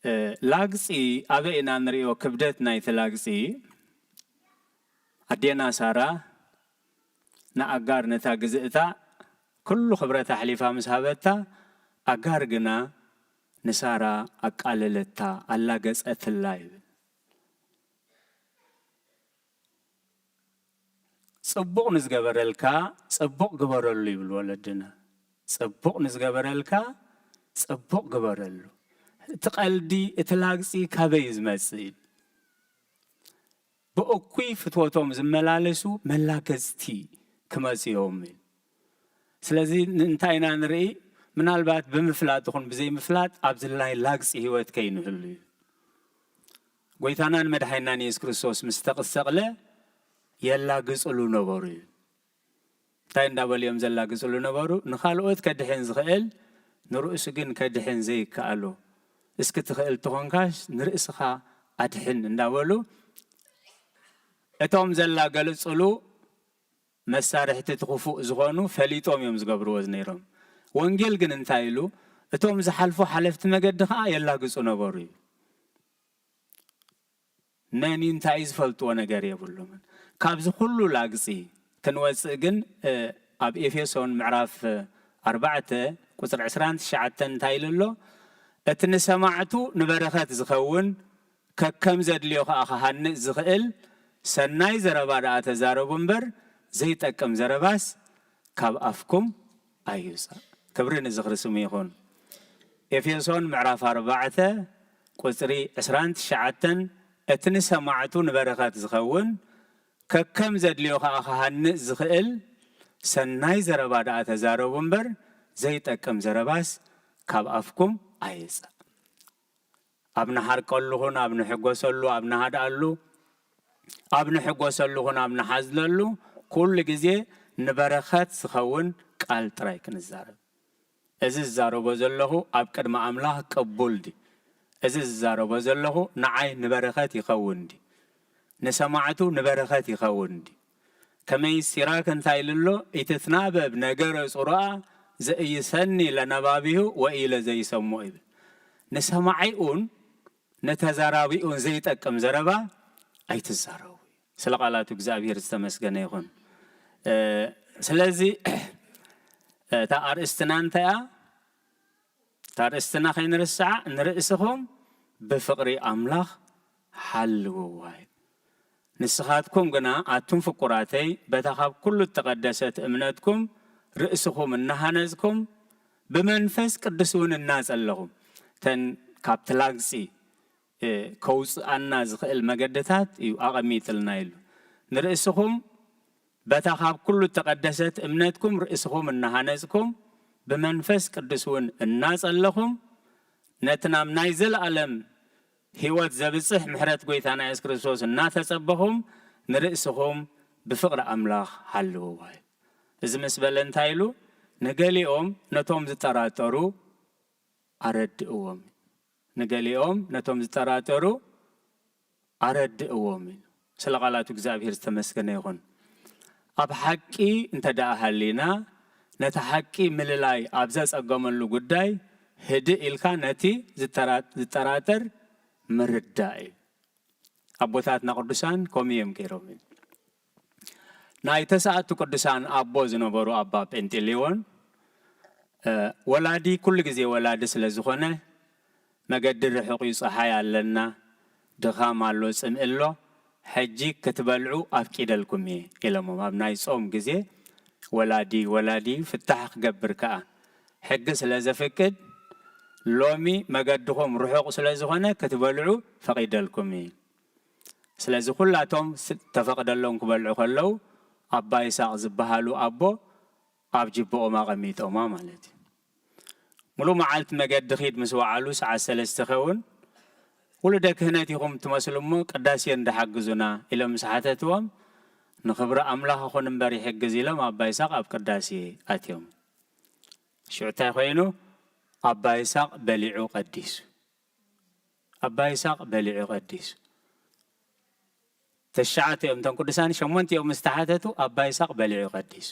እ፣ ላግጺ ኣበይ ኢና ንርእዮ? ክብደት ናይቲ ላግጺ፣ ኣዴና ሳራ ንኣጋር ነታ ግዝእታ ኩሉ ክብረት ኣሕሊፋ ምስ ሃበታ፣ ኣጋር ግና ንሳራ ኣቃለለታ፣ ኣላገጸትላ ይብል። ጽቡቕ ንዝገበረልካ ጽቡቕ ግበረሉ ይብል ወለድና። ጽቡቕ ንዝገበረልካ ጽቡቕ ግበረሉ። እቲ ቀልዲ፣ እቲ ላግጺ ካበይ እዩ ዝመጽእ? ብእኩይ ፍትወቶም ዝመላለሱ መላገጽቲ ክመጽኡ እዮም። ስለዚ እንታይ ኢና ንርኢ? ምናልባት ብምፍላጥ ይኹን ብዘይምፍላጥ ኣብ ዝላይ ላግጺ ህይወት ከይንህሉ እዩ። ጎይታናን መድሓኒናን የሱስ ክርስቶስ ምስ ተሰቕለ የላግጽሉ ነበሩ እዩ። እንታይ እንዳበሉ እዮም ዘላግጽሉ ነበሩ? ንኻልኦት ከድሕን ዝኽእል ንርእሱ ግን ከድሕን ዘይከኣሎ። እስኪ ትኽእል ተኾንካስ ንርእስኻ ኣድሕን እንዳበሉ እቶም ዘላገልጽሉ መሳርሕቲ እቲ ክፉእ ዝኾኑ ፈሊጦም እዮም ዝገብርዎ ነይሮም። ወንጌል ግን እንታይ ኢሉ? እቶም ዝሓልፉ ሓለፍቲ መገዲ ኸኣ የላግጹ ነበሩ እዩ። መን እዩ እንታይ እዩ ዝፈልጥዎ ነገር የብሎምን። ካብዚ ኩሉ ላግጺ ክንወጽእ ግን፣ እ፣ ኣብ ኤፌሶን ምዕራፍ ኣርባዕተ ቁጽሪ ዕስራን ትሽዓተን እንታይ ኢሉ ኣሎ? እቲ ንሰማዕቱ ንበረኸት ዝኸውን ከከም ዘድልዮ ኸኣ ክሃንጽ ዝኽእል ሰናይ ዘረባ ደኣ ተዛረቡ እምበር፣ ዘይጠቅም ዘረባስ ካብ ኣፍኩም ኣይውጻእ። ክብሪ ንዝኽሪ ስሙ ይኹን። ኤፌሶን ምዕራፍ ኣርባዕተ ቁጽሪ ዕስራን ትሽዓተን፣ እቲ ንሰማዕቱ ንበረኸት ዝኸውን ከከም ዘድልዮ ኸኣ ክሃንጽ ዝኽእል ሰናይ ዘረባ ደኣ ተዛረቡ እምበር፣ ዘይጠቅም ዘረባስ ካብ ኣፍኩም ኣይውጻእ። ኣብ ንሓርቀሉ ኹን ኣብ ንሕጎሰሉ፣ ኣብ ንሃድኣሉ፣ ኣብ ንሕጎሰሉ ኹን ኣብ ንሓዝነሉ፣ ኩሉ ግዜ ንበረኸት ዝኸውን ቃል ጥራይ ክንዛረብ። እዚ ዝዛረቦ ዘለኹ ኣብ ቅድሚ ኣምላኽ ቅቡል ድዩ? እዚ ዝዛረቦ ዘለኹ ንዓይ ንበረኸት ይኸውን ድዩ? ንሰማዕቱ ንበረኸት ይኸውን ድዩ? ከመይ ሲራክ እንታይ ኢሉ ኣሎ? "ኢትትናበብ ነገረ ጽሩኣ ዘኢይሰኒ ለነባቢሁ ወኢለ ዘይሰምዖ" ይብል። ንሰማዒኡን ንተዛራቢኡን ዘይጠቅም ዘረባ ኣይትዛረቡ። ስለ ቃላቱ እግዚኣብሔር ዝተመስገነ ይኹን። እ፣ ስለዚ እታ ኣርእስትና እንታይ እያ? እታ ኣርእስትና ከይንርስዓ፣ "ንርእስኹም ብፍቕሪ ኣምላኽ ሓልውዋ" እዩ። "ንስኻትኩም ግና ኣቱም ፍቁራተይ፣ በታ ካብ ኩሉ እተቐደሰት እምነትኩም ርእስኹም እናሃነጽኩም፣ ብመንፈስ ቅዱስ እውን እናጸለኹም"፣ እተን ካብቲ ላግጺ፣ እ፣ ከውጽኣና ዝኽእል መገድታት እዩ ኣቐሚጥልና ኢሉ። "ንርእስኹም በታ ካብ ኩሉ እተቐደሰት እምነትኩም ርእስኹም እናሃነጽኩም፣ ብመንፈስ ቅዱስ እውን እናጸለኹም፣ ነቲ ናብ ናይ ዘለኣለም ህይወት ዘብጽሕ ምሕረት ጐይታና የሱስ ክርስቶስ እናተጸበኹም፣ ንርእስኹም ብፍቕሪ ኣምላኽ ሃልውዋ" እዩ። እዚ ምስ በለ እንታይ ኢሉ? "ንገሊኦም ነቶም ዝጠራጠሩ ኣረድእዎም" ንገሊኦም ነቶም ዝጠራጠሩ ኣረድእዎም ኢሉ። ስለ ቃላቱ እግዚኣብሔር ዝተመስገነ ይኹን። ኣብ ሓቂ እንተ ደኣ ሃሊና፣ ነቲ ሓቂ ምልላይ ኣብ ዘጸገመሉ ጉዳይ ህድእ ኢልካ ነቲ ዝተራ-፣ ዝጠራጠር ምርዳእ እዩ። ኣቦታትና ቅዱሳን ከምኡ እዮም ገይሮም። ናይ ተስዓቱ ቅዱሳን ኣቦ ዝነበሩ ኣባ ጴንጢሊዮን፣ እ፣ ወላዲ ኩሉ ግዜ ወላዲ ስለ ዝኾነ፣ መገዲ ርሑቕ እዩ፣ ጸሓይ ኣለና፣ ድኻም ኣሎ፣ ጽምኢ ኣሎ፣ ሕጂ ክትበልዑ ኣፍቂደልኩም እየ ኢሎሞም። ኣብ ናይ ጾም ግዜ ወላዲ ወላዲ ፍታሕ ክገብር ከኣ፣ ሕጊ ስለ ዘፍቅድ፣ ሎሚ መገድኹም ርሑቕ ስለ ዝኾነ ክትበልዑ ፈቒደልኩም እዩ። ስለዚ ኩላቶም ስ-፣ ተፈቕደሎም ክበልዑ ከለዉ፣ ኣባ ይስሐቅ ዝበሃሉ ኣቦ ኣብ ጅብኦም ኣቐሚጦማ ማለት እዩ። ሙሉእ መዓልቲ መገዲ ኺድ ምስ ወዓሉ፣ ሰዓት ሰለስተ ኸውን፣ "ውሉደ ክህነት ኢኹም ትመስሉ እሞ ቅዳሴ እንድሓግዙና?" ኢሎም ምስ ሓተትዎም፣ "ንኽብሪ ኣምላኽ ኹን እምበር ይሕግዝ" ኢሎም ኣባ ይስሐቅ ኣብ ቅዳሴ ኣትዮም። ሽዑ እንታይ ኮይኑ? ኣባ ይስሐቅ በሊዑ ቀዲሱ። ኣባ ይስሐቅ በሊዑ ቀዲሱ። ተሽዓተ እዮም እቶም ቅዱሳን፣ ሸሞንተ እዮም ምስ ተሓተቱ፣ ኣባ ይስሐቅ በሊዑ ቀዲሱ።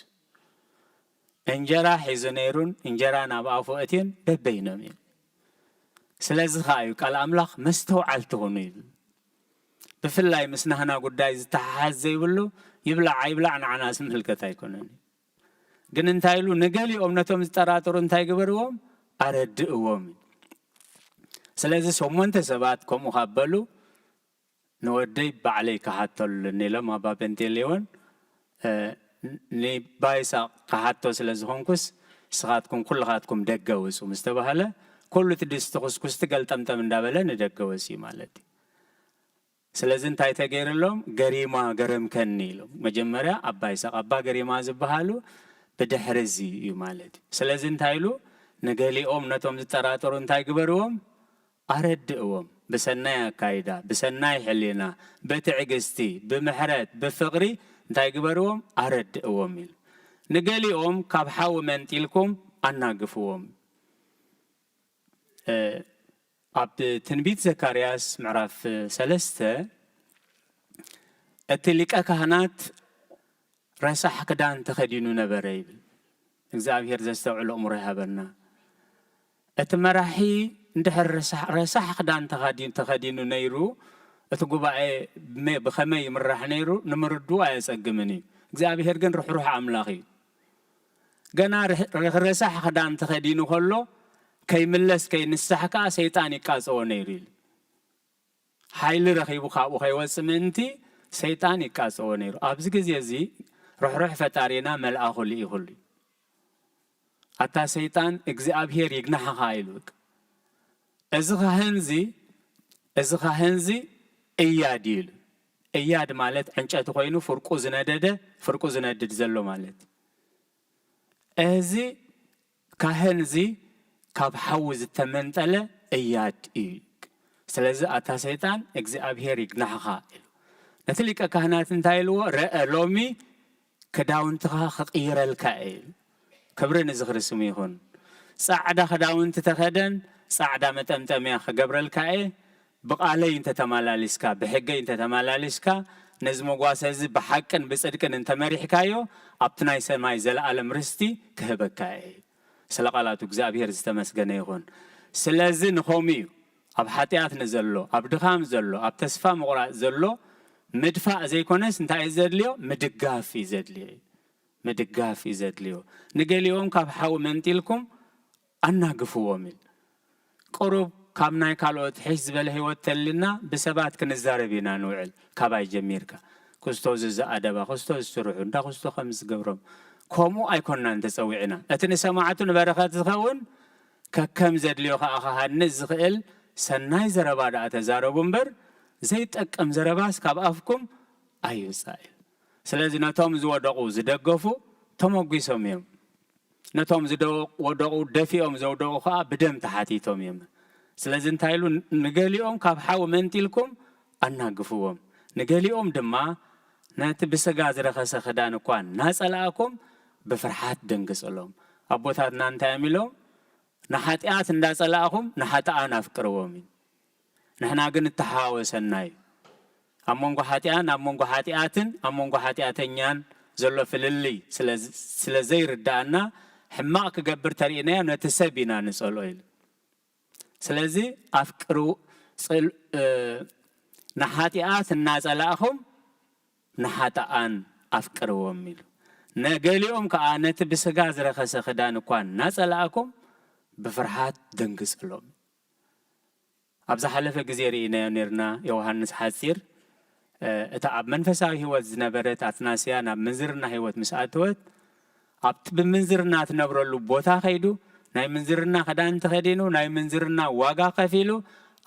እንጀራ ሒዙ ነይሩን እንጀራ ናብ ኣፉ እትዩን በበይኖም እዩ። ስለዚ ኸዓ እዩ ቃል ኣምላኽ መስተውዓልቲ ኹኑ ይብል። ብፍላይ ምስ ናህና ጉዳይ ዝተሓሓዝ ዘይብሉ፣ ይብላዕ ኣይብላዕ ንዓና ዝምልከት ኣይኮነን። ግን እንታይ ኢሉ? ንገሊኦም ነቶም ዝጠራጠሩ እንታይ ግበርዎም? ኣረድእዎም። ስለዚ ሸሞንተ ሰባት ከምኡ ካብ በሉ፣ "ንወደይ ባዕለይ ክሓቶ ኣለኒ" ኢሎም ኣባ ጴንጤሌዎን፣ እ፣ "ንኣባ ይስሐቅ ክሓቶ ስለ ዝኾንኩስ፣ ንስኻትኩም ኩልኻትኩም ደገ ውጹ" ምስ ተባህለ፣ ኩሉ እቲ ድስቲ ኩስኩስቲ ገልጠምጠም እንዳበለ ንደገ ወጽኡ ማለት እዩ። ስለዚ እንታይ ተገይርሎም? "ገሪማ ገረምከኒ" ኢሎም። መጀመርያ ኣባ ይስሐቅ፣ ኣባ ገሪማ ዝበሃሉ ብድሕሪ እዚ እዩ ማለት እዩ። ስለዚ እንታይ ኢሉ? ንገሊኦም ነቶም ዝጠራጠሩ እንታይ ግበርዎም? ኣረድእዎም። ብሰናይ ኣካይዳ፣ ብሰናይ ሕሊና፣ ብትዕግስቲ፣ ብምሕረት፣ ብፍቕሪ እንታይ ግበርዎም? ኣረድእዎም ኢሉ። ንገሊኦም ካብ ሓዊ መንጢልኩም ኣናግፍዎም። እ፣ ኣብ ትንቢት ዘካርያስ ምዕራፍ ሰለስተ፣ "እቲ ሊቀ ካህናት ረሳሕ ክዳን ተኸዲኑ ነበረ" ይብል። እግዚኣብሔር ዘስተውዕሎ ኣእምሮ ይሃበና። እቲ መራሒ እንድሕር ረሳሕ፣ ረሳሕ ክዳን ተኸዲ-፣ ተኸዲኑ ነይሩ፣ እቲ ጉባኤ ብመ-፣ ብኸመይ ይምራሕ ነይሩ ንምርድኡ ኣየጸግምን እዩ። እግዚኣብሔር ግን ርሕሩሕ ኣምላኽ እዩ። ገና ርህ-፣ ርህ-፣ ረሳሕ ክዳን ተኸዲኑ ከሎ፣ ከይምለስ ከይንሳሕ ከኣ ሰይጣን ይቃጸዎ ነይሩ ኢሉ። ሓይሊ ረኺቡ ካብኡ ከይወጽእ ምእንቲ ሰይጣን ይቃጸዎ ነይሩ። ኣብዚ ግዜ እዚ ርሕሩሕ ፈጣሪና መልኣኹ ልኢኹሉ እዩ። "ኣታ ሰይጣን እግዚኣብሔር ይግናሕኻ" ኢሉ። በቃ። እዚ ካህንዚ፣ እዚ ካህንዚ እያድ እዩ ኢሉ። እያድ ማለት ዕንጨቲ ኮይኑ ፍርቁ ዝነደደ፣ ፍርቁ ዝነድድ ዘሎ ማለት። እዚ ካህንዚ ካብ ሓዊ ዝተመንጠለ እያድ እዩ። ስለዚ ኣታ ሰይጣን እግዚኣብሔር ይግናሕኻ ኢሉ። ነቲ ሊቀ ካህናት እንታይ ኢልዎ? "ረአ ሎሚ ክዳውንትኻ ክቕይረልካ እየ" ኢሉ። ክብሪ ንዝኽሪ ስሙ ይኹን። ጻዕዳ ክዳውንቲ ተኸደን፣ ጻዕዳ መጠምጠምያ ክገብረልካ እየ፣ ብቓለይ እንተተመላሊስካ፣ ብሕገይ እንተተመላሊስካ፣ ነዚ መጓሰ እዚ ብሓቅን ብጽድቅን እንተመሪሕካዮ፣ ኣብቲ ናይ ሰማይ ዘለኣለም ርስቲ ክህበካ እየ። ስለ ቃላቱ እግዚኣብሔር ዝተመስገነ ይኹን። ስለዚ ንኸምኡ እዩ ኣብ ሓጢኣት ንዘሎ፣ ኣብ ድኻም ዘሎ፣ ኣብ ተስፋ ምቑራጽ ዘሎ ምድፋእ ዘይኮነስ እንታይ እዩ ዘድልዮ? ምድጋፍ እዩ ዘድልዮ። ምድጋፍ እዩ ዘድልዮ። ንገሊኦም ካብ ሓዊ መንጢልኩም ኣናግፍዎም ኢል። ቅሩብ ካብ ናይ ካልኦት ሕሽ ዝበለ ህይወት ተልና ብሰባት ክንዛረብ ኢና ንውዕል። ካባይ ጀሚርካ፣ ክስቶ እዚ ዝኣደባ፣ ክስቶ ዝስርሑ፣ እንዳ ክስቶ ከም ዝገብሮም፣ ከምኡ ኣይኮንናን ተጸዊዕና። እቲ ንሰማዕቱ ንበረኸት ዝኸውን ከከም ዘድልዮ ከኣ ክሃንጽ ዝኽእል ሰናይ ዘረባ ደኣ ተዛረቡ እምበር፣ ዘይጠቅም ዘረባስ ካብ ኣፍኩም ኣይውጻእ ኢል። ስለዚ ነቶም ዝወደቑ ዝደገፉ ተመጒሶም እዮም። ነቶም ዝወደቑ ደፊኦም ዘውደቑ ከኣ ብደም ተሓቲቶም እዮም። ስለዚ እንታይ ኢሉ? ንገሊኦም ካብ ሓዊ መንጢልኩም ኣናግፍዎም፣ ንገሊኦም ድማ ነቲ ብስጋ ዝረኸሰ ክዳን እኳ እናጸላእኩም ብፍርሓት ደንግጽሎም። ኣቦታትና እንታይ እዮም ኢሎም? ንሓጢኣት እንዳጸላእኹም ንሓጥኣን ኣፍቅርዎም እዩ። ንሕና ግን እተሓዋወሰና እዩ። ኣብ መንጎ ሓጢኣን ኣብ መንጎ ሓጢኣትን ኣብ መንጎ ሓጢኣተኛን ዘሎ ፍልልይ ስለ፣ ስለ ዘይርድኣና፣ ሕማቕ ክገብር ተርእናዮ ነቲ ሰብ ኢና ንጸልኦ ኢሉ። ስለዚ ኣፍቅሩ፣ ጽል-፣ እ፣ ንሓጢኣት እናጸላእኹም ንሓጥኣን ኣፍቅርዎም ኢሉ። ነገሊኦም ከኣ ነቲ ብስጋ ዝረኸሰ ክዳን እኳ እናጸላእኩም ብፍርሃት ደንግጽሎም። ኣብ ዝሓለፈ ግዜ ርኢናዮ ነርና። ዮሃንስ ሓጺር፣ እ፣ እታ ኣብ መንፈሳዊ ህይወት ዝነበረት ኣትናስያ ናብ ምንዝርና ህይወት ምስ ኣተወት፣ ኣብቲ ብምንዝርና ትነብረሉ ቦታ ከይዱ ናይ ምንዝርና ክዳን ተኸዲኑ፣ ናይ ምንዝርና ዋጋ ከፊሉ፣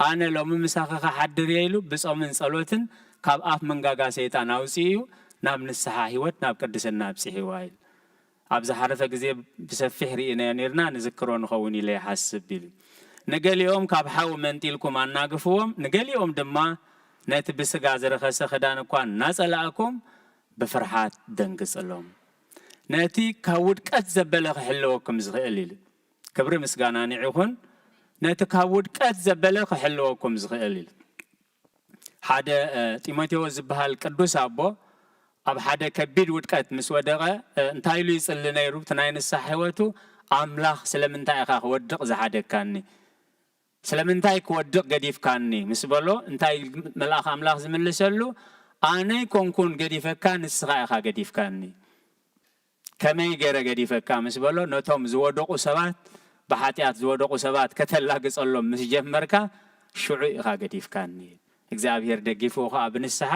ኣነ ሎሚ ምሳኺ ክሓድር እየ ኢሉ ብጾምን ጸሎትን ካብ ኣፍ መንጋጋ ሰይጣን ኣውጺኡ እዩ ናብ ንስሓ ህይወት፣ ናብ ቅድስና ኣብጺሕዋ ኢሉ። ኣብ ዝሓለፈ ግዜ ብሰፊሕ ርኢናዮ ነይርና፣ ንዝክሮ ንኸውን ኢለ ይሓስብ ኢሉ። ንገሊኦም ካብ ሓዊ መንጢልኩም ኣናግፍዎም፣ ንገሊኦም ድማ ነቲ ብስጋ ዝረኸሰ ክዳን እኳ እናጸላእኩም ብፍርሓት ደንግጽሎም። ነቲ ካብ ውድቀት ዘበለ ክሕልወኩም ዝኽእል ኢሉ። ክብሪ ምስጋና ንዒኹን። ነቲ ካብ ውድቀት ዘበለ ክሕልወኩም ዝኽእል ኢሉ። ሓደ ጢሞቴዎስ ዝበሃል ቅዱስ ኣቦ ኣብ ሓደ ከቢድ ውድቀት ምስ ወደቐ እንታይ ኢሉ ይጽሊ ነይሩ? እቲ ናይ ንስሓ ህይወቱ ኣምላኽ ስለምንታይ ኢኻ ክወድቕ ዝሓደግካኒ? ስለምንታይ ክወድቕ ገዲፍካኒ? ምስ በሎ እንታይ መልኣኽ ኣምላኽ ዝምልሰሉ? ኣነ ኣይኮንኩን ገዲፈካ፣ ንስኻ ኢኻ ገዲፍካኒ። ከመይ ገይረ ገዲፈካ ምስ በሎ፣ ነቶም ዝወደቑ ሰባት፣ ብሓጢኣት ዝወደቑ ሰባት ከተላግጸሎም ምስ ጀመርካ፣ ሽዑ ኢኻ ገዲፍካኒ። እግዚኣብሔር ደጊፍዎ ኸኣ ብንስሓ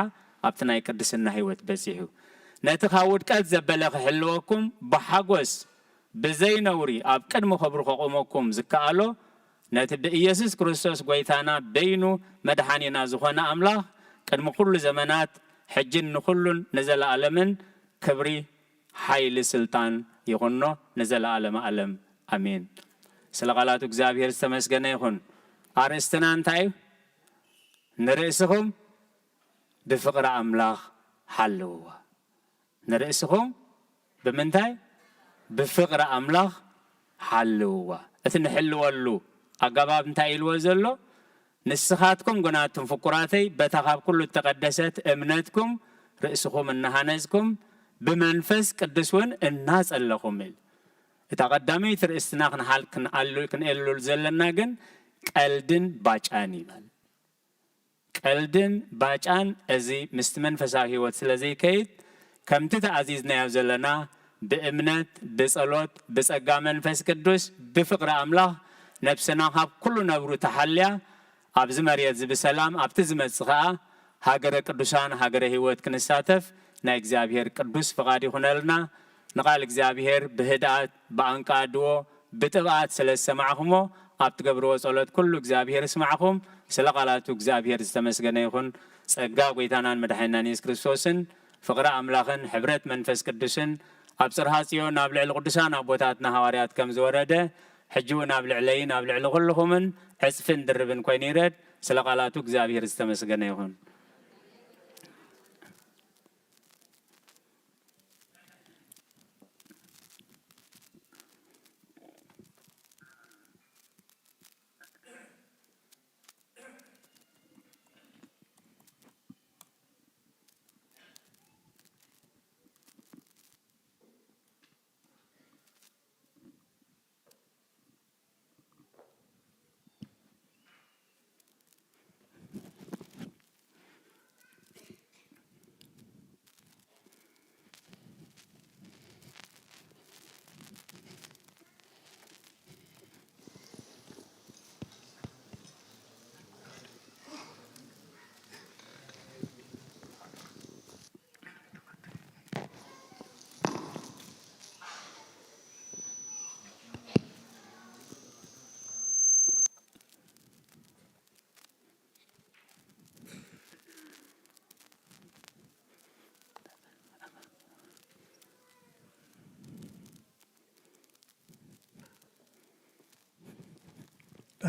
ኣብቲ ናይ ቅድስና ህይወት በጺሑ። ነቲ ካብ ውድቀት ዘበለ ክሕልወኩም ብሓጎስ ብዘይ ነውሪ ኣብ ቅድሚ ክብሩ ከቑመኩም ዝከኣሎ፣ ነቲ ብኢየሱስ ክርስቶስ ጐይታና በይኑ መድሓኒና ዝኾነ ኣምላኽ ቅድሚ ኩሉ ዘመናት፣ ሕጅን ንኹሉን ንዘለኣለምን ክብሪ ሓይሊ ስልጣን ይኹኖ ንዘለኣለመ ኣለም። ኣሜን። ስለ ቃላቱ እግዚኣብሔር ዝተመስገነ ይኹን። ኣርእስትና እንታይ እዩ? ንርእስኹም ብፍቕሪ ኣምላኽ ሓልውዋ። ንርእስኹም ብምንታይ? ብፍቕሪ ኣምላኽ ሓልውዋ። እቲ ንሕልወሉ ኣገባብ እንታይ ኢልዎ ዘሎ? ንስኻትኩም ግና ኣቱም ፍቁራተይ በታ ካብ ኩሉ እተቐደሰት እምነትኩም ርእስኹም እናሃነጽኩም ብመንፈስ ቅዱስ እውን እናጸለኹም ኢሉ። እታ ቀዳመይቲ ርእስትና ክንሃል ክንኣሉ ክንኤሉ ዘለና ግን ቀልድን ባጫን ይበል። ቀልድን ባጫን እዚ ምስቲ መንፈሳዊ ህይወት ስለ ዘይከይድ ከምቲ ተኣዚዝናዮ ዘለና ብእምነት ብጸሎት ብጸጋ መንፈስ ቅዱስ ብፍቕሪ ኣምላኽ ነብስና ካብ ኩሉ ነብሩ ተሓልያ ኣብዚ መሬት እዚ ብሰላም ኣብቲ ዝመጽእ ኸኣ ሃገረ ቅዱሳን ሃገረ ህይወት ክንሳተፍ ናይ እግዚኣብሔር ቅዱስ ፍቓድ ይኹነልና። ንቓል እግዚኣብሔር ብህድኣት ብኣንቃድዎ ብጥብኣት ስለ ዝሰማዕኹሞ ኣብ ትገብርዎ ጸሎት ኩሉ እግዚኣብሔር ይስማዕኹም። ስለ ቃላቱ እግዚኣብሔር ዝተመስገነ ይኹን። ጸጋ ጐይታናን መድሓኒናን የሱስ ክርስቶስን ፍቕሪ ኣምላኽን ሕብረት መንፈስ ቅዱስን ኣብ ጽርሃ ጽዮን ኣብ ልዕሊ ቅዱሳን ኣቦታትና ሃዋርያት ከም ዝወረደ ሕጂ እውን ኣብ ልዕለይን ኣብ ልዕሊ ኩልኹምን ዕጽፍን ድርብን ኮይኑ ይረድ። ስለ ቃላቱ እግዚኣብሔር ዝተመስገነ ይኹን።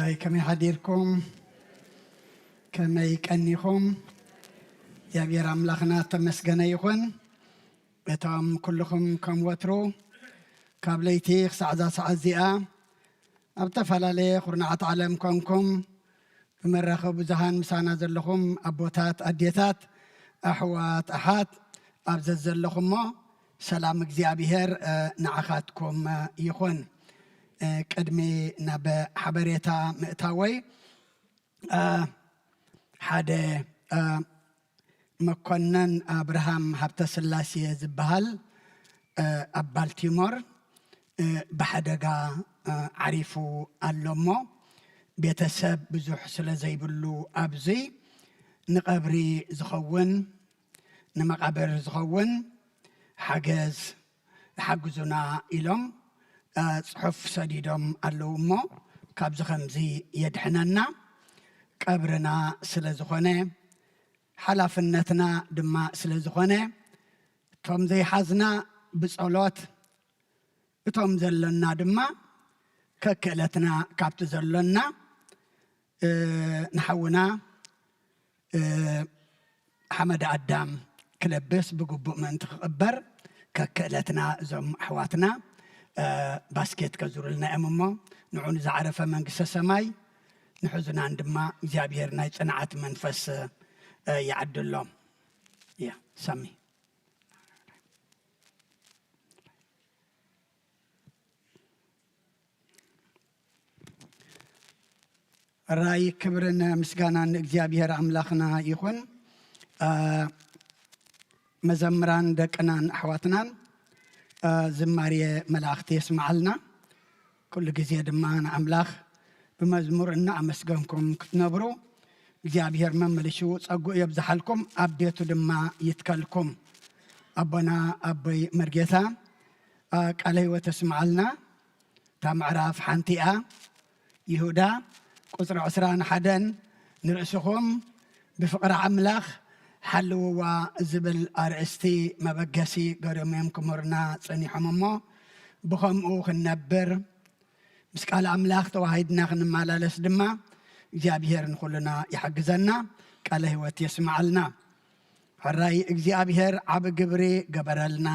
ኣይ፣ ከመይ ሓዲርኩም? ከመይ ቀኒኹም? እግዚኣብሔር ኣምላኽና ተመስገነ ይኹን። እቶም ኩልኹም ከም ወትሩ ካብ ለይቲ ክሳዕ እዛ ሰዓት እዚኣ ኣብ ዝተፈላለየ ኩርናዓት ዓለም ኮንኩም ብመራኸቢ ብዙሃን ምሳና ዘለኹም ኣቦታት፣ ኣዴታት፣ ኣሕዋት፣ ኣሓት ኣብ ዘዘለኹሞ ሰላም እግዚኣብሔር፣ እ፣ ንዓኻትኩም፣ እ፣ ይኹን። እ፣ ቅድሚ ናብ ሓበሬታ ምእታወይ፣ እ፣ ሓደ፣ እ፣ መኮነን ኣብርሃም ሃብተስላሴ ዝበሃል፣ እ፣ ኣብ ባልቲሞር፣ እ፣ ብሓደጋ፣ እ፣ ዓሪፉ ኣሎ እሞ፣ ቤተሰብ ብዙሕ ስለ ዘይብሉ፣ ኣብዚ ንቐብሪ ዝኸውን፣ ንመቓብር ዝኸውን ሓገዝ ሓግዙና ኢሎም፣ እ፣ ጽሑፍ ሰዲዶም ኣለዉ እሞ፣ ካብዚ ከምዚ የድሕነና። ቀብርና ስለ ዝኾነ፣ ሓላፍነትና ድማ ስለ ዝኾነ፣ እቶም ዘይሓዝና ብጸሎት፣ እቶም ዘሎና ድማ ከክእለትና ካብቲ ዘሎና፣ እ፣ ንሓውና፣ እ፣ ሓመድ ኣዳም ክለብስ ብግቡእ ምእንቲ ክቕበር ከክእለትና እዞም ኣሕዋትና፣ እ፣ ባስኬት ከዙሩልና እዮም እሞ፣ ንዑ ንዝዓረፈ መንግስተ ሰማይ፣ ንሕዙናን ድማ እግዚኣብሔር ናይ ጽንዓት መንፈስ፣ እ፣ ይዓድሎም። እያ፣ ሳሚ። ራይ ክብርን ምስጋናን ንእግዚኣብሔር ኣምላኽና ይኹን። እ፣ መዘምራን ደቅናን ኣሕዋትናን፣ እ፣ ዝማሬ መላእኽቲ የስምዓልና። ኩሉ ግዜ ድማ ንኣምላኽ ብመዝሙር እናኣመስገንኩም ክትነብሩ እግዚኣብሔር መመሊሹ ጸግኡ የብዝሓልኩም፣ ኣብ ቤቱ ድማ ይትከልኩም። ኣቦና ኣቦይ መርጌታ፣ እ፣ ቃለ ህይወት የስምዓልና። እታ ምዕራፍ ሓንቲ እያ። ይሁዳ ቁጽሪ ዕስራን ሓደን ንርእስኹም ብፍቕሪ ኣምላኽ ሓልውዋ ዝብል ኣርእስቲ መበገሲ ገይሮም እዮም ክምህሩና ጸኒሖም እሞ፣ ብኸምኡ ክንነብር፣ ምስ ቃል ኣምላኽ ተዋሂድና ክንመላለስ ድማ እግዚኣብሔር ንኹልና ይሓግዘና፣ ቃለ ህይወት የስምዓልና። ሕራይ እግዚኣብሔር ዓቢ ግብሪ ገበረልና፣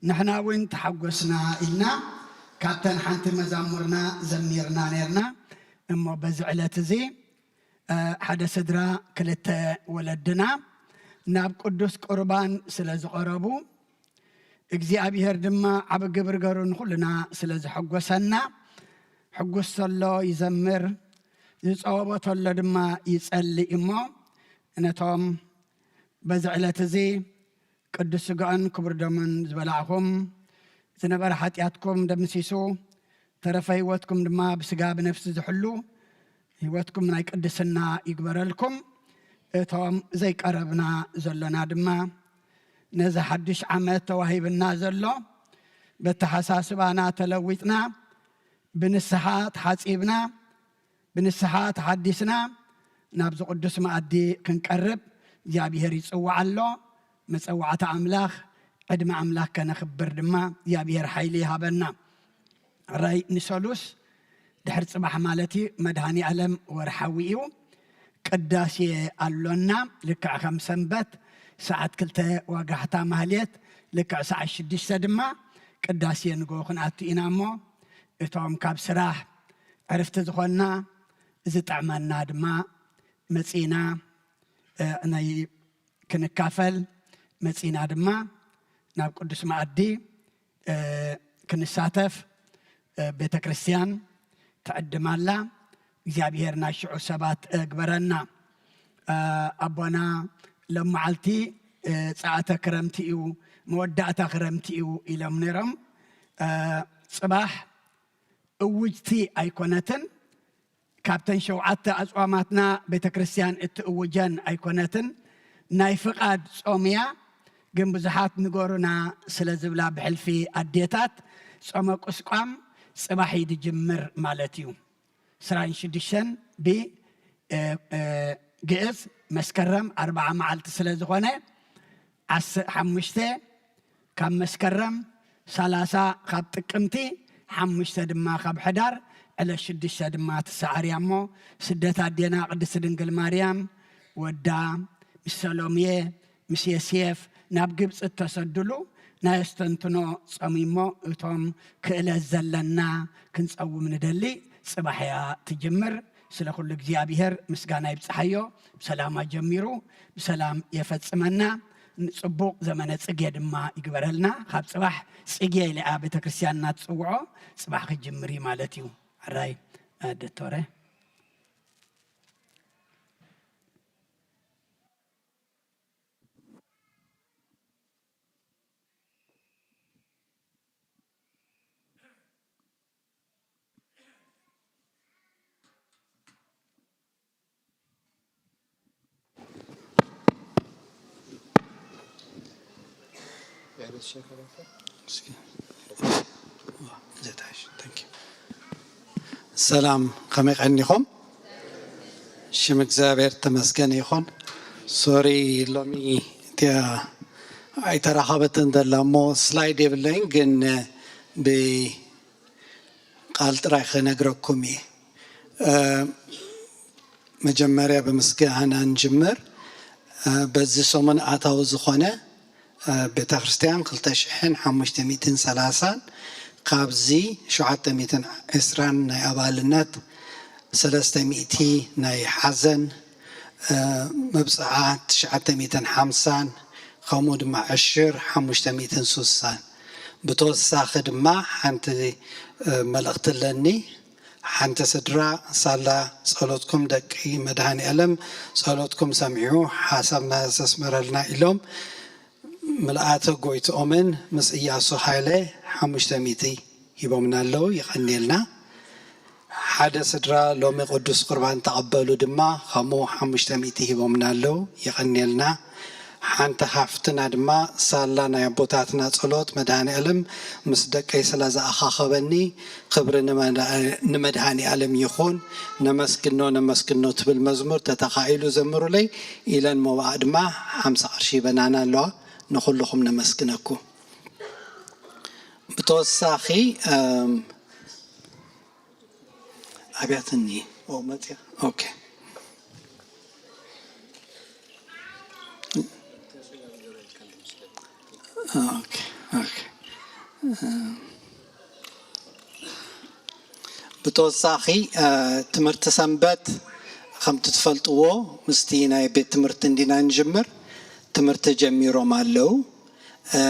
ንሕና እውን ተሓጎስና ኢልና ካብተን ሓንቲ መዛሙርና ዘሚርና ነርና። እሞ በዚ ዕለት እዚ፣ እ፣ ሓደ ስድራ ክልተ ወለድና ናብ ቅዱስ ቁርባን ስለ ዝቐረቡ፣ እግዚኣብሔር ድማ ዓቢ ግብሪ ገሩ ንኹልና ስለ ዘሐጎሰና፣ ሕጉስ ተሎ ይዘምር፣ ዝጸወቦ ተሎ ድማ ይጸልእ እሞ፣ ነቶም በዚ ዕለት እዚ ቅዱስ ስጋኡን ክቡር ደሙን ዝበላዕኹም፣ ዝነበረ ሓጢኣትኩም ደምሲሱ፣ ተረፈ ህይወትኩም ድማ ብስጋ ብነፍሲ ዝሕሉ፣ ህይወትኩም ናይ ቅድስና ይግበረልኩም። እቶም ዘይቀረብና ዘሎና ድማ፣ ነዚ ሓድሽ ዓመት ተዋሂብና ዘሎ፣ በተሓሳስባና ተለዊጥና፣ ብንስሓ ተሓጺብና፣ ብንስሓ ተሓዲስና፣ ናብዚ ቅዱስ መኣዲ ክንቀርብ እግዚኣብሔር ይጽውዕ ኣሎ። መጸዋዕታ ኣምላኽ፣ ዕድመ ኣምላኽ ከነኽብር ድማ እግዚኣብሔር ሓይሊ ይሃበና። ራይ ንሰሉስ ድሕሪ ጽባሕ ማለት እዩ፣ መድሃኒ ኣለም ወርሓዊ እዩ። ቅዳሴ ኣሎና፣ ልክዕ ከም ሰንበት ሰዓት ክልተ ዋጋሕታ ማህሌት፣ ልክዕ ሰዓት ሽዱሽተ ድማ ቅዳሴ ንግሆ ክንኣቱ ኢና እሞ፣ እቶም ካብ ስራሕ ዕርፍቲ ዝኾንና፣ ዝጥዕመና ድማ መጺና፣ እ፣ ናይ ክንካፈል መጺና ድማ ናብ ቅዱስ መኣዲ፣ እ፣ ክንሳተፍ፣ እ፣ ቤተ ክርስቲያን ትዕድም ኣላ። እግዚኣብሔር ናይ ሽዑ ሰባት፣ እ፣ ግበረና። እ፣ ኣቦና ሎም መዓልቲ፣ እ፣ ጸኣተ ክረምቲ እዩ፣ መወዳእታ ክረምቲ እዩ ኢሎም ነይሮም። እ፣ ጽባሕ እውጅቲ ኣይኮነትን። ካብተን ሸውዓተ ኣጽዋማትና ቤተ ክርስቲያን እትእውጀን ኣይኮነትን። ናይ ፍቓድ ጾም እያ። ግን ብዙሓት ንገሩና ስለ ዝብላ ብሕልፊ ኣዴታት፣ ጾመ ቁስቋም ጽባሕ እዩ ዝጅምር ማለት እዩ። ዕስራን ሽዱሽተን ብ፣ እ፣ እ፣ ግእዝ መስከረም ኣርብዓ መዓልቲ ስለ ዝኾነ፣ ዓስ-፣ ሓሙሽተ ካብ መስከረም፣ ሰላሳ ካብ ጥቅምቲ፣ ሓሙሽተ ድማ ካብ ሕዳር፣ ዕለት ሽዱሽተ ድማ ትሰዓር እያ እሞ፣ ስደት ኣዴና ቅድስት ድንግል ማርያም ወዳ ምስ ሰሎምየ ምስ የሴፍ ናብ ግብጺ እተሰድሉ ናይ ኣስተንትኖ ጾም እሞ፣ እቶም ክእለት ዘለና ክንጸውም ንደሊ፣ ጽባሕ እያ ትጅምር። ስለ ኩሉ እግዚኣብሔር ምስጋና ይብጽሓዮ። ብሰላም ኣጀሚሩ ብሰላም የፈጽመና። ጽቡቕ ዘመነ ጽጌ ድማ ይግበረልና። ካብ ጽባሕ ጽጌ ኢላ እያ ቤተ ክርስቲያንና ትጽውዖ። ጽባሕ ክጅምር እዩ ማለት እዩ። ሕራይ፣ እ፣ ዶክተረ። ዘታሽ። Thank you። ሰላም፣ ከመይ ቀኒኹም? ሽም እግዚኣብሔር ተመስገን ይኹን። ሶሪ፣ ሎሚ እቲያ ኣይተራኸበትን ዘላ እሞ ስላይድ የብለይን፣ ግን ብቃል ጥራይ ክነግረኩም እየ። እ፣ መጀመርያ ብምስጋና ንጅምር። እ፣ በዚ ሰሙን ኣታዊ ዝኾነ እ፣ ቤተ ክርስቲያን ክልተ ሽሕን ሓሙሽተ ሚእትን ሰላሳን፣ ካብዚ ሸውዓተ ሚእትን ዕስራን ናይ ኣባልነት፣ ሰለስተ ሚእቲ ናይ ሓዘን፣ እ፣ መብጽዓ ትሽዓተ ሚእትን ሓምሳን፣ ከምኡ ድማ ዕሽር ሓሙሽተ ሚእትን ሱሳን። ብተወሳኺ ድማ ሓንቲ፣ እ፣ መልእኽቲ ኣለኒ። ሓንቲ ስድራ ሳላ ጸሎትኩም ደቂ መድሃኔ ኣለም ጸሎትኩም ሰሚዑ ሓሳብና ዘስመረልና ኢሎም ምልኣተ ጎይትኦምን ምስ እያሱ ሃይለ ሓሙሽተ ሚእቲ ሂቦምና ኣለዉ። ይቐንየልና። ሓደ ስድራ ሎሚ ቅዱስ ቁርባን ተቐበሉ ድማ ከምኡ ሓሙሽተ ሚእቲ ሂቦምና ኣለዉ። ይቐንየልና። ሓንቲ ሓፍትና ድማ ሳላ ናይ ኣቦታትና ጸሎት መድሃኔ ኣለም ምስ ደቀይ ስለ ዝኣኻኸበኒ ክብሪ ንመድሃ-፣ ንመድሃኔ ኣለም ይኹን። ነመስግኖ ነመስግኖ ትብል መዝሙር ተተኻኢሉ ዘምሩለይ ኢለን ሞባኣ ድማ ሓምሳ ቅርሺ ሂበናና ኣለዋ። ንኹልኹም ነመስግነኩም። ብተወሳኺ፣ እም፣ ኣብያትኒ። ኦ፣ መጽያ። ኦኬ። ኦኬ፣ ኦኬ። ብተወሳኺ፣ እ፣ ትምህርቲ ሰንበት ከምቲ ትፈልጥዎ ምስቲ ናይ ቤት ትምህርቲ እንዲና ንጅምር። ትምህርቲ ጀሚሮም ኣለዉ። እ፣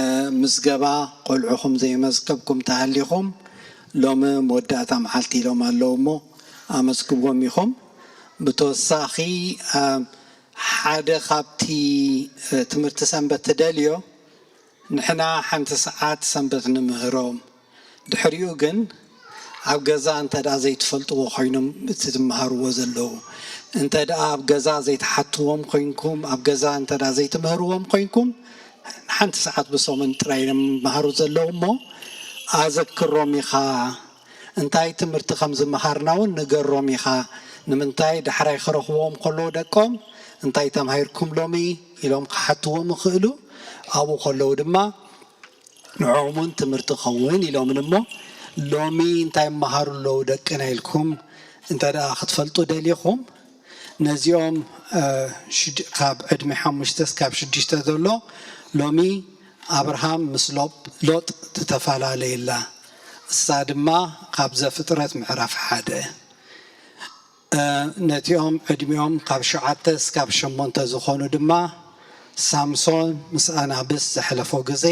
ምዝገባ ቆልዑኹም ዘይመዝገብኩም ተሃሊኹም ሎሚ መወዳእታ መዓልቲ ኢሎም ኣለዉ እሞ ኣመዝግብዎም ኢኹም። ብተወሳኺ፣ እ፣ ሓደ ካብቲ፣ እ፣ ትምህርቲ ሰንበት ትደልዮ፣ ንሕና ሓንቲ ሰዓት ሰንበት ንምህሮም። ድሕሪኡ ግን ኣብ ገዛ እንተ ደኣ ዘይትፈልጥዎ ኮይኖም እቲ ትመሃርዎ ዘለዉ፣ እንተ ደኣ ኣብ ገዛ ዘይትሓትዎም ኮይንኩም፣ ኣብ ገዛ እንተ ደኣ ዘይትምህርዎም ኮይንኩም፣ ሓንቲ ሰዓት ብሰሙን ጥራይ እዮም ዝመሃሩ ዘለዉ እሞ፣ ኣዘክሮም ኢኻ። እንታይ ትምህርቲ ከም ዝመሃርና እውን ንገሮም ኢኻ። ንምንታይ ዳሕራይ ክረኽብዎም ከለዉ ደቆም፣ "እንታይ ተማሂርኩም ሎሚ?" ኢሎም ክሓትዎም ይኽእሉ። ኣብኡ ከለዉ ድማ ንዕኦም እውን ትምህርቲ ክኸውን ኢሎምን እሞ፣ "ሎሚ እንታይ ይመሃሩ ኣለዉ ደቅና?" ኢልኩም እንተ ደኣ ክትፈልጡ ደሊኹም፣ ነዚኦም፣ እ፣ ሽድ-፣ ካብ ዕድመ ሓሙሽተ እስካብ ሽዱሽተ ዘሎ፣ ሎሚ ኣብርሃም ምስ ሎጥ፣ ሎጥ ትተፈላለየላ። እሳ ድማ ካብ ዘፍጥረት ምዕራፍ ሓደ። እ፣ ነቲኦም ዕድሚኦም ካብ ሸውዓተ እስካብ ሸሞንተ ዝኾኑ ድማ ሳምሶን ምስ ኣናብስ ዘሕለፎ ግዜ፣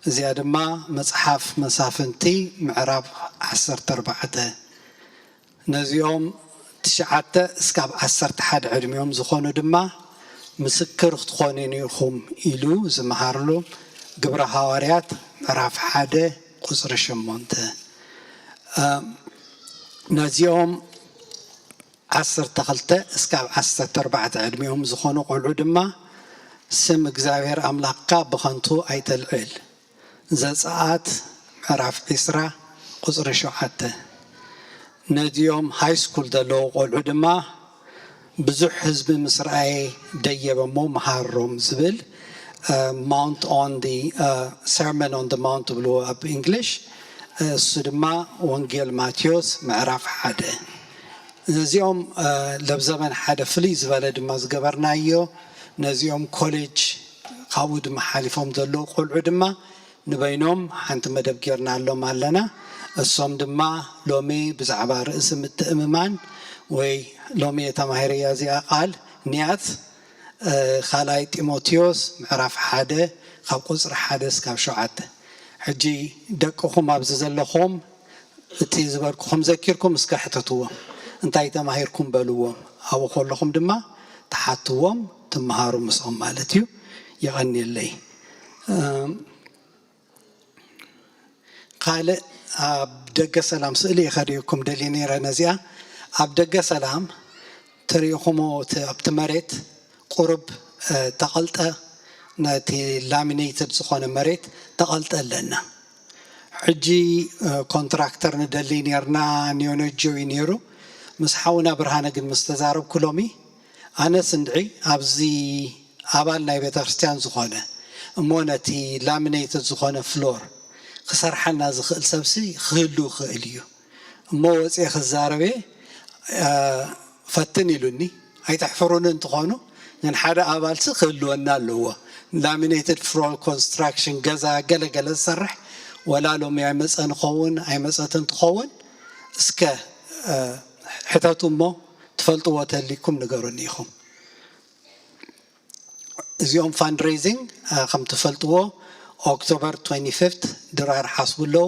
እዚኣ ድማ መጽሓፍ መሳፍንቲ ምዕራፍ ዓሰርተ ኣርባዕተ። ነዚኦም ትሽዓተ እስካብ ዓሰርተ ሓደ ዕድሚኦም ዝኾኑ ድማ ምስክር ክትኾኑኒ ኢኹም ኢሉ ዝመሃርሉ ግብረ ሃዋርያት ምዕራፍ ሓደ ቁጽሪ ሸሞንተ። እ፣ ነዚኦም ዓሰርተ ክልተ እስካብ ዓሰርተ ኣርባዕተ ዕድሚኦም ዝኾኑ ቆልዑ ድማ ስም እግዚኣብሔር ኣምላኽካ ብኸንቱ ኣይተልዕል። ዘጸኣት ምዕራፍ ዕስራ ቁጽሪ ሸውዓተ። ነዚኦም ሃይ ስኩል ዘለዉ ቆልዑ ድማ ብዙሕ ህዝቢ ምስ ረኣየ ደየበ እሞ መሃሮም ዝብል፣ እ፣ ማውንት ኦን ዲ፣ እ፣ ሰርመን ኦን ዲ ማውንት ትብልዎ ኣብ እንግሊሽ፣ እ፣ እሱ ድማ ወንጌል ማቴዎስ ምዕራፍ ሓደ። ነዚኦም፣ እ፣ ለብ ዘበን ሓደ ፍልይ ዝበለ ድማ ዝገበርናዮ፣ ነዚኦም ኮሌጅ ካብኡ ድማ ሓሊፎም ዘለዉ ቆልዑ ድማ ንበይኖም ሓንቲ መደብ ጌርናሎም ኣለና። እሶም ድማ ሎሚ ብዛዕባ ርእሲ ምትእምማን ወይ ሎሚ እየ ተማሂረያ እዚኣ ቃል ኒያት፣ እ፣ ካልኣይ ጢሞቴዎስ ምዕራፍ ሓደ ካብ ቁጽሪ ሓደ እስካብ ሸውዓተ። ሕጂ ደቅኹም ኣብዚ ዘለኹም እቲ ዝበልኩኹም ዘኪርኩም እስከ ሕተትዎም። እንታይ ተማሂርኩም በልዎም። ኣብኡ ከለኹም ድማ ትሓትዎም፣ ትመሃሩ ምስኦም ማለት እዩ። የቐንየለይ። እም፣ ካልእ ኣብ ደገ ሰላም ስእሊ እየ ከርእየኩም ደልየ ነይረ ነዚኣ። ኣብ ደገ ሰላም ተሪእኹሞ እቲ ኣብቲ መሬት ቁሩብ፣ እ፣ ተቐልጠ፣ ነቲ ላሚኔትድ ዝኾነ መሬት ተቐልጠ ኣለና። ሕጂ ኮንትራክተር ንደሊ ነርና፣ ኒዮኖጆ እዩ ነይሩ። ምስ ሓውና ብርሃነ ግን ምስ ተዛረብኩ ሎሚ፣ ኣነስ እንድዒ ኣብዚ ኣባል ናይ ቤተ ክርስቲያን ዝኾነ እሞ ነቲ ላሚኔትድ ዝኾነ ፍሎር ክሰርሓልና ዝኽእል ሰብሲ ክህሉ ይኽእል እዩ። እሞ ወፅየ ክዛረብ እየ። ፈትን ኢሉኒ። ኣይተሕፍሩኒ እንትኾኑ፣ ግን ሓደ ኣባልሲ ክህልወና ኣለዎ። ላሚኔትድ ፍሎር ኮንስትራክሽን፣ ገዛ ገለ ገለ ዝሰርሕ፣ ወላ ሎሚ ኣይመፀን ኸውን ኣይመፀትን ትኸውን፣ እስከ ሕተቱ እሞ ትፈልጥዎ ተሊኩም ንገሩኒ ኢኹም። እዚኦም ፋንድሬዚንግ ከም ትፈልጥዎ ኦክቶበር ትዌንቲ ፊፍት ድራር ሓስቡ ኣለዉ።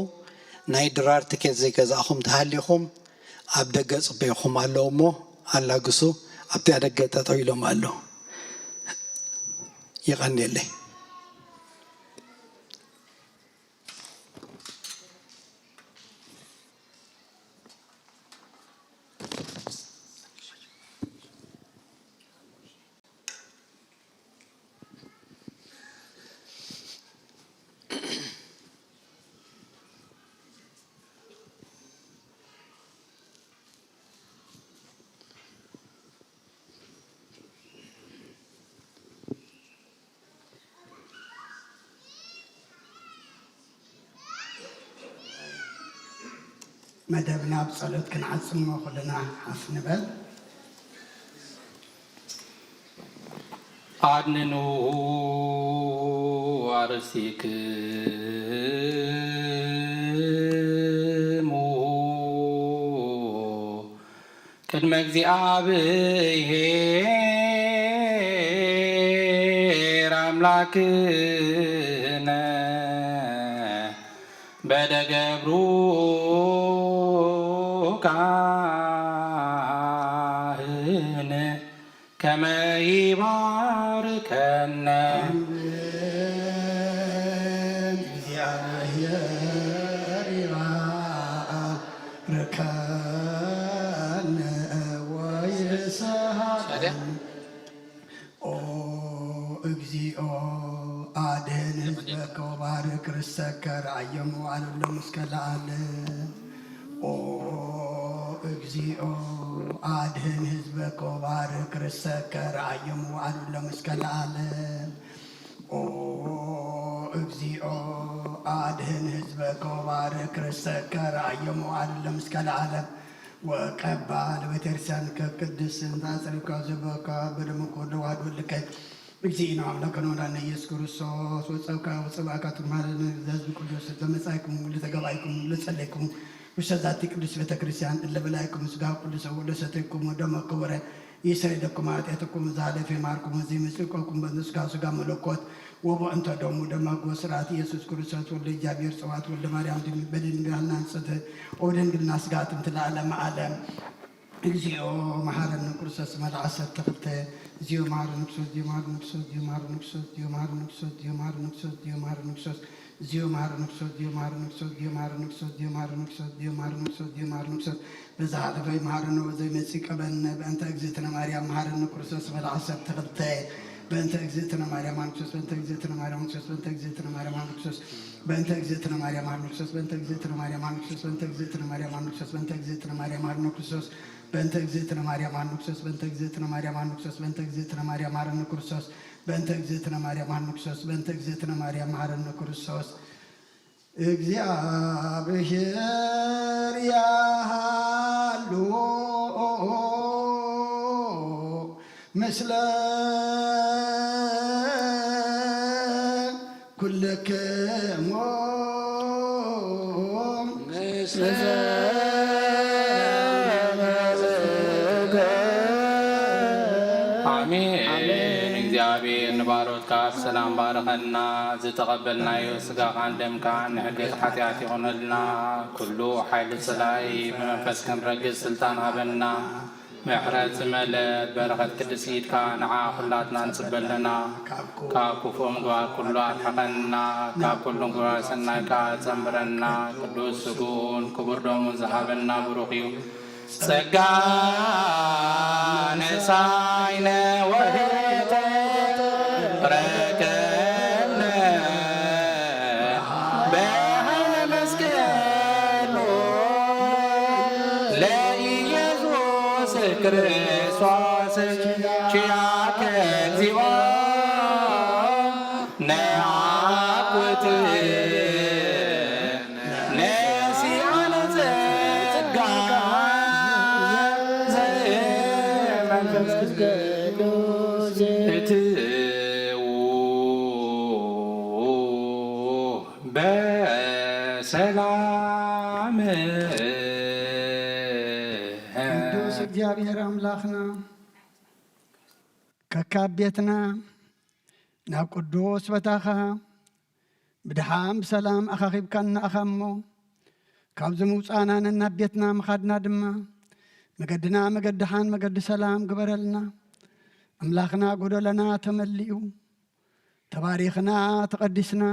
ናይ ድራር ትኬት ዘይገዛእኹም ተሃሊኹም ኣብ ደገ ጽበይኹም ኣለዉ እሞ ኣላግሱ ኣብቲ ኣደገ ጠጠው ኢሎም ኣለዉ። ይቐንየለይ። መደብና ብጸሎት ክንዓጽሞ ኩልና ሓፍ ንበል። ኣድንኑ ኣርሲክሙ ቅድመ እግዚኣብሔር ኣምላክነ በደገብሩ ካህን ከመ ይባርከነ። ኣሜን። እግዚኣብሔር ይባርከነ ወይስሐቀነ። ኦ እግዚኦ፣ ኣድህን ህዝበከ ወባርክ ርሰከ፣ ረኣዮም ወኣልሎም እስከ ለዓለም። ኦ እግዚኦ፣ ኣድህን ህዝበከ ወባርክ ርሰከ፣ ረኣዮም ወኣልሎም እስከ ለዓለም። ኦ እግዚኦ፣ ኣድህን ህዝበከ ወባርክ ርሰከ፣ ረኣዮም ወኣልሎም እስከ ለዓለም። ወቀባ ለቤተክርስቲያን ከቅድስ እንተ አጸድካ ዘበካ በደሙ ኩሉ ዋህድ ወልከ እግዚእነ አምላከነ ወዳነ ኢየሱስ ክርስቶስ ወጸብካ ወጸባእካ ትማለነ። ለህዝብ ቅዱስ ለመጻይኩም ለተገባይኩም ለጸለይኩም ውስተ ዛቲ ቅዱስ ቤተክርስቲያን እለ በላይኩም ስጋ ቅዱስ ወለሰተይኩም ወደመ ክቡረ ይሰይደኩም ኃጢአትኩም ዛለፈ ማርኩም እዚ ምጽቆኩም በእንተ ስጋ ስጋ መለኮት ወበእንተ ደሙ ደመ ጎ ስርዓት ኢየሱስ ክርስቶስ ወልደ እግዚኣብሔር ጽባኦት ወልደ ማርያም ድንግል በድንግልና ንጽሕት ወበድንግልና ስጋ ትምት ለዓለመ ዓለም። እግዚኦ መሐረነ ክርስቶስ መልአ ዓሰርተ ክልተ። እግዚኦ መሐረነ ክርስቶስ፣ እግዚኦ መሐረነ ክርስቶስ፣ እግዚኦ መሐረነ ክርስቶስ፣ እግዚኦ መሐረነ ክርስቶስ፣ እግዚኦ መሐረነ ክርስቶስ፣ እግዚኦ መሐረነ ክርስቶስ፣ እግዚኦ መሐረነ ክርስቶስ፣ እግዚኦ መሐረነ ክርስቶስ፣ እግዚኦ መሐረነ ክርስቶስ፣ እግዚኦ መሐረነ ክርስቶስ፣ እግዚኦ መሐረነ ክርስቶስ። በዝሓለፈ መሐረነ ወዘይመጽእ ይቀበለነ። በእንተ እግዝእትነ ማርያም መሐረነ ክርስቶስ መልአ ዓሰርተ ክልተ። በእንተ እግዝእትነ ማርያም መሐረነ ክርስቶስ፣ በእንተ እግዝእትነ ማርያም መሐረነ ክርስቶስ፣ በእንተ እግዝእትነ ማርያም መሐረነ ክርስቶስ፣ በእንተ እግዝእትነ ማርያም መሐረነ ክርስቶስ፣ በእንተ እግዝእትነ ማርያም መሐረነ ክርስቶስ፣ በእንተ እግዝእትነ ማርያም መሐረነ ክርስቶስ፣ በእንተ እግዝእትነ ማርያም መሐረነ ክርስቶስ፣ በእንተ እግዝእትነ ማርያም መሐረነ ክርስቶስ፣ በእንተ እግዝእትነ ማርያም መሐረነ ክርስቶስ፣ በእንተ እግዝእትነ ማርያም መሐረነ ክርስቶስ። እግዚኣብሔር ያሃሉ ምስለ ኩልክሙ። ኣሜን። እግዚኣብሔር ንባሮትካ ብሰላም ባርኸና። ዝተቐበልናዮ ስጋኻን ደምካን ንሕድገት ሓጢኣት ይኹነልና። ኩሉ ሓይሊ ጸላኢ ብመንፈስ ክንረግጽ ስልጣን ሃበና። ምሕረት ዝመልአት በረኸት ቅድስቲ ኢድካ ንዓ ኩላትና ንጽበ ኣለና። ካብ ክፉእ ምግባር ኩሉ ኣርሕቐና፣ ካብ ኩሉ ምግባር ሰናይ ከኣ ጸንብረና። ቅዱስ ስግኡን ክቡር ደሙን ዝሃበና ብሩኽ እዩ። ጸጋ ነሳይነ ወህተ ረከብነ በሃለ መስቀል ክርስቶስ ኪያከ እግዚኦ ነአኩት ነሲኣነ ጸጋ ዘመንፈስ ቅዱስ። እትዉ በሰላም። ቅዱስ እግዚኣብሔር ኣምላኽና፣ ከካብ ቤትና ናብ ቅዱስ ቦታኻ ብድሓን ብሰላም ኣኻኺብካና ኢኻ እሞ፣ ካብዚ ምውጻእና ነናብ ቤትና ምኻድና ድማ፣ መገድና መገዲ ሓን መገዲ ሰላም ግበረልና። ኣምላኽና፣ ጎደለና ተመሊኡ፣ ተባሪኽና፣ ተቐዲስና፣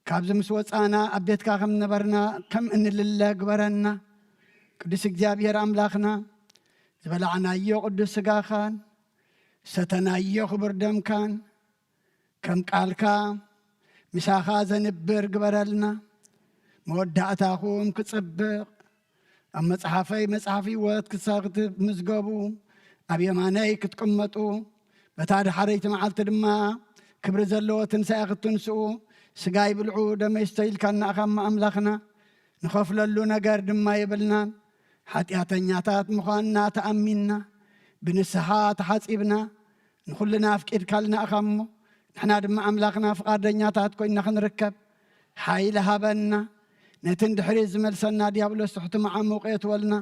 ካብዚ ምስ ወጻእና ኣብ ቤትካ ከም ነበርና ከም እንልለ ግበረና። ቅዱስ እግዚኣብሔር ኣምላኽና፣ ዝበላዕናዮ ቅዱስ ስጋኻን ዝሰተናዮ ክቡር ደምካን ከም ቃልካ ምሳኻ ዘንብር ግበረልና። መወዳእታኹም ክጽብቕ፣ ኣብ መጽሓፈይ መጽሓፍ ህይወት ክሳ ክትምዝገቡ፣ ኣብ የማነይ ክትቅመጡ፣ በታ ዳሕረይቲ መዓልቲ ድማ ክብሪ ዘለዎ ትንሳኤ ክትትንስኡ፣ ስጋይ ብልዑ ደመይ ስተ ኢልካና ኢኻ እሞ ኣምላኽና። ንኸፍለሉ ነገር ድማ የብልናን። ሓጢኣተኛታት ምዃንና ተኣሚንና፣ ብንስሓ ተሓጺብና፣ ንኹልና ኣፍቂድካልና ኢኻ እሞ፣ ንሕና ድማ ኣምላኽና ፍቓደኛታት ኮይንና ክንርከብ ሓይሊ ሃበና። ነቲ ንድሕሪት ዝመልሰና ዲያብሎስ ትሕቲ መዓሙቕ የእትወልና፣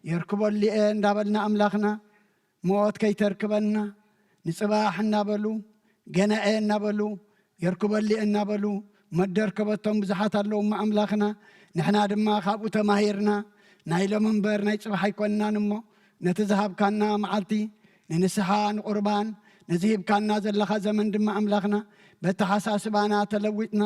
የርክበሉ እየ እንዳበልና ኣምላኽና፣ ሞት ከይተርክበና፣ ንጽባሕ እናበሉ፣ ገና እየ እናበሉ፣ የርክበሉ እየ እናበሉ፣ መደርከበቶም ብዙሓት ኣለዉ እሞ ኣምላኽና፣ ንሕና ድማ ካብኡ ተማሂርና፣ ናይ ሎም እምበር ናይ ጽባሕ ኣይኮንናን እሞ፣ ነቲ ዝሃብካና መዓልቲ ንንስሓ ንቁርባን፣ ነዚ ሂብካና ዘለኻ ዘመን ድማ ኣምላኽና፣ በተሓሳስባና ተለዊጥና፣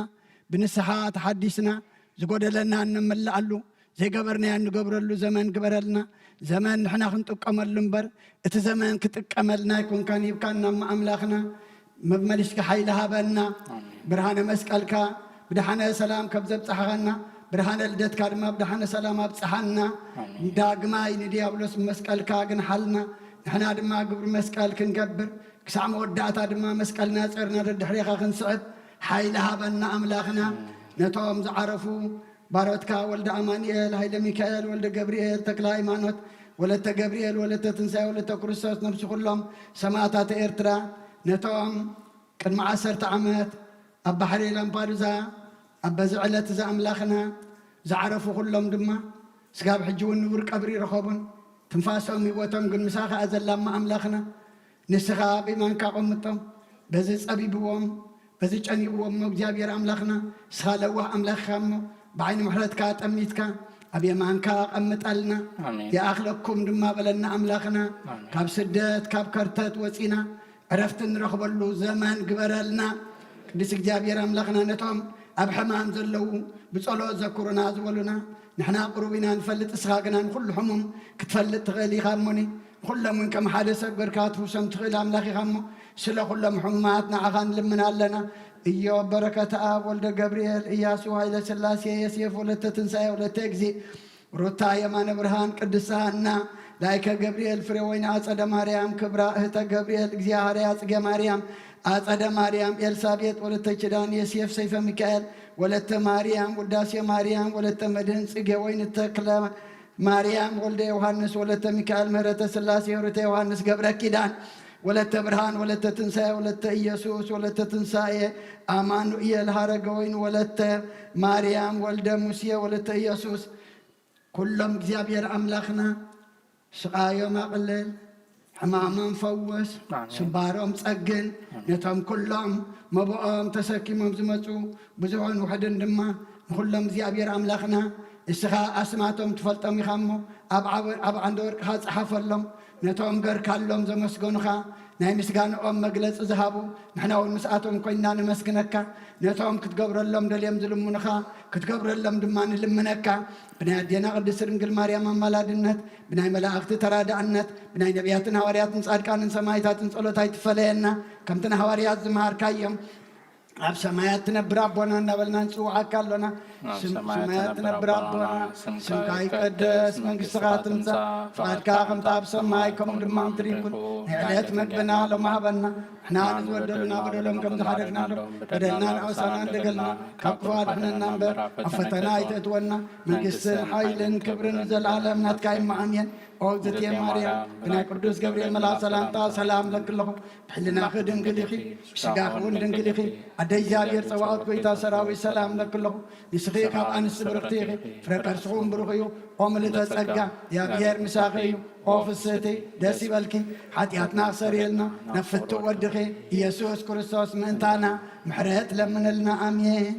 ብንስሓ ተሓዲስና፣ ዝጎደለና እንምልኣሉ፣ ዘይገበርናዮ እንገብረሉ ዘመን ግበረልና። ዘመን ንሕና ክንጥቀመሉ እምበር፣ እቲ ዘመን ክጥቀመልና ኣይኮንካን ሂብካና እሞ ኣምላኽና። መመሊስካ ሓይሊ ሃበና። ኣሜን። ብርሃነ መስቀልካ ብደሓነ ሰላም ከም ዘብጽሓኻና፣ ብርሃነ ልደትካ ድማ ብደሓነ ሰላም ኣብጽሓና። ኣሜን። ዳግማይ ንዲያብሎስ ብመስቀልካ ግንሓልና፣ ንሕና ድማ ግብሪ መስቀል ክንገብር፣ ክሳዕ መወዳእታ ድማ መስቀልና ጸርና ደድሕሬኻ ክንስዕብ ሓይሊ ሃበና ኣምላኽና። ኣሜን። ነቶም ዝዓረፉ ባሮትካ ወልደ ኣማኑኤል፣ ሃይለ ሚካኤል፣ ወልደ ገብርኤል፣ ተክለ ሃይማኖት፣ ወለተ ገብርኤል፣ ወለተ ትንሳኤ፣ ወለተ ክርስቶስ፣ ነብሲ ኩሎም ሰማእታት ኤርትራ፣ ነቶም ቅድሚ ዓሰርተ ዓመት ኣብ ባሕሪ ላምፓዱዛ ኣብ በዚ ዕለት እዚ ኣምላኽና ዝዓረፉ ኩሎም ድማ ስጋብ ሕጂ እውን ንቡር ቀብሪ ይረኸቡን ትንፋሶም ህይወቶም ግን ምሳኻ እያ ዘላ እሞ ኣምላኽና ንስኻ ብየማንካ ኣቐምጦም። በዚ ጸቢብዎም፣ በዚ ጨኒቕዎም እሞ እግዚኣብሔር ኣምላኽና ንስኻ ለዋህ ኣምላኽ ኢኻ እሞ ብዓይኒ ምሕረትካ ጠሚትካ ኣብ የማንካ ኣቐምጠልና። ኣሜን። ይኣኽለኩም ድማ በለና ኣምላኽና። ኣሜን። ካብ ስደት ካብ ከርተት ወጺና ዕረፍቲ እንረኽበሉ ዘመን ግበረልና። ቅዱስ እግዚኣብሔር ኣምላኽና ነቶም ኣብ ሕማም ዘለዉ ብጸሎት ዘክሩና ዝበሉና ንሕና ቅሩብ ኢና ንፈልጥ፣ እስኻ ግና ንኹሉ ሕሙም ክትፈልጥ ትኽእል ኢኻ እሞኒ ንኹሎም እውን ከም ሓደ ሰብ ገርካ ትፍውሶም ትኽእል ኣምላኽ ኢኻ እሞ ስለ ኩሎም ሕሙማት ንዓኻ ንልምን ኣለና። እዮብ በረከተ ኣብ፣ ወልደ ገብርኤል፣ እያሱ ሃይለ ስላሴ፣ የሴፍ ወለተ ትንሳኤ ወለተ እግዚእ፣ ሩታ የማነ ብርሃን፣ ቅድስት ሃና፣ ላይከ ገብርኤል፣ ፍሬወይኒ ኣጸደ ማርያም፣ ክብራ እህተ ገብርኤል፣ እግዚኣብሃርያ ጽጌ ማርያም፣ ኣጸደ ማርያም፣ ኤልሳቤጥ ወለተ ኪዳን፣ የሴፍ ሰይፈ ሚካኤል፣ ወለተ ማርያም፣ ውዳሴ ማርያም፣ ወለተ መድህን ጽጌ ወይኒ፣ ተክለ ማርያም፣ ወልደ ዮሃንስ፣ ወለተ ሚካኤል፣ ምህረተ ስላሴ፣ ሩተ ዮሃንስ፣ ገብረ ኪዳን፣ ወለተ ብርሃን፣ ወለተ ትንሳኤ፣ ወለተ ኢየሱስ፣ ወለተ ትንሳኤ፣ ኣማኑኤል፣ ሃረገወይኒ፣ ወለተ ማርያም፣ ወልደ ሙሴ፣ ወለተ ኢየሱስ፣ ኩሎም እግዚኣብሔር ኣምላኽና ስቓዮም ኣቕልል፣ ሕማሞም ፈውስ፣ ኣሜን። ስባሮም ጸግን፣ ኣሜን። ነቶም ኩሎም መብኦም ተሰኪሞም ዝመጹ ብዙሑን ውሑድን ድማ ንኹሎም እግዚኣብሔር ኣምላኽና እስኻ ኣስማቶም ትፈልጦም ኢኻ እሞ ኣብ ዓወ-፣ ኣብ ዓንደ ወርቅኻ ጸሓፈሎም። ነቶም ገርካሎም ዘመስገኑኻ ናይ ምስጋንኦም መግለጺ ዝሃቡ ንሕና እውን ምስኣቶም ኮይንና ነመስግነካ። ነቶም ክትገብረሎም ደልዮም ዝልምኑኻ ክትገብረሎም ድማ ንልምነካ። ብናይ ኣዴና ቅድስት ድንግል ማርያም ኣማላድነት፣ ብናይ መላእኽቲ ተራዳእነት፣ ብናይ ነቢያትን ሃዋርያትን ጻድቃንን ሰማዕታትን ጸሎት ኣይትፈለየና። ከምቲ ንሃዋርያት ዝመሃርካዮም ኣብ ሰማያት ትነብር ኣቦና እንዳበልና ንጽውዓካ ኣሎና። ኣብ ስም- ሰማያት ሰማያት ትነብር ትነብር ኣቦና፣ ኣቦና፣ ስምካ ስምካ ይቀደስ፣ ይቀደስ፣ መንግስትኻ መንግስትኻ ትምጻእ፣ ትምጻእ፣ ፍቓድካ ፍቓድካ ከምታ ኣብ ከምታ ሰማይ ኣብ ከምኡ ሰማይ ድማ ከምኡ ምድሪ ይኹን። ድማ ምድሪ ይኹን። ናይ ዕለት ዕለት መግብና መግብና ሎም ሎም ሃበና። ንሕና ንዝበደሉና በደሎም ከም ዝሓደግናሎም፣ በደልና ንኣውሳና እንደገልና፣ ካብ ክፉእ ኣድሕነና እምበር፣ ኣብ ፈተና ኣይተእትወና። መንግስትን ሓይልን ክብርን ዘለኣለም ናትካ እዩ። ኣሜን። ኦ እግዝእትየ ማርያም፣ ብናይ ቅዱስ ገብርኤል መልኣኽ ሰላምታ ሰላም ለኪ ኣለኹ። ብሕልናኺ ድንግል ኢኺ፣ ብስጋኺ እውን ድንግል ኢኺ። ኣደ እግዚኣብሔር ጸባኦት፣ ጎይታ ሰራዊት፣ ሰላም ለኪ ኣለኹ። ንስኺ ካብ ኣንስቲ ብርኽቲ ኢኺ፣ ፍረ ከርስኺ እውን ብሩኽ እዩ። ኦ ምልእተ ጸጋ፣ እግዚኣብሔር ምሳኺ እዩ። ኦ ፍስህቲ፣ ደስ ይበልኪ። ሓጢኣትና ክሰርየልና፣ ናብ ፍትው ወድኺ ኢየሱስ ክርስቶስ ምእንታና ምሕረት ለምንልና። ኣሜን።